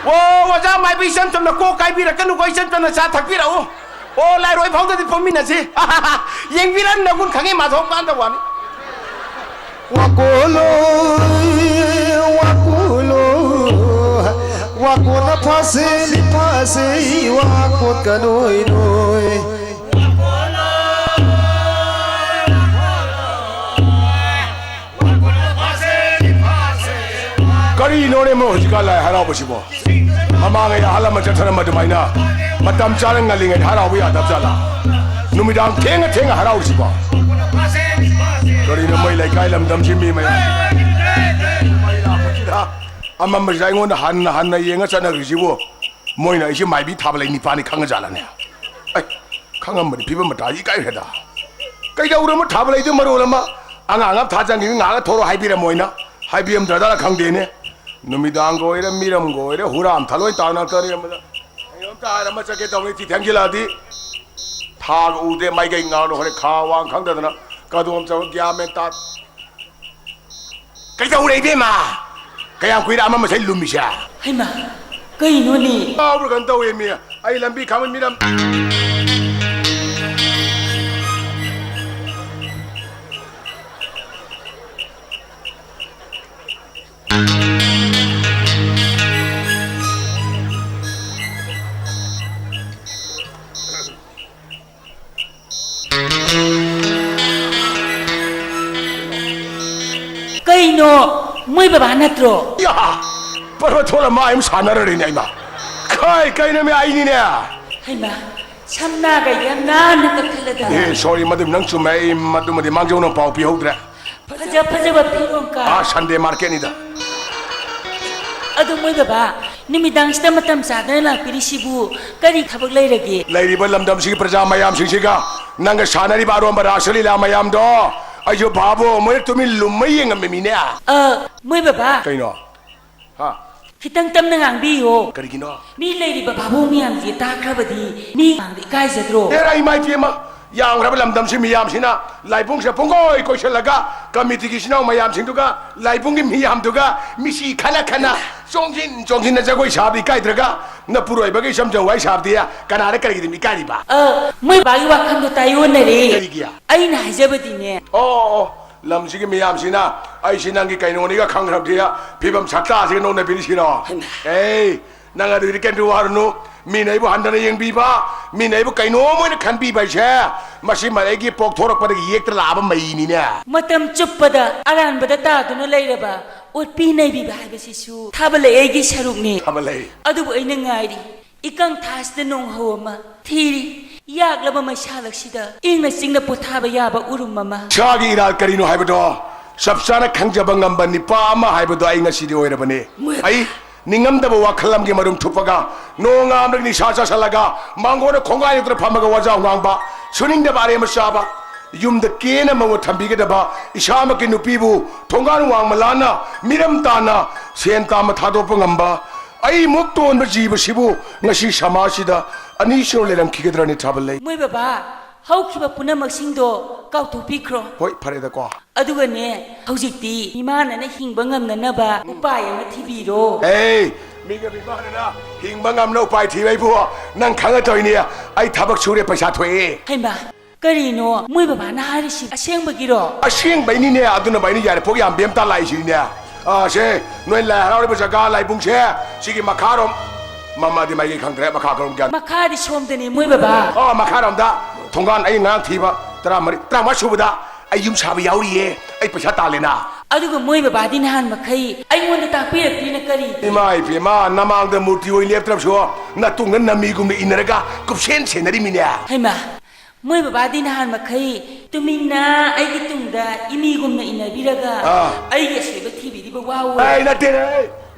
ꯑꯣ, ꯑꯣꯖꯥ ꯃꯥꯏꯕꯤ, ꯏꯆꯝ ꯆꯝꯅ ꯀꯣꯛ ꯀꯥꯏꯕꯤꯔꯛꯀꯅꯨꯀꯣ, ꯏꯆꯝ ꯆꯝꯅ ꯆꯥ ꯊꯛꯄꯤꯔꯛꯎ꯫ ꯑꯣ, ꯂꯥꯏꯔꯣꯏ ꯐꯥꯎꯗꯗꯤ ꯐꯝꯃꯤꯟꯅꯁꯤ꯫ ꯌꯦꯡꯕꯤꯔ ꯅꯒꯨꯟ ꯈꯪꯉꯤ ꯃꯥꯊꯣꯡ ꯄꯥꯟꯗ ꯋꯥꯅꯤ꯫ ꯋꯥꯀꯣꯜꯂꯣꯏ, ꯋꯥꯀꯣꯜꯂꯣꯏ, ꯋꯥꯀꯣꯟꯅ ꯐꯥꯁꯦ, ꯂꯤꯐꯥꯁꯦ, ꯋꯥꯀꯣꯠ ꯀꯅꯣꯏ ꯅꯣꯏ꯫ ꯀꯔꯤꯅꯣꯅꯦ ꯃꯣꯏ ꯍꯧꯖꯤꯛꯀꯥꯟ ꯂꯥꯏ ꯍꯔꯥꯎꯕꯁꯤꯕꯣ? ꯃꯃꯥꯡꯉꯩ ꯑꯍꯜ ꯂꯃꯟ ꯆꯠꯊꯔꯝꯕ ꯑꯗꯨꯃꯥꯏꯅ ꯃꯇꯝ ꯆꯥꯅ ꯉꯜꯂꯤꯉꯩꯗ ꯍꯔꯥꯎꯕ ꯌꯥꯗꯕ ꯖꯥꯠꯂꯥ? ꯅꯨꯃꯤꯗꯥꯡ ꯊꯦꯡꯉ ꯊꯦꯡꯉ ꯍꯔꯥꯎꯔꯤꯁꯤꯕꯣ? ꯀꯔꯤꯅꯣ ꯃꯣꯏ ꯂꯩꯀꯥꯏ ꯂꯝꯗꯝꯁꯤ ꯃꯤ ꯃꯌꯥꯝ? ꯑꯃꯝꯕꯁꯤꯗ ꯑꯩꯉꯣꯟꯗ ꯍꯟꯅ ꯍꯟꯅ ꯌꯦꯡꯉ ꯆꯠꯅꯈ꯭ꯔꯤꯁꯤꯕꯨ? ꯃꯣꯏꯅ ꯑꯩꯁꯦ ꯃꯥꯏꯕꯤ ꯊꯥꯕ ꯂꯩ ꯅꯤꯄꯥꯅꯤ ꯈꯪꯉꯖꯥꯠꯂꯅꯦ? ꯑꯩ ꯈꯪꯉꯝꯕꯗꯤ ꯐꯤꯕꯝ ꯃꯇꯥ ꯏꯀꯥꯏꯈ꯭ꯔꯦꯗ꯫ ꯀꯩꯗꯧꯔꯝꯃꯣ ꯊꯥꯕ ꯂꯩꯗꯨ ꯃꯔꯣꯜ ꯑꯃ ꯑꯉꯥꯡ ꯑꯃ ꯊꯥꯖꯟꯈꯤꯕ ꯉꯥꯏꯍꯥꯛ ꯊꯣꯔꯛꯑꯣ ꯍꯥꯏꯕꯤꯔꯝꯃꯣꯏꯅ ꯍꯥꯏꯕꯤꯔꯝꯗ꯭ꯔꯖꯥꯠꯂ ꯈꯪꯗꯦꯅꯦ꯫ ꯅꯨꯃꯤꯗꯥꯡꯒ ꯑꯣꯏꯔꯦ, ꯃꯤꯔꯝꯒ ꯑꯣꯏꯔꯦ, ꯍꯨꯔꯥꯟ ꯊꯥ ꯂꯣꯏ ꯇꯥꯅꯔꯛꯇꯣꯔꯦ ꯑꯃꯗ꯫ ꯑꯩ ꯑꯝꯇ ꯍꯥꯏꯔ ꯑꯃ ꯆꯠꯀꯦ ꯇꯧꯅꯤ, ꯊꯤ ꯊꯦꯡꯖꯤꯜꯂꯛꯑꯗꯤ꯫ ꯊꯥꯒ ꯎꯗꯦ, ꯃꯥꯏꯀꯩ ꯉꯥꯎꯔ ꯍꯣꯔꯦꯟ ꯈꯥ ꯋꯥꯡ ꯈꯪꯗꯗꯅ ꯀꯗꯣꯝ ꯆꯠꯄ ꯒ꯭ꯌꯥꯟ ꯃꯦꯟ ꯇꯥ-, ꯀꯩꯗꯧꯔꯦ ꯏꯕꯦꯝꯃ? ꯀꯌꯥꯝ ꯀꯨꯏꯔꯦ ꯑꯃ ꯃꯁꯩ ꯂꯨꯝꯃꯤꯁꯦ? ꯍꯩꯃꯥ, ꯀꯩꯅꯣꯅꯦ? ꯉꯥꯎꯕ꯭ꯔꯥ ꯀꯩꯅꯣ ꯇꯧꯋꯦ ꯃꯤ꯫ ꯑꯩ ꯂꯝꯕꯤ ꯈꯥꯡꯕ ꯃꯤꯔꯝ꯫ ꯀꯩꯅꯣ, ꯃꯣꯏ ꯕꯕꯥ ꯅꯠꯇ꯭ꯔꯣ? ꯌꯥ! ꯄꯔꯕ ꯊꯣꯛꯂ ꯃꯥ ꯑꯃ ꯁꯥꯟꯅꯔꯔꯤꯅꯦ ꯑꯩꯃ꯫ ꯈꯥꯏ, ꯀꯩꯅꯣꯃꯤ ꯑꯩꯅꯤꯅꯦ꯫ ꯍꯩꯃꯥ, ꯁꯝꯅꯥꯒ ꯌꯥꯝ ꯅꯥꯟꯅ ꯀꯛꯊꯠꯂꯗꯅ꯫ ꯑꯦ, sorry, ꯃꯗꯨ ꯅꯪ ꯆꯨꯝꯃꯦ, ꯑꯩ ꯃꯗꯨꯃꯗꯤ ꯃꯥꯡꯖꯧꯅ ꯄꯥꯎ ꯄꯤꯍꯧꯗ꯭ꯔꯦ꯫ ꯐꯖ ꯐꯖꯕ ꯐꯤꯔꯣꯟ ꯀꯥ-, ꯑꯥ, Sunday marketꯅꯤꯗ꯫ ꯑꯗꯣ ꯃꯣꯏ ꯕꯕꯥ, ꯅꯨꯃꯤꯗꯥꯡꯁꯤꯗ ꯃꯇꯝ ꯆꯥꯗꯅ ꯂꯥꯛꯄꯤꯔꯤꯁꯤꯕꯨ ꯀꯔꯤ ꯊꯕꯛ ꯂꯩꯔꯒꯦ? ꯂꯩꯔꯤꯕ ꯂꯝꯗꯝꯁꯤꯒꯤ ꯄ꯭ꯔꯖꯥ ꯃꯌꯥꯝꯁꯤꯡꯁꯤꯒ ꯅꯪꯒ ꯁꯥꯟꯅꯔꯤꯕ ꯑꯔꯣꯟꯕ ꯔꯥꯁ ꯂꯤꯂꯥ ꯃꯌꯥꯝꯗꯣ ꯑꯩꯁꯨ ꯚꯥꯕꯣꯛ ꯃꯣꯏꯅ ꯇꯨꯃꯤꯟ ꯂꯨꯝꯃ ꯌꯦꯡꯉꯝꯃꯤꯃꯤꯅꯦ꯫ ꯑ, ꯃꯣꯏ ꯕꯕꯥ꯫ ꯀꯩꯅꯣ? ꯍꯥ? ꯈꯤꯇꯪ ꯇꯞꯅ ꯉꯥꯡꯕꯤꯌꯣ꯫ ꯀꯔꯤꯒꯤꯅꯣ? ꯃꯤ ꯂꯩꯔꯤꯕ ꯚꯥꯕꯣꯛ ꯃꯌꯥꯝꯁꯦ ꯇꯥꯈ꯭ꯔꯕꯗꯤ ꯃꯤ ꯉꯥꯡꯗ ꯏꯀꯥꯏꯖꯗ꯭ꯔꯣ? ꯑꯦꯔꯥ, ꯏꯃꯥ ꯏꯕꯦꯝꯃ, ꯌꯥꯝꯈ꯭ꯔꯕ ꯂꯝꯗꯝꯁꯤ ꯃꯤꯌꯥꯝꯁꯤꯅ ꯂꯥꯏꯕꯨꯡꯁꯤꯗ ꯄꯨꯡꯀꯣꯏ ꯀꯣꯏꯁꯤꯜꯂꯒ ꯀꯃꯤꯇꯤꯒꯤ ꯏꯆꯤꯟ ꯏꯅꯥꯎ ꯃꯌꯥꯝꯁꯤꯡꯗꯨꯒ ꯂꯥꯏꯕꯨꯡꯒꯤ ꯃꯤꯌꯥꯝꯗꯨꯒ ꯃꯤꯁꯤ ꯈꯠꯅ ꯈꯠꯅ ꯆꯣꯡꯁꯤꯟ ꯆꯣꯡꯁꯤꯟꯅ ꯖꯒꯣꯏ ꯁꯥꯕꯗꯤ ꯏꯀꯥꯏꯗ꯭ꯔꯒ ꯅꯄꯨꯔꯣꯏꯕꯒ ꯏꯆꯝ ꯆꯝ ꯋꯥꯔꯤ ꯁꯥꯕꯗꯤ ꯀꯅꯥꯗ ꯀꯔꯤꯒꯤꯗꯤ ꯏꯀꯥꯏꯔꯤꯕ? ꯑ, ꯃꯣꯏ ꯕꯥꯒꯤ ꯋꯥꯈꯜꯗꯣ ꯇꯥꯏꯑꯣꯟꯅꯔꯦ꯫ ꯀꯔꯤꯒꯤ? ꯑꯩꯅ ꯍꯥꯏꯖꯕꯗꯤꯅꯦ꯫ ꯑꯣ, ꯑꯣ, ꯑꯣ, ꯂꯝꯁꯤꯒꯤ ꯃꯤꯌꯥꯝꯁꯤꯅ ꯑꯩꯁꯤ ꯅꯪꯒꯤ ꯀꯩꯅꯣꯅꯤꯒ ꯈꯪꯈ꯭ꯔꯕꯗꯤ ꯐꯤꯕꯝ ꯁꯛꯇꯥꯁꯤꯒ ꯅꯣꯛꯅꯕꯤꯔꯤꯁꯤꯔꯣ? ꯍꯩꯃꯥ꯫ ꯑꯦ, ꯅꯪ ꯑꯗꯨꯗꯤ ꯀꯩꯝꯇ ꯋꯥꯔꯨꯅꯨ꯫ ꯃꯤꯅ ꯑꯩꯕꯨ ꯍꯟꯊꯅ ꯌꯦꯡꯕꯤꯕ, ꯃꯤꯅ ꯑꯩꯕꯨ ꯀꯩꯅꯣꯝ ꯑꯣꯏꯅ ꯈꯟꯕꯤꯕ ꯍꯥꯏꯁꯦ, ꯃꯁꯤ ꯑꯩꯒꯤ ꯄꯣꯛꯊꯣꯔꯛꯄꯗꯒꯤ ꯌꯦꯛꯇ ꯂꯥꯛꯑꯕ ꯃꯩꯅꯤꯅꯦ꯫ ꯃꯇꯝ ꯆꯨꯞꯄꯗ ꯑꯔꯥꯟꯕꯗ ꯇꯥꯗꯨꯅ ꯂꯩꯔꯕ ꯑꯣꯠꯄꯤ ꯅꯩꯕꯤꯕ ꯍꯥꯏꯕꯁꯤꯁꯨ ꯊꯥꯕꯜ ꯂꯩ ꯑꯩꯒꯤ ꯁꯔꯨꯛꯅꯤ꯫ ꯊꯥꯕꯜ ꯂꯩ꯫ ꯑꯗꯨꯕꯨ ꯑꯩꯅ ꯉꯥꯏꯔꯤ, ꯏꯀꯪ ꯊꯥꯁꯤꯗ ꯅꯣꯡꯍꯧ ꯑꯃ ꯊꯤꯔꯤ, ꯌꯥꯛꯂꯕ ꯃꯩꯁꯥꯂꯛꯁꯤꯗ ꯏꯪꯅ ꯆꯤꯛꯅ ꯄꯣꯊꯥꯕ ꯌꯥꯕ ꯎꯔꯨꯝ ꯑꯃ꯫ ꯏꯁꯥꯒꯤ ꯏꯔꯥꯜ ꯀꯔꯤꯅꯣ ꯍꯥꯏꯕꯗꯣ ꯆꯞ ꯆꯥꯅ ꯈꯪꯖꯕ ꯉꯝꯕ ꯅꯤꯄꯥ ꯑꯃ ꯍꯥꯏꯕꯗꯣ ꯑꯩ ꯉꯁꯤꯗꯤ ꯑꯣꯏꯔꯕꯅꯤ꯫ ꯃꯣꯏ ꯑꯩ ꯅꯤꯡꯉꯝꯗꯕ ꯋꯥꯈꯜ ꯑꯃꯒꯤ ꯃꯔꯨꯝ ꯊꯨꯞꯄꯒ, ꯅꯣꯡꯉꯥꯟꯕꯗꯒꯤ ꯅꯤꯁꯥ ꯆꯥꯁꯤꯜꯂꯒ, ꯃꯥꯡꯒꯣꯟꯗ ꯈꯣꯡꯒꯥꯏ ꯅꯠꯇ꯭ꯔ ꯐꯝꯃꯒ ꯋꯥꯖꯥꯎ ꯉꯥꯡꯕ, ꯁꯨꯅꯤꯡꯗꯕ ꯑꯔꯦꯝꯕ ꯆꯥꯕ, ꯌꯨꯝꯗ ꯀꯦꯅ ꯃꯧꯅ ꯊꯝꯕꯤꯒꯗꯕ ꯏꯁꯥꯃꯛꯀꯤ ꯅꯨꯄꯤꯕꯨ ꯊꯣꯡꯒꯥꯟ ꯋꯥꯡꯃ ꯂꯥꯟꯅ ꯃꯤꯔꯝ ꯇꯥꯅ ꯁꯦꯟ ꯇꯥꯟꯕ ꯊꯥꯗꯣꯛꯄ ꯉꯝꯕ ꯑꯩꯃꯨꯛ ꯇꯣꯟꯕ ꯖꯤꯕꯁꯤꯕꯨ ꯉꯁꯤ ꯁꯃꯥꯖꯁꯤꯗ ꯑꯅꯤꯁꯨꯅ ꯂꯩꯔꯝꯈꯤꯒꯗ꯭ꯔꯅꯤ ꯊꯥꯕꯜ ꯂꯩ꯫ ꯃꯣꯏ ꯕꯕꯥ, ꯍꯧꯈꯤꯕ ꯄꯨꯝꯅꯃꯛꯁꯤꯡꯗꯣ ꯀꯥꯎꯊꯣꯛꯄꯤꯈ꯭ꯔꯣ꯫ ꯍꯣꯏ, ꯐꯔꯦꯗꯀꯣ꯫ ꯑꯗꯨꯒꯅꯦ, ꯍꯧꯖꯤꯛꯇꯤ ꯃꯤꯃꯥꯟꯅꯅ ꯍꯤꯡꯕ ꯉꯝꯅꯅꯕ ꯎꯄꯥꯏ ꯑꯃ ꯊꯤꯕꯤꯔꯣ꯫ ꯑꯦ, ꯃꯤꯒ ꯃꯤꯃꯥꯟꯅꯅ ꯍꯤꯡꯕ ꯉꯝꯅ ꯎꯄꯥꯏ ꯊꯤꯕ ꯑꯩꯕꯨ ꯅꯪ ꯈꯪꯉ ꯇꯧꯔꯤꯅꯦ꯫ ꯑꯩ ꯊꯕꯛ ꯁꯨꯔꯦ, ꯄꯩꯁꯥ ꯊꯣꯛꯑꯦ꯫ ꯍꯩꯃꯥ, ꯀꯔꯤꯅꯣ ꯃꯣꯏ ꯕꯕꯥꯅ ꯍꯥꯏꯔꯤꯁꯤ ꯑꯁꯦꯡꯕꯒꯤꯔꯣ? ꯑꯁꯦꯡꯕꯩꯅꯤꯅꯦ꯫ ꯑꯗꯨꯅ ꯚꯥꯏꯅ ꯌꯥꯔꯦ ꯄꯣꯛ ꯌꯥꯝ ꯕꯦꯝ ꯇꯥ ꯂꯥꯛꯏꯁꯤꯅꯤꯅꯦ꯫ ꯑꯥ, ꯁꯦ, ꯅꯣꯏ ꯂꯥꯏ ꯍꯔꯥꯎꯔꯤꯕ ꯖꯒꯥ ꯂꯥꯏꯕꯨꯡꯁꯦ ꯁꯤꯒꯤ ꯃꯈꯥꯔꯣꯝ, ꯃꯃꯗꯤ ꯃꯥꯏꯀꯩ ꯈꯪꯗ꯭ꯔꯦ, ꯃꯈꯥ ꯀꯔꯣꯝ ꯒ꯭ꯌꯥꯟ꯫ ꯃꯈꯥꯗꯤ ꯁꯣꯝꯗꯅꯤ ꯃꯣꯏ ꯕꯕꯥ꯫ ꯑꯣ, ꯃꯈꯥꯔꯣꯝꯗ ꯊꯣꯡꯒꯥꯟ ꯑꯩ ꯉꯔꯥꯡ ꯊꯤꯕ ꯇꯔꯥꯃꯔꯤ, ꯇꯔꯥꯃꯉꯥ ꯁꯨꯕꯗ ꯑꯩ ꯌꯨꯝ ꯁꯥꯕ ꯌꯥꯎꯔꯤꯌꯦ, ꯑꯩ ꯄꯩꯁꯥ ꯇꯥꯜꯂꯦꯅ꯫ ꯑꯗꯨꯒ ꯃꯣꯏ ꯕꯕꯥꯗꯤ ꯅꯍꯥꯟ ꯃꯈꯩ ꯑꯩꯉꯣꯟꯗ ꯇꯥꯛꯄꯤꯔꯛꯇ꯭ꯔꯤꯅ ꯀꯔꯤ? ꯏꯃꯥ ꯏꯕꯦꯝꯃ, ꯅꯃꯥꯡꯗ ꯃꯨꯔꯇꯤ ꯑꯣꯏ ꯂꯦꯞꯇ꯭ꯔꯕꯁꯨ ꯅꯇꯨꯡꯗ ꯅꯃꯤꯒꯨꯝꯅ ꯏꯟꯅꯔꯒ ꯀꯨꯞꯁꯦꯟ ꯁꯦꯟꯅꯔꯤꯃꯤꯅꯦ꯫ ꯍꯩꯃꯥ, ꯃꯣꯏ ꯕꯕꯥꯗꯤ ꯅꯍꯥꯟ ꯃꯈꯩ ꯇꯨꯃꯤꯟꯅ ꯑꯩꯒꯤ ꯇꯨꯡꯗ ꯏꯃꯤꯒꯨꯝꯅ ꯏꯟꯅꯕꯤꯔꯒ ꯑꯥ꯫ ꯑꯩꯒꯤ ꯑꯁꯣꯏꯕ ꯊꯤꯕꯤꯔꯤꯕ ꯋꯥ ꯑꯣꯏ꯫ ꯑꯩ ꯅꯠꯇꯦꯅꯦ,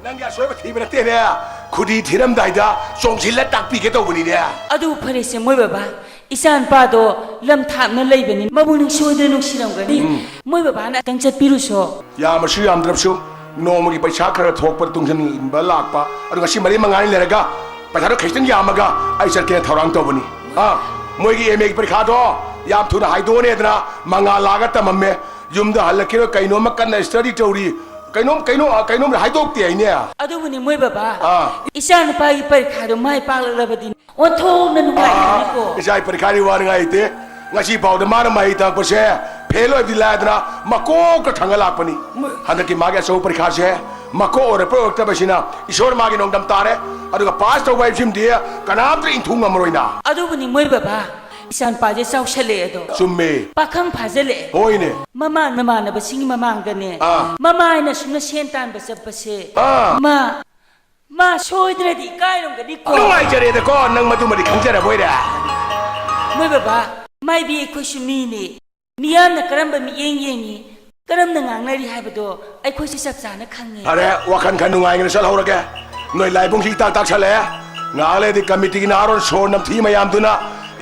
ꯅꯪꯒꯤ ꯑꯁꯣꯏꯕ ꯊꯤꯕ ꯅꯠꯇꯦꯅꯦ, ꯈꯨꯗꯤ ꯊꯤꯔꯝꯗꯥꯏꯗ ꯆꯣꯡꯁꯤꯜꯂ ꯇꯥꯛꯄꯤꯒꯦ ꯇꯧꯕꯅꯤꯅꯦ꯫ ꯑꯗꯨꯕꯨ ꯐꯔꯦꯁꯦ ꯃꯣꯏ ꯕꯕꯥ, ꯏꯆꯥ ꯅꯨꯄꯥꯗꯣ ꯂꯝ ꯊꯥꯞꯅ ꯂꯩꯕꯅꯤ, ꯃꯕꯨꯛꯅꯤꯡ ꯁꯣꯏꯗꯅ ꯅꯨꯡꯁꯤꯔꯝꯒꯅꯤ꯫ ꯎꯝ꯫ ꯃꯣꯏ ꯕꯕꯥꯅ ꯑꯝꯇꯪ ꯆꯠꯄꯤꯔꯨꯁꯣ꯫ ꯌꯥꯝꯃꯁꯨ ꯌꯥꯝꯗ꯭ꯔꯕꯁꯨ, ꯅꯣꯡꯃꯒꯤ ꯄꯩꯁꯥ ꯈꯔ ꯊꯣꯛꯄ ꯇꯨꯡꯁꯤꯟꯕ ꯂꯥꯛꯄ, ꯑꯗꯨ ꯉꯁꯤ ꯃꯔꯤ ꯃꯉꯥꯅꯤ ꯂꯩꯔꯒ ꯄꯩꯁꯥꯗꯣ ꯈꯤꯇꯪ ꯌꯥꯝꯃꯒ ꯑꯩ ꯆꯠꯀꯦꯅ ꯊꯧꯔꯥꯡ ꯇꯧꯕꯅꯤ꯫ ꯑꯥ, ꯃꯣꯏꯒꯤ ꯑꯦꯝ ꯑꯦꯒꯤ ꯄꯔꯤꯈꯥꯗꯣ ꯌꯥꯝ ꯊꯨꯅ ꯍꯥꯏꯗꯣꯛꯑꯅꯦꯗꯅ ꯃꯉꯥꯜ ꯂꯥꯛꯑꯒ ꯇꯝꯃꯝꯃꯦ꯫ ꯌꯨꯝꯗ ꯍꯜꯂꯛꯈꯤꯔꯣꯏ, ꯀꯩꯅꯣꯝꯃ ꯀꯟꯅ ꯁ꯭ꯇꯗꯤ ꯇꯧꯔꯤ, ꯀꯩꯅꯣꯝ, ꯀꯩꯅꯣ, ꯀꯩꯅꯣꯝ ꯍꯥꯏꯗꯣꯛꯇꯦ ꯍꯥꯏꯅꯦ꯫ ꯑꯗꯨꯕꯨꯅꯤ ꯃꯣꯏ ꯕꯕꯥ, ꯑꯥ꯫ ꯏꯆꯥ ꯅꯨꯄꯥꯒꯤ ꯄꯔꯤꯈꯥꯗꯣ ꯃꯥꯏ ꯄꯥꯛꯂꯛꯂꯕꯗꯤ ꯑꯣꯟꯊꯣꯛꯅ ꯅꯨꯡꯉꯥꯏꯔꯅꯤꯀꯣ꯫ ꯑꯥ, ꯏꯆꯥꯒꯤ ꯄꯔꯤꯈꯥꯗꯤ ꯋꯥꯅꯤꯡꯉꯥꯏ ꯂꯩꯇꯦ꯫ ꯉꯁꯤ ꯐꯥꯎꯗ ꯃꯥꯅ ꯃꯍꯩ ꯇꯝꯃꯛꯄꯁꯦ ꯐꯦꯜ ꯑꯣꯏꯕꯗꯤ ꯂꯥꯏꯗꯅ ꯃꯀꯣꯛꯇ ꯊꯥꯡꯒꯠ ꯂꯥꯛꯄꯅꯤ꯫ ꯃ- ꯍꯟꯗꯛꯀꯤ ꯃꯥꯒꯤ ꯑꯆꯧꯕ ꯄꯔꯤꯈꯥꯁꯦ ꯃꯀꯣꯛ ꯑꯣꯏꯔꯛꯄ ꯑꯣꯏꯔꯛꯇꯕꯁꯤꯅ ꯏꯁꯣꯔ ꯃꯥꯒꯤ ꯅꯣꯡꯗꯝ ꯇꯥꯔꯦ꯫ ꯑꯗꯨꯒ ꯄꯥꯁ ꯇꯧꯕ ꯍꯥꯏꯕꯁꯤꯃꯗꯤ ꯀꯅꯥꯝꯇ ꯏꯟꯊꯨ ꯉꯝꯃꯔꯣꯏꯅ꯫ ꯑꯗꯨꯕꯨꯅꯤ ꯃꯣꯏ ꯕꯕꯥ, ꯏꯆꯥꯅꯨꯄꯥꯁꯦ ꯆꯥꯎꯁꯜꯂꯛꯑꯦ ꯑꯗꯣ꯫ ꯆꯨꯝꯃꯦ꯫ ꯄꯥꯈꯪ ꯐꯥꯖꯜꯂꯛꯑꯦ꯫ ꯍꯣꯏꯅꯦ꯫ ꯃꯃꯥꯟ ꯃꯃꯥꯟꯅꯕꯁꯤꯡꯒꯤ ꯃꯃꯥꯡꯗꯅꯦ꯫ ꯑꯥ꯫ ꯃꯃꯥꯏꯅ ꯁꯨꯝꯅ ꯁꯦꯟ ꯇꯥꯟꯕ ꯆꯠꯄꯁꯦ꯫ ꯑꯥ꯫ ꯃꯥ ꯃꯥ ꯁꯣꯏꯗ꯭ꯔꯗꯤ ꯏꯀꯥꯏꯔꯝꯒꯅꯤꯀꯣ꯫ ꯅꯨꯡꯉꯥꯏꯖꯔꯦꯗꯀꯣ, ꯅꯪ ꯃꯗꯨꯃꯗꯤ ꯈꯪꯖꯔꯕꯣꯏꯔꯦ꯫ ꯃꯣꯏ ꯕꯕꯥ, ꯃꯥꯏꯕꯤ ꯑꯩꯈꯣꯏꯁꯨ ꯃꯤꯅꯤ꯫ ꯃꯤꯌꯥꯝꯅ ꯀꯔꯝꯕ ꯃꯤꯠꯌꯦꯡ ꯌꯦꯡꯉꯤ, ꯀꯔꯝꯅ ꯉꯥꯡꯅꯔꯤ ꯍꯥꯏꯕꯗꯣ ꯑꯩꯈꯣꯏꯁꯨ ꯆꯞ ꯆꯥꯅ ꯈꯪꯉꯤ꯫ ꯐꯔꯦ, ꯋꯥꯈꯜ ꯈꯔ ꯅꯨꯡꯉꯥꯏꯅ ꯆꯠꯍꯧꯔꯒꯦ꯫ ꯅꯣꯏ ꯂꯥꯏꯕꯨꯡꯁꯤ ꯏꯇꯥꯛ ꯇꯥꯛꯁꯜꯂꯛꯑꯦ꯫ ꯉꯥꯏꯍꯥꯛ ꯂꯩꯔꯗꯤ ꯀꯃꯤꯇꯤꯒꯤ ꯅꯍꯥꯔꯣꯟ ꯁꯣꯔ ꯅꯝꯊꯤ ꯃꯌꯥꯝꯗꯨꯅ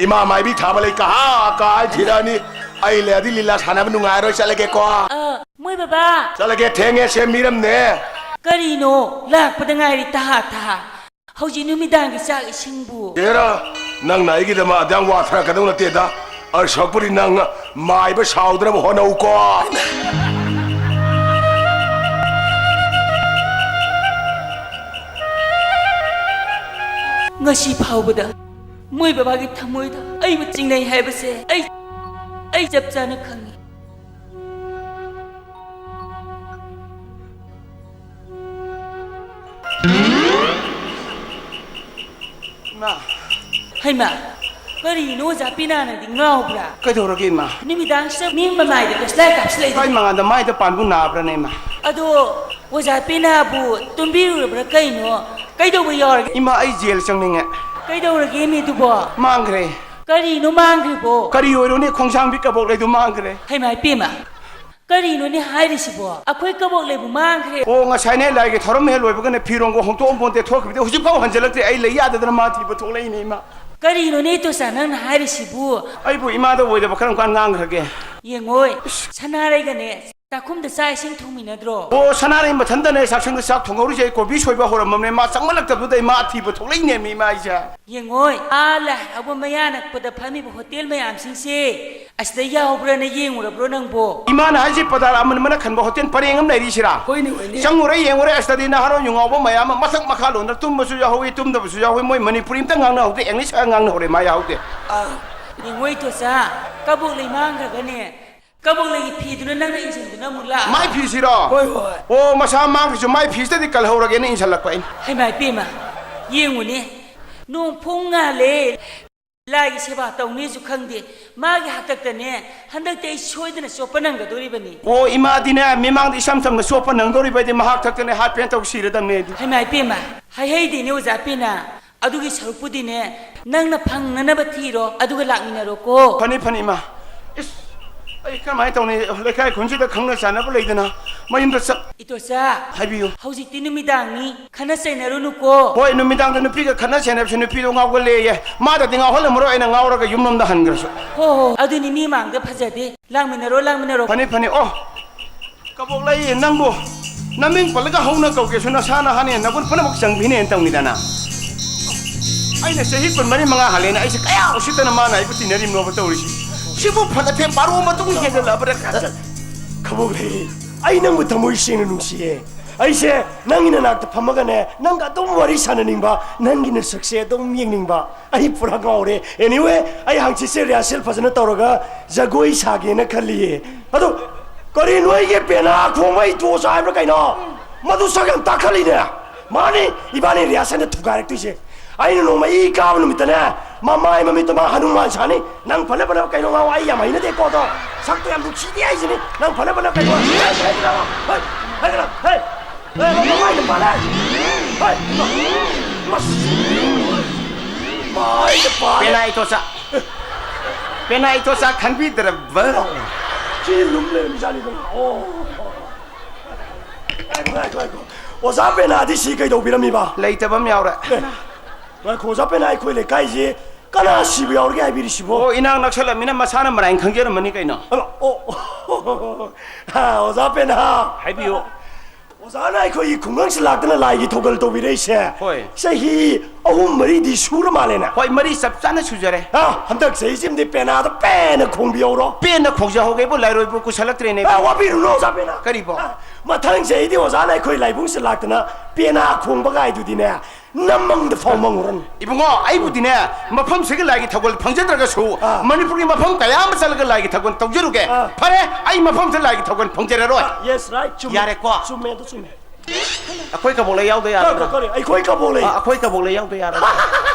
ꯏꯃꯥ ꯃꯥꯏꯕꯤ ꯊꯥꯕ ꯂꯩ ꯀꯍꯥ ꯀꯍꯥ ꯊꯤꯔꯛꯑꯅꯤ꯫ ꯑꯩ ꯂꯩꯔꯗꯤ ꯂꯤꯂꯥ ꯁꯥꯟꯅꯕ ꯅꯨꯡꯉꯥꯏꯔꯣꯏ, ꯆꯠꯂꯒꯦꯀꯣ꯫ ꯑ, ꯃꯣꯏ ꯕꯕꯥ! ꯆꯠꯂꯒꯦ, ꯊꯦꯡꯉꯦ, ꯁꯦ ꯃꯤꯔꯝꯅꯦ꯫ ꯀꯔꯤꯅꯣ? ꯂꯥꯛꯄꯗ ꯉꯥꯏꯔꯤ, ꯇꯍꯥ ꯇꯍꯥ꯫ ꯍꯧꯖꯤꯛ ꯅꯨꯃꯤꯗꯥꯡꯒꯤ ꯆꯥꯛ ꯏꯁꯤꯡꯕꯨ? ꯍꯦꯔꯥ, ꯅꯪꯅ ꯑꯩꯒꯤꯗꯃꯛ ꯑꯗꯨꯌꯥꯝ ꯋꯥꯊꯔꯛꯀꯗꯧ ꯅꯠꯇꯦꯗ꯫ ꯑꯁꯣꯛꯄꯨꯗꯤ ꯅꯪ ꯃꯥꯏꯕ ꯁꯥꯎꯗꯅꯕ ꯍꯣꯠꯅꯧꯀꯣ꯫ ꯉꯁꯤ ꯐꯥꯎꯕꯗ ꯃꯣꯏ ꯕꯕꯥꯒꯤ ꯊꯃꯣꯏꯗ ꯑꯩꯕꯨ ꯆꯤꯡꯅꯩ ꯍꯥꯏꯕꯁꯦ ꯑꯩ, ꯑꯩ ꯆꯞ ꯆꯥꯅ ꯈꯪꯉꯤ꯫ ꯏꯃꯥ꯫ ꯍꯩꯃꯥ, ꯀꯔꯤꯅꯣ ꯑꯣꯖꯥ ꯄꯤꯅꯥꯅꯗꯤ ꯉꯥꯎꯕ꯭ꯔꯥ? ꯀꯩꯗꯧꯔꯒꯦ, ꯏꯃꯥ? ꯅꯨꯃꯤꯗꯥꯡꯁꯤꯗ ꯃꯤ ꯃꯃꯥꯏꯗ ꯀꯩꯁꯨ ꯂꯥꯏ ꯀꯥꯞꯁꯤꯜꯂꯛꯏꯗꯨꯕꯨ? ꯀꯥꯏ ꯃꯉꯥꯟꯗ ꯃꯥꯏꯗ ꯄꯥꯟꯕꯨ ꯅꯥꯕ꯭ꯔꯥꯅꯦ, ꯏꯃꯥ? ꯑꯗꯣ ꯑꯣꯖꯥ ꯄꯤꯅꯥꯕꯨ ꯇꯨꯝꯕꯤꯔꯨꯔꯕ꯭ꯔꯥ ꯀꯩꯅꯣ? ꯀꯩꯗꯧꯕ ꯌꯥꯎꯔꯒꯦ? ꯏꯃꯥ, ꯑꯩ ꯖꯦꯜ ꯆꯪꯅꯤꯡꯉꯦ꯫ ꯀꯩꯗꯧꯔꯒꯦ ꯃꯤꯗꯨꯕꯣ? ꯃꯥꯡꯈ꯭ꯔꯦ꯫ ꯀꯔꯤꯅꯣ ꯃꯥꯡꯈ꯭ꯔꯤꯕꯣ? ꯀꯔꯤ ꯑꯣꯏꯔꯨꯅꯤ, ꯈꯣꯡꯁꯥꯡꯕꯤ ꯀꯕꯣꯛ ꯂꯩꯗꯨ ꯃꯥꯡꯈ꯭ꯔꯦ꯫ ꯍꯩꯃꯥ ꯏꯄꯦꯝꯃ, ꯀꯔꯤꯅꯣꯅꯦ ꯍꯥꯏꯔꯤꯁꯤꯕꯣ? ꯑꯩꯈꯣꯏ ꯀꯕꯣꯛ ꯂꯩꯕꯨ ꯃꯥꯡꯈ꯭ꯔꯦ? ꯑꯣ, ꯉꯁꯥꯏꯅꯦ ꯂꯥꯏꯒꯤ ꯊꯧꯔꯝ ꯍꯦꯛ ꯂꯣꯏꯕꯒꯅꯦ ꯐꯤꯔꯣꯟꯒ ꯍꯣꯡꯇꯣꯛꯑꯝꯄꯣꯟꯇꯦ ꯊꯣꯛꯈꯤꯕꯗꯩ ꯍꯧꯖꯤꯛꯐꯥꯎ ꯍꯟꯖꯤꯜꯂꯛꯇ꯭ꯔꯤ꯫ ꯑꯩ ꯂꯩ ꯌꯥꯗꯗꯅ ꯃꯥ ꯊꯤꯕ ꯊꯣꯛꯂꯛꯏꯅꯦ, ꯏꯃꯥ꯫ ꯀꯔꯤꯅꯣꯅꯦ ꯏꯇꯣꯆꯥ ꯅꯪꯅ ꯍꯥꯏꯔꯤꯁꯤꯕꯨ? ꯑꯩꯕꯨ ꯏꯃꯥꯗ ꯑꯣꯏꯗꯕ ꯀꯔꯝ ꯀꯥꯟ ꯉꯥꯡꯈ꯭ꯔꯒꯦ? ꯌꯦꯡꯉꯣꯏ, ꯁꯅꯥꯔꯩꯒꯅꯦ ꯆꯥꯛꯈꯨꯝꯗ ꯆꯥꯛ ꯏꯁꯤꯡ ꯊꯣꯡꯃꯤꯟꯅꯗ꯭ꯔꯣ? ꯑꯣ, ꯁꯅꯥꯔꯩ ꯃꯊꯟꯇꯅꯦ ꯆꯥꯛꯁꯪꯗ ꯆꯥꯛ ꯊꯣꯡꯍꯧꯔꯤꯁꯦ꯫ ꯑꯩ ꯀꯣꯕꯤ ꯁꯣꯏꯕ ꯍꯧꯔꯝꯃꯕꯅꯦ꯫ ꯃꯥ ꯆꯪꯃꯜꯂꯛꯇꯕꯗꯨꯗ ꯏꯃꯥ ꯑꯊꯤꯕ ꯊꯣꯛꯂꯛꯏꯅꯦꯃꯤ ꯏꯃꯥ ꯑꯩꯁꯦ꯫ ꯌꯦꯡꯉꯣꯏ, ꯑꯥ ꯂꯥꯏ ꯍꯔꯥꯎꯕ ꯃꯌꯥ ꯅꯛꯄꯗ ꯐꯝꯃꯤꯕ ꯍꯣꯇꯦꯜ ꯃꯌꯥꯝꯁꯤꯡꯁꯦ ꯑꯁꯤꯗ ꯌꯥꯎꯕ꯭ꯔꯥꯅ ꯌꯦꯡꯉꯨꯔꯕ꯭ꯔꯣ ꯅꯪꯕꯣ? ꯏꯃꯥꯅ ꯍꯥꯏꯁꯤ ꯄꯗꯥꯔ ꯑꯃꯟꯕꯅ ꯈꯟꯕ ꯍꯣꯇꯦꯜ ꯄꯔꯦꯡ ꯑꯃ ꯂꯩꯔꯤꯁꯤꯔꯥ? ꯍꯣꯏꯅꯦ, ꯍꯣꯏꯅꯦ꯫ ꯆꯪꯉꯨꯔꯦ ꯌꯦꯡꯉꯨꯔꯦ, ꯑꯁꯤꯗꯗꯤ ꯅꯍꯥꯔꯣꯟ ꯌꯨ ꯉꯥꯎꯕ ꯃꯌꯥꯝ ꯑꯃ ꯃꯊꯛ ꯃꯈꯥ ꯂꯣꯟꯅ ꯇꯨꯝꯕꯁꯨ ꯌꯥꯎꯍꯧꯋꯤ, ꯇꯨꯝꯗꯕꯁꯨ ꯌꯥꯎꯍꯧꯋꯤ꯫ ꯃꯣꯏ ꯃꯅꯤꯄꯨꯔꯤ ꯑꯝꯇ ꯉꯥꯡꯅꯍꯧꯗꯦ, ꯏꯪꯂꯤꯁ ꯈꯛ ꯉꯥꯡꯅꯍꯧꯔꯦ, ꯃꯥ ꯌꯥꯎꯍꯧꯗꯦ꯫ ꯌꯦꯡꯉꯣꯏ ꯏꯇꯣꯆꯥ, ꯀꯕꯣꯛꯂꯩ ꯃꯥꯡꯈ꯭ꯔꯒꯅꯦ ꯀꯕꯣꯛꯂꯩꯒꯤ ꯐꯤꯗꯨꯅ ꯅꯪꯅ ꯏꯟꯁꯤꯟꯗꯨꯅ ꯑꯃꯨꯛ ꯂꯥꯛ꯫ ꯃꯥꯏ ꯐꯤꯁꯤꯔꯣ? ꯍꯣꯏ, ꯍꯣꯏ꯫ ꯑꯣ, ꯃꯁꯥ ꯃꯥꯡꯈ꯭ꯔꯁꯨ ꯃꯥꯏ ꯐꯤꯁꯤꯗꯗꯤ ꯀꯜꯍꯧꯔꯒꯦꯅ ꯏꯟꯁꯤꯜꯂꯛꯄ ꯑꯩꯅ꯫ ꯍꯩꯃꯥ ꯏꯄꯦꯝꯃ, ꯌꯦꯡꯉꯨꯅꯦ, ꯅꯣꯡ ꯐꯣꯡ ꯉꯥꯜꯂꯦ꯫ ꯂꯥꯏꯒꯤ ꯁꯦꯕꯥ ꯇꯧꯅꯤꯁꯨ ꯈꯪꯗꯦ꯫ ꯃꯥꯒꯤ ꯍꯥꯛꯇꯛꯇꯅꯦ ꯍꯟꯗꯛꯇꯤ ꯑꯩ ꯁꯣꯏꯗꯅ ꯆꯣꯞꯄ ꯅꯪꯒꯗꯣꯔꯤꯕꯅꯤ꯫ ꯑꯣ, ꯏꯃꯥꯗꯤꯅꯦ ꯃꯤꯃꯥꯡꯗ ꯏꯁꯝ ꯁꯝꯅ ꯆꯣꯞꯄ ꯅꯪꯗꯧꯔꯤꯕ ꯑꯩꯗꯤ ꯃꯍꯥꯛ ꯊꯛꯇꯅꯦ ꯍꯥꯠ ꯄꯦꯟ ꯇꯧ ꯁꯤꯔꯗꯝꯅꯦ ꯑꯩꯗꯤ꯫ ꯍꯩꯃꯥ ꯏꯄꯦꯝꯃ, ꯍꯥꯏꯍꯩꯗꯦꯅꯦ ꯑꯣꯖꯥ ꯄꯦꯅꯥ꯫ ꯑꯗꯨꯒꯤ ꯁꯔꯨꯛꯄꯨꯗꯤꯅꯦ ꯅꯪꯅ ꯐꯪꯅꯅꯕ ꯊꯤꯔꯣ, ꯑꯗꯨꯒ ꯂꯥꯛꯃꯤꯟꯅꯔꯣꯀꯣ꯫ ꯐꯅꯤ, ꯐꯅꯤ, ꯏꯃꯥ꯫ ꯏꯁ, ꯑꯩ ꯀꯃꯥꯏꯅ ꯇꯧꯅꯤ? ꯂꯩꯀꯥꯏ ꯈꯨꯟꯁꯤꯗ ꯈꯪꯅ ꯆꯥꯟꯅꯕ ꯂꯩꯗꯅ ꯃꯌꯨꯝꯗ ꯆꯠ-, ꯏꯇꯣꯆꯥ, ꯍꯥꯏꯕꯤꯌꯨ꯫ ꯍꯧꯖꯤꯛꯇꯤ ꯅꯨꯃꯤꯗꯥꯡꯅꯤ, ꯈꯟꯅ ꯆꯩꯅꯔꯨꯅꯨꯀꯣ꯫ ꯍꯣꯏ, ꯅꯨꯃꯤꯗꯥꯡꯗ ꯅꯨꯄꯤꯒ ꯈꯠꯅ ꯆꯩꯅꯕꯁꯦ ꯅꯨꯄꯤꯗꯣ ꯉꯥꯎꯒꯜꯂꯦꯌꯦ꯫ ꯃꯥꯗꯗꯤ ꯉꯥꯎꯍꯜꯂꯝꯃꯔꯣꯏ, ꯑꯩꯅ ꯉꯥꯎꯔꯒ ꯌꯨꯝꯂꯣꯝꯗ ꯍꯟꯈ꯭ꯔꯁꯨ꯫ ꯍꯣ ꯍꯣ, ꯑꯗꯨꯅꯤ ꯃꯤ ꯃꯥꯡꯗ ꯐꯖꯗꯦ꯫ ꯂꯥꯡꯃꯤꯟꯅꯔꯣ, ꯂꯥꯡꯃꯤꯟꯅꯔꯣ꯫ ꯐꯅꯤ, ꯐꯅꯤ꯫ ꯑꯣ, ꯀꯕꯣꯛꯂꯩ, ꯅꯪꯕꯨ ꯅꯃꯤꯡ ꯄꯜꯂꯒ ꯍꯧꯅ ꯀꯧꯒꯦꯁꯨ ꯅꯁꯥ ꯅꯍꯥꯅꯦ, ꯅꯒꯨꯟ ꯄꯨꯝꯅꯃꯛ ꯆꯪꯕꯤꯅꯦꯅ ꯇꯧꯅꯤꯗꯅ꯫ ꯑꯩꯅ ꯆꯍꯤ ꯀꯨꯟꯃꯔꯤ ꯃꯉꯥ ꯍꯥꯜꯂꯦꯅ ꯑꯩꯁꯦ ꯀꯌꯥ ꯎꯁꯤꯠꯇꯅ ꯃꯥꯅ ꯑꯩꯕꯨ ꯇꯤꯟꯅꯔꯤꯕꯅꯣꯕ ꯇꯧꯔꯤꯁꯤ꯫ ꯁꯤꯕꯨ ꯐꯅ ꯊꯦꯡ ꯕꯥꯔꯣ ꯃꯇꯨꯡ ꯍꯦꯟꯖꯜꯂꯛꯑꯕ꯭ꯔꯥ? ꯀꯕꯣꯛꯂꯩ, ꯑꯩ ꯅꯪꯕꯨ ꯊꯃꯣꯏ ꯁꯦꯡꯅ ꯅꯨꯡꯁꯤꯌꯦ꯫ ꯑꯩꯁꯦ ꯅꯪꯒꯤ ꯅꯅꯥꯛꯇ ꯐꯝꯃꯒꯅꯦ, ꯅꯪꯒ ꯑꯗꯨꯝ ꯋꯥꯔꯤ ꯁꯥꯟꯅꯅꯤꯡꯕ, ꯅꯪꯒꯤ ꯅꯁꯛꯁꯦ ꯑꯗꯨꯝ ꯌꯦꯡꯅꯤꯡꯕ꯫ ꯑꯩ ꯄꯨꯔꯥ ꯉꯥꯎꯔꯦ꯫ Anyway, ꯑꯩ ꯍꯪꯆꯤꯠꯁꯦ rehearsal ꯐꯖꯅ ꯇꯧꯔꯒ ꯖꯒꯣꯏ ꯁꯥꯒꯦꯅ ꯈꯜꯂꯤꯌꯦ꯫ ꯑꯗꯣ ꯀꯔꯤ ꯅꯣꯏꯒꯤ ꯄꯦꯅꯥ ꯈꯣꯡꯕ ꯏꯇꯣꯆꯥ ꯍꯥꯏꯕ꯭ꯔꯥ ꯀꯩꯅꯣ? ꯃꯗꯨ ꯁꯛ ꯌꯥꯝ ꯇꯥꯛꯈꯠꯂꯤꯅꯦ꯫ ꯃꯥꯅꯤ, ꯏꯕꯥꯅꯤ rehearsalꯗ ꯊꯨꯒꯥꯏꯔꯛꯇꯣꯏꯁꯦ꯫ ꯑꯩꯅ ꯅꯣꯡꯃ ꯏ ꯀꯥꯕ ꯅꯨꯃꯤꯠꯇꯅꯦ, ꯃꯃꯥꯏ ꯃꯃꯤꯠꯇꯣ ꯃꯥ ꯍꯅꯨꯃꯥꯟ ꯁꯥꯅꯤ꯫ ꯅꯪ ꯐꯅ ꯐꯅ ꯀꯩꯅꯣ ꯉꯥꯡꯉꯣ, ꯑꯩ ꯌꯥꯝ ꯍꯩꯅꯗꯦꯀꯣ ꯑꯗꯣ꯫ ꯁꯛꯇꯣ ꯌꯥꯝ ꯅꯨꯡꯁꯤꯗꯦ ꯍꯥꯏꯁꯤꯅꯤ꯫ ꯅꯪ ꯐꯅ ꯐꯅ ꯀꯩꯅꯣ ꯍꯩ, ꯍꯩ, ꯍꯩ, ꯍꯩ, ꯍꯩ, ꯍꯩ, ꯃꯃꯥꯏꯗ ꯄꯥꯜꯂꯦ꯫ ꯍꯩ, ꯃꯁ-, ꯃꯥꯏꯗ ꯄꯥꯜꯂꯦ꯫ ꯄꯦꯅꯥ ꯏꯇꯣꯆꯥ꯫ ꯄꯦꯅꯥ ꯏꯇꯣꯆꯥ ꯈꯪꯕꯤꯗ꯭ꯔꯕ? ꯁꯤ ꯂꯨꯝ ꯂꯩꯔꯝꯖꯥꯠꯅꯤꯗꯅ꯫ ꯑꯣ꯫ ꯉꯥꯏꯈꯣ, ꯉꯥꯏꯈꯣ, ꯉꯥꯏꯈꯣ꯫ ꯑꯣꯖꯥ ꯄꯦꯅꯥꯗꯤ ꯁꯤ ꯀꯩꯗꯧꯕꯤꯔꯝꯃꯤꯕ? ꯂꯩꯇꯕ ꯑꯃ ꯌꯥꯎꯔꯦ꯫ ꯉꯥꯏꯈꯣ, ꯑꯣꯖꯥ ꯄꯦꯅꯥ, ꯑꯩꯈꯣꯏ ꯂꯩꯀꯥꯏꯁꯦ ꯀꯅꯥ ꯁꯤꯕ ꯌꯥꯎꯔꯒꯦ ꯍꯥꯏꯕꯤꯔꯤꯁꯤꯕꯣ? ꯑꯣ, ꯏꯅꯥꯛ ꯅꯛꯁꯜꯂꯝꯃꯤꯅ ꯃꯁꯥꯅ ꯃꯔꯥꯏꯅ ꯈꯪꯖꯔꯝꯃꯅꯤ ꯀꯩꯅꯣ꯫ ꯑ, ꯑꯣ, ꯑꯣ, ꯑꯣꯖꯥ ꯄꯦꯅꯥ꯫ ꯍꯥꯏꯕꯤꯌꯨ꯫ ꯑꯣꯖꯥꯅ ꯑꯩꯈꯣꯏꯒꯤ ꯈꯨꯡꯒꯪꯁꯤ ꯂꯥꯛꯇꯅ ꯂꯥꯏꯒꯤ ꯊꯧꯒꯜ ꯇꯧꯕꯤꯔꯛꯏꯁꯦ, ꯍꯣꯏ꯫ ꯆꯍꯤ ꯑꯍꯨꯝ ꯃꯔꯤꯗꯤ ꯁꯨꯔ ꯃꯥꯜꯂꯦꯅꯦ꯫ ꯍꯣꯏ, ꯃꯔꯤ ꯆꯞ ꯆꯥꯅ ꯁꯨꯖꯔꯦ꯫ ꯑ, ꯍꯟꯗꯛ ꯆꯍꯤꯁꯤꯃꯗꯤ ꯄꯦꯅꯥꯗ ꯄꯦꯟꯅ ꯈꯣꯡꯕꯤꯍꯧꯔꯣ꯫ ꯄꯦꯟꯅ ꯈꯣꯡꯖꯍꯧꯒꯦꯕꯨ ꯂꯥꯏꯔꯣꯏꯕꯨ ꯀꯨꯁꯜꯂꯛꯇ꯭ꯔꯦꯅꯦ꯫ ꯑ, ꯋꯥꯕꯤꯔꯨꯅꯨ, ꯑꯣꯖꯥ ꯄꯦꯅꯥ꯫ ꯀꯔꯤꯕꯣ? ꯑ, ꯃꯊꯪ ꯆꯍꯤꯗꯤ ꯑꯣꯖꯥꯅ ꯑꯩꯈꯣꯏ ꯂꯥꯏꯕꯨꯡꯁꯤ ꯂꯥꯛꯇꯅ ꯄꯦꯅꯥ ꯈꯣꯡꯕꯒꯥꯏꯗꯨꯗꯤꯅꯦ, ꯅꯃꯪꯗ ꯐꯥꯎ ꯃꯪꯉꯨꯔꯅꯨ꯫ ꯏꯕꯨꯡꯉꯣ, ꯑꯩꯕꯨꯗꯤꯅꯦ, ꯃꯐꯝꯁꯤꯒꯤ ꯂꯥꯏꯒꯤ ꯊꯧꯒꯜ ꯐꯪꯖꯗ꯭ꯔꯒꯁꯨ, ꯑꯥ꯫ ꯃꯅꯤꯄꯨꯔꯒꯤ ꯃꯐꯝ ꯀꯌꯥ ꯑꯃ ꯆꯠꯂꯒ ꯂꯥꯏꯒꯤ ꯊꯧꯒꯜ ꯇꯧꯖꯔꯨꯒꯦ꯫ ꯑꯥ꯫ ꯐꯔꯦ, ꯑꯩ ꯃꯐꯝꯁꯤꯗ ꯂꯥꯏꯒꯤ ꯊꯧꯒꯜ ꯐꯪꯖꯔꯔꯣꯏ꯫ ꯑꯥ, yes, right, ꯆꯨꯝꯃꯦ꯫ ꯌꯥꯔꯦꯀꯣ? ꯆꯨꯝꯃꯦ, ꯑꯗꯨ ꯆꯨꯝꯃꯦ꯫ ꯑꯩꯈꯣꯏ ꯀꯕꯣꯛ ꯂꯩ ꯌꯥꯎꯗ ꯀꯔꯤ, ꯌꯥꯔꯣꯏꯗ꯭ꯔꯣ? ꯀꯔꯤ, ꯑꯩꯈꯣꯏ ꯀꯕꯣꯛ ꯂꯩ? ꯑꯥ, ꯑꯩꯈꯣꯏ ꯀꯕꯣꯛ ꯂꯩ ꯌꯥꯎꯗ ꯌꯥꯔꯣꯏꯗ꯭ꯔꯣ?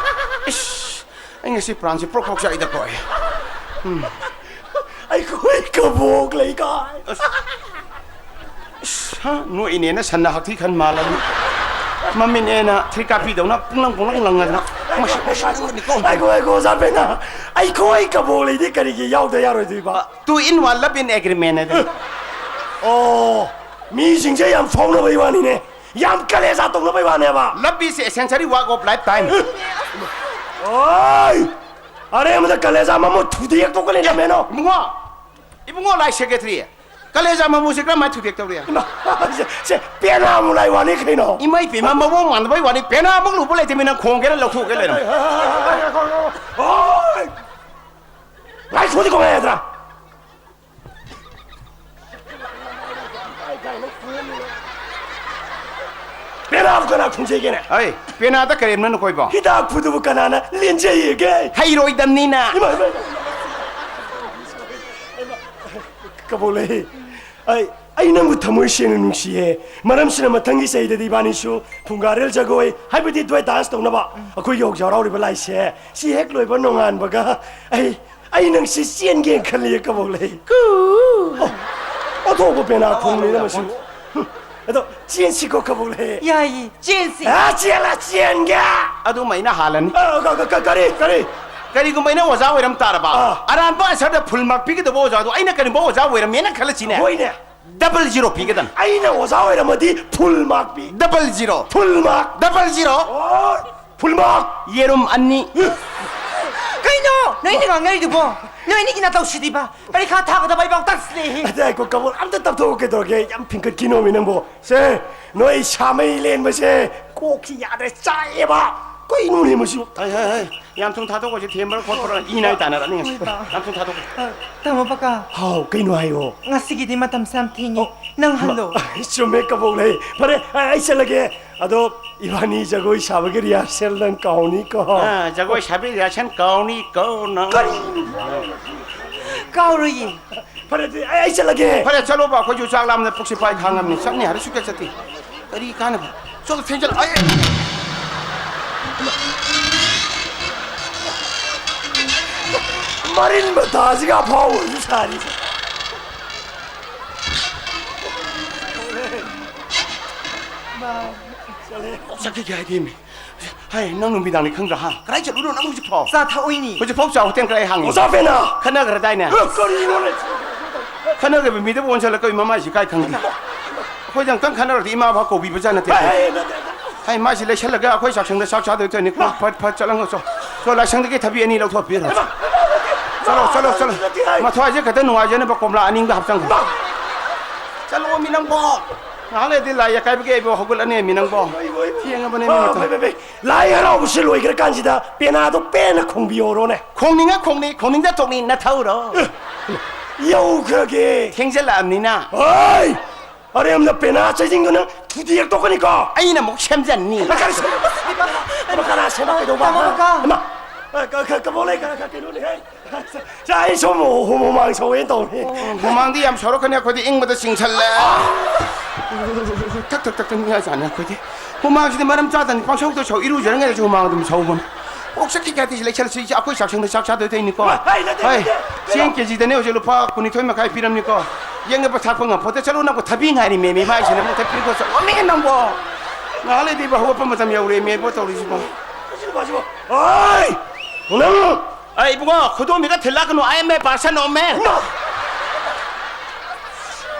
ꯏꯁ, ꯑꯩ ꯉꯁꯤ ꯄ꯭ꯔꯥꯟꯁꯦ ꯄ꯭ꯔꯣꯛ ꯄ꯭ꯔꯣꯛ ꯆꯥꯛꯏꯗꯀꯣ ꯑꯩ꯫ ꯎꯝ꯫ ꯑꯩꯈꯣꯏ ꯀꯕꯣꯛ ꯂꯩꯀꯥꯏ꯫ ꯑꯁ꯫ ꯑꯁ, ꯍꯥ? ꯅꯣꯛꯏꯅꯦꯅ ꯁꯟꯅ ꯍꯛꯊꯤ ꯈꯟ ꯃꯥꯜꯂꯕꯅꯤ꯫ ꯃꯃꯤꯠꯅꯦꯅ ꯊ꯭ꯔꯤ ꯀꯥꯞꯄꯤꯗꯧꯅ ꯄꯨꯡꯂꯪ ꯄꯨꯡꯂꯪ ꯂꯪꯉꯗꯅ꯫ ꯃꯁꯤ, ꯃꯁꯤ ꯅꯣꯛꯏꯅꯤꯀꯣ꯫ ꯉꯥꯏꯈꯣ, ꯉꯥꯏꯈꯣ, ꯑꯣꯖꯥ ꯄꯦꯅꯥ꯫ ꯑꯩꯈꯣꯏ ꯀꯕꯣꯛ ꯂꯩꯗꯤ ꯀꯔꯤꯒꯤ ꯌꯥꯎꯗ ꯌꯥꯔꯣꯏꯗꯣꯏꯕ? Two in one love in agreement ꯑꯗꯨ꯫ ꯑꯣ, ꯃꯤꯁꯤꯡꯁꯦ ꯌꯥꯝ ꯐꯥꯎꯅꯕꯩ ꯋꯥꯅꯤꯅꯦ꯫ ꯌꯥꯝ ꯀꯂꯦꯖꯥ ꯇꯧꯅꯕꯩ ꯋꯥꯅꯦꯕ꯫ Love is essentially work of lifetime꯫ ꯑꯣꯏ! ꯑꯔꯦꯝꯕꯗ ꯀꯂꯦꯖꯥ ꯃꯃꯨꯠ ꯊꯨꯗꯦꯛꯇꯣꯛꯀꯅꯤ, ꯂꯝꯍꯦꯟꯅꯣ꯫ ꯏꯕꯨꯡꯉꯣ, ꯏꯕꯨꯡꯉꯣ ꯂꯥꯏ ꯁꯦꯀ꯭ꯔꯦꯇꯔꯤ, ꯀꯂꯦꯖꯥ ꯃꯃꯨꯠꯁꯦ ꯀꯔꯝꯍꯥꯏꯅ ꯊꯨꯗꯦꯛꯇꯧꯔꯤ? ꯏꯃꯥ, ꯁꯦ, ꯁꯦ, ꯄꯦꯅꯥ ꯑꯃꯨꯛ ꯂꯥꯏ ꯋꯥꯅꯤ ꯀꯩꯅꯣ? ꯏꯃꯥ ꯏꯄꯦꯝꯃ, ꯃꯑꯣꯡ ꯃꯥꯟꯗꯕꯩ ꯋꯥꯅꯤ, ꯄꯦꯅꯥꯃꯨꯛ ꯂꯨꯕ ꯂꯩꯇꯦ, ꯃꯤ ꯅꯪ ꯈꯣꯡꯒꯦꯔꯥ ꯂꯧꯊꯣꯛꯎꯒꯦ ꯂꯩꯔꯝꯃꯣ꯫ ꯑꯣꯏ! ꯂꯥꯏ ꯁꯣꯗꯤ ꯀꯃꯥꯏ ꯌꯥꯗ꯭ꯔꯥ? ꯄꯦꯅꯥꯕꯨ ꯀꯅꯥ ꯈꯨꯝꯖꯩꯒꯦꯅꯦ? ꯑꯩ, ꯄꯦꯅꯥꯗ ꯀꯔꯦꯝꯅ ꯅꯈꯣꯏꯕꯣ? ꯍꯤꯗꯥꯛ ꯐꯨꯗꯨꯕꯨ ꯀꯅꯥꯅ ꯂꯦꯟꯖꯩꯒꯦ? ꯍꯩꯔꯣꯏꯗꯝꯅꯤꯅ꯫ ꯏꯃꯥ, ꯏꯃꯥ, ꯏꯃꯥ꯫ ꯀꯕꯣꯛꯂꯩ, ꯑꯩ, ꯑꯩ ꯅꯪꯕꯨ ꯊꯃꯣꯏ ꯁꯦꯡꯅ ꯅꯨꯡꯁꯤꯌꯦ꯫ ꯃꯔꯝꯁꯤꯅ ꯃꯊꯪꯒꯤ ꯆꯍꯤꯗꯗꯤ ꯏꯕꯥꯅꯤꯁꯨ ꯐꯨꯡꯒꯥꯔꯦꯜ ꯖꯒꯣꯏ, ꯍꯥꯏꯕꯗꯤ ꯗ꯭ꯋꯦꯠ ꯗꯥꯟꯁ ꯇꯧꯅꯕ ꯑꯩꯈꯣꯏꯒꯤ ꯍꯧꯖꯤꯛ ꯍꯔꯥꯎꯔꯤꯕ ꯂꯥꯏꯁꯦ, ꯁꯤ ꯍꯦꯛ ꯂꯣꯏꯕ ꯅꯣꯡꯉꯥꯟꯕꯒ ꯑꯩ ꯑꯩ ꯅꯪꯁꯤ ꯆꯦꯟꯒꯦꯅ ꯈꯜꯂꯤ, ꯀꯕꯣꯛꯂꯩ꯫ ꯀꯨ꯫ ꯑꯣ, ꯑꯣꯟꯊꯣꯛꯄ ꯄꯦꯅꯥ ꯈꯣꯡꯅꯤꯅ ꯃꯁꯤ꯫ ꯑꯗꯣ ꯆꯦꯟꯁꯤꯀꯣ, ꯀꯕꯣꯛꯂꯩ꯫ ꯌꯥꯏꯌꯦ, ꯆꯦꯟꯁꯤ꯫ ꯑ, ꯆꯦꯜꯂ ꯆꯦꯟꯒꯦ꯫ ꯑꯗꯨꯝ ꯑꯩꯅ ꯍꯥꯜꯂꯅꯤ꯫ ꯑ, ꯀ-, ꯀ-, ꯀ-, ꯀꯔꯤ, ꯀꯔꯤ? ꯀꯔꯤꯒꯨꯝꯕ ꯑꯩꯅ ꯑꯣꯖꯥ ꯑꯣꯏꯔꯝ ꯇꯥꯔꯕ, ꯑꯥ꯫ ꯑꯔꯥꯟꯕ ꯑꯟꯁꯔꯗ ꯐꯨꯜ ꯃꯥꯔꯛ ꯄꯤꯒꯗꯕ ꯑꯣꯖꯥꯗꯣ ꯑꯩꯅ ꯀꯔꯤꯒꯨꯝꯕ ꯑꯣꯖꯥ ꯑꯣꯏꯔꯝꯃꯦꯅ ꯈꯜꯂꯁꯤꯅꯦ꯫ ꯍꯣꯏꯅꯦ꯫ ꯗꯕꯜ ꯖꯤꯔꯣ ꯄꯤꯒꯗꯕꯅꯤ꯫ ꯑꯩꯅ ꯑꯣꯖꯥ ꯑꯣꯏꯔꯝꯃꯗꯤ ꯐꯨꯜ ꯃꯥꯔꯛ ꯄꯤ꯫ Double zero. Full mark. Double zero. ꯑꯣ꯫ ꯐꯨꯜꯃꯥꯔꯛ! ꯌꯦꯔꯨꯝ ꯑꯅꯤ꯫ ꯀꯩꯅꯣ? ꯅꯣꯏꯅ ꯉꯥꯡꯅꯔꯤꯗꯨꯕꯣ? ꯅꯣꯏ ꯑꯅꯤꯒꯤ ꯅꯇꯧꯁꯤꯗꯤꯕ꯫ ꯄꯔꯤꯈꯥ ꯊꯥꯒꯗꯕ ꯑꯩꯐꯥꯎ ꯇꯥꯁꯤꯜꯂꯛꯑꯦ꯫ ꯑꯗ ꯉꯥꯏꯈꯣ, ꯀꯕꯣꯛ ꯑꯝꯇ ꯇꯞꯊꯣꯛꯑꯣ, ꯀꯩꯗꯧꯔꯒꯦ? ꯌꯥꯝ ꯐꯤꯡꯒꯠꯈꯤꯅꯣꯃꯤ ꯅꯪꯕꯣ꯫ ꯁꯦ, ꯅꯣꯏ ꯁꯥꯃꯩ ꯂꯦꯟꯕꯁꯦ ꯀꯣꯛꯁꯤ ꯌꯥꯗ꯭ꯔꯦ, ꯆꯥꯛꯑꯦꯕ꯫ ꯀꯩꯅꯣꯅꯦ ꯃꯁꯤꯕꯨ? ꯍꯩ, ꯍꯩ, ꯍꯩ꯫ ꯌꯥꯝ ꯊꯨꯅ ꯊꯥꯗꯣꯛꯈꯣꯁꯤ, ꯊꯦꯝꯕ꯭ꯔꯥ ꯈꯣꯠꯄ꯭ꯔꯥ, ꯏ ꯅꯥꯏ ꯇꯥꯅꯔꯅꯤ ꯉꯁꯤ꯫ ꯍꯣꯏ, ꯄꯥ꯫ ꯌꯥꯝ ꯊꯨꯅ ꯊꯥꯗꯣꯛꯈꯣ꯫ ꯑ, ꯇꯥꯃꯣ ꯄꯀꯥ꯫ ꯍꯥꯎ, ꯀꯩꯅꯣ ꯍꯥꯏꯌꯣ꯫ ꯉꯁꯤꯒꯤꯗꯤ ꯃꯇꯝꯁꯦ ꯌꯥꯝ ꯊꯦꯡꯉꯦ꯫ ꯑꯣ꯫ ꯅꯪ ꯍꯜꯂꯣ꯫ ꯃ-, ꯆꯨꯝꯃꯦ, ꯀꯕꯣꯛ ꯂꯩ꯫ ꯐꯔꯦ, ꯑꯩ, ꯑꯩ ꯆꯠꯂꯒꯦ꯫ ꯑꯗꯣ ꯏꯕꯥꯅꯤ ꯖꯒꯣꯏ ꯁꯥꯕꯒꯤ ꯔꯤꯍꯥꯔꯁꯦꯜ ꯅꯪ ꯀꯥꯎꯅꯤꯀꯣ꯫ ꯑ, ꯖꯒꯣꯏ ꯁꯥꯕꯤ ꯔꯤꯍꯥꯔꯁꯦꯜ ꯀꯥꯎꯅꯤꯀꯣ ꯅꯪ꯫ ꯀꯔꯤ? ꯀꯥꯎꯔꯣꯏꯌꯦ꯫ ꯐꯔꯦ, ꯑꯗꯨꯗꯤ ꯑꯩ, ꯑꯩ ꯆꯠꯂꯒꯦ꯫ ꯐꯔꯦ, ꯆꯠꯂꯣꯕ, ꯑꯩꯈꯣꯏꯁꯨ ꯆꯥꯛ ꯂꯥꯝꯅ ꯄꯨꯛꯁꯤ ꯄꯥꯏ ꯈꯥꯡꯉꯝꯅꯤ꯫ ꯆꯠꯅꯤ ꯍꯥꯏꯔ ꯁꯨꯛꯆꯠ ꯆꯠꯇꯦ꯫ ꯀꯔꯤ ꯀꯥꯟꯅꯕ? ꯆꯣ, ꯊꯦꯡꯖꯜꯂꯛ-, ꯑꯩ! ꯃꯔꯤꯟ ꯃꯇꯥꯁꯤꯒ ꯑꯐꯥꯎꯕꯁꯨ ꯁꯥꯔꯤꯁꯦ꯫ ꯆꯠꯈꯤꯒꯦ ꯍꯥꯏꯗꯦꯃꯤ꯫ ꯍꯩ, ꯅꯪ ꯅꯨꯃꯤꯗꯥꯡꯅꯤ ꯈꯪꯗ꯭ꯔꯥ, ꯍꯥ? ꯀꯗꯥꯏ ꯆꯠꯂꯨꯅꯣ ꯅꯪ ꯍꯧꯖꯤꯛ ꯐꯥꯎ? ꯆꯥ ꯊꯛꯎꯏꯅꯤ꯫ ꯍꯧꯖꯤꯛ ꯐꯥꯎ ꯆꯥ ꯍꯣꯇꯦꯜ ꯀꯗꯥꯏ ꯍꯥꯡꯉꯤ? ꯑꯣꯖꯥ ꯄꯦꯅꯥ! ꯈꯠꯅꯈ꯭ꯔꯗꯥꯏꯅꯦ? ꯑ, ꯀꯔꯤꯅꯣꯅꯦ? ꯈꯠꯅꯈ꯭ꯔꯕ ꯃꯤꯗꯨꯕꯨ ꯑꯣꯟꯁꯤꯜꯂꯒ ꯀꯔꯤ ꯃꯃꯥꯏꯁꯤ ꯀꯥꯏ ꯈꯪꯗꯦ? ꯑꯩꯈꯣꯏꯗ ꯑꯃꯨꯛꯇꯪ ꯈꯠꯅꯔꯗꯤ ꯏꯃꯥ ꯐꯥꯎ ꯀꯧꯕꯤꯕꯖꯥꯠ ꯅꯠꯇꯦ꯫ ꯍꯩ, ꯍꯩ, ꯅꯠꯇꯦ, ꯅꯠꯇꯦ꯫ ꯍꯩ, ꯃꯥꯏꯁꯤ ꯂꯩꯁꯜꯂꯒ ꯑꯩꯈꯣꯏ ꯆꯥꯛꯁꯪꯗ ꯆꯥꯛ ꯆꯥꯗꯣꯏ ꯇꯧꯅꯤ꯫ ꯃꯥ꯫ ꯐꯠ, ꯐꯠ ꯆꯠꯂꯝꯒꯣ ꯆꯣ꯫ ꯆꯣ, ꯂꯥꯏꯁꯪꯗꯒꯤ ꯊꯕꯤ ꯑꯅꯤ ꯂꯧꯊꯣꯛꯄꯤꯔꯣ꯫ ꯍꯩꯃꯥ! ꯆꯠꯂꯣ, ꯆꯠꯂꯣ, ꯆꯠꯂꯣ꯫ ꯅꯠꯇꯦ, ꯍꯩ꯫ ꯃꯊ꯭ꯋꯥꯏꯁꯦ ꯈꯛꯇ ꯅꯨꯡꯉꯥꯏꯖꯅꯕ ꯀꯣꯝꯂꯥ ꯑꯅꯤ ꯑꯃꯒ ꯍꯥꯞꯆꯟꯈ꯭ꯔꯣ꯫ ꯃꯥ! ꯆꯠꯂꯣ, ꯃꯤ ꯅꯪꯕꯣ꯫ ꯉꯥꯏꯍꯥꯛ ꯂꯩꯔꯗꯤ ꯂꯥꯏ ꯑꯀꯥꯏꯕꯒꯤ ꯑꯩꯕꯨ ꯍꯧꯒꯠꯂꯅꯤ, ꯃꯤ ꯅꯪꯕꯣ꯫ ꯍꯣꯏ, ꯍꯣꯏ, ꯍꯣꯏ꯫ ꯊꯦꯡꯉꯕꯅꯦ, ꯃꯤ ꯑꯥ, ꯃꯇꯝ꯫ ꯐꯩ, ꯐꯩ, ꯐꯩ꯫ ꯂꯥꯏ ꯍꯔꯥꯎꯕꯁꯤ ꯂꯣꯏꯈ꯭ꯔꯀꯥꯟꯁꯤꯗ ꯄꯦꯅꯥꯗꯣ ꯄꯦꯟꯅ ꯈꯣꯡꯕꯤꯍꯧꯔꯣꯅꯦ꯫ ꯈꯣꯡꯅꯤꯡꯉ ꯈꯣꯡꯅꯤ, ꯈꯣꯡꯅꯤꯡꯗ ꯇꯣꯛꯅꯤ, ꯅꯊꯧꯔꯣ? ꯑꯦ, ꯌꯧꯈ꯭ꯔꯒꯦ꯫ ꯊꯦꯡꯖꯜꯂꯛꯑꯕꯅꯤꯅ꯫ ꯍꯣꯏ! ꯑꯔꯦꯝꯕꯗ ꯄꯦꯅꯥ ꯆꯩꯁꯤꯡꯗꯨꯅ ꯊꯨꯗꯦꯛ ꯇꯣꯛꯀꯅꯤꯀꯣ꯫ ꯑꯩꯅ ꯑꯃꯨꯛ ꯁꯦꯝꯖꯟꯅꯤ꯫ ꯀꯔꯤ ꯁꯦꯝ-, ꯏꯃꯥ, ꯀꯅꯥ ꯁꯦꯝꯃꯛꯀꯗꯧꯕ? ꯇꯥꯃꯣ ꯀꯀꯥ꯫ ꯏꯃꯥ, ꯑ, ꯀ-, ꯀ-, ꯀꯕꯣꯛ ꯂꯩ, ꯀ-, ꯀ-, ꯀꯩꯅꯣꯅꯦꯍꯦ꯫ ꯁꯦ, ꯑꯩ ꯁꯨꯝ ꯍꯨ-, ꯍꯨꯃꯥꯡ ꯁꯧꯋꯦꯅ ꯇꯧꯕꯅꯦ꯫ ꯍꯨꯃꯥꯡꯗꯤ ꯌꯥꯝ ꯁꯧꯔꯛꯀꯅꯤ, ꯑꯩꯈꯣꯏꯗꯤ ꯏꯪꯕꯗ ꯆꯤꯡꯁꯜꯂꯦ꯫ ꯊꯛ, ꯊꯛ, ꯊꯛ, ꯊꯛ ꯅꯤꯡꯉꯥꯏ ꯆꯥꯅꯤ ꯑꯩꯈꯣꯏꯗꯤ꯫ ꯍꯨꯃꯥꯡꯁꯤꯗꯤ ꯃꯔꯝ ꯆꯥꯗꯅꯤ ꯄꯪꯁꯧꯗ ꯁꯧ, ꯏꯔꯨꯖꯔꯤꯉꯩꯗꯁꯨ ꯍꯨꯃꯥꯡ ꯑꯗꯨꯝ ꯁꯧꯕꯅꯤ꯫ ꯑꯣꯛ ꯆꯠꯈꯤ ꯀꯥꯏꯗꯤ ꯂꯩꯁꯜꯂꯁꯤ, ꯑꯩꯈꯣꯏ ꯆꯥꯛꯁꯪꯗ ꯆꯥꯛ ꯆꯥꯗꯣꯏ ꯇꯧꯅꯤꯀꯣ꯫ ꯍꯩ, ꯅꯠꯇꯦ, ꯍꯣꯏ, ꯅꯠꯇꯦ꯫ ꯆꯦꯡ ꯀꯦꯖꯤꯗꯅꯦ ꯍꯧꯖꯤꯛ ꯂꯨꯄꯥ ꯀꯨꯟꯅꯤꯊꯣꯏ ꯃꯈꯥꯏ ꯄꯤꯔꯝꯅꯤꯀꯣ꯫ ꯌꯦꯡꯅꯕ ꯊꯥꯛꯄ ꯉꯝꯄꯣꯠꯇꯦ꯫ ꯆꯠꯂꯣ, ꯅꯪꯕꯨ ꯊꯕꯤ ꯉꯥꯏꯔꯤꯃꯦ, ꯃꯤ ꯃꯥꯏꯁꯤꯅ ꯑꯃꯨꯛ ꯊꯛꯄꯤꯔꯤꯀꯣ꯫ ꯆꯠꯂꯣꯃꯤ ꯅꯪꯕꯣ꯫ ꯉꯥꯏꯍꯥꯛ ꯂꯩꯗꯤ ꯏꯕꯣ ꯍꯧꯒꯠꯄ ꯃꯇꯝ ꯌꯧꯔꯦꯃꯦ ꯏꯕꯣ ꯇꯧꯔꯤꯁꯤꯕꯣ꯫ ꯁꯤꯕꯣ, ꯁꯤꯕꯣ꯫ ꯍꯣꯏ! ꯅꯪ ꯑꯩ ꯏꯕꯨꯡꯉꯣ, ꯈꯨꯗꯣꯝꯕꯤꯒ ꯊꯤꯜꯂꯛꯀꯅꯨ, I am a person of man꯫ ꯏꯃꯥ!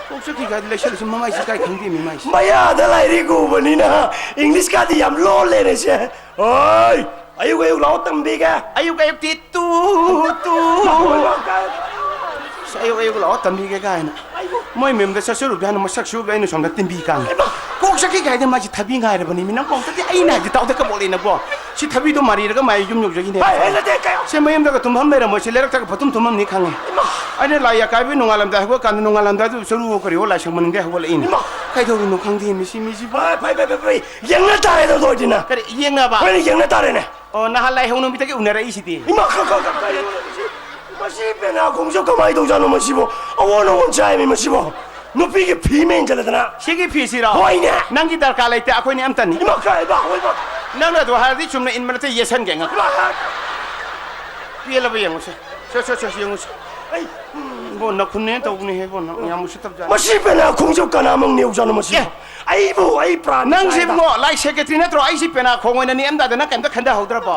ꯀꯣꯛ ꯆꯠꯈꯤ ꯀꯥꯏꯗ ꯂꯩꯁꯜꯂꯁꯤ, ꯃꯃꯥꯏꯁꯤ ꯀꯥꯏ ꯈꯪꯗꯦ ꯃꯤ ꯃꯥꯏꯁꯤ꯫ ꯃꯌꯥꯗ ꯂꯥꯏꯔꯤꯛ ꯎꯕꯅꯤꯅ ꯏꯪꯂꯤꯁꯀꯥꯗꯤ ꯌꯥꯝ ꯂꯣꯜꯂꯦꯅꯦ ꯁꯦ꯫ ꯍꯣꯏ, ꯑꯌꯨꯛ ꯑꯌꯨꯛ ꯂꯥꯛꯑꯣ ꯇꯝꯕꯤꯒꯦ꯫ ꯑꯌꯨꯛ ꯑꯌꯨꯛꯇꯤ ꯇꯨ ꯇꯨ꯫ ꯑꯁ, ꯑꯌꯨꯛ ꯑꯌꯨꯛ ꯂꯥꯛꯑꯣ ꯇꯝꯕꯤꯒꯦ ꯀꯥꯏꯅ꯫ ꯃꯣꯏ ꯃꯌꯨꯝꯗ ꯆꯠꯆꯔꯨꯕꯗ ꯍꯥꯟꯅ ꯃꯁꯛ ꯁꯨꯕꯗ ꯑꯩꯅ ꯁꯣꯝꯗ ꯇꯤꯟꯕꯤ ꯀꯥꯡꯉꯤ꯫ ꯀꯣꯛ ꯆꯠꯈꯤ ꯀꯥꯏꯗ ꯃꯥꯁꯤ ꯊꯕꯤ ꯉꯥꯏꯔꯕꯅꯤ ꯃꯤ꯫ ꯅꯪ ꯀꯣꯛꯇꯗꯤ ꯑꯩꯅ ꯍꯥꯏꯗꯤ ꯇꯥꯎꯗ ꯀꯕꯣꯛꯂꯦꯅꯀꯣ꯫ ꯁꯤ ꯊꯕꯤꯗꯣ ꯃꯥꯔꯤꯔꯒ ꯃꯥꯏ ꯌꯨꯝ ꯌꯧꯖꯈꯤꯅꯦ꯫ ꯍꯥꯏ, ꯍꯥꯏ, ꯅꯠꯇꯦ, ꯀꯩ- ꯁꯦ ꯃꯌꯨꯝꯗꯒ ꯇꯨꯝꯐꯝ ꯂꯩꯔꯝꯃꯣꯏ꯫ ꯁꯤ ꯂꯩꯔꯛꯇꯒ ꯐꯠꯇꯨꯝ ꯇꯨꯝꯐꯝꯅꯤ ꯈꯪꯉꯤ꯫ ꯑꯩꯅ ꯂꯥꯏ ꯑꯀꯥꯏꯕ ꯅꯣꯡꯉꯥꯜꯂꯝꯗꯥꯏ ꯍꯧꯒꯠꯀꯥꯟꯗ ꯅꯣꯡꯉꯥꯜꯂꯝꯗꯥꯏꯗꯨ ꯆꯔꯨ ꯀꯔꯤꯑꯣ ꯂꯥꯏꯁꯪ ꯃꯅꯤꯡꯗꯩ ꯍꯧꯒꯠꯂꯛꯏꯅꯤ꯫ ꯏꯃꯥ! ꯀꯩꯗꯧꯔꯤꯅꯣ ꯈꯪꯗꯦ ꯃꯤ ꯁꯤ ꯃꯤꯁꯤꯕꯨ꯫ ꯐꯩ, ꯐꯩ, ꯐꯩ, ꯐꯩ, ꯐꯩ꯫ ꯌꯦꯡꯅ ꯇꯥꯔꯦꯗ ꯑꯗꯨ ꯑꯣꯏꯗꯤꯅ꯫ ꯀꯔꯤ ꯌꯦꯡꯅꯕ? ꯍꯣꯏꯅꯦ, ꯌꯦꯡꯅ ꯇꯥꯔꯦꯅꯦ꯫ ꯑꯣ, ꯅꯍꯥꯟ ꯂꯥꯏꯍꯧ ꯅꯨꯃꯤꯠꯇꯒꯤ ꯎꯅꯔꯛꯏꯁꯤꯗꯤ꯫ ꯏꯃꯥ, ꯈ-, ꯈ-, ꯈ-, ꯀꯔꯤ? ꯃꯁꯤ ꯄꯦꯅꯥ ꯈꯣꯡꯖꯧ ꯀꯃꯥꯏꯅ ꯇꯧꯖꯥꯠꯅꯣ ꯃꯁꯤꯕꯣ? ꯑꯑꯣꯟ ꯑꯑꯣꯟ ꯆꯥꯏꯃꯤ ꯃꯁꯤꯕꯣ꯫ ꯅꯨꯄꯤꯒꯤ ꯐꯤ ꯃꯦꯟꯖꯜꯂꯗꯅ꯫ ꯁꯤꯒꯤ ꯐꯤꯁꯤꯔꯣ? ꯍꯣꯏꯅꯦ꯫ ꯅꯪꯒꯤ ꯗꯔꯀꯥꯔ ꯂꯩꯇꯦ, ꯑꯩꯈꯣꯏꯅꯤ ꯑꯝꯇꯅꯤ꯫ ꯏꯃꯥ, ꯀꯥꯏꯕ, ꯍꯣꯏꯕ꯫ ꯅꯪꯅ ꯑꯗꯨ ꯍꯥꯏꯔꯗꯤ ꯆꯨꯝꯅ ꯏꯟꯕ ꯅꯠꯇꯦ, ꯌꯦꯠꯁꯟꯒꯦ ꯉꯛ꯫ ꯏꯃꯥ, ꯄꯦꯜꯂꯕ ꯌꯦꯡꯉꯨꯁꯦ꯫ ꯁꯦ, ꯁꯦ, ꯁꯦ, ꯁꯦ, ꯌꯦꯡꯉꯨꯁꯦ꯫ ꯑꯩ, ꯕꯣ, ꯅꯈꯨꯟꯅꯦ ꯇꯧꯕꯅꯦꯍꯦ ꯕꯣ, ꯅꯪ ꯌꯥꯝ ꯎꯁꯤꯠꯇꯕꯖꯥꯠꯅꯤ꯫ ꯃꯁꯤ ꯄꯦꯅꯥ ꯈꯣꯡꯖꯧ ꯀꯅꯥꯃꯛ ꯅꯦꯎꯖꯥꯠꯅꯣ ꯃꯁꯤꯕꯣ? ꯑꯦ꯫ ꯑꯩꯕꯨ, ꯑꯩ ꯄ꯭ꯔꯥꯟ ꯅꯪꯁꯤ ꯍꯥꯏꯗ꯫ ꯏꯕꯨꯡꯉꯣ, ꯂꯥꯏ ꯁꯦꯀ꯭ꯔꯦꯇ꯭ꯔꯤ ꯅꯠꯇ꯭ꯔꯣ? ꯑꯩꯁꯤ ꯄꯦꯅꯥ ꯈꯣꯡ ꯑꯣꯏꯅ ꯅꯦꯛꯑꯝꯗꯥꯗ ꯅꯪ ꯀꯩꯝꯇ ꯈꯟꯊꯍꯧꯗ꯭ꯔꯕꯣ?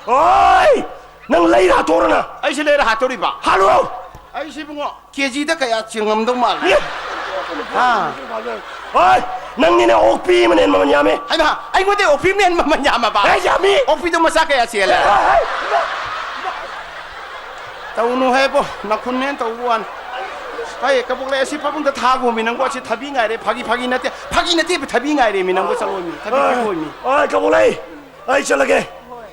ꯍꯣꯏ! ꯅꯪ ꯂꯩꯔ ꯍꯥꯠꯇꯣꯛꯔꯅ꯫ ꯑꯩꯁꯤ ꯂꯩꯔ ꯍꯥꯠꯇꯣꯔꯤꯕ? ꯍꯥꯠꯂꯣ! ꯑꯩꯁꯤ ꯏꯕꯨꯡꯉꯣ, ꯀꯦꯖꯤꯗ ꯀꯌꯥ ꯆꯤꯡꯉꯝꯗꯧ ꯃꯥꯜꯂꯤ? ꯍꯥ? ꯍꯣꯏ! ꯅꯪꯅꯤꯅꯦ ꯑꯣꯛꯄꯤ ꯑꯃꯅ ꯍꯦꯟ ꯃꯃꯜ ꯌꯥꯝꯃꯦ꯫ ꯍꯩꯃꯥ, ꯑꯩꯉꯣꯟꯗ ꯑꯣꯛꯄꯤ ꯑꯃꯅ ꯍꯦꯟ ꯃꯃꯜ ꯌꯥꯝꯃꯕ? ꯑꯦ, ꯌꯥꯝꯃꯤ! ꯑꯣꯛꯄꯤꯗꯣ ꯃꯆꯥ ꯀꯌꯥ ꯆꯦꯜꯂꯦ? ꯍꯣꯏ, ꯍꯣꯏ! ꯇꯧꯅꯨ ꯍꯦꯕꯣ, ꯅꯈꯨꯟꯅꯦꯅ ꯇꯧꯕ ꯋꯥꯅꯤ꯫ ꯍꯩ, ꯀꯕꯣꯛꯂꯩ ꯑꯁꯤ ꯄꯥꯕꯨꯡꯗ ꯊꯥꯒꯣꯃꯤ ꯅꯪꯕꯨ, ꯑꯁꯤ ꯊꯕꯤ ꯉꯥꯏꯔꯦ, ꯐꯥꯒꯤ, ꯐꯥꯒꯤ ꯅꯠꯇꯦ, ꯐꯥꯒꯤ ꯅꯠꯇꯦ, ꯊꯕꯤ ꯉꯥꯏꯔꯦꯃꯤ ꯅꯪꯕꯨ, ꯆꯠꯂꯣꯃꯤ, ꯊꯕꯤ ꯄꯤꯊꯣꯛꯑꯃꯤ꯫ ꯍꯣꯏ, ꯀꯕꯣꯛꯂꯩ! ꯑꯩ ꯆꯠꯂꯒꯦ꯫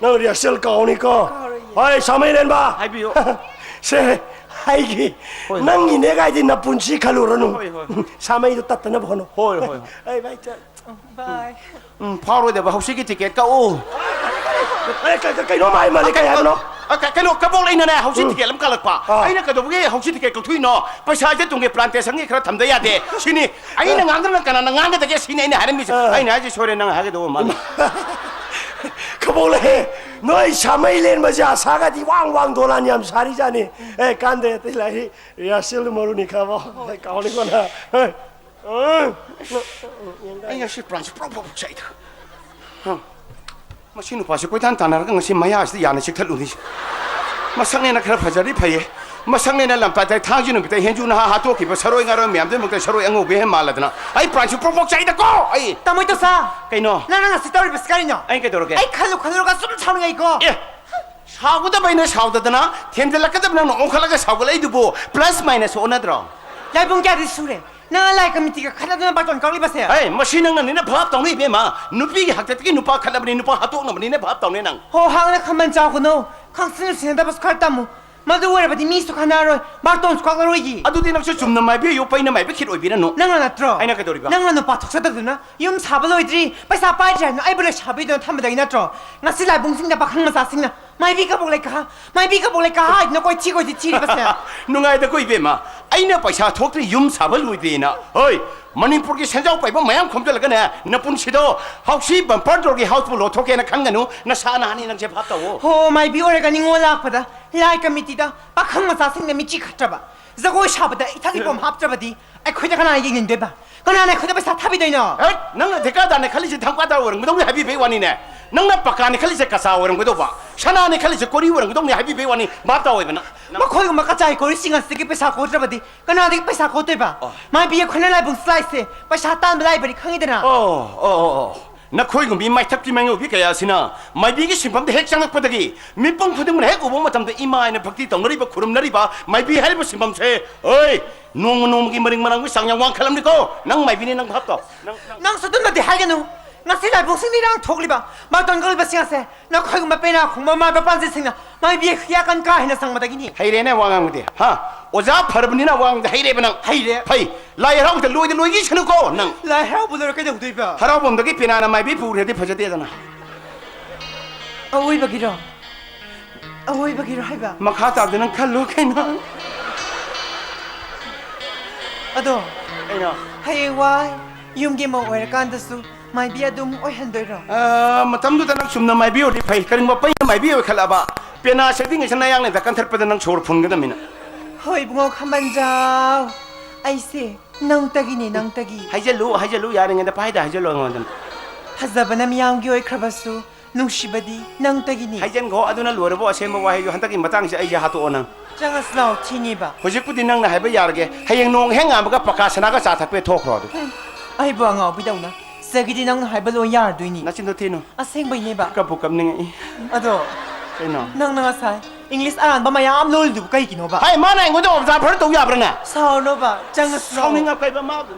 ꯅꯪ ꯔꯤꯍꯔꯁꯦꯜ ꯀꯥꯎꯅꯤꯀꯣ꯫ ꯍꯣꯏ, ꯁꯥꯃꯩ ꯂꯦꯟꯕ꯫ ꯍꯥꯏꯕꯤꯌꯨ꯫ ꯁꯦ, ꯑꯩꯒꯤ ꯍꯣꯏ꯫ ꯅꯪꯒꯤꯅꯦ ꯀꯥꯏꯗꯤ ꯅꯄꯨꯟꯁꯤ ꯈꯜꯂꯨꯔꯅꯨ꯫ ꯍꯣꯏ, ꯍꯣꯏ꯫ ꯁꯥꯃꯩꯗꯣ ꯇꯠꯇꯅꯕ ꯍꯣꯠꯅꯧ꯫ ꯍꯣꯏ, ꯍꯣꯏ, ꯍꯣꯏ꯫ ꯑꯩ ꯚꯥꯏ ꯆꯠ-, Bye. ꯎꯝ, ꯐꯥꯎꯔꯣꯏꯗꯕ ꯍꯧꯖꯤꯛꯀꯤ ꯇꯤꯀꯦꯠ ꯀꯛꯎ꯫ ꯑꯦ, ꯀ-, ꯀ-, ꯀꯩꯅꯣꯝ ꯍꯥꯏ ꯃꯥꯜꯂꯦ, ꯀꯩ ꯍꯥꯏꯕꯅꯣ? ꯑ, ꯀ-, ꯀꯩꯅꯣ, ꯀꯕꯣꯛ ꯂꯩꯅꯅꯦ ꯍꯧꯖꯤꯛ ꯇꯤꯀꯦꯠ ꯑꯃ ꯀꯛꯂꯛꯄ꯫ ꯑꯥ꯫ ꯑꯩꯅ ꯀꯩꯗꯧꯕꯒꯤ ꯍꯧꯖꯤꯛ ꯇꯤꯀꯦꯠ ꯀꯛꯊꯣꯛꯏꯅꯣ? ꯄꯩꯁꯥꯁꯦ ꯇꯨꯡꯒꯤ ꯄ꯭ꯂꯥꯟꯇꯦꯁꯟꯒꯤ ꯈꯔ ꯊꯝꯗ ꯌꯥꯗꯦ꯫ ꯁꯤꯅꯤ꯫ ꯑꯩꯅ ꯉꯥꯡꯗꯅ ꯀꯅꯥꯅ ꯉꯥꯡꯒꯗꯒꯦ? ꯁꯤꯅꯤ ꯑꯩꯅ ꯍꯥꯏꯔꯝꯃꯤꯁꯦ꯫ ꯑꯥ꯫ ꯑꯩꯅ ꯍꯥꯏꯁꯦ ꯁꯣꯏꯔꯦ, ꯅꯪ ꯍꯥꯏꯒꯗꯧꯕ ꯃꯥꯜꯂꯦ꯫ ꯀꯕꯣꯛꯂꯩ, ꯅꯣꯏ ꯁꯥꯃꯩ ꯂꯦꯟꯕꯁꯦ ꯑꯁꯥꯒꯗꯤ ꯋꯥꯡ ꯋꯥꯡ ꯗꯣꯂꯥꯟ ꯌꯥꯝ ꯁꯥꯔꯤꯖꯥꯠꯅꯤ꯫ ꯑꯦ, ꯀꯥꯟꯗꯦ, ꯑꯇꯩ ꯂꯥꯏꯔꯤ, ꯔꯤꯍꯔꯁꯦꯜ ꯃꯔꯨꯅꯤ ꯈꯪꯉꯕꯣ? ꯑꯦ, ꯀꯥꯎꯅꯤꯀꯣ ꯅꯪ꯫ ꯑꯦ, ꯑꯦ꯫ ꯑꯩ ꯉꯁꯤ ꯄ꯭ꯂꯥꯟꯁꯦ ꯄ꯭ꯔꯣꯛ ꯄ꯭ꯔꯣꯛ ꯆꯥꯛꯏꯗ꯫ ꯍꯝ꯫ ꯃꯁꯤ ꯅꯨꯄꯥꯁꯦ ꯀꯣꯏꯇꯥꯟ ꯇꯥꯟꯅꯔꯒ ꯉꯁꯤ ꯃꯌꯥꯁꯤꯗ ꯌꯥꯅ ꯆꯤꯛꯊꯠꯂꯨꯅꯤ꯫ ꯃꯁꯛꯅꯦꯅ ꯈꯔ ꯐꯖꯔꯗꯤ ꯐꯩꯌꯦ꯫ ꯃꯁꯛꯅꯦꯅ ꯂꯝꯄꯥꯛꯇ ꯊꯥꯡꯖꯤꯡ ꯅꯨꯃꯤꯠꯇ ꯍꯦꯟꯖꯨ ꯅꯍꯥ ꯍꯥꯠꯇꯣꯛꯈꯤꯕ ꯁꯔꯣꯏ ꯉꯥꯔꯣꯏ ꯃꯌꯥꯝꯗꯨꯒꯤꯃꯛꯇ ꯁꯔꯣꯏ ꯑꯉꯧꯕ ꯍꯦꯟ ꯃꯥꯜꯂꯗꯅ ꯑꯩ ꯄ꯭ꯔꯥꯟꯁꯨ ꯄ꯭ꯔꯣꯛ ꯄ꯭ꯔꯣꯛ ꯆꯥꯛꯏꯗꯀꯣ ꯑꯩ꯫ ꯇꯥꯃꯣ ꯏꯇꯣꯆꯥ! ꯀꯩꯅꯣ? ꯅꯪꯅ ꯉꯁꯤ ꯇꯧꯔꯤꯕꯁꯤ ꯀꯔꯤꯅꯣ? ꯑꯩ ꯀꯩꯗꯧꯔꯒꯦ? ꯑꯩ ꯈꯜꯂꯨ ꯈꯜꯂꯨꯔꯒ ꯁꯨꯝ ꯁꯥꯎꯅꯤꯡꯉꯛꯏꯀꯣ꯫ ꯑꯦ, ꯁꯥꯎꯒꯗꯕ ꯑꯩꯅ ꯁꯥꯎꯗꯗꯅ ꯊꯦꯝꯖꯤꯜꯂꯛꯀꯗꯕ ꯅꯪꯅ ꯑꯣꯟꯈꯠꯂꯒ ꯁꯥꯎꯒꯠꯂꯛꯏꯗꯨꯕꯨ plus minus ꯑꯣꯟꯅꯗ꯭ꯔꯣ? ꯂꯥꯏ ꯄꯨꯡ ꯀꯌꯥꯗꯤ ꯁꯨꯔꯦ? ꯅꯪ ꯂꯥꯏ ꯀꯃꯤꯇꯤꯒ ꯈꯠꯅꯗꯅ ꯕꯥꯔꯇꯣꯟ ꯀꯛꯂꯤꯕꯁꯦ? ꯑꯦ, ꯃꯁꯤ ꯅꯪꯅꯅꯤꯅ ꯚꯥꯞ ꯇꯧꯅꯤ ꯏꯕꯦꯝꯃ꯫ ꯅꯨꯄꯤꯒꯤ ꯍꯛꯇꯛꯇꯒꯤ ꯅꯨꯄꯥ ꯈꯠꯅꯕꯅꯤ, ꯅꯨꯄꯥ ꯍꯥꯠꯇꯣꯛꯅꯕꯅꯤꯅ ꯚꯥꯞ ꯇꯧꯅꯤ ꯅꯪ꯫ ꯍꯣ, ꯍꯥꯡꯅ ꯈꯝꯕꯟ ꯆꯥꯎꯒꯅꯨ꯫ ꯈꯪꯁꯤꯟꯅ ꯁꯤꯟꯅꯗꯕꯁꯨ ꯈꯔ ꯇꯝꯃꯨ꯫ ꯃꯗꯨ ꯑꯣꯏꯔꯕꯗꯤ ꯃꯤꯁꯨ ꯈꯟꯅꯔꯣꯏ, ꯕꯥꯔꯇꯣꯟꯁꯨ ꯀꯛꯂꯔꯣꯏꯌꯦ꯫ ꯑꯗꯨꯗꯤ ꯅꯪꯁꯨ ꯆꯨꯝꯅ ꯃꯥꯏꯕꯤ ꯑꯣꯏꯌꯨ, ꯄꯩꯅ ꯃꯥꯏꯕꯤ ꯈꯤꯠ ꯑꯣꯏꯕꯤꯔꯅꯨ꯫ ꯅꯪꯅ ꯅꯠꯇ꯭ꯔꯣ? ꯑꯩꯅ ꯀꯩꯗꯧꯔꯤꯕ? ꯅꯪꯅ ꯅꯨꯄꯥ ꯊꯣꯛꯆꯗꯕꯗꯨꯅ ꯌꯨꯝ ꯁꯥꯕ ꯂꯣꯏꯗ꯭ꯔꯤ, ꯄꯩꯁꯥ ꯄꯥꯏꯗ꯭ꯔꯤ ꯍꯥꯏꯅ ꯑꯩꯕꯨ ꯂꯩꯁꯥꯕꯤꯗꯨꯅ ꯊꯝꯕꯗꯒꯤ ꯅꯠꯇ꯭ꯔꯣ ꯉꯁꯤ ꯂꯥꯏꯕꯨꯡꯁꯤꯡꯗ ꯄꯥꯈꯪ ꯃꯆꯥꯁꯤꯡꯅ ꯃꯥꯏꯕꯤ ꯀꯕꯣꯛ ꯂꯩꯀꯥ, ꯃꯥꯏꯕꯤ ꯀꯕꯣꯛ ꯂꯩꯀꯥ ꯍꯥꯏꯗꯨꯅ ꯀꯣꯏꯊꯤ ꯀꯣꯏꯊꯤ ꯊꯤꯔꯤꯕꯁꯦ? ꯅꯨꯡꯉꯥꯏꯗꯀꯣ ꯏꯕꯦꯝꯃ, ꯑꯩꯅ ꯄꯩꯁꯥ ꯊꯣꯛꯇ꯭ꯔꯤ ꯌꯨꯝ ꯁꯥꯕ ꯂꯣꯏꯗ꯭ꯔꯤꯅ꯫ ꯍꯣꯏ, ꯃꯅꯤꯄꯨꯔꯒꯤ ꯁꯦꯟꯖꯥꯎ ꯄꯥꯏꯕ ꯃꯌꯥꯝ ꯈꯣꯝꯖꯤꯜꯂꯒꯅꯦ, ꯅꯄꯨꯟꯁꯤꯗꯣ ꯍꯥꯎꯁꯤ ꯕꯝꯄꯔ ꯗꯣꯔꯒꯤ ꯍꯥꯎꯁꯄꯨ ꯂꯣꯠꯊꯣꯛꯀꯦꯅ ꯈꯟꯒꯅꯨ, ꯅꯁꯥ ꯅꯍꯥꯟꯅꯤ ꯅꯪꯁꯦ ꯚꯥꯞ ꯇꯧꯋꯣ꯫ ꯍꯣ, ꯃꯥꯏꯕꯤ ꯑꯣꯏꯔꯒ ꯅꯤꯉꯣꯜ ꯂꯥꯛꯄꯗ ꯂꯥꯏ ꯀꯃꯤꯇꯤꯗ ꯄꯥꯈꯪ ꯃꯆꯥꯁꯤꯡꯅ ꯃꯤꯆꯤ ꯈꯠꯇ꯭ꯔꯕ, ꯖꯒꯣꯏ ꯁꯥꯕꯗ ꯏꯊꯛ ꯏꯄꯣꯝ ꯍꯥꯞꯇ꯭ꯔꯕꯗꯤ ꯑꯩꯈꯣꯏꯗ ꯀꯅꯥ ꯌꯦꯡꯅꯤꯡꯗꯣꯏꯕ? ꯀꯅꯥꯅ ꯑꯩꯈꯣꯏꯗ ꯄꯩꯁꯥ ꯊꯥꯕꯤꯗꯣꯏꯅꯣ? ꯍꯦꯠ! ꯅꯪꯅ ꯙꯤꯀꯥꯗꯥꯔꯅꯦ ꯈꯜꯂꯤꯁꯦ ꯙꯝꯀꯥꯗꯥꯔ ꯑꯣꯏꯔꯝꯒꯗꯧꯅꯤ ꯍꯥꯏꯕꯤꯕꯩ ꯋꯥꯅꯤꯅꯦ꯫ ꯅꯪꯅ ꯄꯀꯥꯅꯦ ꯈꯜꯂꯤꯁꯦ ꯀꯆꯥ ꯑꯣꯏꯔꯝꯒꯗꯧꯕ꯫ ꯁꯅꯥꯅꯦ ꯈꯜꯂꯤꯁꯦ ꯀꯣꯔꯤ ꯑꯣꯏꯔꯝꯒꯗꯧꯅꯤ ꯍꯥꯏꯕꯤꯕꯩ ꯋꯥꯅꯤ, ꯚꯥꯞ ꯇꯥꯎꯋꯦꯕ ꯅꯪ꯫ ꯅꯪ ꯃꯈꯣꯏꯒꯨꯝꯕ ꯀꯆꯥꯏ ꯀꯣꯔꯤꯁꯤꯡ ꯑꯁꯤꯗꯒꯤ ꯄꯩꯁꯥ ꯀꯣꯠꯇ꯭ꯔꯕꯗꯤ ꯀꯅꯥꯗꯒꯤ ꯄꯩꯁꯥ ꯀꯣꯠꯇꯣꯏꯕ? ꯑꯣ꯫ ꯃꯥꯏꯕꯤ ꯑꯩꯈꯣꯏꯅ ꯂꯥꯏꯕꯨꯡ ꯆꯂꯥꯏꯁꯦ ꯄꯩꯁꯥ ꯇꯥꯟꯕ ꯂꯥꯏꯕꯅꯤ ꯈꯪꯉꯤꯗꯅ? ꯑꯣ, ꯑꯣ, ꯑꯣ, ꯑꯣ꯫ ꯅꯈꯣꯏꯒꯨꯝꯕꯤ ꯃꯥꯏꯊꯛꯀꯤ ꯃꯥꯏꯉꯧꯕꯤ ꯀꯌꯥ ꯑꯁꯤꯅ ꯃꯥꯏꯕꯤꯒꯤ ꯁꯤꯟꯐꯝꯗ ꯍꯦꯛ ꯆꯪꯂꯛꯄꯗꯒꯤ ꯃꯤꯄꯨꯝ ꯈꯨꯗꯤꯡꯃꯛꯅ ꯍꯦꯛ ꯎꯕ ꯃꯇꯝꯗ ꯏꯃꯥ ꯍꯥꯏꯅ ꯚꯛꯇꯤ ꯇꯧꯅꯔꯤꯕ, ꯈꯨꯔꯨꯝꯅꯔꯤꯕ ꯃꯥꯏꯕꯤ ꯍꯥꯏꯔꯤꯕ ꯁꯤꯟꯐꯝꯁꯦ, ꯑꯣꯏ, ꯅꯣꯡꯃ ꯅꯣꯡꯃꯒꯤ ꯃꯔꯤꯡ ꯃꯔꯥꯡꯒꯤ ꯆꯥꯡ ꯌꯥꯝ ꯋꯥꯡꯈꯠꯂꯝꯅꯤꯀꯣ꯫ ꯅꯪ ꯃꯥꯏꯕꯤꯅꯤ, ꯅꯪ ꯚꯥꯞ ꯇꯧ꯫ ꯅꯪ, ꯅꯪ ꯅꯪꯁꯨ ꯑꯗꯨꯝꯅꯗꯤ ꯍꯥꯏꯒꯅꯨ꯫ ꯉꯁꯤ ꯂꯥꯏꯕꯨꯡꯁꯤꯡꯅ ꯏꯔꯥꯡ ꯊꯣꯛꯂꯤꯕ ꯃꯇꯝ ꯀꯜꯂꯤꯕꯁꯤꯡ ꯑꯁꯦ ꯅꯈꯣꯏꯒꯨꯝꯕ ꯄꯦꯅꯥ ꯈꯣꯡꯕ ꯃꯥꯏꯕ ꯄꯥꯟꯖꯤꯁꯤꯡꯅ ꯃꯥꯏꯕꯤ ꯀꯌꯥ ꯀꯟ ꯀꯥ ꯍꯦꯟꯅ ꯆꯪꯕꯗꯒꯤꯅꯤ꯫ ꯍꯩꯔꯦꯅꯦ ꯋꯥ ꯉꯥꯡꯕꯗꯤ, ꯍꯥ? ꯑꯣꯖꯥ ꯐꯔꯕꯅꯤꯅ ꯋꯥ ꯉꯥꯡꯕꯗꯤ ꯍꯩꯔꯦꯕ ꯅꯪ꯫ ꯍꯩꯔꯦ꯫ ꯐꯩ꯫ ꯂꯥꯏ ꯍꯔꯥꯎꯕꯗ ꯂꯣꯏꯗ ꯂꯣꯏꯈꯤꯁꯅꯨꯀꯣ ꯅꯪ꯫ ꯂꯥꯏ ꯍꯔꯥꯎꯕ ꯂꯣꯏꯔ ꯀꯩꯗꯧꯗꯣꯏꯕ? ꯍꯔꯥꯎꯐꯝꯗꯒꯤ ꯄꯦꯅꯥꯅ ꯃꯥꯏꯕꯤ ꯄꯨꯈ꯭ꯔꯗꯤ ꯐꯖꯗꯦꯗꯅ꯫ ꯑꯋꯣꯏꯕꯒꯤꯔꯣ? ꯑꯋꯣꯏꯕꯒꯤꯔꯣ ꯍꯥꯏꯕ? ꯃꯈꯥ ꯇꯥꯕꯗꯤ ꯅꯪ ꯈꯜꯂꯣ ꯀꯩꯅꯣ꯫ ꯑꯗꯣ, ꯀꯩꯅꯣ? ꯍꯌꯦꯡꯋꯥꯏ ꯌꯨꯝꯒꯤ ꯃꯧ ꯑꯣꯏꯔꯀꯥꯟꯗꯁꯨ ꯃꯥꯏꯕꯤ ꯑꯗꯨꯝ ꯑꯣꯏꯍꯟꯗꯣꯏꯔꯣ? ꯑ, ꯃꯇꯝꯗꯨꯗ ꯅꯪ ꯆꯨꯝꯅ ꯃꯥꯏꯕꯤ ꯑꯣꯏꯔꯗꯤ ꯐꯩ꯫ ꯀꯔꯤꯒꯨꯝꯕ ꯄꯩꯅ ꯃꯥꯏꯕꯤ ꯑꯣꯏꯈꯠꯂꯛꯑꯕ, ꯄꯦꯅꯥ ꯁꯛꯇꯤꯉꯩꯁꯤꯅ ꯅꯌꯥꯡꯂꯦꯟꯗ ꯀꯟꯊꯠꯄꯗ ꯅꯪ ꯁꯣꯔ ꯐꯨꯟꯒꯗꯕꯅꯤꯅ꯫ ꯍꯣꯏ, ꯏꯕꯨꯡꯉꯣ ꯈꯝꯕꯟꯖꯥꯎ, ꯑꯩꯁꯦ ꯅꯪꯇꯒꯤꯅꯦ, ꯅꯪꯇꯒꯤ꯫ ꯍꯥꯏꯖꯜꯂꯨ, ꯍꯥꯏꯖꯜꯂꯨ, ꯌꯥꯔꯤꯉꯩꯗ ꯄꯥꯏꯗ ꯍꯥꯏꯖꯜꯂꯨ ꯑꯩꯉꯣꯟꯗ꯫ ꯐꯖꯕꯅ ꯃꯤꯌꯥꯝꯒꯤ ꯑꯣꯏꯈ꯭ꯔꯕꯁꯨ, ꯅꯨꯡꯁꯤꯕꯗꯤ ꯅꯪꯇꯒꯤꯅꯤ꯫ ꯍꯩꯖꯟꯈꯣ, ꯑꯗꯨꯅ ꯂꯣꯏꯔꯕꯣ ꯑꯁꯦꯡꯕ ꯋꯥꯍꯩꯗꯣ? ꯍꯟꯗꯛꯀꯤ ꯃꯇꯥꯡꯁꯦ ꯑꯩꯁꯦ ꯍꯥꯠꯇꯣꯛꯑꯣ ꯅꯪ꯫ ꯆꯪꯉꯁꯤ ꯂꯥꯎ, ꯊꯤꯅꯤꯕ꯫ ꯍꯧꯖꯤꯛꯄꯨꯗꯤ ꯅꯪꯅ ꯍꯥꯏꯕ ꯌꯥꯔꯒꯦ, ꯍꯌꯦꯡ ꯅꯣꯡ ꯍꯦꯛ ꯉꯥꯟꯕꯒ ꯄꯀꯥ ꯁꯅꯥꯒ ꯆꯥ ꯊꯛꯄ ꯊꯣꯛꯈ꯭ꯔꯣ ꯑꯗꯨ꯫ ꯎꯝ, ꯑꯩꯕꯨ ꯑꯉꯥꯎꯕꯤꯗꯧꯅ꯫ ꯁꯤꯗꯒꯤꯗꯤ ꯅꯪꯅ ꯍꯥꯏꯕ ꯂꯣꯏ ꯌꯥꯔꯗꯣꯏꯅꯤ꯫ ꯅꯆꯤꯟꯗꯣ ꯊꯤꯅꯨ꯫ ꯑꯁꯦꯡꯕꯩꯅꯦꯕ꯫ ꯀꯞꯄꯨ ꯀꯞꯅꯤꯡꯉꯛꯏ꯫ ꯑꯗꯣ, ꯀꯩꯅꯣ? ꯅꯪꯅ ꯉꯁꯥꯏ ꯏꯪꯂꯤꯁ ꯑꯔꯥꯟꯕ ꯃꯌꯥꯝ ꯂꯣꯜꯂꯤꯗꯨꯕꯨ ꯀꯩꯒꯤꯅꯣꯕ? ꯍꯥꯏ, ꯃꯥꯅ ꯑꯩꯉꯣꯟꯗ ꯑꯣꯕꯖꯥꯔꯚꯔ ꯇꯧ ꯌꯥꯕ꯭ꯔꯥꯅꯦ? ꯁꯥꯎꯔꯅꯣꯕ, ꯆꯪꯉꯁꯤ ꯂꯥꯎ꯫ ꯁꯥꯎꯅꯤꯡꯉꯛꯄ ꯍꯥꯏꯕ ꯃꯥꯕꯨ꯫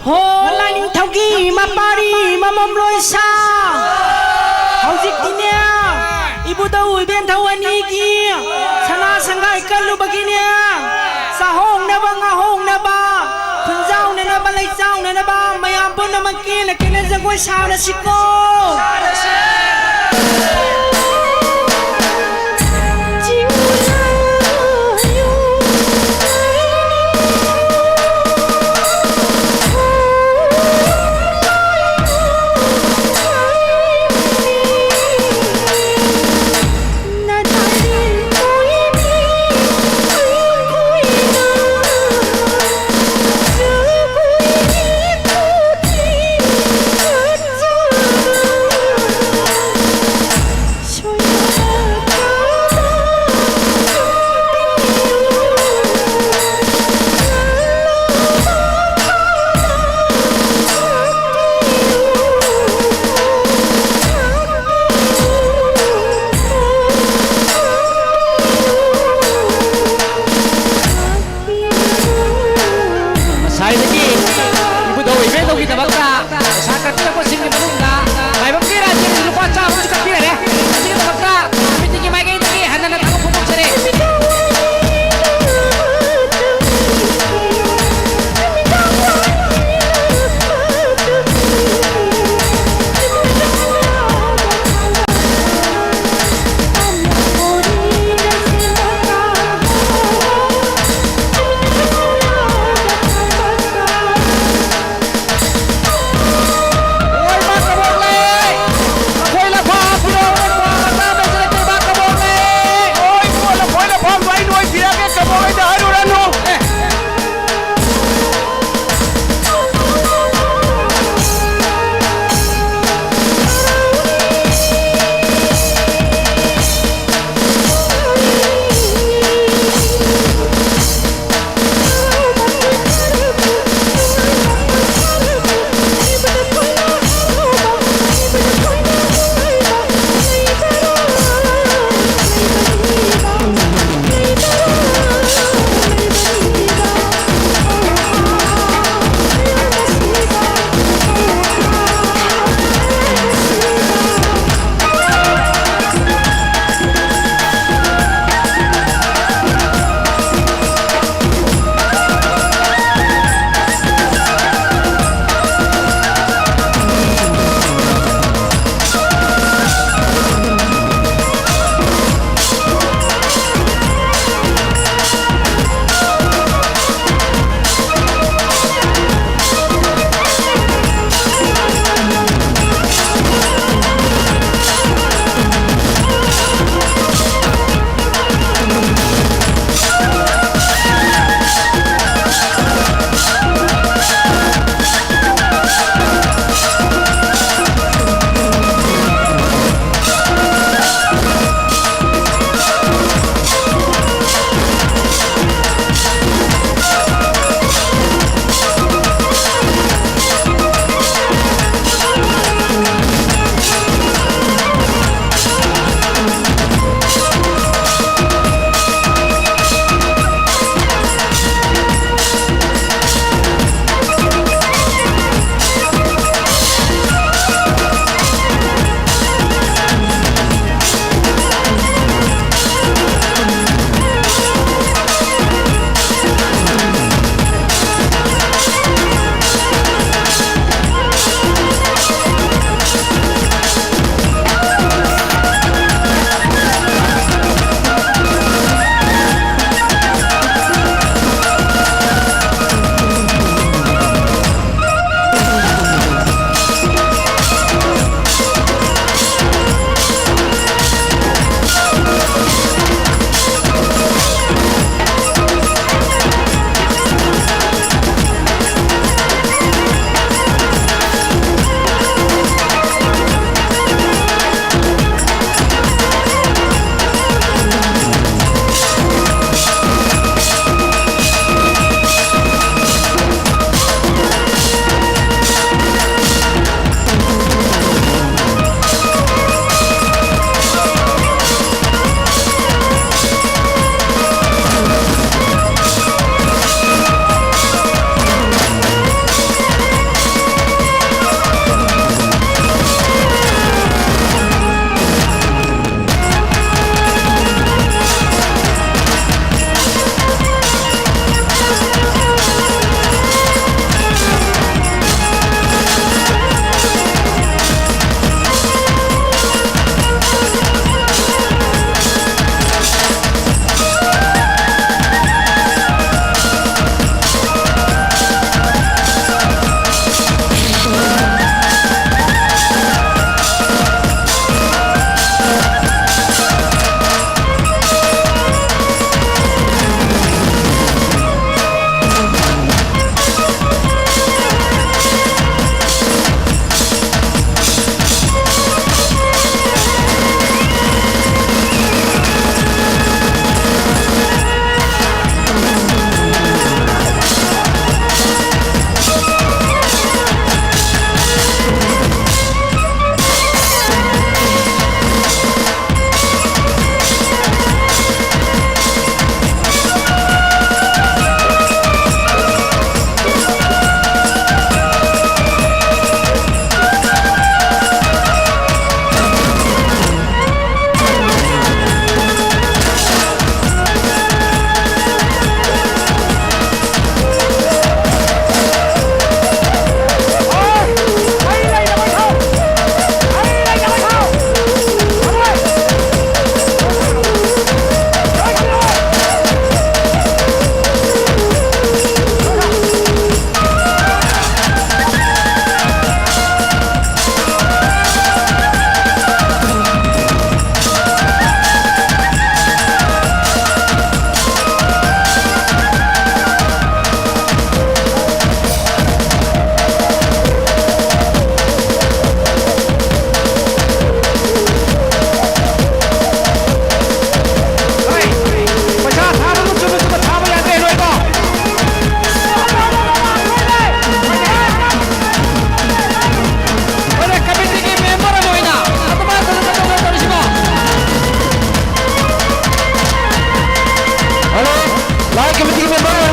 ꯍꯣ, ꯂꯥꯏꯅꯤꯡꯊꯧꯒꯤ ꯃꯄꯥꯔꯤ ꯃꯃꯝ ꯂꯣꯏꯁꯥ, ꯍꯧꯖꯤꯛꯇꯤꯅꯦ, ꯏꯕꯨꯙꯧ ꯏꯕꯦꯟꯊꯧ ꯑꯅꯤꯒꯤ ꯁꯅꯥ ꯁꯪꯒꯥꯏ ꯀꯜꯂꯨꯕꯒꯤꯅꯦ, ꯆꯥꯍꯣꯡꯅꯕ, ꯉꯥꯍꯣꯡꯅꯕ, ꯈꯨꯟꯖꯥꯎꯅꯅꯕ, ꯂꯩꯆꯥꯎꯅꯅꯕ, ꯃꯌꯥꯝ ꯄꯨꯝꯅꯃꯛꯀꯤ ꯂꯩꯀꯦꯜꯗ ꯖꯒꯣꯏ ꯁꯥꯔꯁꯤꯀꯣ꯫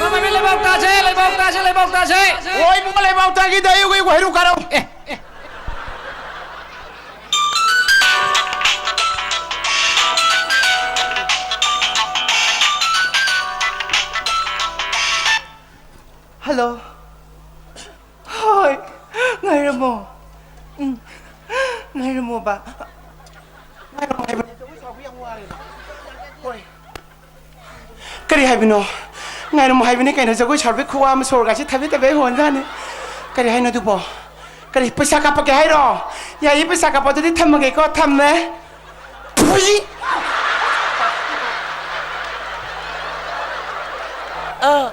ꯃꯃꯥ ꯂꯩꯕꯥꯛ ꯇꯥꯁꯦ, ꯂꯩꯕꯥꯛ ꯇꯥꯁꯦ, ꯂꯩꯕꯥꯛ ꯇꯥꯁꯦ꯫ ꯍꯣꯏ, ꯏꯕꯨꯡꯉꯣ, ꯂꯩꯕꯥꯛ ꯇꯥꯈꯤꯗ, ꯑꯩ ꯎꯒꯩ ꯍꯩꯔꯨꯛ ꯀꯥꯔꯧ꯫ ꯑꯦ, ꯑꯦ꯫ ꯍꯜꯂꯣ꯫ ꯍꯣꯏ, ꯉꯥꯏꯔꯝꯃꯣ꯫ ꯎꯝ, ꯉꯥꯏꯔꯝꯃꯣꯕ꯫ ꯉꯥꯏꯔꯝꯃꯣ ꯍꯥꯏꯕꯅꯦ꯫ ꯍꯣꯏ꯫ ꯀꯔꯤ ꯍꯥꯏꯕꯅꯣ? ꯉꯥꯏꯔꯝꯃꯣ ꯍꯥꯏꯕꯅꯤ ꯀꯩꯅꯣ, ꯖꯒꯣꯏ ꯁꯥꯔꯨꯕꯩ ꯈꯨꯋꯥ ꯑꯃ, ꯁꯣꯔꯒꯁꯤ ꯊꯕꯦꯠ ꯊꯕꯦꯠ ꯍꯣꯟꯖꯥꯅꯤ꯫ ꯀꯔꯤ ꯍꯥꯏꯅꯣ ꯑꯗꯨꯕꯣ? ꯀꯔꯤ, ꯄꯩꯁꯥ ꯀꯥꯞꯄꯛꯀꯦ ꯍꯥꯏꯔꯣ? ꯌꯥꯏꯌꯦ, ꯄꯩꯁꯥ ꯀꯥꯞꯄꯣ, ꯑꯗꯨꯗꯤ ꯊꯝꯃꯒꯦꯀꯣ, ꯊꯝꯃꯦ꯫ ꯐꯨꯏ! ꯑ,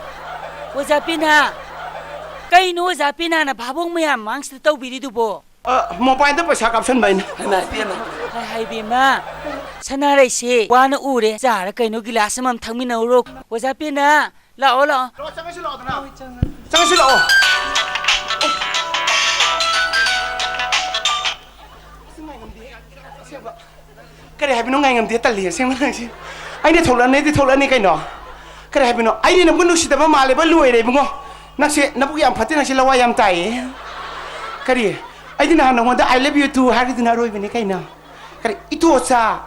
ꯑꯣꯖꯥ ꯄꯦꯅꯥ꯫ ꯀꯩꯅꯣ ꯑꯣꯖꯥ ꯄꯦꯅꯥꯅ ꯚꯥꯕꯣꯛ ꯃꯌꯥꯝ ꯃꯃꯥꯡꯁꯤꯗ ꯇꯧꯕꯤꯔꯤꯗꯨꯕꯣ? ꯑ, ꯃꯣꯕꯥꯏꯜꯗ ꯄꯩꯁꯥ ꯀꯥꯞꯁꯟꯕ ꯑꯩꯅ꯫ ꯍꯩꯃꯥ, ꯏꯕꯦꯝꯃ꯫ ꯍꯥꯏ, ꯍꯥꯏ, ꯏꯕꯦꯝꯃ, ꯁꯅꯥꯔꯩꯁꯦ ꯋꯥꯅ ꯎꯔꯦ꯫ ꯆꯥꯔ ꯀꯩꯅꯣ, ꯒꯤꯂꯥꯁ ꯑꯃꯃꯝ ꯊꯛꯃꯤꯟꯅꯧꯔꯣ꯫ ꯑꯣꯖꯥ ꯄꯦꯅꯥ, ꯂꯥꯛꯑꯣ, ꯂꯥꯛꯑꯣ꯫ ꯂꯥꯛꯑꯣ, ꯆꯪꯉꯁꯤ ꯂꯥꯛꯑꯣꯗꯅ꯫ ꯍꯣꯏ, ꯆꯪꯉꯁꯤ꯫ ꯆꯪꯉꯁꯤ ꯂꯥꯛꯑꯣ꯫ ꯑꯁꯦꯡꯕ꯫ ꯀꯔꯤ ꯍꯥꯏꯕꯅꯣ? ꯉꯥꯏꯉꯝꯗꯦ, ꯇꯜꯂꯤ ꯑꯁꯦꯡꯕ ꯅꯪꯁꯤ꯫ ꯑꯩꯅ ꯊꯣꯛꯂꯛꯑꯅꯤ, ꯑꯩꯗꯤ ꯊꯣꯛꯂꯛꯑꯅꯤ ꯀꯩꯅꯣ꯫ ꯀꯔꯤ ꯍꯥꯏꯕꯅꯣ? ꯑꯩꯗꯤ ꯅꯪꯕꯨ ꯅꯨꯡꯁꯤꯗꯕ ꯃꯥꯜꯂꯦꯕ, ꯂꯣꯏꯔꯦ ꯏꯕꯨꯡꯉꯣ꯫ ꯅꯪꯁꯦ ꯅꯕꯨꯛ ꯌꯥꯝ ꯐꯠꯇꯦ, ꯅꯪꯁꯦ ꯂꯋꯥꯏ ꯌꯥꯝ ꯇꯥꯏꯌꯦ꯫ ꯀꯔꯤ? ꯑꯩꯗꯤ ꯅꯍꯥꯟ ꯅꯉꯣꯟꯗ "I love you too" ꯍꯥꯏꯔꯤꯗꯨꯅ ꯑꯔꯣꯏꯕꯅꯤ ꯀꯩꯅꯣ꯫ ꯀꯔꯤ? ꯏꯇꯣꯆꯥ,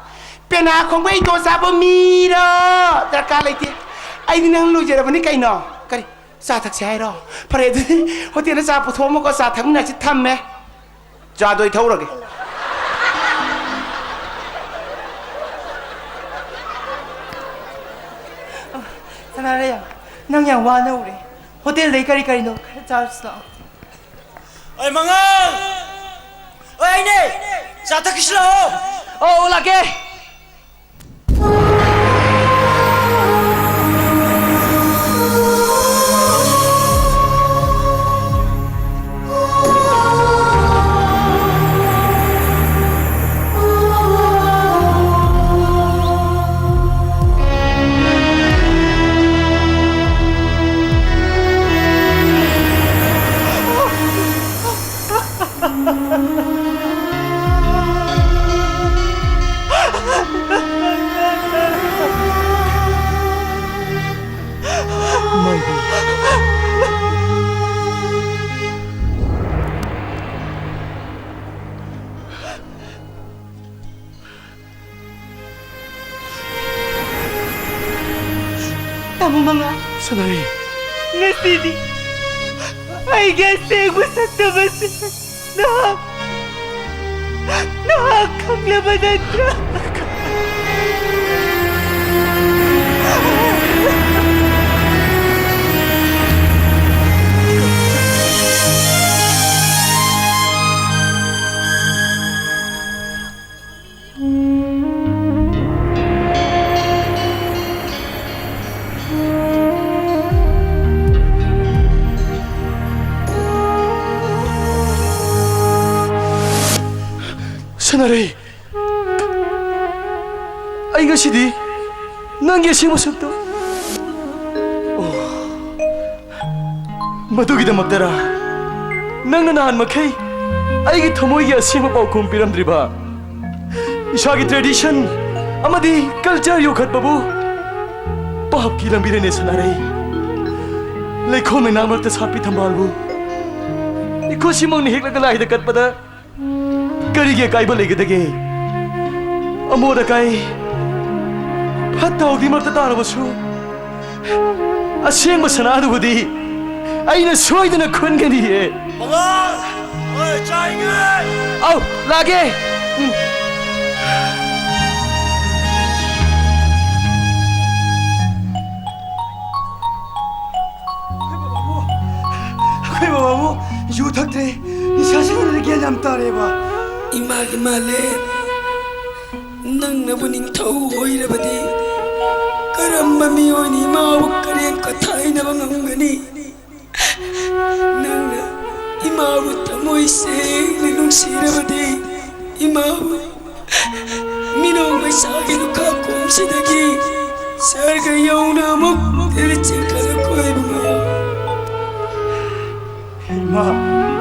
ꯄꯦꯅꯥ ꯈꯣꯡꯕ ꯏꯇꯣꯆꯥꯕꯨ ꯃꯤꯔꯣ? ꯗꯔꯀꯥꯔ ꯂꯩꯇꯦ꯫ ꯑꯩꯗꯤ ꯅꯪ ꯂꯣꯏꯖꯔꯕꯅꯤ ꯀꯩꯅꯣ꯫ ꯀꯔꯤ? ꯆꯥ ꯊꯛꯁꯦ ꯍꯥꯏꯔꯣ? ꯐꯔꯦ, ꯑꯗꯨꯗꯤ ꯍꯣꯇꯦꯜꯗ ꯆꯥ ꯄꯨꯊꯣꯛꯑꯝꯃꯣꯀꯣ, ꯆꯥ ꯊꯛꯃꯤꯟꯅꯁꯤ꯫ ꯊꯝꯃꯦ꯫ ꯆꯥꯗꯣ ꯑꯩ ꯊꯛꯎꯔꯒꯦ꯫ ꯁꯅꯥꯔꯩ, ꯅꯪ ꯌꯥꯝ ꯋꯥꯅ ꯎꯔꯦ꯫ ꯍꯣꯇꯦꯜꯗꯩ ꯀꯔꯤ ꯀꯔꯤꯅꯣ ꯈꯔ ꯆꯥꯔꯨꯁꯤ ꯂꯥꯛꯑꯣ꯫ ꯑꯩ ꯃꯉꯥꯜ! ꯑꯩ ꯑꯩꯅꯦ! ꯆꯥ ꯊꯛꯈꯤꯁꯤ ꯂꯥꯛꯑꯣ! ꯑꯧ, ꯂꯥꯛꯀꯦ꯫ ꯇꯥꯃꯣ ꯃꯉꯥ꯫ ꯁꯅꯥꯔꯩ꯫ ꯉꯁꯤꯗꯤ ꯑꯩꯒꯤ ꯑꯁꯦꯡꯕ ꯁꯛꯇꯝ ꯑꯁꯤ ꯅꯍꯥꯛ, ꯅꯍꯥꯛ ꯈꯪꯂꯕ ꯅꯠꯇ꯭ꯔꯥ? ꯁꯅꯥꯔꯩ, ꯑꯩ ꯉꯁꯤꯗꯤ ꯅꯪꯒꯤ ꯑꯁꯦꯡꯕ ꯁꯛꯇꯝ, ꯑꯣ, ꯃꯗꯨꯒꯤꯗꯃꯛꯇꯔꯥ ꯅꯪꯅ ꯅꯍꯥꯟ ꯃꯈꯩ ꯑꯩꯒꯤ ꯊꯃꯣꯏꯒꯤ ꯑꯁꯦꯡꯕ ꯄꯥꯎꯈꯨꯝ ꯄꯤꯔꯝꯗ꯭ꯔꯤꯕ? ꯏꯁꯥꯒꯤ tradition ꯑꯃꯗꯤ culture ꯌꯣꯛꯈꯠꯄꯕꯨ ꯄꯥꯞꯀꯤ ꯂꯝꯕꯤꯗꯅꯦ ꯁꯥꯟꯅꯔꯛꯏ꯫ ꯂꯩꯈꯣꯝ ꯂꯩꯅꯥꯡ ꯃꯔꯛꯇ ꯁꯥꯠꯄꯤ ꯊꯝꯕꯥꯜꯕꯨ ꯏꯈꯨꯠꯁꯤꯃꯛꯅ ꯍꯦꯛꯂꯒ ꯂꯥꯏꯗ ꯀꯠꯄꯗ ꯀꯔꯤꯒꯤ ꯑꯀꯥꯏꯕ ꯂꯩꯒꯗꯒꯦ? ꯑꯃꯣꯠ ꯑꯀꯥꯏ ꯐꯠꯇ ꯍꯥꯎꯗꯤ ꯃꯔꯛꯇ ꯇꯥꯔꯕꯁꯨ, ꯑꯁꯦꯡꯕ ꯁꯅꯥꯗꯨꯕꯨꯗꯤ ꯑꯩꯅ ꯁꯣꯏꯗꯅ ꯈꯨꯟꯒꯅꯤꯌꯦ꯫ ꯃꯉꯥꯜ! ꯍꯣꯏ, ꯆꯥꯏꯉꯩ! ꯑꯧ, ꯂꯥꯛꯑꯒꯦ꯫ ꯎꯝ꯫ ꯑꯩꯈꯣꯏ ꯕꯕꯥꯕꯨ, ꯑꯩꯈꯣꯏ ꯕꯕꯥꯕꯨ ꯌꯨ ꯊꯛꯇ꯭ꯔꯦ, ꯅꯤꯁꯥ ꯁꯤꯖꯤꯟꯅꯗ꯭ꯔꯦ, ꯒ꯭ꯌꯥꯟ ꯌꯥꯝ ꯇꯥꯔꯦꯕ꯫ ꯏꯃꯥꯒꯤ ꯃꯥꯂꯦ, ꯅꯪꯅꯕꯨ ꯅꯤꯡꯊꯧ ꯑꯣꯏꯔꯕꯗꯤ, ꯀꯔꯝꯕ ꯃꯤꯑꯣꯏꯅ ꯏꯃꯥꯕꯨ ꯀꯔꯦꯝ ꯀꯊꯥꯏꯅꯕ ꯉꯝꯒꯅꯤ? ꯅꯪꯅ ꯏꯃꯥꯕꯨ ꯊꯃꯣꯏ ꯁꯦꯡꯅ ꯅꯨꯡꯁꯤꯔꯕꯗꯤ, ꯏꯃꯥꯕꯨ ꯃꯤꯅꯣꯡ ꯃꯩꯁꯥꯒꯤ ꯂꯨꯈꯥ ꯈꯣꯡꯁꯤꯗꯒꯤ ꯁꯔꯒ ꯌꯧꯅ ꯑꯃꯨꯛ ꯇꯦꯔꯤ ꯆꯤꯡꯈꯠꯂꯛꯈꯣ ꯏꯕꯨꯡꯉꯣ꯫ ꯏꯃꯥ,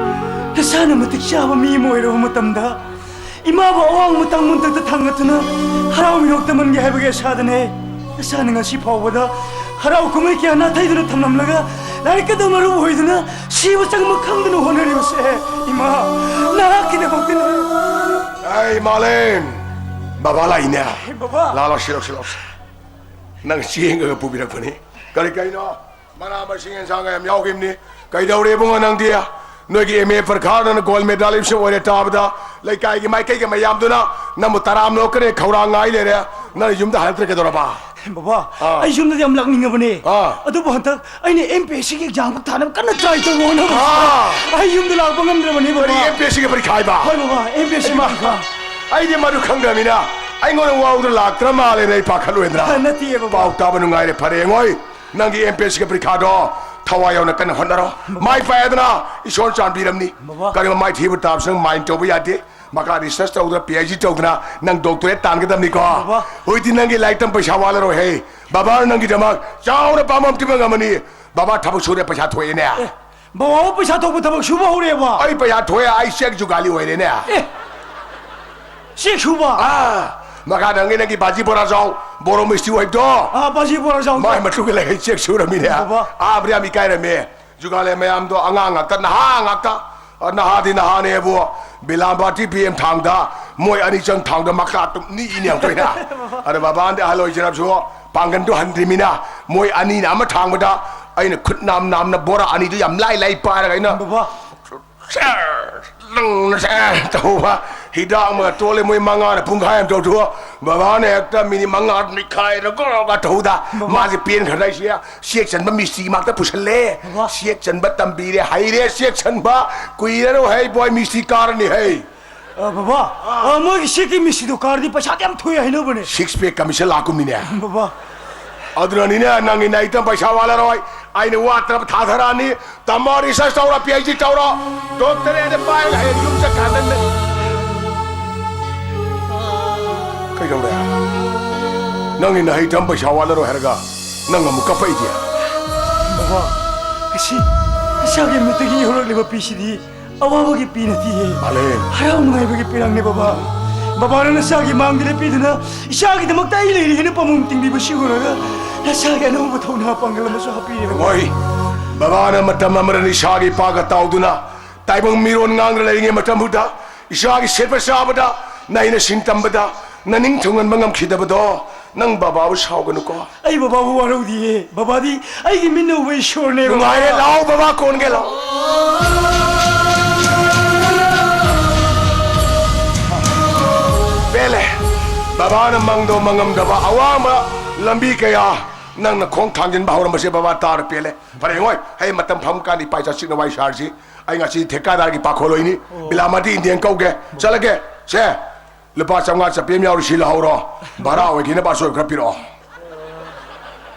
ꯅꯁꯥꯅ ꯃꯇꯤꯛ ꯆꯥꯕ ꯃꯤ ꯑꯃ ꯑꯣꯏꯔꯕ ꯃꯇꯝꯗ, ꯏꯃꯥꯕꯨ ꯑꯋꯥꯡꯕ ꯇꯥꯡꯕ ꯃꯊꯛꯇ ꯊꯥꯡꯒꯠꯇꯨꯅ ꯍꯔꯥꯎ ꯃꯤꯅꯣꯛ ꯇꯝꯍꯟꯒꯦ ꯍꯥꯏꯕꯒꯤ ꯑꯁꯥꯗꯅꯦ꯫ ꯅꯁꯥꯅ ꯉꯁꯤ ꯐꯥꯎꯕꯗ ꯍꯔꯥꯎ ꯀꯨꯝꯍꯩ ꯀꯌꯥ ꯅꯥꯊꯩꯗꯨꯅ ꯊꯝꯂꯝꯂꯒ, ꯂꯥꯏꯔꯤꯛ ꯑꯗꯨ ꯃꯔꯨ ꯑꯣꯏꯗꯨꯅ ꯁꯤꯕ ꯆꯪꯕ ꯈꯪꯗꯅ ꯍꯣꯠꯅꯔꯤꯕꯁꯦ, ꯏꯃꯥ, ꯅꯍꯥꯛꯀꯤꯗꯃꯛꯇꯅꯦ꯫ ꯑꯩ ꯃꯥꯂꯦꯝ, ꯕꯕꯥ ꯂꯥꯛꯏꯅꯦ꯫ ꯕꯕꯥ꯫ ꯂꯥꯛꯑꯣ, ꯁꯤꯂꯣ, ꯁꯤꯂꯣ꯫ ꯅꯪ ꯆꯦꯡꯒ ꯄꯨꯕꯤꯔꯛꯄꯅꯤ꯫ ꯀꯔꯤ ꯀꯔꯤꯅꯣ? ꯃꯅꯥ ꯃꯁꯤꯡ ꯑꯦꯟꯁꯥꯡꯒ ꯌꯥꯝ ꯌꯥꯎꯈꯤꯕꯅꯤ꯫ ꯀꯩꯗꯧꯔꯦ ꯏꯕꯨꯡꯉꯣ ꯅꯪꯗꯤ? ꯅꯣꯏꯒꯤ ꯑꯦꯝ ꯑꯦ ꯄꯔꯤꯈꯥꯗ ꯅꯪ ꯒꯣꯜ ꯃꯦꯗꯥꯂꯤꯁ ꯑꯣꯏꯔꯦ ꯇꯥꯕꯗ, ꯂꯩꯀꯥꯏꯒꯤ ꯃꯥꯏꯀꯩꯒꯤ ꯃꯌꯥꯝꯗꯨꯅ ꯅꯪꯕꯨ ꯇꯔꯥꯝꯅ ꯑꯣꯛꯀꯅꯤ, ꯈꯧꯔꯥꯡ ꯉꯥꯏ ꯂꯩꯔꯦ꯫ ꯅꯪ ꯌꯨꯝꯗ ꯍꯜꯂꯛꯇ꯭ꯔꯦ ꯀꯩꯗꯧꯔꯕ? ꯕꯕꯥ, ꯑꯥ꯫ ꯑꯩ ꯌꯨꯝꯗꯗꯤ ꯌꯥꯝ ꯂꯥꯛꯅꯤꯡꯉꯕꯅꯦ꯫ ꯑꯥ꯫ ꯑꯗꯨꯕꯨ ꯍꯟꯗꯛ ꯑꯩꯅ ꯑꯦꯝ ꯄꯤ ꯑꯦꯁ ꯁꯤꯒꯤ ꯑꯦꯛꯖꯥꯝ ꯊꯥꯅꯕ ꯀꯟꯅ ꯇ꯭ꯔꯥꯏ ꯇꯧꯕ ꯍꯣꯠꯅꯕ꯫ ꯑꯥ꯫ ꯑꯩ ꯌꯨꯝꯗ ꯂꯥꯛꯄ ꯉꯝꯗ꯭ꯔꯕꯅꯦ, ꯀꯔꯤ ꯕꯕꯥ꯫ ꯑꯦꯝ ꯄꯤ ꯑꯦꯁ ꯁꯤꯒꯤ ꯄꯔꯤꯈꯥ ꯍꯥꯏꯕ? ꯍꯣꯏ, ꯕꯕꯥ, ꯑꯦꯝ ꯄꯤ ꯑꯦꯁ ꯁꯤꯒꯤ ꯍꯩꯃꯥ, ꯄꯔꯤꯈꯥ꯫ ꯑꯩꯗꯤ ꯃꯗꯨ ꯈꯪꯗ꯭ꯔꯕꯅꯤꯅ ꯑꯩꯉꯣꯟꯗ ꯋꯥꯎꯗ ꯂꯥꯛꯇ꯭ꯔ ꯃꯥꯜꯂꯦꯅ ꯑꯩ ꯄꯥꯈꯠꯂꯨꯔꯦꯗꯅ꯫ ꯅꯠꯇꯤꯌꯦ, ꯕꯕꯥ꯫ ꯄꯥꯎ ꯇꯥꯕ ꯅꯨꯡꯉꯥꯏꯔꯦ, ꯐꯔꯦ, ꯌꯦꯡꯉꯣꯏ꯫ ꯅꯪꯒꯤ ꯑꯦꯝ ꯄꯤ ꯑꯦꯁ ꯁꯤꯒꯤ ꯄꯔꯤꯈꯥꯗꯣ ꯊꯋꯥꯏ ꯌꯥꯎꯅ ꯀꯟꯅ ꯍꯣꯠꯅꯔꯣ꯫ ꯃꯥꯏ ꯄꯥꯛꯑꯦꯗꯅ ꯏꯁꯣꯔꯅ ꯆꯥꯟꯕꯤꯔꯝꯅꯤ꯫ ꯕꯕꯥ꯫ ꯀꯔꯤꯒꯨꯝꯕ ꯃꯥꯏ ꯊꯤꯕ ꯇꯥꯕꯁꯨ ꯅꯪ ꯃꯥꯏꯟ ꯇꯧꯕ ꯌꯥꯗꯦ꯫ ꯃꯈꯥ ꯔꯤꯁꯔꯁ ꯇꯧꯗꯅ, ꯄꯤ ꯑꯩꯆ ꯗꯤ ꯇꯧꯗꯅ ꯅꯪ ꯗꯣꯛꯇꯔꯦꯠ ꯇꯥꯟꯒꯗꯕꯅꯤꯀꯣ꯫ ꯕꯕꯥ꯫ ꯍꯧꯖꯤꯛꯇꯤ ꯅꯪꯒꯤ ꯂꯥꯏꯔꯤꯛ ꯇꯝ ꯄꯩꯁꯥ ꯋꯥꯠꯂꯔꯣꯏꯍꯦ꯫ ꯕꯕꯥꯅ ꯅꯪꯒꯤꯗꯃꯛ ꯆꯥꯎꯅ ꯄꯥꯝꯕ ꯑꯃ ꯄꯤꯕ ꯉꯝꯃꯅꯤ꯫ ꯕꯕꯥ ꯊꯕꯛ ꯁꯨꯔꯦ, ꯄꯩꯁꯥ ꯊꯣꯛꯑꯦꯅꯦ꯫ ꯑꯦ, ꯕꯕꯥꯕꯨ ꯄꯩꯁꯥ ꯊꯣꯛꯄ ꯊꯕꯛ ꯁꯨꯕ ꯍꯧꯔꯦꯕ? ꯑꯩ ꯄꯩꯁꯥ ꯊꯣꯛꯑꯦ, ꯑꯩ ꯆꯦꯛ ꯖꯨꯒꯥꯂꯤ ꯑꯣꯏꯔꯦꯅꯦ꯫ ꯑꯦ, ꯆꯦꯛ ꯁꯨꯕ? ꯑꯥ, ꯃꯈꯥ ꯅꯪꯒꯤ, ꯅꯪꯒꯤ ꯕꯥꯖꯤ ꯕꯣꯔꯥ ꯆꯥꯎ, ꯕꯣꯔꯣ ꯃꯤꯁꯇꯤ ꯑꯣꯏꯕꯗꯣ꯫ ꯑꯥ, ꯕꯥꯖꯤ ꯕꯣꯔꯣ ꯆꯥꯎꯗꯣ꯫ ꯃꯥꯏ ꯃꯇꯨꯡꯗ ꯂꯩ, ꯆꯦꯛ ꯁꯨꯔꯝꯃꯤꯅꯦ꯫ ꯕꯕꯥ꯫ ꯑꯥ, ꯕ꯭ꯔꯤꯌꯥꯝ ꯏꯀꯥꯏꯔꯝꯃꯦ꯫ ꯖꯨꯒꯥꯂꯦ ꯃꯌꯥꯝꯗꯣ ꯑꯉꯥꯡ ꯉꯥꯛꯇ, ꯅꯍꯥ ꯉꯥꯛꯇ꯫ ꯑ, ꯅꯍꯥꯗꯤ ꯅꯍꯥꯅꯦꯕꯨ, ꯕꯤꯂꯥꯝꯕꯥꯇꯤ ꯕꯤ ꯑꯦꯝ ꯊꯥꯡꯗ, ꯃꯣꯏ ꯑꯅꯤ ꯆꯪ ꯊꯥꯡꯗ ꯃꯈꯥ ꯑꯗꯨꯝ ꯅꯤꯛꯏꯅꯦ ꯑꯃꯨꯛꯇꯣꯏꯅ꯫ ꯑꯗ ꯕꯕꯥꯅꯗꯤ ꯑꯍꯜ ꯑꯣꯏꯖꯔꯕꯁꯨ ꯄꯥꯡꯒꯟꯗꯣ ꯍꯟꯗ꯭ꯔꯤꯃꯤꯅ, ꯃꯣꯏ ꯑꯅꯤꯅ ꯑꯃ ꯊꯥꯡꯕꯗ ꯑꯩꯅ ꯈꯨꯠ ꯅꯥꯝ ꯅꯥꯝꯅ ꯕꯣꯔꯥ ꯑꯅꯤꯗꯨ ꯌꯥꯝ ꯂꯥꯏ ꯂꯥꯏ ꯄꯥꯏꯔꯒ ꯑꯩꯅ ꯕꯕꯥ꯫ ꯁꯦꯔ, ꯂꯪꯅ ꯁꯦꯔ ꯇꯧꯕ꯫ ꯍꯤꯗꯥꯛ ꯑꯃꯒ ꯇꯣꯠꯂꯦ, ꯃꯣꯏ ꯃꯉꯥꯅ ꯄꯨꯡꯈꯥꯏ ꯑꯃ ꯇꯧꯊꯣꯛꯑꯣ꯫ ꯕꯕꯥꯅ ꯍꯦꯛꯇ ꯃꯤꯅꯤꯠ ꯃꯉꯥ ꯅꯤꯈꯥꯏꯔꯒ ꯇꯧꯗ꯫ ꯕꯕꯥ꯫ ꯃꯥꯁꯦ ꯄꯦꯟꯈ꯭ꯔꯗ ꯑꯩꯁꯦ ꯆꯦꯛ ꯆꯟꯕ ꯃꯤꯁꯇ꯭ꯔꯤ ꯃꯥꯛꯇ ꯄꯨꯁꯜꯂꯦ꯫ ꯕꯕꯥ꯫ ꯆꯦꯛ ꯆꯟꯕ ꯇꯝꯕꯤꯔꯦ, ꯍꯩꯔꯦ ꯆꯦꯛ ꯆꯟꯕ꯫ ꯀꯨꯏꯔꯔꯣꯏ ꯍꯩ ꯕꯣꯏ ꯃꯤꯁꯇ꯭ꯔꯤ ꯀꯥꯔꯅꯤ ꯍꯩ꯫ ꯑ, ꯕꯕꯥ, ꯑ, ꯃꯣꯏꯒꯤ ꯁꯤꯒꯤ ꯃꯤꯁꯇ꯭ꯔꯤꯗꯣ ꯀꯥꯔꯗꯤ ꯄꯩꯁꯥꯗꯤ ꯌꯥꯝ ꯊꯣꯛꯑꯦ ꯍꯥꯏꯅꯕꯅꯦ꯫ ꯁꯤꯛꯁ ꯄꯦꯛ ꯀꯃꯤꯁꯟ ꯂꯥꯛꯀꯨꯝꯃꯤꯅꯦ꯫ ꯕꯕꯥ꯫ ꯑꯗꯨꯅꯅꯤꯅꯦ, ꯅꯪꯒꯤ ꯅꯥꯏꯠꯇ ꯄꯩꯁꯥ ꯋꯥꯠꯂꯔꯣꯏ꯫ ꯑꯩꯅ ꯋꯥꯠꯇꯅꯕ ꯊꯥꯊꯔꯛꯑꯅꯤ꯫ ꯇꯝꯃꯣ, ꯔꯤꯁꯔꯁ ꯇꯧꯔꯣ, ꯄꯤ ꯑꯩꯆ ꯗꯤ ꯇꯧꯔꯣ꯫ ꯗꯣꯛꯇꯔꯦꯠ ꯄꯥꯏꯔꯒ ꯍꯌꯦꯡ ꯌꯨꯝ ꯆꯠꯈ꯭ꯔꯗꯕꯅꯦ꯫ ꯀꯩꯗꯧꯔꯦ? ꯅꯪꯒꯤ ꯅꯍꯩ ꯇꯝ ꯄꯩꯁꯥ ꯋꯥꯠꯂꯔꯣꯏ ꯍꯥꯏꯔꯒ ꯅꯪ ꯑꯃꯨꯛ ꯀꯞꯄꯛꯏꯗꯤ? ꯕꯕꯥ, ꯉꯁꯤ ꯏꯁꯥꯒꯤ ꯃꯤꯠꯇꯒꯤ ꯍꯧꯔꯛꯂꯤꯕ ꯄꯤꯁꯤꯗꯤ ꯑꯋꯥꯕꯒꯤ ꯄꯤ ꯅꯠꯇꯤꯌꯦ꯫ ꯃꯥꯂꯦꯝ꯫ ꯍꯔꯥꯎ ꯅꯨꯡꯉꯥꯏꯕꯒꯤ ꯄꯤꯔꯥꯡꯅꯦ ꯕꯕꯥ꯫ ꯕꯕꯥꯅ ꯅꯆꯥꯒꯤ ꯃꯥꯡꯗ ꯂꯦꯞꯄꯤꯗꯨꯅ ꯏꯆꯥꯒꯤꯗꯃꯛꯇ ꯑꯩ ꯂꯩꯔꯤ ꯍꯥꯏꯅ ꯄꯥꯃꯨꯡ ꯇꯤꯡꯕꯤꯕꯁꯤ ꯎꯔꯒ ꯅꯆꯥꯒꯤ ꯑꯅꯧꯕ ꯊꯧꯅꯥ ꯄꯥꯡꯒꯜ ꯑꯃꯁꯨ ꯍꯥꯞꯄꯤꯔꯦ ꯕꯕꯥ꯫ ꯍꯣꯏ, ꯕꯕꯥꯅ ꯃꯇꯝ ꯑꯃꯗ ꯅꯤꯁꯥꯒꯤ ꯄꯥꯒ ꯇꯥꯎꯗꯨꯅ ꯇꯥꯏꯕꯪ ꯃꯤꯔꯣꯟ ꯉꯥꯡꯗꯨꯅ ꯂꯩꯔꯤꯉꯩ ꯃꯇꯝꯗꯨꯗ ꯏꯆꯥꯒꯤ ꯁꯦꯠꯄ ꯆꯥꯕꯗ ꯅꯩꯅ ꯁꯤꯟ ꯇꯝꯕꯗ ꯅꯅꯤꯡ ꯊꯨꯡꯍꯟꯕ ꯉꯝꯈꯤꯗꯕꯗꯣ ꯅꯪ ꯕꯕꯥꯕꯨ ꯁꯥꯎꯒꯅꯨꯀꯣ꯫ ꯑꯩ ꯕꯕꯥꯕꯨ ꯋꯥꯔꯧꯗꯤꯌꯦ꯫ ꯕꯕꯥꯗꯤ ꯑꯩꯒꯤ ꯃꯤꯠꯅ ꯎꯕ ꯏꯁꯣꯔꯅꯦ, ꯕꯕꯥ꯫ ꯅꯨꯡꯉꯥꯏꯔꯦ, ꯂꯥꯛꯑꯣ ꯕꯕꯥ ꯀꯣꯟꯒꯦ ꯂꯥꯛꯑꯣ꯫ ꯄꯦꯜꯂꯦ꯫ ꯕꯕꯥꯅ ꯃꯪꯗꯣ ꯃꯪꯉꯝꯗꯕ ꯑꯋꯥꯡꯕ ꯂꯝꯕꯤ ꯀꯌꯥ ꯅꯪꯅ ꯈꯣꯡ ꯊꯥꯡꯖꯤꯟꯕ ꯍꯧꯔꯝꯕꯁꯦ ꯕꯕꯥ ꯇꯥꯔ ꯄꯦꯜꯂꯦ꯫ ꯐꯔꯦ, ꯍꯣꯏ, ꯍꯌꯦꯡ ꯃꯇꯝ ꯐꯪꯀꯥꯟꯗ ꯏꯄꯥ ꯏꯆꯥ ꯆꯤꯛꯅ ꯋꯥꯔꯤ ꯁꯥꯔꯁꯤ꯫ ꯑꯩ ꯉꯁꯤ ꯊꯦꯀꯥꯗꯥꯔꯒꯤ ꯄꯥꯈꯣꯜꯂꯣꯏꯅꯤ꯫ ꯑꯣ꯫ ꯕꯤꯂꯥꯃꯇꯤ ꯏꯟꯗꯤꯌꯟ ꯀꯧꯒꯦ꯫ ꯆꯠꯂꯒꯦ꯫ ꯁꯦ, ꯂꯨꯄꯥ ꯆꯥꯝꯃꯉꯥ ꯆꯠꯄꯤ ꯑꯃ ꯌꯥꯎꯔꯤ, ꯁꯤ ꯂꯧꯍꯧꯔꯣ꯫ ꯚꯔꯥ ꯑꯣꯏꯒꯦꯅꯕ ꯑꯆꯣꯏꯕ ꯈꯔ ꯄꯤꯔꯛꯑꯣ꯫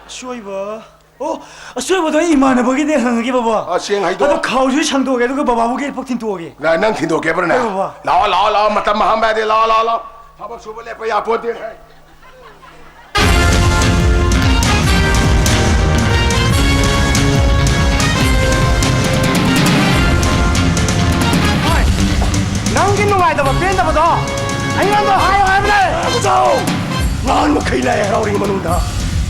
ꯑꯆꯣꯏꯕ? ꯑꯣ, ꯑꯆꯣꯏꯕꯗꯣ ꯑꯩ ꯏꯃꯥꯟꯅꯕꯒꯤꯅꯦ, ꯍꯪꯉꯒꯦ ꯕꯕꯥ꯫ ꯑ, ꯆꯦꯡ ꯍꯩꯗꯣꯛꯑꯣ꯫ ꯑꯗꯣ ꯈꯥꯎꯁꯨ ꯁꯪꯗꯣꯛꯑꯒꯦ, ꯑꯗꯨꯒ ꯕꯕꯥꯕꯨ ꯒꯦꯠ ꯐꯥꯎ ꯊꯤꯟꯇꯣꯛꯑꯒꯦ꯫ ꯅ-, ꯅꯪ ꯊꯤꯟꯗꯣꯛꯀꯦꯕ꯭ꯔꯅꯦ? ꯍꯣꯏ, ꯕꯕꯥ꯫ ꯂꯥꯛꯑꯣ, ꯂꯥꯛꯑꯣ, ꯂꯥꯛꯑꯣ, ꯃꯇꯝ ꯃꯥꯡꯍꯟꯕ ꯌꯥꯗꯦ, ꯂꯥꯛꯑꯣ, ꯂꯥꯛꯑꯣ, ꯂꯥꯛꯑꯣ꯫ ꯊꯕꯛ ꯁꯨꯕ ꯂꯦꯞꯄ ꯌꯥꯄꯣꯠꯇꯦ꯫ ꯍꯣꯏ, ꯅꯪꯒꯤ ꯅꯨꯡꯉꯥꯏꯇꯕ ꯄꯦꯟꯗꯕꯗꯣ ꯑꯩꯉꯣꯟꯗ ꯍꯥꯏꯌꯣ ꯍꯥꯏꯕꯅꯦ꯫ ꯅꯍꯥꯟ ꯃꯈꯩ ꯂꯥꯏ ꯍꯔꯥꯎꯔꯤꯉꯩ ꯃꯅꯨꯡꯗ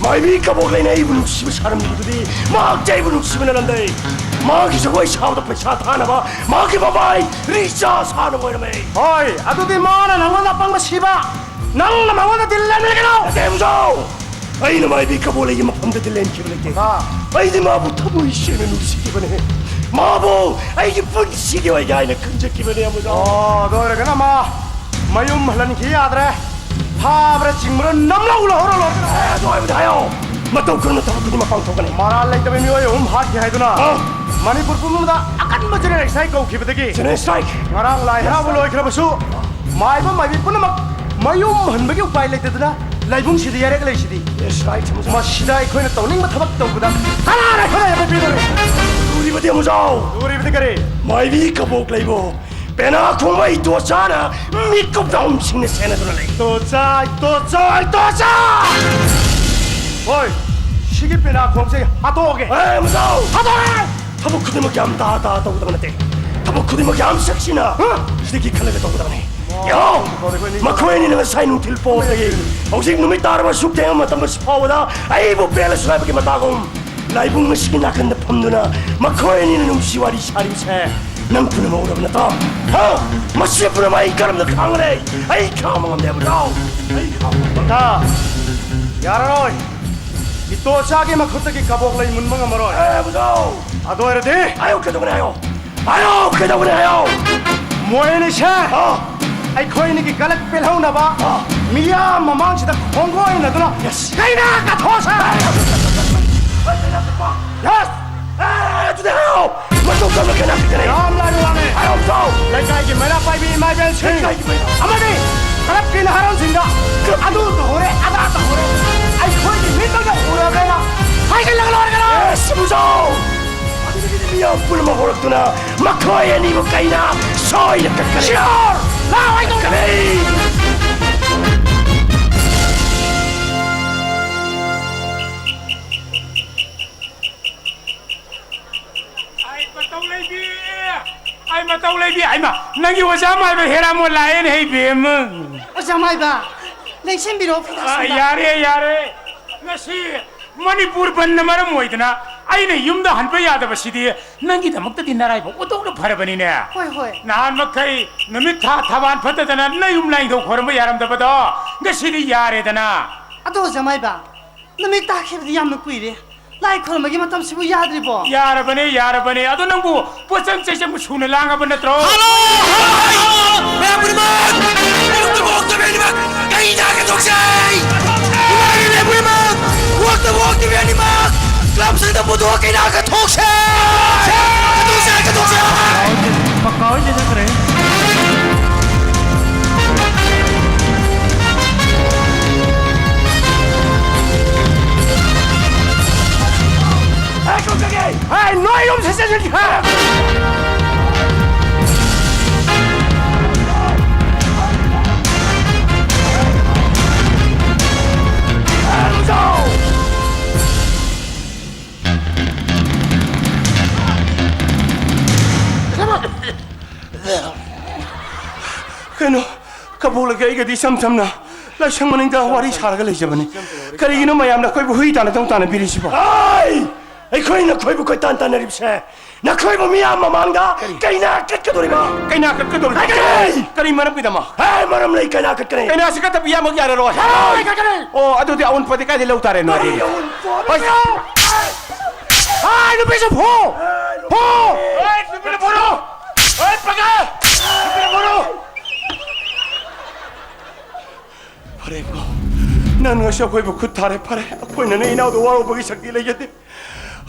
ꯃꯥꯏꯕꯤ ꯀꯕꯣꯛ ꯂꯩꯅ ꯑꯩꯕꯨ ꯅꯨꯡꯁꯤꯕ ꯁꯥꯔꯝꯂꯤꯕꯗꯨꯗꯤ ꯃꯍꯥꯛꯇꯤ ꯑꯩꯕꯨ ꯅꯨꯡꯁꯤꯕꯅ ꯅꯝꯗꯩ꯫ ꯃꯥꯒꯤ ꯖꯒꯣꯏ ꯁꯥꯕꯗ ꯄꯩꯁꯥ ꯊꯥꯅꯕ ꯃꯥꯒꯤ ꯃꯃꯥꯏ ꯔꯤꯆꯥ ꯁꯥꯅ ꯑꯣꯏꯔꯝꯃꯦ꯫ ꯍꯣꯏ, ꯑꯗꯨꯗꯤ ꯃꯥꯅ ꯅꯪꯉꯣꯟꯗ ꯑꯄꯪꯕ ꯁꯤꯕ, ꯅꯪꯅ ꯃꯉꯣꯟꯗ ꯗꯤꯜ ꯂꯦꯟꯕꯤꯒꯅꯨ꯫ ꯅꯠꯇꯦ, ꯏꯕꯨꯡꯖꯥꯎ꯫ ꯑꯩꯅ ꯃꯥꯏꯕꯤ ꯀꯕꯣꯛ ꯂꯩꯒꯤ ꯃꯐꯝꯗ ꯗꯤꯜ ꯂꯦꯟꯈꯤꯕ ꯂꯩꯇꯦ꯫ ꯑꯥ꯫ ꯑꯩꯗꯤ ꯃꯥꯕꯨ ꯊꯃꯣꯏ ꯁꯦꯡꯅ ꯅꯨꯡꯁꯤꯈꯤꯕꯅꯦ꯫ ꯃꯥꯕꯨ ꯑꯩꯒꯤ ꯄꯨꯟꯁꯤꯒꯤ ꯑꯣꯏꯒꯦ ꯍꯥꯏꯅ ꯈꯟꯖꯈꯤꯕꯅꯦ, ꯑꯃꯨꯖꯥꯎ꯫ ꯑꯣ, ꯑꯗꯨ ꯑꯣꯏꯔꯒꯅ ꯃꯥ ꯃꯌꯨꯝ ꯍꯜꯍꯟꯈꯤ ꯌꯥꯗ꯭ꯔꯦ꯫ ꯐꯥꯕ꯭ꯔꯥ ꯆꯤꯡꯕ꯭ꯔꯥ ꯅꯝꯂꯧ ꯂꯧꯍꯧꯔꯣ ꯂꯣꯏꯔꯦ꯫ ꯑꯦ, ꯑꯗꯨ ꯍꯥꯏꯕꯗꯤ ꯍꯥꯏꯌꯣ꯫ ꯃꯇꯧ ꯀꯔꯝꯅ ꯊꯕꯛ ꯈꯨꯗꯤꯡꯃꯛ ꯄꯥꯡꯊꯣꯛꯀꯅꯤ? ꯃꯔꯥꯜ ꯂꯩꯇꯕ ꯃꯤꯑꯣꯏ ꯑꯍꯨꯝ ꯍꯥꯠꯈꯤ ꯍꯥꯏꯗꯨꯅ ꯑ? ꯃꯅꯤꯄꯨꯔ ꯄꯨꯝꯕꯗ ꯑꯀꯟꯕ general strike ꯀꯧꯈꯤꯕꯗꯒꯤ General strike? ꯉꯔꯥꯡ ꯂꯥꯏ ꯍꯔꯥꯎꯕ ꯂꯣꯏꯈ꯭ꯔꯕꯁꯨ ꯃꯥꯏꯕ ꯃꯥꯏꯕꯤ ꯄꯨꯝꯅꯃꯛ ꯃꯌꯨꯝ ꯍꯟꯕꯒꯤ ꯎꯄꯥꯏ ꯂꯩꯇꯗꯨꯅ ꯂꯥꯏꯕꯨꯡꯁꯤꯗ ꯌꯥꯔꯦꯛ ꯂꯩꯁꯤꯗꯤ꯫ Yes, right, ꯑꯃꯨꯖꯥꯎ꯫ ꯃꯁꯤꯗ ꯑꯩꯈꯣꯏꯅ ꯇꯧꯅꯤꯡꯕ ꯊꯕꯛ ꯇꯧꯕꯗ ꯀꯅꯥꯅ ꯑꯩꯈꯣꯏꯗ ꯌꯥꯔꯦꯞ ꯄꯤꯗꯣꯔꯤ? ꯂꯨꯔꯤꯕꯗꯤ ꯑꯃꯨꯖꯥꯎ꯫ ꯂꯨꯔꯤꯕꯗꯤ ꯀꯔꯤ? ꯃꯥꯏꯕꯤ ꯀꯕꯣꯛ ꯂꯩꯕꯨ ꯄꯦꯅꯥ ꯈꯣꯡꯕ ꯏꯇꯣꯆꯥꯅ ꯃꯤꯀꯨꯞ ꯆꯍꯨꯝꯁꯤꯡꯅ ꯁꯦꯟꯅꯗꯨꯅ ꯂꯩ꯫ ꯏꯇꯣꯆꯥ, ꯏꯇꯣꯆꯥ, ꯏꯇꯣꯆꯥ! ꯍꯣꯏ, ꯁꯤꯒꯤ ꯄꯦꯅꯥ ꯈꯣꯡꯁꯦ ꯍꯥꯠꯇꯣꯛꯑꯒꯦ꯫ ꯑꯦ, ꯑꯃꯨꯖꯥꯎ! ꯍꯥꯠꯇꯣꯛꯑꯦ! ꯊꯕꯛ ꯈꯨꯗꯤꯡꯃꯛ ꯌꯥꯝ ꯇꯥ ꯇꯥ ꯇꯧꯒꯗꯕ ꯅꯠꯇꯦ꯫ ꯊꯕꯛ ꯈꯨꯗꯤꯡꯃꯛ ꯌꯥꯝ ꯆꯦꯛꯁꯤꯟꯅ ꯍꯥ? ꯁꯤꯗꯒꯤ ꯈꯜꯂꯒ ꯇꯧꯒꯗꯕꯅꯤ꯫ ꯌꯦꯡꯉꯣ! ꯃꯈꯣꯏ ꯑꯅꯤꯅ ꯉꯁꯥꯏ ꯅꯨꯡꯊꯤꯜ ꯄꯣꯛꯇꯒꯤ ꯍꯧꯖꯤꯛ ꯅꯨꯃꯤꯠ ꯇꯥꯔꯕ ꯁꯨꯛ ꯊꯦꯡꯕ ꯃꯇꯝꯗ ꯐꯥꯎꯕꯗ ꯑꯩꯕꯨ ꯄꯦꯜꯂꯁꯨ ꯍꯥꯏꯕꯒꯤ ꯃꯇꯥꯒꯨꯝ ꯂꯥꯏꯕꯨꯡ ꯑꯁꯤꯒꯤ ꯅꯥꯀꯟꯗ ꯐꯝꯗꯨꯅ ꯃꯈꯣꯏ ꯑꯅꯤꯅ ꯅꯨꯡꯁꯤ ꯋꯥꯔꯤ ꯁꯥꯔꯤꯕꯁꯦ ꯅꯪ ꯄꯨꯝꯅꯃꯛ ꯎꯔꯕ ꯅꯠꯇ꯭ꯔꯣ? ꯍꯥ? ꯃꯁꯤ ꯄꯨꯝꯅꯃꯛ ꯑꯩ ꯀꯔꯝꯅ ꯈꯥꯡꯒꯅꯤ? ꯑꯩ ꯈꯥꯡꯕ ꯉꯝꯗꯦ, ꯑꯃꯨꯖꯥꯎ꯫ ꯑꯩ ꯈꯥꯡꯕ ꯉꯝꯗꯦ꯫ ꯏꯇꯥ, ꯌꯥꯔꯔꯣꯏ꯫ ꯏꯇꯣꯆꯥꯒꯤ ꯃꯈꯨꯠꯇꯒꯤ ꯀꯕꯣꯛ ꯂꯩ ꯃꯨꯟꯕ ꯉꯝꯃꯔꯣꯏ꯫ ꯑꯦ, ꯑꯃꯨꯖꯥꯎ! ꯑꯗꯨ ꯑꯣꯏꯔꯗꯤ ꯍꯥꯏꯌꯣ, ꯀꯩꯗꯧꯕꯅꯤ ꯍꯥꯏꯌꯣ? ꯍꯥꯏꯌꯣ, ꯀꯩꯗꯧꯕꯅꯤ ꯍꯥꯏꯌꯣ? ꯃꯣꯏ ꯑꯅꯤꯁꯦ ꯑꯥ꯫ ꯑꯩꯈꯣꯏ ꯑꯅꯤꯒꯤ ꯒꯂꯠ ꯄꯦꯜꯍꯧꯅꯕ ꯑꯥ꯫ ꯃꯤꯌꯥꯝ ꯃꯃꯥꯡꯁꯤꯗ ꯈꯣꯡꯒꯣꯏꯅꯗꯨꯅ Yes꯫ ꯀꯩꯅꯥ ꯀꯠꯊꯣꯛꯑꯁꯦ! Yes! ꯑꯦ, ꯑꯗꯨꯗꯤ ꯍꯥꯏꯌꯣ! ꯃꯇꯧ ꯀꯔꯝꯅ ꯀꯩꯅꯥ ꯀꯠꯀꯅꯤ? ꯌꯥꯝ ꯂꯥꯏꯕ ꯋꯥꯅꯦ꯫ ꯍꯥꯏꯌꯣ, ꯑꯃꯨꯖꯥꯎ! ꯂꯩꯀꯥꯏꯒꯤ ꯃꯩꯔꯥ ꯄꯥꯏꯕꯤ ꯏꯃꯥ ꯏꯕꯦꯜꯁꯤꯡ ꯂꯩꯀꯥꯏꯒꯤ ꯃꯩꯔꯥ ꯑꯃꯗꯤ ꯀ꯭ꯂꯕꯀꯤ ꯅꯍꯥꯔꯣꯜꯁꯤꯡꯗ ꯑꯗꯨ ꯇꯧꯍꯧꯔꯦ, ꯑꯗꯥ ꯇꯧꯍꯧꯔꯦ, ꯑꯩꯈꯣꯏꯒꯤ ꯃꯤꯠꯃꯛꯅ ꯎꯔꯕꯅꯤꯅ ꯍꯥꯏꯖꯤꯜꯂꯒ ꯂꯣꯏꯔꯦ ꯀꯩꯅꯣ! Yes, ꯑꯃꯨꯖꯥꯎ! ꯑꯗꯨꯗꯒꯤꯗꯤ ꯃꯤꯌꯥꯝ ꯄꯨꯝꯅꯃꯛ ꯍꯧꯔꯛꯇꯨꯅ ꯃꯈꯣꯏ ꯑꯅꯤꯕꯨ ꯀꯩꯅꯥ ꯁꯣꯏꯅ ꯀꯠꯀꯅꯤ꯫ Sure! ꯂꯥꯎ, ꯑꯩ ꯇꯧꯒꯦ꯫ ꯀꯠꯀꯅꯤ꯫ ꯑꯩ ꯃꯇꯧ ꯂꯩꯕꯤ! ꯑꯩ ꯃꯇꯧ ꯂꯩꯕꯤ! ꯑꯩꯃ, ꯅꯪꯒꯤ ꯑꯣꯖꯥ ꯃꯥꯏꯕ ꯍꯦꯔꯥꯃꯣꯟ ꯂꯥꯛꯑꯦꯅꯦ, ꯍꯩ ꯕꯦꯝꯃ! ꯑꯣꯖꯥ ꯃꯥꯏꯕ, ꯂꯦꯡꯁꯤꯟꯕꯤꯔꯣ, ꯐꯤꯗꯥ ꯑ, ꯁꯤꯡꯗ꯫ ꯌꯥꯔꯦ, ꯌꯥꯔꯦ꯫ ꯉꯁꯤ ꯃꯅꯤꯄꯨꯔ ꯕꯟꯅ ꯃꯔꯝ ꯑꯣꯏꯗꯅ ꯑꯩꯅ ꯌꯨꯝꯗ ꯍꯟꯕ ꯌꯥꯗꯕꯁꯤꯗꯤ ꯅꯪꯒꯤꯗꯃꯛꯇꯗꯤ ꯅꯔꯥꯏꯕꯛ ꯑꯣꯟꯊꯣꯛꯅ ꯐꯔꯕꯅꯤꯅꯦ꯫ ꯍꯣꯏ, ꯍꯣꯏ꯫ ꯅꯍꯥꯟ ꯃꯈꯩ ꯅꯨꯃꯤꯠ ꯊꯥ ꯊꯕꯥꯟ ꯐꯠꯇꯗꯅ ꯅꯌꯨꯝ ꯂꯥꯏꯅꯤꯡꯊꯧ ꯈꯣꯏꯔꯝꯕ ꯌꯥꯔꯝꯗꯕꯗꯣ ꯉꯁꯤꯗꯤ ꯌꯥꯔꯦꯗꯅ꯫ ꯑꯗꯣ ꯑꯣꯖꯥ ꯃꯥꯏꯕ, ꯅꯨꯃꯤꯠ ꯇꯥꯈꯤꯕꯗꯤ ꯌꯥꯝꯅ ꯀꯨꯏꯔꯦ꯫ ꯂꯥꯏ ꯈꯨꯔꯨꯝꯕꯒꯤ ꯃꯇꯝꯁꯤꯕꯨ ꯌꯥꯗ꯭ꯔꯤꯕꯣ? ꯌꯥꯔꯕꯅꯦ, ꯌꯥꯔꯕꯅꯦ꯫ ꯑꯗꯣ ꯅꯪꯕꯨ ꯄꯣꯠꯆꯪ ꯆꯩꯆꯪꯕꯨ ꯁꯨꯅ ꯂꯥꯡꯉꯕ ꯅꯠꯇ꯭ꯔꯣ? ꯍꯜꯂꯣ! ꯍꯜꯂꯣ! ꯍꯜꯂꯣ! ꯃꯌꯥꯝ ꯄꯨꯝꯅꯃꯛ! ꯑꯣꯛꯇꯕ, ꯑꯣꯛꯇꯕ ꯑꯅꯤꯃꯛ! ꯀꯩꯅꯥ ꯀꯠꯊꯣꯛꯁꯦ! ꯏꯃꯥꯒꯤ ꯃꯌꯥꯝ ꯄꯨꯝꯅꯃꯛ! ꯑꯣꯛꯇꯕ, ꯑꯣꯛꯇꯕ ꯑꯅꯤꯃꯛ! ꯀ꯭ꯂꯕꯁꯤꯡꯗ ꯄꯨꯊꯣꯛꯑ ꯀꯩꯅꯥ ꯀꯠꯊꯣꯛꯁꯦ! ꯀꯠꯊꯣꯛꯁꯦ, ꯀꯠꯊꯣꯛꯁꯦ! ꯄꯛꯀꯥ ꯍꯣꯏꯗ ꯆꯠꯈ꯭ꯔꯦ꯫ ꯍꯦ, ꯅꯣꯏ ꯌꯨꯝ ꯁꯤꯠ ꯆꯠꯁꯤꯟ-, ꯍꯦ! ꯀꯩꯅꯣ, ꯀꯕꯣꯛꯂꯩꯒ ꯑꯩꯒꯗꯤ ꯏꯆꯝ ꯆꯝꯅ ꯂꯥꯏꯁꯪ ꯃꯅꯤꯡꯗ ꯋꯥꯔꯤ ꯁꯥꯔꯒ ꯂꯩꯖꯕꯅꯤ꯫ ꯀꯔꯤꯒꯤꯅꯣ ꯃꯌꯥꯝꯅ ꯑꯩꯈꯣꯏꯕꯨ ꯍꯨꯏ ꯇꯥꯟꯅꯗꯧ ꯇꯥꯟꯅꯕꯤꯔꯤꯁꯤꯕꯣ? ꯍꯩ! ꯑꯩꯈꯣꯏꯅ ꯅꯈꯣꯏꯕꯨ ꯀꯣꯏꯇꯥꯟ ꯇꯥꯟꯅꯔꯤꯕꯁꯦ ꯅꯈꯣꯏꯕꯨ ꯃꯤꯌꯥꯝ ꯃꯃꯥꯡꯗ ꯀꯔꯤ? ꯀꯩꯅꯥ ꯀꯠꯀꯗꯧꯔꯤꯕ꯫ ꯀꯩꯅꯥ ꯀꯠꯀꯗꯧꯔꯤꯕ? ꯀꯔꯤ? ꯀꯔꯤ ꯃꯔꯝꯒꯤꯗꯃꯛ? ꯍꯦ, ꯃꯔꯝ ꯂꯩ, ꯀꯩꯅꯥ ꯀꯠꯀꯅꯤ꯫ ꯀꯩꯅꯥꯁꯤ ꯀꯠꯇꯕ ꯏꯌꯥꯝꯕ ꯌꯥꯔꯔꯣꯏ꯫ ꯌꯥꯔꯣꯏ, ꯀꯠꯀꯅꯤ꯫ ꯑꯣ, ꯑꯗꯨꯗꯤ ꯑꯑꯣꯟꯄꯣꯠꯇꯤ ꯀꯥꯏꯗꯩ ꯂꯧ ꯇꯥꯔꯦ, ꯅꯣꯏ? ꯀꯔꯤ ꯑꯑꯣꯟꯄꯣꯠ? ꯍꯣꯏ꯫ ꯍꯥꯏ, ꯅꯨꯄꯤꯁꯨ ꯐꯨ! ꯐꯨ! ꯍꯣꯏ, ꯅꯨꯄꯤꯅ ꯐꯨꯔꯣ! ꯍꯣꯏ, ꯄꯥꯈꯪ! ꯅꯨꯄꯤꯅ ꯐꯨꯔꯣ! ꯐꯔꯦ, ꯏꯕꯨꯡꯉꯣ꯫ ꯅꯪ ꯉꯁꯤ ꯑꯩꯈꯣꯏꯕꯨ ꯈꯨꯠ ꯊꯥꯔꯦ, ꯐꯔꯦ꯫ ꯑꯩꯈꯣꯏꯅ ꯅꯪ ꯏꯅꯥꯎꯗ ꯋꯥꯔꯧꯕꯒꯤ ꯁꯛꯇꯤ ꯂꯩꯖꯗꯦ꯫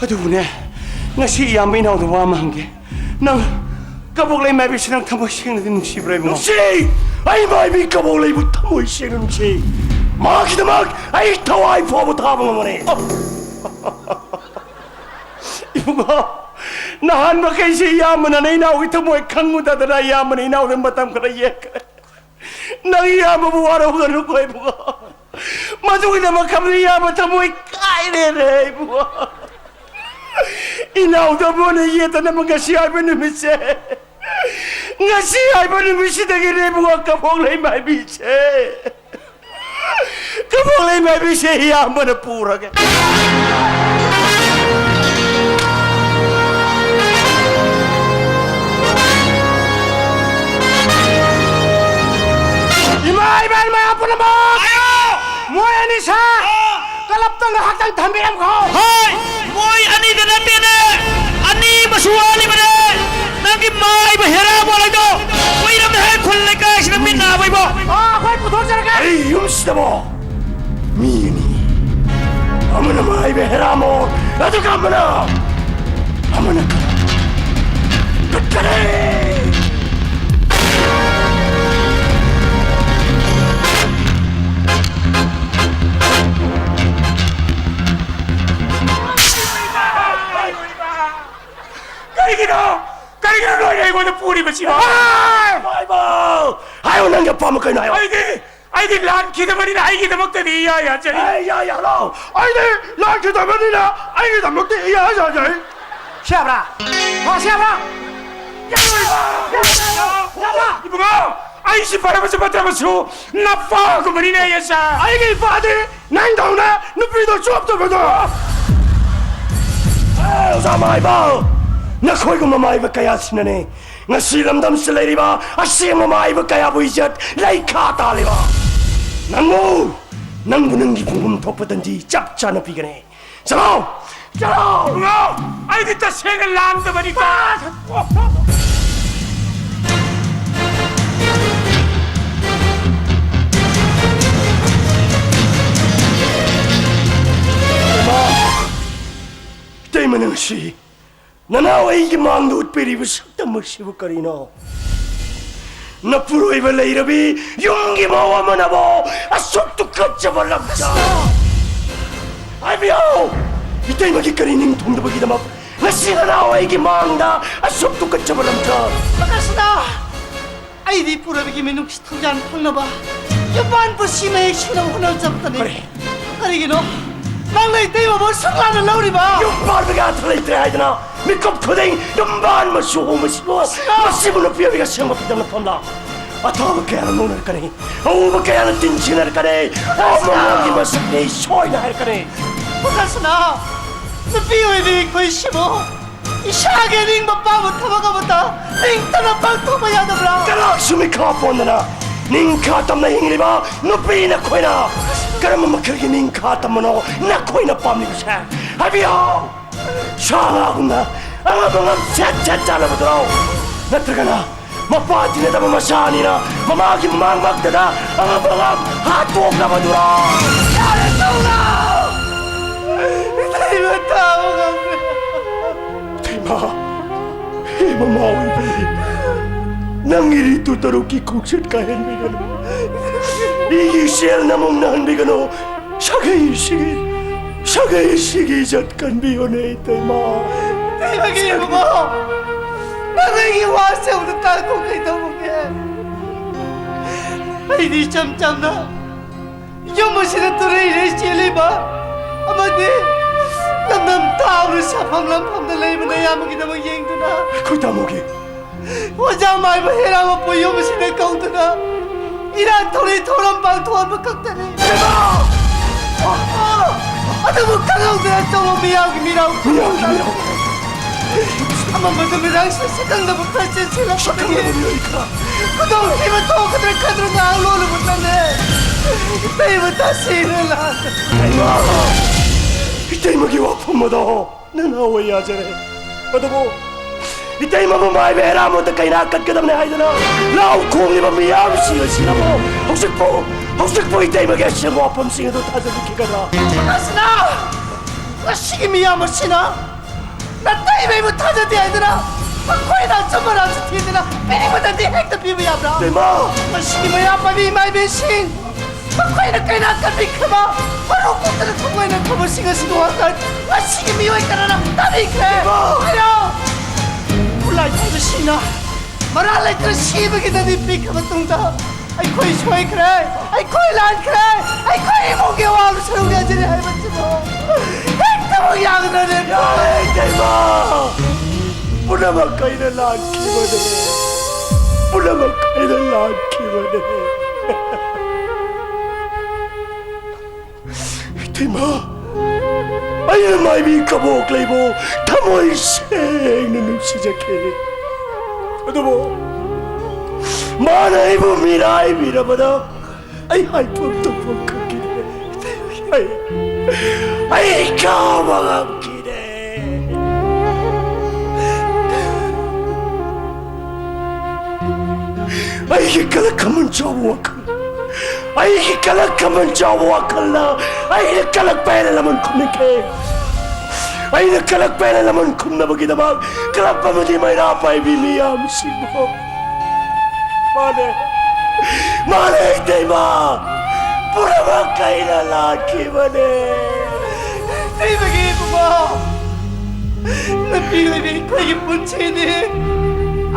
ꯑꯗꯨꯕꯨꯅꯦ, ꯉꯁꯤ ꯏꯌꯥꯝꯕ ꯏꯅꯥꯎꯗ ꯋꯥ ꯑꯃ ꯍꯪꯒꯦ꯫ ꯅꯪ ꯀꯕꯣꯛꯂꯩ ꯃꯥꯏꯕꯤꯁꯤ ꯅꯪ ꯊꯃꯣꯏ ꯁꯦꯡꯅꯗꯤ ꯅꯨꯡꯁꯤꯕ꯭ꯔꯥ, ꯏꯕꯨꯡꯉꯣ? ꯅꯨꯡꯁꯤ! ꯑꯩ ꯃꯥꯏꯕꯤ ꯀꯕꯣꯛꯂꯩꯕꯨ ꯊꯃꯣꯏ ꯁꯦꯡꯅ ꯅꯨꯡꯁꯤ꯫ ꯃꯍꯥꯛꯀꯤꯗꯃꯛ ꯑꯩ ꯊꯋꯥꯏ ꯐꯥꯎꯕ ꯊꯥꯕ ꯉꯝꯃꯅꯤ꯫ ꯏꯕꯨꯡꯉꯣ, ꯅꯍꯥꯟ ꯃꯈꯩꯁꯤ ꯏꯌꯥꯝꯕꯅ ꯅꯪ ꯏꯅꯥꯎꯒꯤ ꯊꯃꯣꯏ ꯈꯪꯉꯨꯗꯗꯅ ꯏꯌꯥꯝꯕꯅ ꯏꯅꯥꯎꯗ ꯃꯇꯝ ꯈꯔ ꯌꯦꯠꯈ꯭ꯔꯦ꯫ ꯅꯪ ꯏꯌꯥꯝꯕꯕꯨ ꯋꯥꯔꯧꯒꯅꯨꯀꯣ, ꯏꯕꯨꯡꯉꯣ꯫ ꯃꯗꯨꯒꯤꯗꯃꯛ ꯈꯟꯕꯗ ꯏꯌꯥꯝꯕ ꯊꯃꯣꯏ ꯀꯥꯏꯔꯦꯅꯦ, ꯏꯕꯨꯡꯉꯣ꯫ ꯏꯅꯥꯎꯗꯕꯨ ꯅꯪ ꯌꯦꯠꯇꯅꯕ ꯉꯁꯤ ꯍꯥꯏꯕ ꯅꯨꯃꯤꯠꯁꯦ, ꯉꯁꯤ ꯍꯥꯏꯕ ꯅꯨꯃꯤꯠꯁꯤꯗꯒꯤꯅꯦ, ꯏꯕꯨꯡꯉꯣ, ꯀꯕꯣꯛꯂꯩ ꯃꯥꯏꯕꯤꯁꯦ꯫ ꯏꯕꯣꯛꯂꯩ ꯃꯥꯏꯕꯤꯁꯦ ꯏꯌꯥꯝꯕꯅ ꯄꯨꯔꯒꯦ꯫ ꯏꯃꯥ, ꯏꯕꯦꯟ ꯃꯌꯥꯝ ꯄꯨꯝꯅꯃꯛ! ꯃꯣꯏ ꯑꯅꯤ ꯁꯥ ꯀꯂꯞꯇ ꯉꯥꯏꯍꯥꯛꯇꯪ ꯊꯝꯕꯤꯔꯝꯈꯣ꯫ ꯍꯣꯏ! ꯃꯣꯏ ꯑꯅꯤꯗ ꯅꯠꯇꯦꯅꯦ, ꯑꯅꯤ ꯑꯃꯁꯨ ꯋꯥꯠꯂꯤꯕꯅꯦ꯫ ꯅꯪꯒꯤ ꯃꯥꯏꯕ ꯍꯦꯔꯥ ꯕꯣꯠ ꯍꯥꯏꯗꯣ ꯀꯨꯏꯔꯝꯅꯦꯍꯦ ꯈꯨꯜ ꯂꯩꯀꯥꯏꯁꯤꯗ ꯃꯤꯠ ꯅꯥꯕ ꯏꯕꯣ꯫ ꯑꯣ, ꯑꯩꯈꯣꯏ ꯄꯨꯊꯣꯛꯆꯔꯒꯦ꯫ ꯑꯩ ꯌꯨꯝꯁꯤꯗꯕꯣ ꯃꯤ ꯑꯅꯤ, ꯑꯃꯅ ꯃꯥꯏꯕ ꯍꯦꯔꯥꯃꯣ, ꯑꯗꯨꯒ ꯑꯃꯅ, ꯑꯃꯅ ꯀꯠꯀꯅꯤ꯫ ꯀꯔꯤꯒꯤꯅꯣ? ꯀꯔꯤꯒꯤꯅꯣ ꯅꯣꯏꯅ ꯑꯩꯉꯣꯟꯗ ꯄꯨꯔꯤꯕꯁꯤꯕꯣ? ꯍꯥꯏ! ꯃꯥꯏꯕ! ꯍꯥꯏꯌꯣ, ꯅꯪꯒꯤ ꯑꯄꯥꯝꯕ ꯀꯩꯅꯣ ꯍꯥꯏꯌꯣ꯫ ꯑꯩꯗꯤ, ꯑꯩꯗꯤ ꯂꯥꯟꯈꯤꯗꯕꯅꯤꯅ ꯑꯩꯒꯤꯗꯃꯛꯇꯗꯤ ꯏꯌꯥ ꯌꯥꯖꯔꯤ꯫ ꯑꯩ ꯏꯌꯥ ꯌꯥꯔꯣ꯫ ꯑꯩꯗꯤ ꯂꯥꯟꯈꯤꯗꯕꯅꯤꯅ ꯑꯩꯒꯤꯗꯃꯛꯇꯤ ꯏꯌꯥ ꯌꯥꯖꯔꯤ꯫ ꯁꯤ ꯌꯥꯕ꯭ꯔꯥ? ꯍꯣ, ꯁꯤ ꯌꯥꯕ꯭ꯔꯥ? ꯏꯕꯨꯡꯉꯣ, ꯑꯩꯁꯤ ꯐꯔꯕꯁꯨ ꯐꯠꯇ꯭ꯔꯕꯁꯨ ꯅꯄꯥꯒꯨꯝꯕꯅꯤꯅꯦ, ꯌꯦꯁ꯫ ꯑꯩꯒꯤ ꯏꯄꯥꯗꯤ ꯅꯪꯗꯧꯅ ꯅꯨꯄꯤꯗꯣ ꯆꯣꯞꯇꯕꯗꯣ꯫ ꯑꯦ, ꯑꯣꯖꯥ ꯃꯥꯏꯕ, ꯅꯈꯣꯏꯒꯨꯝꯕ ꯃꯥꯏꯕ ꯀꯌꯥꯁꯤꯅꯅꯦ ꯉꯁꯤ ꯂꯝꯗꯝꯁꯤꯗ ꯂꯩꯔꯤꯕ ꯑꯁꯦꯡꯕ ꯃꯥꯏꯕ ꯀꯌꯥꯕꯨ ꯏꯖꯠ ꯂꯩꯈꯥ ꯇꯥꯜꯂꯤꯕ꯫ ꯅꯪꯕꯨ, ꯅꯪꯕꯨ ꯅꯪꯒꯤ ꯄꯨꯡꯐꯝ ꯊꯣꯛꯄ ꯗꯟꯗꯤ ꯆꯞ ꯆꯥꯅ ꯄꯤꯒꯅꯤ꯫ ꯆꯠꯂꯣ! ꯆꯠꯂꯣ! ꯏꯕꯨꯡꯉꯣ, ꯑꯩꯗꯤ ꯇꯁꯦꯡꯅ ꯂꯥꯟꯗꯕꯅꯤꯀꯣ꯫ ꯏꯃꯥ! ꯏꯇꯩꯃ, ꯅꯪꯁꯤ ꯅꯅꯥꯎ ꯑꯩꯒꯤ ꯃꯥꯡꯗ ꯎꯠꯄꯤꯔꯤꯕ ꯁꯛꯇꯝ ꯑꯁꯤꯕꯨ ꯀꯔꯤꯅꯣ? ꯅꯄꯨꯔꯣꯏꯕ ꯂꯩꯔꯕꯤ ꯌꯨꯝꯒꯤ ꯃꯧ ꯑꯃꯅꯕꯨ ꯑꯁꯨꯛ ꯇꯨꯀꯠꯆꯕ ꯂꯝꯆꯠ! ꯍꯥꯏꯕꯤꯌꯨ! ꯏꯇꯩꯃꯒꯤ ꯀꯔꯤ ꯅꯤꯡꯊꯨꯡꯗꯕꯒꯤꯗꯃꯛ ꯉꯁꯤ ꯅꯅꯥꯎ ꯑꯩꯒꯤ ꯃꯥꯡꯗ ꯑꯁꯨꯛ ꯇꯨꯀꯠꯆꯕ ꯂꯝꯆꯠ? ꯄ꯭ꯔꯀꯥꯁꯅꯥ! ꯑꯩꯗꯤ ꯄꯨꯔꯣꯏꯕꯒꯤ ꯃꯤꯅꯨꯡꯁꯤ ꯊꯧꯖꯥꯜ ꯐꯪꯅꯕ ꯌꯨꯝꯕꯥꯟ ꯄꯨꯟꯁꯤ ꯃꯍꯩ ꯁꯤꯅꯕ ꯍꯣꯠꯅꯖꯕꯗꯅꯤ꯫ ꯀꯔꯤ? ꯀꯔꯤꯒꯤꯅꯣ ꯅꯪꯅ ꯏꯇꯩꯃꯕꯨ ꯁꯨꯛ ꯂꯥꯟꯅ ꯂꯧꯔꯤꯕ? ꯌꯨꯝ ꯄꯥꯟꯕꯒꯤ ꯑꯔꯊ ꯂꯩꯇ꯭ꯔꯦ ꯍꯥꯏꯗꯅ ꯃꯤꯀꯨꯞ ꯈꯨꯗꯤꯡ ꯌꯨꯝꯕꯥꯟ ꯃꯆꯨ ꯍꯣꯡꯕꯁꯤꯕꯨ, ꯃꯁꯤꯕꯨ ꯅꯨꯄꯤ ꯑꯣꯏꯕꯒꯤ ꯑꯁꯦꯡꯕ ꯈꯨꯗꯝ ꯅꯠꯇ꯭ꯔꯣ? ꯑꯊꯥꯕ ꯀꯌꯥꯅ ꯅꯣꯛꯅꯔꯛꯀꯅꯤ, ꯑꯎꯕ ꯀꯌꯥꯅ ꯇꯤꯟꯁꯤꯟꯅꯔꯛꯀꯅꯤ꯫ ꯑꯃꯃꯝꯒꯤ ꯃꯁꯛꯅꯤ ꯁꯣꯏꯅ ꯍꯥꯏꯔꯛꯀꯅꯤ꯫ ꯄ꯭ꯔꯀꯥꯁꯅꯥ, ꯅꯨꯄꯤ ꯑꯣꯏꯕꯤ ꯑꯩꯈꯣꯏꯁꯤꯕꯨ ꯏꯁꯥꯒꯤ ꯑꯅꯤꯡꯕ ꯑꯄꯥꯝꯕ ꯊꯕꯛ ꯑꯃꯇ ꯅꯤꯡꯇꯝꯅ ꯄꯥꯡꯊꯣꯛꯄ ꯌꯥꯗꯕ꯭ꯔꯥ? ꯀꯅꯥꯁꯨ ꯃꯤꯈꯥ ꯄꯣꯟꯗꯅ ꯅꯤꯡꯈꯥ ꯇꯝꯅ ꯍꯤꯡꯂꯤꯕ ꯅꯨꯄꯤ ꯅꯈꯣꯏꯅ ꯀꯔꯝꯕ ꯃꯈꯜꯒꯤ ꯅꯤꯡꯈꯥ ꯇꯝꯕꯅꯣ ꯅꯈꯣꯏꯅ ꯄꯥꯝꯂꯤꯕꯁꯦ? ꯍꯥꯏꯕꯤꯌꯨ! ꯁꯥ ꯉꯥꯒꯨꯝꯅ ꯑꯉꯝ ꯑꯉꯝ ꯁꯦꯠ ꯁꯦꯠ ꯆꯥꯅꯕꯗꯨꯔꯣ? ꯅꯠꯇ꯭ꯔꯒꯅ ꯃꯄꯥ ꯇꯤꯟꯅꯗꯕ ꯃꯆꯥ ꯑꯅꯤꯅ ꯃꯃꯥꯒꯤ ꯃꯥꯡꯃꯛꯇꯗ ꯑꯉꯝ ꯑꯉꯝ ꯍꯥꯠꯇꯣꯛꯅꯕꯗꯨꯔꯣ? ꯌꯥꯔꯦ, ꯇꯣꯛꯂꯣ! ꯏꯇꯩꯃ ꯇꯥꯕ ꯉꯝꯗ꯭ꯔꯦ꯫ ꯏꯇꯩꯃ, ꯍꯦ ꯃꯃꯥ ꯑꯣꯏꯕꯤ, ꯅꯪꯒꯤ ꯔꯤꯇꯨ ꯇꯔꯨꯛꯀꯤ ꯈꯣꯡꯆꯠ ꯀꯥꯏꯍꯟꯕꯤꯒꯅꯨ꯫ ꯏꯒꯤ ꯏꯆꯦꯜ ꯅꯃꯨꯡ ꯅꯥꯍꯟꯕꯤꯒꯅꯨ꯫ ꯁꯥꯒꯩꯁꯤꯒꯤ, ꯁꯥꯒꯩꯁꯤꯒꯤ ꯏꯖꯠ ꯀꯟꯕꯤꯌꯨꯅꯦ, ꯏꯇꯩꯃ꯫ ꯏꯇꯩꯃꯒꯤ ꯏꯕꯨꯡꯉꯣ, ꯅꯪ ꯑꯩꯒꯤ ꯋꯥꯁꯦ ꯑꯃꯨꯛꯇ ꯇꯥꯈꯣ, ꯀꯩꯗꯧꯕꯒꯦ? ꯑꯩꯗꯤ ꯏꯆꯝ ꯆꯝꯅ ꯌꯨꯝ ꯑꯁꯤꯗ ꯇꯨꯔꯩ ꯏꯔꯩ ꯆꯦꯜꯂꯤꯕ ꯑꯃꯗꯤ ꯂꯝꯗꯝ ꯇꯥꯕꯅ ꯁꯥꯐꯝ ꯂꯝꯐꯝꯗ ꯂꯩꯕ ꯅꯌꯥꯝꯕꯒꯤꯗꯃꯛ ꯌꯦꯡꯗꯨꯅ, ꯑꯩꯈꯣꯏ ꯇꯥꯃꯣꯒꯤ ꯑꯣꯖꯥ ꯃꯥꯏꯕ ꯍꯦꯔꯥ ꯃꯄꯨ ꯌꯨꯝ ꯑꯁꯤꯗ ꯀꯧꯗꯨꯅ ꯏꯔꯥꯡ ꯊꯧꯔꯤ ꯊꯧꯔꯝ ꯄꯥꯡꯊꯣꯛꯍꯟꯕ ꯈꯛꯇꯅꯤ꯫ ꯏꯃꯥ! ꯑꯗꯨꯕꯨ ꯈꯪꯍꯧꯗꯅ ꯑꯆꯧꯕ ꯃꯤꯌꯥꯝꯒꯤ ꯃꯤꯔꯥꯡ ꯃꯤꯌꯥꯝꯒꯤ ꯃꯤꯔꯥꯡ ꯑꯃꯝꯕꯗ ꯃꯤꯔꯥꯡꯁꯦ ꯁꯛꯈꯪꯗꯕ ꯈꯔ ꯆꯦꯟꯁꯤꯜꯂꯛꯄꯗꯒꯤ ꯁꯛꯈꯪꯗꯕ ꯃꯤꯑꯣꯏ ꯈꯔ ꯈꯨꯗꯣꯡꯊꯤꯕ ꯊꯣꯛꯀꯗ꯭ꯔꯥ ꯈꯟꯗꯨꯅ ꯉꯥꯏꯍꯥꯛ ꯂꯣꯜꯂꯨꯕ ꯆꯠꯂꯦ꯫ ꯏꯇꯩꯃ ꯇꯥꯁꯤꯅ ꯂꯥꯛ ꯏꯃꯥ! ꯏꯇꯩꯃꯒꯤ ꯋꯥꯐꯝ ꯑꯗꯣ ꯅꯅꯥꯎ ꯑꯩ ꯌꯥꯖꯔꯦ꯫ ꯑꯗꯨꯕꯨ ꯏꯇꯩꯃꯕꯨ ꯃꯥꯏꯕ ꯍꯦꯔꯥꯃꯣꯠꯇ ꯀꯩꯅꯥ ꯀꯠꯀꯗꯕꯅꯦ ꯍꯥꯏꯗꯅ ꯂꯥꯎ ꯈꯣꯡꯂꯤꯕ ꯃꯤꯌꯥꯝꯁꯤꯡ ꯑꯁꯤꯅꯕꯨ ꯍꯧꯖꯤꯛꯄꯨ, ꯍꯧꯖꯤꯛꯄꯨ ꯏꯇꯩꯃꯒꯤ ꯑꯁꯦꯡꯕ ꯋꯥꯐꯝꯁꯤꯡ ꯑꯗꯨ ꯊꯥꯖꯕꯤꯈꯤꯒꯗ꯭ꯔꯥ? ꯄ꯭ꯔꯀꯥꯁꯅꯥ! ꯉꯁꯤꯒꯤ ꯃꯤꯌꯥꯝ ꯑꯁꯤꯅ ꯅꯇꯩꯃ ꯑꯩꯕꯨ ꯊꯥꯖꯗꯦ ꯍꯥꯏꯗꯅ ꯃꯈꯣꯏꯅ ꯑꯆꯨꯝꯕ ꯔꯥꯖ ꯊꯤꯗꯅ ꯄꯤꯅꯤꯡꯕꯗꯗꯤ ꯍꯦꯛꯇ ꯄꯤꯕ ꯌꯥꯕ꯭ꯔꯥ? ꯏꯇꯩꯃ! ꯉꯁꯤꯒꯤ ꯃꯩꯔꯥ ꯄꯥꯏꯕꯤ ꯏꯃꯥ ꯏꯕꯦꯟꯁꯤꯡ, ꯃꯈꯣꯏꯅ ꯀꯩꯅꯥ ꯀꯟꯕꯤꯈ꯭ꯔꯕ ꯃꯔꯨ ꯀꯣꯛꯇꯅ ꯊꯃꯣꯏꯅ ꯊꯝꯃꯣꯏꯁꯤꯡ ꯑꯁꯤꯒꯤ ꯋꯥꯈꯜ ꯉꯁꯤꯒꯤ ꯃꯤꯑꯣꯏ ꯀꯅꯥꯅ ꯇꯥꯕꯤꯈ꯭ꯔꯦ? ꯏꯃꯥ! ꯍꯥꯏꯔꯣ! ꯈꯨꯠꯂꯥꯏ ꯄꯥꯏꯕꯁꯤꯡꯅ ꯃꯔꯥꯜ ꯂꯩꯇꯅ ꯁꯤꯕꯒꯤꯗꯗꯤ ꯄꯤꯈ꯭ꯔꯕ ꯇꯨꯡꯗ ꯑꯩꯈꯣꯏ ꯁꯣꯏꯈ꯭ꯔꯦ, ꯑꯩꯈꯣꯏ ꯂꯥꯟꯈ꯭ꯔꯦ, ꯑꯩꯈꯣꯏ ꯏꯃꯨꯡꯒꯤ ꯑꯋꯥꯕ ꯁꯔꯨꯛ ꯌꯥꯖꯔꯦ ꯍꯥꯏꯕꯁꯤꯕꯨ ꯍꯦꯛꯇꯃꯛ ꯌꯥꯒꯗ꯭ꯔꯅꯦ? ꯌꯥꯔꯦ, ꯏꯇꯩꯃ! ꯄꯨꯝꯅꯃꯛ ꯑꯩꯅ ꯂꯥꯟꯈꯤꯕꯅꯦ꯫ ꯄꯨꯝꯅꯃꯛ ꯑꯩꯅ ꯂꯥꯟꯈꯤꯕꯅꯦ꯫ ꯏꯇꯩꯃ, ꯑꯩꯅ ꯃꯥꯏꯕꯤ ꯀꯕꯣꯛ ꯂꯩꯕꯨ ꯊꯃꯣꯏ ꯁꯦꯡꯅ ꯅꯨꯡꯁꯤꯖꯈꯤ꯫ ꯑꯗꯨꯕꯨ ꯃꯥꯅ ꯑꯩꯕꯨ ꯃꯤꯔꯥꯏꯕꯤꯔꯕꯗ ꯑꯩ ꯍꯥꯏꯐꯝ ꯇꯧꯐꯝ ꯈꯪꯈꯤꯗꯦ꯫ ꯑꯩ, ꯑꯩ ꯈꯥꯡꯕ ꯉꯝꯈꯤꯗꯦ꯫ ꯑꯩꯒꯤ ꯀꯂꯛ ꯈꯝꯕꯟ ꯆꯥꯎꯕ ꯋꯥꯈꯜ, ꯑꯩꯒꯤ ꯀꯂꯛ ꯈꯝꯕꯟ ꯆꯥꯎꯕ ꯋꯥꯈꯜꯅ ꯑꯩꯅ ꯀꯂꯛꯄ ꯍꯦꯟꯅ ꯂꯃꯟ ꯈꯨꯝꯅꯈ꯭ꯔꯦ꯫ ꯑꯩꯅ ꯀꯂꯛꯄ ꯍꯦꯟꯅ ꯂꯃꯟ ꯈꯨꯝꯅꯕꯒꯤꯗꯃꯛ ꯀꯂꯛꯄ ꯑꯃꯗꯤ ꯃꯩꯔꯥ ꯄꯥꯏꯕꯤ ꯃꯤꯌꯥꯝꯁꯤꯡꯕꯨ꯫ ꯃꯥꯅꯦ, ꯃꯥꯅꯦ, ꯏꯇꯩꯃ, ꯄꯨꯝꯅꯃꯛ ꯑꯩꯅ ꯂꯥꯟꯈꯤꯕꯅꯦ꯫ ꯏꯇꯩꯃꯒꯤ ꯏꯕꯨꯡꯉꯣ, ꯅꯨꯄꯤ ꯑꯣꯏꯕꯤ ꯑꯩꯈꯣꯏꯒꯤ ꯄꯨꯟꯁꯤꯗꯤ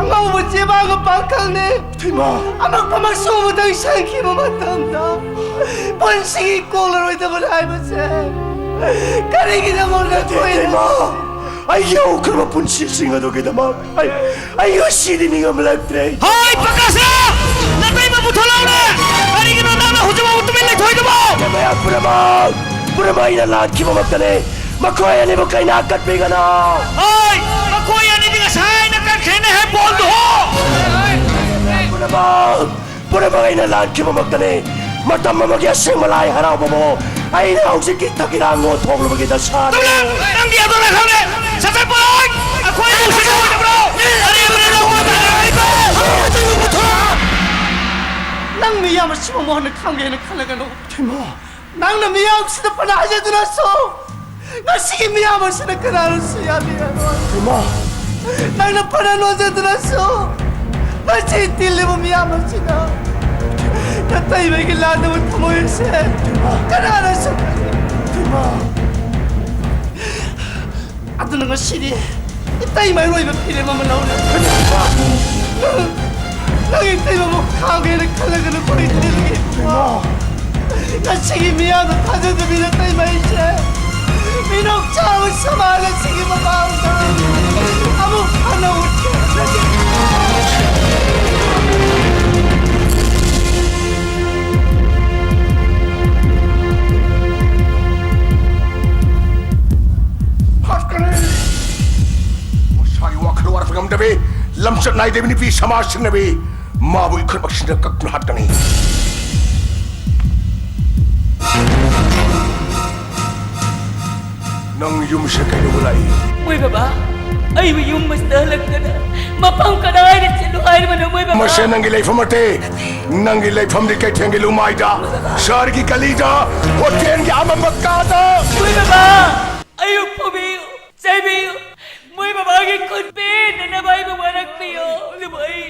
ꯑꯉꯧꯕ ꯆꯦꯕꯥꯡꯒ ꯄꯥꯡꯈꯪꯅꯤ꯫ ꯏꯇꯩꯃ! ꯑꯃꯛꯄ ꯃꯆꯨ ꯑꯃꯇꯪ ꯁꯪꯈꯤꯕ ꯃꯇꯝꯗ ꯄꯨꯟꯁꯤꯒꯤ ꯀꯣꯛꯂꯔꯣꯏꯗꯕꯅꯤ ꯍꯥꯏꯕꯁꯦ ꯀꯔꯤꯒꯤꯗꯃꯛꯅ ꯅꯠꯇꯦ, ꯏꯇꯩꯃ! ꯑꯩꯒꯤ ꯍꯧꯈ꯭ꯔꯕ ꯄꯨꯟꯁꯤꯁꯤꯡ ꯑꯗꯨꯒꯤꯗꯃꯛ ꯑꯩ, ꯑꯩ ꯉꯁꯤꯗꯤ ꯅꯤꯡꯉꯝꯂꯛꯇ꯭ꯔꯦ꯫ ꯍꯣꯏ, ꯄ꯭ꯔꯀꯥꯁ! ꯅꯇꯩꯃ ꯄꯨꯊꯣꯛꯂꯛꯎꯅꯦ! ꯀꯔꯤꯒꯤꯅꯣ ꯅꯪꯅ ꯍꯧꯖꯤꯛꯐꯥꯎ ꯇꯨꯃꯤꯟ ꯂꯩꯊꯣꯛꯏꯗꯨꯕꯣ? ꯃꯌꯥꯝ ꯄꯨꯝꯅꯃꯛ, ꯄꯨꯝꯅꯃꯛ ꯑꯩꯅ ꯂꯥꯟꯈꯤꯕꯃꯛꯇꯅꯦ꯫ ꯃꯈꯣꯏ ꯑꯅꯤꯕꯨ ꯀꯩꯅꯥ ꯀꯠꯄꯤꯒꯅꯨ꯫ ꯍꯣꯏ, ꯃꯈꯣꯏ ꯑꯅꯤꯗꯤ ꯉꯁꯥꯏꯅ ꯀꯠꯈ꯭ꯔꯦꯅꯦ ꯍꯦ ꯕꯣꯜꯗꯣ꯫ ꯄꯨꯝꯅꯃꯛ, ꯄꯨꯝꯅꯃꯛ ꯑꯩꯅ ꯂꯥꯟꯈꯤꯕꯃꯛꯇꯅꯤ꯫ ꯃꯇꯝ ꯑꯃꯒꯤ ꯑꯁꯦꯡꯕ ꯂꯥꯏ ꯍꯔꯥꯎꯕꯕꯨ ꯑꯩꯅ ꯍꯧꯖꯤꯛꯀꯤ ꯊꯀꯤꯔꯥꯡ ꯑꯣꯟꯊꯣꯛꯂꯨꯕꯒꯤ ꯗꯁꯥꯅꯤ꯫ ꯇꯧꯔꯦ! ꯅꯪꯒꯤ ꯑꯗꯨꯅ ꯈꯪꯉꯦ꯫ ꯁꯠ ꯁꯠ ꯄꯨꯔꯛꯑꯣ! ꯑꯩꯈꯣꯏ ꯏꯃꯨꯡꯁꯤꯗ ꯑꯣꯏꯗꯕ꯭ꯔꯣ? ꯑꯔꯦꯝꯕꯗ ꯅꯪ ꯄꯨꯊꯣꯔꯛꯑꯣ! ꯅꯪ ꯃꯤꯌꯥꯝ ꯑꯁꯤꯕꯨ ꯃꯉꯣꯟꯗ ꯈꯪꯒꯦꯅ ꯈꯜꯂꯒꯅꯨ꯫ ꯏꯃꯥ! ꯅꯪꯅ ꯃꯤꯌꯥꯝꯁꯤꯗ ꯐꯅ ꯍꯥꯏꯖꯗꯨꯅꯁꯨ, ꯉꯁꯤꯒꯤ ꯃꯤꯌꯥꯝ ꯑꯁꯤꯅ ꯀꯅꯥꯅꯁꯨ ꯌꯥꯕꯤꯔꯔꯣꯏ꯫ ꯏꯃꯥ! ꯅꯪꯅ ꯐꯅ ꯅꯣꯟꯖꯗꯨꯅꯁꯨ, ꯉꯁꯤ ꯇꯤꯜꯂꯤꯕ ꯃꯤꯌꯥꯝ ꯑꯁꯤꯅ ꯅꯇꯩꯃꯒꯤ ꯂꯥꯟꯗꯕ ꯊꯃꯣꯏ ꯑꯁꯦ ꯏꯃꯥ! ꯀꯅꯥꯅꯁꯨ ꯈꯪꯕꯤꯔꯣꯏ꯫ ꯏꯃꯥ! ꯑꯗꯨꯅ ꯉꯁꯤꯗꯤ ꯏꯇꯩꯃ ꯑꯔꯣꯏꯕ ꯐꯤꯔꯦꯞ ꯑꯃ ꯂꯧꯔꯦ꯫ ꯅꯪ, ꯅꯪ ꯏꯇꯩꯃꯕꯨ ꯈꯥꯡꯒꯦꯅ ꯈꯜꯂꯒ ꯅꯈꯣꯏ ꯏꯇꯩꯃꯒꯤ ꯏꯃꯥ! ꯉꯁꯤꯒꯤ ꯃꯤꯌꯥꯝꯅ ꯊꯥꯖꯗꯕꯤ ꯅꯇꯩꯃ ꯑꯩꯁꯦ ꯃꯤꯅꯣꯛ ꯆꯥꯕ ꯁꯃꯥꯖ ꯑꯁꯤꯒꯤ ꯃꯃꯥꯡꯗ ꯑꯃꯨꯛ ꯍꯟꯅ ꯎꯠꯀꯦ꯫ ꯃꯥꯒꯤ ꯋꯥꯈꯜ ꯋꯥꯔꯛꯄ ꯉꯝꯗꯕꯤ, ꯂꯝꯆꯠ ꯅꯥꯏꯗꯕꯤ ꯅꯨꯄꯤ ꯁꯃꯥꯖ ꯁꯤꯡꯅꯕꯤ, ꯃꯥꯕꯨ ꯏꯈꯨꯠꯃꯛꯁꯤꯅ ꯀꯛꯇꯨꯅ ꯍꯥꯠꯀꯅꯤ꯫ ꯅꯪ ꯌꯨꯝꯁꯤꯗ ꯀꯩꯗꯧꯕ ꯂꯥꯛꯏ? ꯃꯣꯏ ꯕꯕꯥ, ꯑꯩꯕꯨ ꯌꯨꯝ ꯑꯁꯤꯗ ꯍꯜꯂꯛꯇꯅ ꯃꯐꯝ ꯀꯗꯥꯏꯗ ꯆꯠꯂꯨ ꯍꯥꯏꯔꯤꯕꯅꯣ, ꯃꯣꯏ ꯕꯕꯥ? ꯃꯁꯤ ꯅꯪꯒꯤ ꯂꯩꯐꯝ ꯅꯠꯇꯦ꯫ ꯅꯪꯒꯤ ꯂꯩꯐꯝꯗꯤ ꯀꯩꯊꯦꯜꯒꯤ ꯂꯨꯃꯥꯏꯗ, ꯁꯍꯔꯒꯤ ꯒꯂꯤꯗ, ꯍꯣꯇꯦꯜꯒꯤ ꯑꯃꯝꯕ ꯀꯥꯗ꯫ ꯃꯣꯏ ꯕꯕꯥ, ꯑꯩꯕꯨ ꯐꯨꯕꯤꯌꯨ, ꯆꯩꯕꯤꯌꯨ, ꯃꯣꯏ ꯕꯕꯥꯒꯤ ꯈꯨꯠ ꯄꯦꯟꯅꯅꯕ ꯑꯩꯕꯨ ꯋꯥꯔꯛꯄꯤꯌꯨ꯫ ꯑꯗꯨꯕꯨ ꯑꯩ,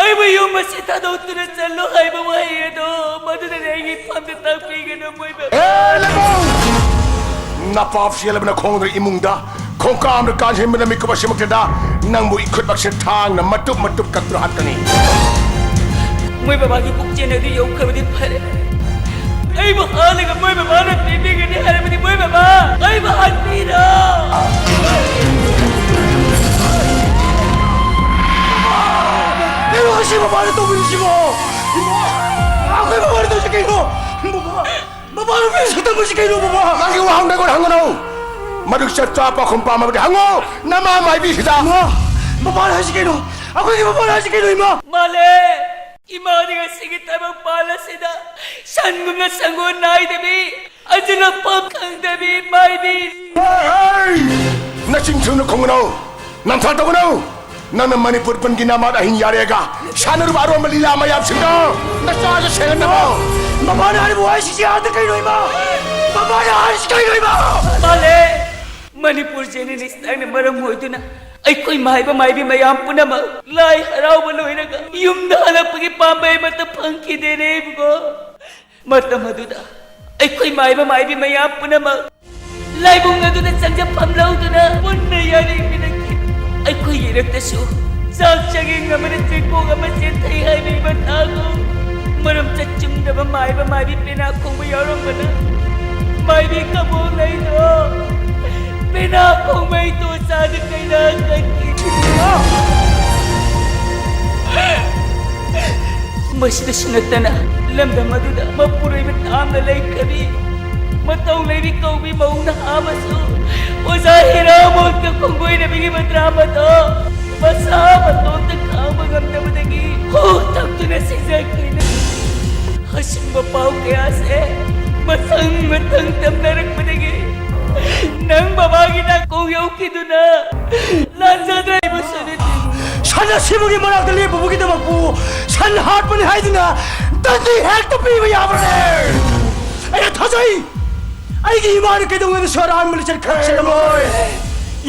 ꯑꯩꯕꯨ ꯌꯨꯝ ꯑꯁꯤ ꯊꯥꯗꯣꯛꯇꯨꯅ ꯆꯠꯂꯣ ꯍꯥꯏꯕ ꯋꯥꯍꯩ ꯑꯗꯣ, ꯃꯗꯨꯅꯅꯦ ꯑꯩꯒꯤ ꯐꯝꯗ ꯇꯥꯛꯄꯤꯒꯅꯨ, ꯃꯣꯏ ꯕꯕꯥ꯫ ꯑꯦ, ꯂꯩꯃꯧ! ꯅꯄꯥꯞ ꯆꯦꯜꯂꯕꯅ ꯈꯣꯡꯗ꯭ꯔ ꯏꯃꯨꯡꯗ ꯈꯣꯡꯀꯥꯝꯗ ꯀꯥꯟꯁꯤꯟꯕꯗ ꯃꯤꯀꯨꯞ ꯑꯁꯤꯃꯛꯇꯗ ꯅꯪꯕꯨ ꯏꯈꯨꯠꯃꯛꯁꯦ ꯊꯥꯡꯅ ꯃꯇꯨꯞ ꯃꯇꯨꯞ ꯀꯛꯇꯨꯅ ꯍꯥꯠꯀꯅꯤ꯫ ꯃꯣꯏ ꯕꯕꯥꯒꯤ ꯄꯨꯛꯆꯦꯜ ꯑꯗꯨ ꯌꯧꯈ꯭ꯔꯕꯗꯤ ꯐꯔꯦ꯫ ꯑꯩꯕꯨ ꯍꯥꯠꯂꯒ ꯃꯣꯏ ꯕꯕꯥꯅ ꯄꯤꯕꯤꯒꯅꯤ ꯍꯥꯏꯔꯕꯗꯤ ꯃꯣꯏ ꯕꯕꯥ ꯑꯩꯕꯨ ꯍꯥꯠꯄꯤꯔꯣ꯫ ꯀꯩꯅꯣ ꯑꯁꯤ ꯕꯕꯥꯅ ꯇꯧꯕꯤꯔꯤꯁꯤꯕꯣ? ꯏꯃꯥ! ꯑꯩꯈꯣꯏ ꯕꯕꯥꯅ ꯇꯧꯔꯤꯁꯤ ꯀꯩꯅꯣ? ꯕꯕꯥ! ꯕꯕꯥꯅ ꯐꯤ ꯁꯛꯇꯝꯕꯁꯤ ꯀꯩꯅꯣ, ꯕꯕꯥ? ꯅꯪꯒꯤ ꯋꯥꯍꯪꯗ ꯑꯩꯉꯣꯟꯗ ꯍꯪꯒꯅꯨ꯫ ꯃꯗꯨ ꯆꯞ ꯆꯥꯕ ꯄꯥꯎꯈꯨꯝ ꯄꯥꯝꯃꯕꯗꯤ ꯍꯪꯉꯨ꯫ ꯅꯃꯥ ꯃꯥꯏꯕꯤꯁꯤꯗ꯫ ꯏꯃꯥ! ꯕꯕꯥꯅ ꯍꯥꯏꯁꯤ ꯀꯩꯅꯣ? ꯑꯩꯈꯣꯏꯒꯤ ꯕꯕꯥꯅ ꯍꯥꯏꯁꯤ ꯀꯩꯅꯣ, ꯏꯃꯥ? ꯃꯥꯂꯦ! ꯏꯃꯥꯗꯤ ꯉꯁꯤꯒꯤ ꯇꯥꯏꯕꯪꯄꯥꯟ ꯑꯁꯤꯗ ꯁꯟꯒꯨꯝꯅ ꯁꯪꯒꯣꯟ ꯅꯥꯏꯗꯕꯤ, ꯑꯗꯨꯅ ꯄꯣꯛ ꯈꯪꯗꯕꯤ ꯃꯥꯏꯕꯤ꯫ ꯍꯦ! ꯅꯆꯤꯟ ꯊꯤꯅ ꯈꯨꯝꯒꯅꯨ꯫ ꯅꯝꯊꯥꯛ ꯇꯧꯒꯅꯨ꯫ ꯅꯪꯅ ꯃꯅꯤꯄꯨꯔ ꯄꯨꯝꯒꯤ ꯅꯃꯥꯗ ꯑꯍꯤꯡ ꯌꯥꯔꯦꯒ ꯁꯥꯟꯅꯔꯨꯕ ꯑꯔꯣꯟꯕ ꯂꯤꯂꯥ ꯃꯌꯥꯝꯁꯤꯡꯗꯣ ꯅꯆꯥꯁꯨ ꯁꯦꯡꯍꯟꯅꯕ꯫ ꯃꯃꯥꯅ ꯍꯥꯏꯔꯤꯕ ꯋꯥꯍꯩꯁꯤꯡꯁꯤ ꯑꯥꯗ ꯀꯩꯅꯣ, ꯏꯃꯥ? ꯃꯃꯥꯅ ꯍꯥꯏꯔꯤꯁꯤ ꯀꯩꯅꯣ, ꯏꯃꯥ? ꯃꯥꯂꯦ! ꯃꯅꯤꯄꯨꯔ ꯖꯦꯅꯤꯅꯤꯁꯇꯥꯡꯅ ꯃꯔꯝ ꯑꯣꯏꯗꯨꯅ ꯑꯩꯈꯣꯏ ꯃꯥꯏꯕ ꯃꯥꯏꯕꯤ ꯃꯌꯥꯝ ꯄꯨꯝꯅꯃꯛ ꯂꯥꯏ ꯍꯔꯥꯎꯕ ꯂꯣꯏꯔꯒ ꯌꯨꯝꯗ ꯍꯜꯂꯛꯄꯒꯤ ꯄꯥꯝꯕꯩ ꯑꯃꯠꯇ ꯐꯪꯈꯤꯗꯦꯅꯦ, ꯏꯕꯨꯡꯉꯣ꯫ ꯃꯇꯝ ꯑꯗꯨꯗ ꯑꯩꯈꯣꯏ ꯃꯥꯏꯕ ꯃꯥꯏꯕꯤ ꯃꯌꯥꯝ ꯄꯨꯝꯅꯃꯛ ꯂꯥꯏꯕꯨꯡ ꯑꯗꯨꯗ ꯆꯪꯖꯐꯝ ꯂꯧꯗꯨꯅ ꯄꯨꯟꯅ ꯌꯥꯔꯤꯃꯤꯟꯅꯈꯤ꯫ ꯑꯩꯈꯣꯏꯒꯤ ꯏꯔꯛꯇꯁꯨ ꯆꯥꯛ ꯆꯦꯡ ꯑꯃꯅ ꯆꯦꯡꯀꯣꯛ ꯑꯃ ꯆꯦꯟꯊꯩ ꯍꯥꯏꯕꯒꯤ ꯃꯇꯥꯒꯨꯝ ꯃꯔꯝ ꯆꯠ ꯆꯨꯝꯗꯕ ꯃꯥꯏꯕ ꯃꯥꯏꯕꯤ ꯄꯦꯅꯥ ꯈꯣꯡꯕ ꯌꯥꯎꯔꯝꯕꯅ ꯃꯥꯏꯕꯤ ꯀꯕꯣꯛ ꯂꯩꯗꯣ ꯄꯦꯅꯥ ꯈꯣꯡꯕꯩ ꯇꯣ ꯆꯥꯗ ꯀꯩꯅꯥ ꯀꯟꯈꯤ꯫ ꯃꯁꯤꯗꯁꯨ ꯅꯠꯇꯅ ꯂꯝꯗꯝ ꯑꯗꯨꯗ ꯃꯄꯨꯔꯣꯏꯕ ꯇꯥꯝꯅ ꯂꯩꯈ꯭ꯔꯕꯤ ꯃꯇꯧ ꯂꯩꯕꯤ ꯀꯧꯕꯤ ꯃꯧ ꯅꯍꯥ ꯑꯃꯁꯨ ꯑꯣꯖꯥ ꯍꯤꯔꯥꯃꯣꯟꯒ ꯈꯣꯡꯒꯣꯏꯅꯕꯤꯒꯤ ꯃꯗ꯭ꯔꯥ ꯃꯗꯣ ꯃꯁꯥ ꯃꯇꯣꯝꯇ ꯈꯥꯡꯕ ꯉꯝꯗꯕꯗꯒꯤ ꯍꯨ ꯊꯛꯇꯨꯅ ꯁꯤꯖꯈꯤꯅꯤ꯫ ꯑꯁꯤꯒꯨꯝꯕ ꯄꯥꯎ ꯀꯌꯥꯁꯦ ꯃꯊꯪ ꯃꯊꯪ ꯇꯝꯅꯔꯛꯄꯗꯒꯤ ꯅꯪ ꯕꯕꯥꯒꯤ ꯅꯥꯀꯣꯡ ꯌꯧꯈꯤꯗꯨꯅ ꯂꯥꯟꯖꯗ꯭ꯔꯦ ꯏꯕꯨꯡꯁꯨ ꯅꯠꯇꯦ꯫ ꯁꯟ ꯑꯁꯤꯕꯒꯤ ꯃꯅꯥꯛꯇ ꯂꯦꯞꯄꯨꯕꯒꯤꯗꯃꯛꯄꯨ ꯁꯟ ꯍꯥꯠꯄꯅꯤ ꯍꯥꯏꯗꯨꯅ ꯗꯟꯗꯤ ꯍꯦꯛꯇ ꯄꯤꯕ ꯌꯥꯕ꯭ꯔꯅꯦ? ꯑꯩꯅ ꯊꯥꯖꯩ꯫ ꯑꯩꯒꯤ ꯏꯃꯥꯅ ꯀꯩꯗꯧꯉꯩꯗꯁꯨ ꯑꯔꯥꯟꯕ ꯂꯤꯆꯠ ꯈꯛ ꯆꯠꯂꯝꯃꯣꯏ꯫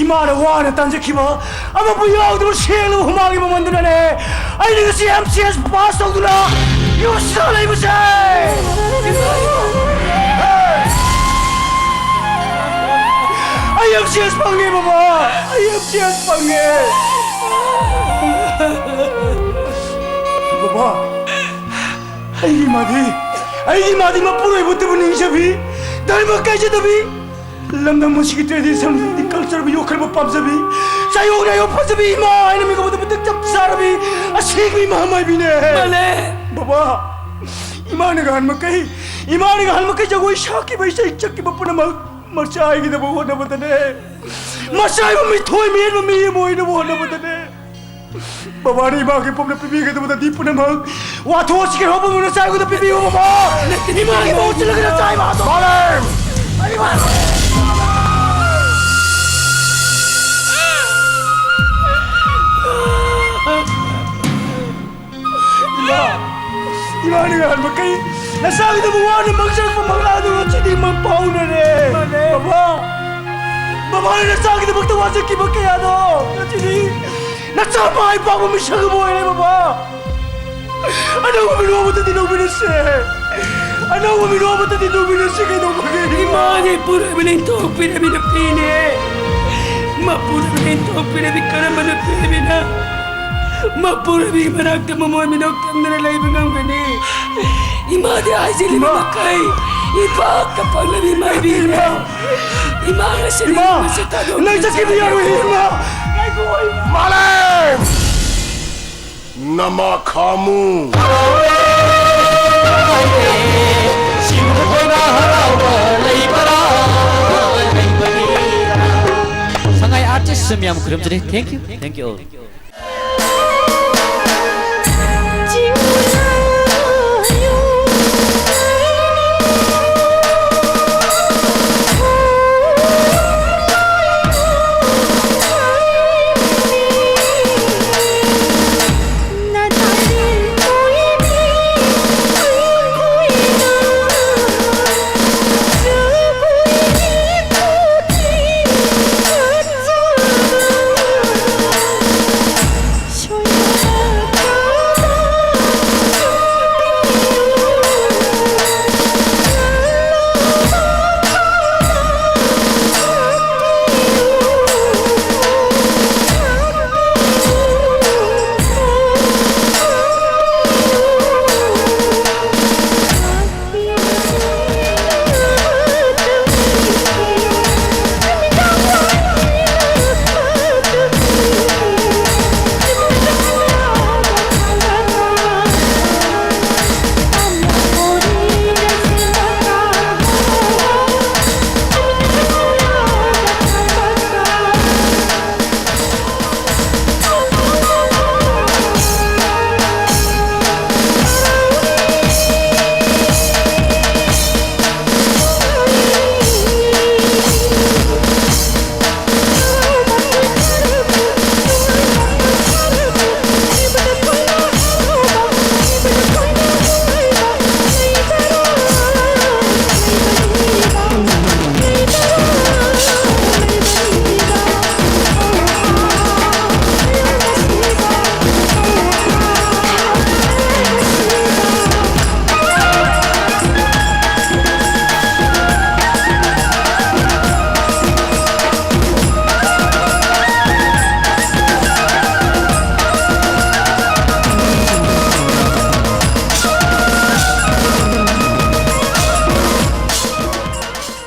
ꯏꯃꯥꯅ ꯋꯥꯅ ꯇꯥꯟꯖꯈꯤꯕ ꯑꯃꯕꯨ ꯌꯥꯎꯗꯕ ꯁꯦꯡꯂꯕ ꯍꯨꯃꯥꯡꯒꯤ ꯃꯃꯟꯗꯨꯅꯅꯦ ꯑꯩꯅ ꯉꯁꯤ ꯑꯦꯝ ꯁꯤ ꯑꯦꯁ ꯄꯥꯁ ꯇꯧꯗꯨꯅ ꯌꯨꯝꯁꯤꯗ ꯂꯩꯕꯁꯦ꯫ ꯑꯩ ꯑꯦꯝ ꯁꯤ ꯑꯦꯁ ꯐꯪꯉꯦ, ꯕꯕꯥ꯫ ꯑꯩ ꯑꯦꯝ ꯁꯤ ꯑꯦꯁ ꯐꯪꯉꯦ꯫ ꯕꯕꯥ, ꯑꯩꯒꯤ ꯏꯃꯥꯗꯤ, ꯑꯩꯒꯤ ꯏꯃꯥꯗꯤ ꯃꯄꯨꯔꯣꯏꯕꯇꯕꯨ ꯅꯤꯡꯖꯕꯤ, ꯙꯔꯃ ꯀꯥꯏꯖꯗꯕꯤ, ꯂꯝꯗꯝ ꯑꯁꯤꯒꯤ tradition, culture ꯕꯨ ꯌꯣꯛꯈꯠꯄ ꯄꯥꯝꯖꯕꯤ, ꯆꯥꯌꯣꯡ ꯅꯥꯌꯣꯡ ꯐꯖꯕꯤ ꯏꯃꯥ ꯍꯥꯏꯅ ꯃꯤꯀꯨꯞ ꯑꯗꯨ ꯃꯇꯤꯛ ꯆꯞ ꯆꯥꯔꯕꯤ ꯑꯁꯦꯡꯕ ꯏꯃꯥ ꯃꯥꯏꯕꯤꯅꯦ꯫ ꯃꯥꯂꯦ꯫ ꯕꯕꯥ, ꯏꯃꯥꯅ ꯉꯍꯥꯟ ꯃꯈꯩ, ꯏꯃꯥꯅ ꯉꯍꯥꯟ ꯃꯈꯩ ꯖꯒꯣꯏ ꯁꯥꯈꯤꯕ, ꯏꯁꯩ ꯁꯛꯈꯤꯕ ꯄꯨꯝꯅꯃꯛ ꯃꯆꯥ ꯑꯩꯒꯤꯗꯃꯛ ꯍꯣꯠꯅꯕꯗꯅꯦ꯫ ꯃꯆꯥ ꯑꯩꯕꯨ ꯃꯤꯊꯣꯏ ꯃꯤꯍꯦꯟꯕ ꯃꯤ ꯑꯃ ꯑꯣꯏꯅꯕ ꯍꯣꯠꯅꯕꯗꯅꯦ꯫ ꯕꯕꯥꯅ ꯏꯃꯥꯒꯤ ꯄꯣꯛꯅ ꯄꯤꯕꯤꯒꯗꯕꯗꯗꯤ ꯄꯨꯝꯅꯃꯛ ꯋꯥꯊꯣꯛ ꯑꯁꯤꯒꯤ ꯍꯧꯕ ꯃꯨꯟꯅ ꯆꯥꯏꯒꯨꯗ ꯄꯤꯕꯤꯌꯨ, ꯕꯕꯥ꯫ ꯏꯃꯥꯒꯤ ꯃꯍꯨꯠ ꯁꯤꯜꯂꯒ ꯅꯆꯥ ꯏꯃꯥ ꯑꯗꯣ꯫ ꯃꯥꯂꯦꯝ! ꯏꯃꯥ! ꯏꯃꯥꯅ ꯉꯍꯥꯟ ꯃꯈꯩ ꯅꯆꯥꯒꯤꯗꯃꯛ ꯋꯥꯅ ꯃꯥꯡꯖꯔꯛꯄ ꯃꯪꯂꯥꯗꯨ ꯉꯁꯤꯗꯤ ꯃꯪ ꯐꯥꯎꯅꯔꯦ꯫ ꯃꯥꯅꯦ꯫ ꯕꯕꯥ! ꯕꯕꯥꯅ ꯅꯆꯥꯒꯤꯗꯃꯛꯇ ꯋꯥꯖꯈꯤꯕ ꯀꯌꯥꯗꯣ ꯉꯁꯤꯗꯤ ꯅꯆꯥ ꯃꯥꯏ ꯄꯥꯛꯄ ꯃꯤꯁꯛ ꯑꯃ ꯑꯣꯏꯔꯦ, ꯕꯕꯥ꯫ ꯑꯅꯧꯕ ꯃꯤꯔꯣꯜ ꯑꯃꯗꯗꯤ ꯂꯧꯃꯤꯟꯅꯁꯦ꯫ ꯑꯅꯧꯕ ꯃꯤꯔꯣꯜ ꯑꯃꯗꯗꯤ ꯂꯧꯃꯤꯟꯅꯁꯦ ꯀꯩꯗꯧꯕꯒꯦ? ꯏꯃꯥꯒꯤ ꯄꯨꯔꯣꯏꯕꯅ ꯏꯟꯊꯣꯛꯄꯤꯔꯕꯤ ꯅꯨꯄꯤꯅꯦ꯫ ꯃꯄꯨꯔꯣꯏꯕꯅ ꯏꯟꯊꯣꯛꯄꯤꯔꯕꯤ ꯀꯔꯝꯕ ꯅꯨꯄꯤ ꯑꯣꯏꯕꯤꯅ ꯃꯄꯨꯔꯣꯏꯕꯒꯤ ꯃꯅꯥꯛꯇ ꯃꯃꯣꯏ ꯃꯤꯅꯣꯛ ꯇꯝꯗꯅ ꯂꯩꯕ ꯉꯝꯒꯅꯤ? ꯏꯃꯥꯗꯤ ꯍꯥꯏꯖꯤꯜꯂꯤꯕ ꯏꯃꯥ! ꯃꯈꯩ ꯏꯄꯥꯛꯇ ꯄꯥꯛꯂꯕꯤ ꯃꯥꯏꯕꯤꯅꯦ꯫ ꯏꯃꯥ! ꯏꯃꯥ ꯉꯁꯤꯗꯤ ꯏꯃꯥ! ꯏꯃꯥꯁꯦ ꯊꯥꯗꯣꯛ ꯅꯪ ꯆꯠꯈꯤꯕ ꯌꯥꯔꯣꯏ, ꯏꯃꯥ! ꯉꯥꯏꯈꯣ, ꯏꯃꯥ! ꯃꯥꯂꯦꯝ! ꯅꯃꯥ ꯈꯥꯃꯨ! ꯁꯤꯕ ꯍꯔꯥꯎꯕ ꯂꯩꯕ꯭ꯔꯥ? ꯂꯩꯕꯅꯤ꯫ ꯃꯌꯥꯝ ꯈꯨꯔꯨꯝꯖꯔꯤ꯫ Thank you, thank you all꯫